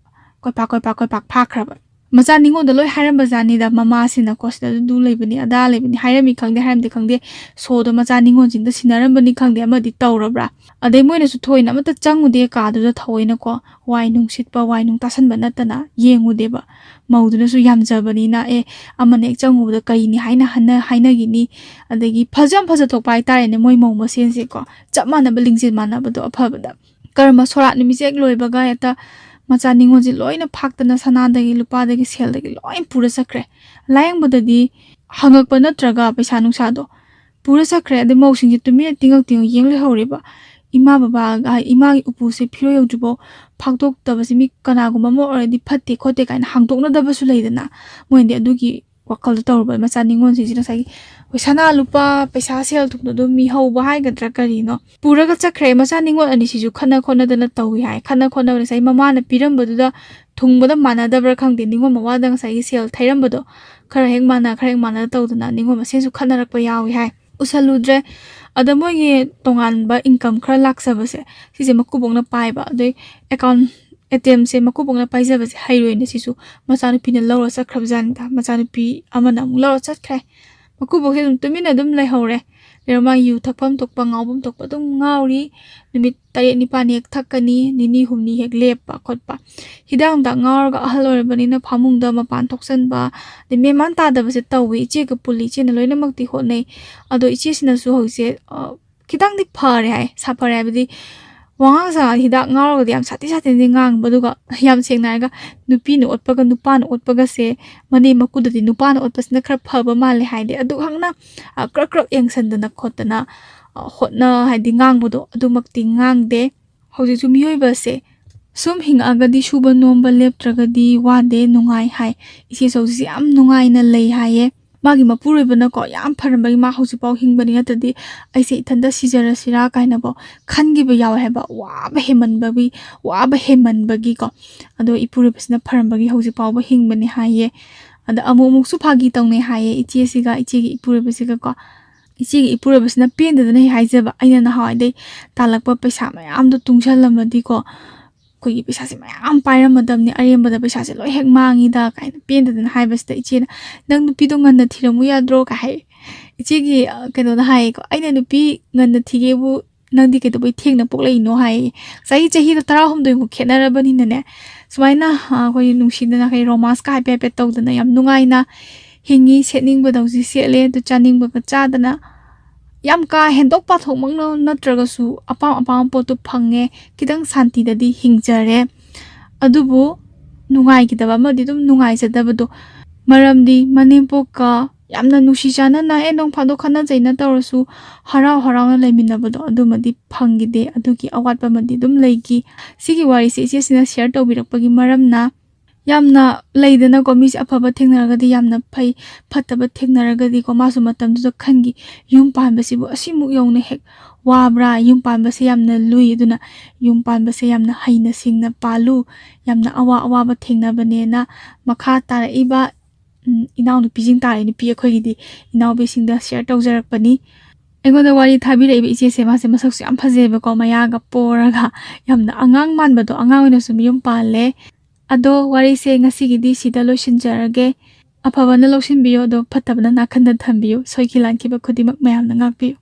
ꯀꯣꯏꯄꯥꯛ, ꯀꯣꯏꯄꯥꯛ, ꯀꯣꯏꯄꯥꯛ ꯐꯥꯈ꯭ꯔꯕ꯫ ꯃꯆꯥ ꯅꯤꯉꯣꯜꯗ ꯂꯣꯏ ꯍꯥꯏꯔꯝꯕ ꯖꯥꯠꯅꯤꯗ, ꯃꯃꯥꯁꯤꯅꯀꯣ, "ꯁꯤꯗ ꯑꯗꯨ ꯂꯩꯕꯅꯤ, ꯑꯗꯥ ꯂꯩꯕꯅꯤ", ꯍꯥꯏꯔꯝꯃꯤ ꯈꯪꯗꯦ, ꯍꯥꯏꯔꯝꯗꯦ ꯈꯪꯗꯦ, ꯁꯣꯗꯣ ꯃꯆꯥ ꯅꯤꯉꯣꯜꯁꯤꯡꯗ ꯁꯤꯟꯅꯔꯝꯕꯅꯤ ꯈꯪꯗꯦ, ꯑꯃꯗꯤ ꯇꯧꯔꯕ꯭ꯔꯥ? ꯑꯗꯩ ꯃꯣꯏꯅꯁꯨ ꯊꯣꯏꯅ ꯑꯃꯠꯇ ꯆꯪꯉꯨꯗꯦ ꯀꯥꯗꯨꯗ ꯊꯑꯣꯏꯅꯀꯣ, ꯋꯥꯏ ꯅꯨꯡꯁꯤꯠꯄ, ꯋꯥꯏ ꯅꯨꯡ ꯇꯥꯁꯟꯕ ꯅꯠꯇꯅ ꯌꯦꯡꯉꯨꯗꯦꯕ꯫ ꯃꯧꯗꯨꯅꯁꯨ ꯌꯥꯝꯖꯕꯅꯤꯅ, ꯑꯦ, ꯑꯃꯅ ꯍꯦꯛ ꯆꯪꯉꯨꯕꯗ ꯀꯔꯤꯅꯤ ꯍꯥꯏꯅ ꯍꯟꯅ ꯍꯥꯏꯅꯈꯤꯅꯤ꯫ ꯑꯗꯒꯤ ꯐꯖ ꯌꯥꯝ ꯐꯖꯊꯣꯛꯄ ꯍꯥꯏꯇꯥꯔꯦꯅꯦ, ꯃꯣꯏ ꯃꯧ ꯃꯁꯦꯟꯁꯦꯀꯣ, ꯆꯞ ꯃꯥꯟꯅꯕ, ꯂꯤꯡꯖꯦꯜ ꯃꯥꯟꯅꯕꯗꯣ ꯑꯐꯕꯗ꯫ ꯀꯔꯃ ꯁꯣꯔꯥꯠ ꯅꯨꯃꯤꯠꯁꯦ ꯍꯦꯛ ꯂꯣꯏꯕꯒ ꯍꯦꯛꯇ ꯃꯆꯥ ꯅꯤꯉꯣꯜꯁꯦ ꯂꯣꯏꯅ ꯐꯥꯛꯇꯅ ꯁꯅꯥꯗꯒꯤ ꯂꯨꯄꯥꯗꯒꯤ ꯁꯦꯜꯗꯒꯤ ꯂꯣꯏ ꯄꯨꯔ ꯆꯠꯈ꯭ꯔꯦ꯫ ꯂꯥꯏꯌꯦꯡꯕꯗꯗꯤ ꯍꯪꯉꯛꯄ ꯅꯠꯇ꯭ꯔꯒ ꯄꯩꯁꯥ ꯅꯨꯡꯁꯥꯗꯣ ꯄꯨꯔ ꯆꯠꯈ꯭ꯔꯦ꯫ ꯑꯗꯩ ꯃꯧꯁꯤꯡꯁꯦ ꯇꯨꯃꯤꯟꯅ ꯇꯤꯡꯉꯛ ꯇꯤꯡꯉꯛ ꯌꯦꯡ ꯂꯩꯍꯧꯔꯦꯕ꯫ ꯏꯃꯥ ꯕꯕꯥ, ꯏꯃꯥꯒꯤ ꯎꯄꯨꯁꯦ ꯐꯤꯔꯣꯏ ꯌꯧꯗ꯭ꯔꯤꯐꯥꯎ ꯐꯥꯛꯇꯣꯛꯇꯕꯁꯦ ꯃꯤ ꯀꯅꯥꯒꯨꯝꯕ ꯑꯃ ꯑꯣꯏꯔꯗꯤ ꯐꯠꯇꯦ ꯈꯣꯠꯇꯦ ꯀꯥꯏꯅ ꯍꯥꯡꯗꯣꯛꯅꯗꯕꯁꯨ ꯂꯩꯗꯅ꯫ ꯃꯣꯏꯅꯗꯤ ꯑꯗꯨꯒꯤ ꯋꯥꯈꯜꯗꯣ ꯇꯧꯔꯨꯕ ꯃꯆꯥ ꯅꯤꯉꯣꯜꯁꯤꯡꯁꯤꯅ ꯉꯁꯥꯏꯒꯤ ꯍꯣꯏ, ꯁꯅꯥ ꯂꯨꯄꯥ, ꯄꯩꯁꯥ ꯁꯦꯜ ꯊꯨꯝꯗꯣ ꯑꯗꯨꯝ ꯃꯤꯍꯧꯕ ꯍꯥꯏꯒꯗ꯭ꯔꯥ ꯀꯔꯤꯅꯣ, ꯄꯨꯔꯒ ꯆꯠꯈ꯭ꯔꯦ꯫ ꯃꯆꯥ ꯅꯤꯉꯣꯜ ꯑꯅꯤꯁꯤꯁꯨ ꯈꯠꯅ ꯈꯣꯠꯅꯗꯅ ꯇꯧꯏ ꯍꯥꯏ꯫ ꯈꯠꯅ ꯈꯣꯠꯅꯕ ꯉꯁꯥꯏ ꯃꯃꯥꯅ ꯄꯤꯔꯝꯕꯗꯨꯗ ꯊꯨꯡꯕꯗ ꯃꯥꯟꯅꯗꯕ꯭ꯔꯥ ꯈꯪꯗꯦ, ꯅꯤꯉꯣꯜ ꯃꯋꯥꯗ ꯉꯁꯥꯏꯒꯤ ꯁꯦꯜ ꯊꯩꯔꯝꯕꯗꯣ ꯈꯔ ꯍꯦꯛ ꯃꯥꯟꯅ, ꯈꯔ ꯍꯦꯛ ꯃꯥꯟꯅꯗ ꯇꯧꯗꯅ ꯅꯤꯉꯣꯜ ꯃꯁꯦꯟꯁꯨ ꯈꯠꯅꯔꯛꯄ ꯌꯥꯎꯏ ꯍꯥꯏ꯫ ꯎꯁꯜꯂꯨꯗ꯭ꯔꯦ꯫ ꯑꯗ ꯃꯣꯏꯒꯤ ꯇꯣꯉꯥꯟꯕ income ꯈꯔ ꯂꯥꯛꯆꯕꯁꯦ, ꯁꯤꯁꯦ ꯃꯀꯨꯕꯣꯛꯅ ꯄꯥꯏꯕ꯫ ꯑꯗꯩ account, ATMꯁꯦ ꯃꯀꯨꯕꯣꯛꯅ ꯄꯥꯏꯖꯕꯁꯦ ꯍꯩꯔꯣꯏꯅ ꯁꯤꯁꯨ ꯃꯆꯥꯅꯨꯄꯤꯅ ꯂꯧꯔ ꯆꯠꯈ꯭ꯔꯕꯖꯥꯠꯅꯤꯗ꯫ ꯃꯆꯥꯅꯨꯄꯤ ꯑꯃꯅ ꯑꯃꯨꯛ ꯂꯧꯔ ꯆꯠꯈ꯭ꯔꯦ꯫ ꯃꯀꯨꯕꯣꯛꯁꯦ ꯑꯗꯨꯝ ꯇꯨꯃꯤꯟꯅ ꯑꯗꯨꯝ ꯂꯩꯍꯧꯔꯦ꯫ ꯂꯩꯔ ꯃꯥ ꯌꯨ ꯊꯛꯐꯝ ꯊꯣꯛꯄ, ꯉꯥꯎꯐꯝ ꯊꯣꯛꯄ ꯑꯗꯨꯝ ꯉꯥꯎꯔꯤ꯫ ꯅꯨꯃꯤꯠ ꯇꯔꯦꯠ ꯅꯤꯄꯥꯜ ꯍꯦꯛ ꯊꯛꯀꯅꯤ, ꯅꯤꯅꯤ ꯍꯨꯝꯅꯤ ꯍꯦꯛ ꯂꯦꯞꯄ ꯈꯣꯠꯄ꯫ ꯍꯤꯗꯥꯛ ꯅꯨꯡꯗꯥꯛ ꯉꯥꯎꯔꯒ ꯑꯍꯜ ꯑꯣꯏꯔꯕꯅꯤꯅ ꯐꯃꯨꯡꯗ ꯃꯄꯥꯟ ꯊꯣꯛꯆꯟꯕ, ꯑꯗꯩ ꯃꯦꯟ ꯃꯥꯟ ꯇꯥꯗꯕꯁꯦ ꯇꯧꯋꯤ꯫ ꯏꯆꯦꯒ ꯄꯨꯜꯂꯤ, ꯏꯆꯦꯅ ꯂꯣꯏꯅꯃꯛꯇꯤ ꯍꯣꯠꯅꯩ꯫ ꯑꯗꯣ ꯏꯆꯦꯁꯤꯅꯁꯨ ꯍꯧꯖꯤꯛꯁꯦ, ꯑ, ꯈꯤꯇꯪꯗꯤ ꯐꯔꯦ ꯍꯥꯏ꯫ ꯁꯥ-, ꯐꯔꯦ ꯍꯥꯏꯕꯗꯤ ꯋꯥꯉꯥꯡ ꯁꯉꯥꯡ ꯍꯤꯗꯥꯛ ꯉꯥꯎꯔꯒꯗꯤ ꯌꯥꯝ ꯁꯥꯊꯤ ꯁꯥꯊꯤꯅꯗꯤ ꯉꯥꯡꯕ, ꯑꯗꯨꯒ ꯌꯥꯝ ꯁꯦꯡꯅ ꯍꯥꯏꯔꯒ ꯅꯨꯄꯤꯅ ꯑꯣꯠꯄꯒ ꯅꯨꯄꯥꯅ ꯑꯣꯠꯄꯒꯁꯦ ꯃꯅꯦꯝ ꯃꯀꯨꯗꯗꯤ ꯅꯨꯄꯥꯅ ꯑꯣꯠꯄꯁꯤꯅ ꯈꯔ ꯐꯕ ꯃꯥꯜꯂꯦ ꯍꯥꯏꯗꯤ꯫ ꯑꯗꯨ ꯈꯛꯅ, ꯑ, ꯀ꯭ꯔꯛ ꯀ꯭ꯔꯛ ꯌꯦꯡꯁꯟꯗꯅ ꯈꯣꯠꯇꯅ, ꯑ, ꯍꯣꯠꯅ-, ꯍꯥꯏꯗꯤ ꯉꯥꯡꯕꯗꯣ ꯑꯗꯨꯃꯛꯇꯤ ꯉꯥꯡꯗꯦ꯫ ꯍꯧꯖꯤꯛꯁꯨ ꯃꯤꯑꯣꯏꯕꯁꯦ ꯁꯨꯝ ꯍꯤꯡꯉꯛꯑꯒꯗꯤ ꯁꯨꯕ ꯅꯣꯝꯕ ꯂꯦꯞꯇ꯭ꯔꯒꯗꯤ ꯋꯥꯗꯦ, ꯅꯨꯡꯉꯥꯏ ꯍꯥꯏ꯫ ꯏꯆꯦꯁꯨ ꯍꯧꯖꯤꯛꯁꯦ ꯌꯥꯝ ꯅꯨꯡꯉꯥꯏꯅ ꯂꯩ ꯍꯥꯏꯌꯦ꯫ ꯃꯥꯒꯤ ꯃꯄꯨꯔꯣꯏꯕꯅꯀꯣ ꯌꯥꯝ ꯐꯔꯝꯕꯒꯤ ꯃꯥ ꯍꯧꯖꯤꯛꯐꯥꯎ ꯍꯤꯡꯕꯅꯤ, ꯅꯠꯇ꯭ꯔꯗꯤ ꯑꯩꯁꯦ ꯏꯊꯟꯇ ꯁꯤꯖꯔꯁꯤꯔꯥ ꯀꯥꯏꯅꯀꯣ ꯈꯟꯈꯤꯕ ꯌꯥꯎꯋꯦ ꯍꯥꯏꯕ, ꯋꯥꯕ ꯍꯦꯃꯟꯕꯒꯤ, ꯋꯥꯕ ꯍꯦꯃꯟꯕꯒꯤꯀꯣ꯫ ꯑꯗꯣ ꯏꯄꯨꯔꯣꯏꯕꯁꯤꯅ ꯐꯔꯝꯕꯒꯤ ꯍꯧꯖꯤꯛ ꯐꯥꯎꯕ ꯍꯤꯡꯕꯅꯤ ꯍꯥꯏꯌꯦ꯫ ꯑꯗ ꯑꯃꯨꯛ ꯑꯃꯨꯛꯁꯨ ꯐꯥꯒꯤ ꯇꯧꯅꯩ ꯍꯥꯏꯌꯦ ꯏꯆꯦꯁꯤꯒ, ꯏꯆꯦꯒꯤ ꯏꯄꯨꯔꯣꯏꯕꯁꯤꯒꯀꯣ꯫ ꯏꯆꯦꯒꯤ ꯏꯄꯨꯔꯣꯏꯕꯁꯤꯅ ꯄꯦꯟꯗꯗꯅ ꯍꯦꯛ ꯍꯥꯏꯖꯕ, "ꯑꯩꯅ ꯅꯍꯥꯟꯋꯥꯏꯗꯩ ꯇꯥꯜꯂꯛꯄ ꯄꯩꯁꯥ ꯃꯌꯥꯝꯗꯣ ꯇꯨꯡꯁꯜꯂꯝꯃꯗꯤꯀꯣ, ꯑꯩꯈꯣꯏꯒꯤ ꯄꯩꯁꯥꯁꯦ ꯃꯌꯥꯝ ꯄꯥꯏꯔꯝꯃꯗꯕꯅꯤ, ꯑꯔꯦꯝꯕꯗ ꯄꯩꯁꯥꯁꯦ ꯂꯣꯏ ꯍꯦꯛ ꯃꯥꯡꯉꯤꯗ" ꯀꯥꯏꯅ ꯄꯦꯟꯗꯗꯅ ꯍꯥꯏꯕꯁꯤꯗ ꯏꯆꯦꯅ, "ꯅꯪ ꯅꯨꯄꯤꯗꯣ ꯉꯟꯅ ꯊꯤꯔꯝꯃꯨ ꯌꯥꯗ꯭ꯔꯣ?" ꯀꯥꯏ ꯍꯥꯏ꯫ ꯏꯆꯦꯒꯤ, ꯑ, ꯀꯩꯅꯣꯅ ꯍꯥꯏꯌꯦꯀꯣ, "ꯑꯩꯅ ꯅꯨꯄꯤ ꯉꯟꯅ ꯊꯤꯒꯦꯕꯨ ꯅꯪꯗꯤ ꯀꯩꯗꯧꯕꯩ ꯊꯦꯡꯅ ꯄꯣꯛꯂꯛꯏꯅꯣ?" ꯍꯥꯏꯌꯦ꯫ ꯉꯁꯥꯏꯒꯤ ꯆꯍꯤꯗꯣ ꯇꯔꯥꯍꯨꯝꯗꯣꯏꯃꯨꯛ ꯈꯦꯠꯅꯔꯕꯅꯤꯅꯅꯦ, ꯁꯨꯃꯥꯏꯅ, ꯑ, ꯑꯩꯈꯣꯏ ꯅꯨꯡꯁꯤꯗꯅ, ꯑꯩꯈꯣꯏ romance ꯀ ꯍꯥꯏꯐꯦꯠ ꯍꯥꯏꯐꯦꯠ ꯇꯧꯗꯅ ꯌꯥꯝ ꯅꯨꯡꯉꯥꯏꯅ ꯍꯤꯡꯉꯤ, ꯁꯦꯠꯅꯤꯡꯕꯗꯧꯁꯤ ꯁꯦꯠꯂꯦ, ꯑꯗꯨ ꯆꯥꯅꯤꯡꯕꯒ ꯆꯥꯗꯅ, ꯌꯥꯝ ꯀꯥ ꯍꯦꯟꯗꯣꯛ ꯄꯥꯊꯣꯛꯃꯛꯅ ꯅꯠꯇ꯭ꯔꯒꯁꯨ ꯑꯄꯥꯝ ꯑꯄꯥꯝꯕ ꯄꯣꯠꯇꯨ ꯐꯪꯉꯦ, ꯈꯤꯇꯪ ꯁꯥꯟꯇꯤꯗꯗꯤ ꯍꯤꯡꯖꯔꯦ꯫ ꯑꯗꯨꯕꯨ ꯅꯨꯡꯉꯥꯏꯈꯤꯗꯕ ꯑꯃꯗꯤ ꯑꯗꯨꯝ ꯅꯨꯡꯉꯥꯏꯖꯗꯕꯗꯣ, ꯃꯔꯝꯗꯤ ꯃꯅꯦꯝꯄꯣꯛꯀ ꯌꯥꯝꯅ ꯅꯨꯡꯁꯤ ꯆꯥꯟꯅꯅ, ꯑꯦ, ꯅꯣꯡ ꯐꯥꯗꯣꯛ ꯈꯠꯅ ꯆꯩꯅ ꯇꯧꯔꯁꯨ ꯍꯔꯥꯎ ꯍꯔꯥꯎꯅ ꯂꯩꯃꯤꯟꯅꯕꯗꯣ, ꯑꯗꯨꯃꯗꯤ ꯐꯪꯈꯤꯗꯦ꯫ ꯑꯗꯨꯒꯤ ꯑꯋꯥꯠꯄ ꯑꯃꯗꯤ ꯑꯗꯨꯝ ꯂꯩꯈꯤ꯫ ꯁꯤꯒꯤ ꯋꯥꯔꯤꯁꯦ ꯏꯆꯦꯁꯤꯅ share ꯇꯧꯕꯤꯔꯛꯄꯒꯤ ꯃꯔꯝꯅ ꯌꯥꯝꯅ ꯂꯩꯗꯅꯀꯣ, ꯃꯤꯁꯦ ꯑꯐꯕ ꯊꯦꯡꯅꯔꯒꯗꯤ ꯌꯥꯝꯅ ꯐꯩ, ꯐꯠꯇꯕ ꯊꯦꯡꯅꯔꯒꯗꯤꯀꯣ, ꯃꯥꯁꯨ ꯃꯇꯝꯗꯨꯗ ꯈꯟꯈꯤ, "ꯌꯨꯝ ꯄꯥꯟꯕꯁꯤꯕꯨ ꯑꯁꯤꯃꯨꯛ ꯌꯧꯅ ꯍꯦꯛ ꯋꯥꯕ꯭ꯔꯥ? ꯌꯨꯝ ꯄꯥꯟꯕꯁꯦ ꯌꯥꯝꯅ ꯂꯨꯏ, ꯑꯗꯨꯅ ꯌꯨꯝ ꯄꯥꯟꯕꯁꯦ ꯌꯥꯝꯅ ꯍꯩꯅ ꯁꯤꯡꯅ ꯄꯥꯜꯂꯨ, ꯌꯥꯝꯅ ꯑꯋꯥ ꯑꯋꯥꯕ ꯊꯦꯡꯅꯕꯅꯦꯅ" ꯃꯈꯥ ꯇꯥꯔꯛꯏꯕ, ꯎꯝ, ꯏꯅꯥꯎꯅꯨꯄꯤꯁꯤꯡ ꯇꯥꯔꯦ, ꯅꯨꯄꯤ ꯑꯩꯈꯣꯏꯒꯤꯗꯤ ꯏꯅꯥꯎꯄꯤꯁꯤꯡꯗ ꯁꯤꯌꯔ ꯇꯧꯖꯔꯛꯄꯅꯤ꯫ ꯑꯩꯉꯣꯟꯗ ꯋꯥꯔꯤ ꯊꯥꯕꯤꯔꯛꯏꯕ ꯏꯆꯦꯁꯦ, ꯃꯥꯁꯦ ꯃꯁꯛꯁꯨ ꯌꯥꯝ ꯐꯖꯩꯑꯕꯀꯣ, ꯃꯌꯥꯒ ꯄꯣꯔꯒ ꯌꯥꯝꯅ ꯑꯉꯥꯡ ꯃꯥꯟꯕꯗꯣ, ꯑꯉꯥꯡ ꯑꯣꯏꯅꯁꯨ ꯃꯌꯨꯝ ꯄꯥꯜꯂꯦ꯫ ꯑꯗꯣ ꯋꯥꯔꯤꯁꯦ ꯉꯁꯤꯒꯤꯗꯤ ꯁꯤꯗ ꯂꯣꯏꯁꯤꯟꯖꯔꯒꯦ꯫ ꯑꯐꯕꯅ ꯂꯧꯁꯤꯟꯕꯤꯌꯨ, ꯑꯗꯣ ꯐꯠꯇꯕꯅ ꯅꯥꯀꯟꯗ ꯊꯝꯕꯤꯌꯨ꯫ ꯁꯣꯏꯈꯤ ꯂꯥꯟꯈꯤꯕ ꯈꯨꯗꯤꯡꯃꯛ ꯃꯌꯥꯝꯅ ꯉꯥꯛꯄꯤꯌꯨ꯫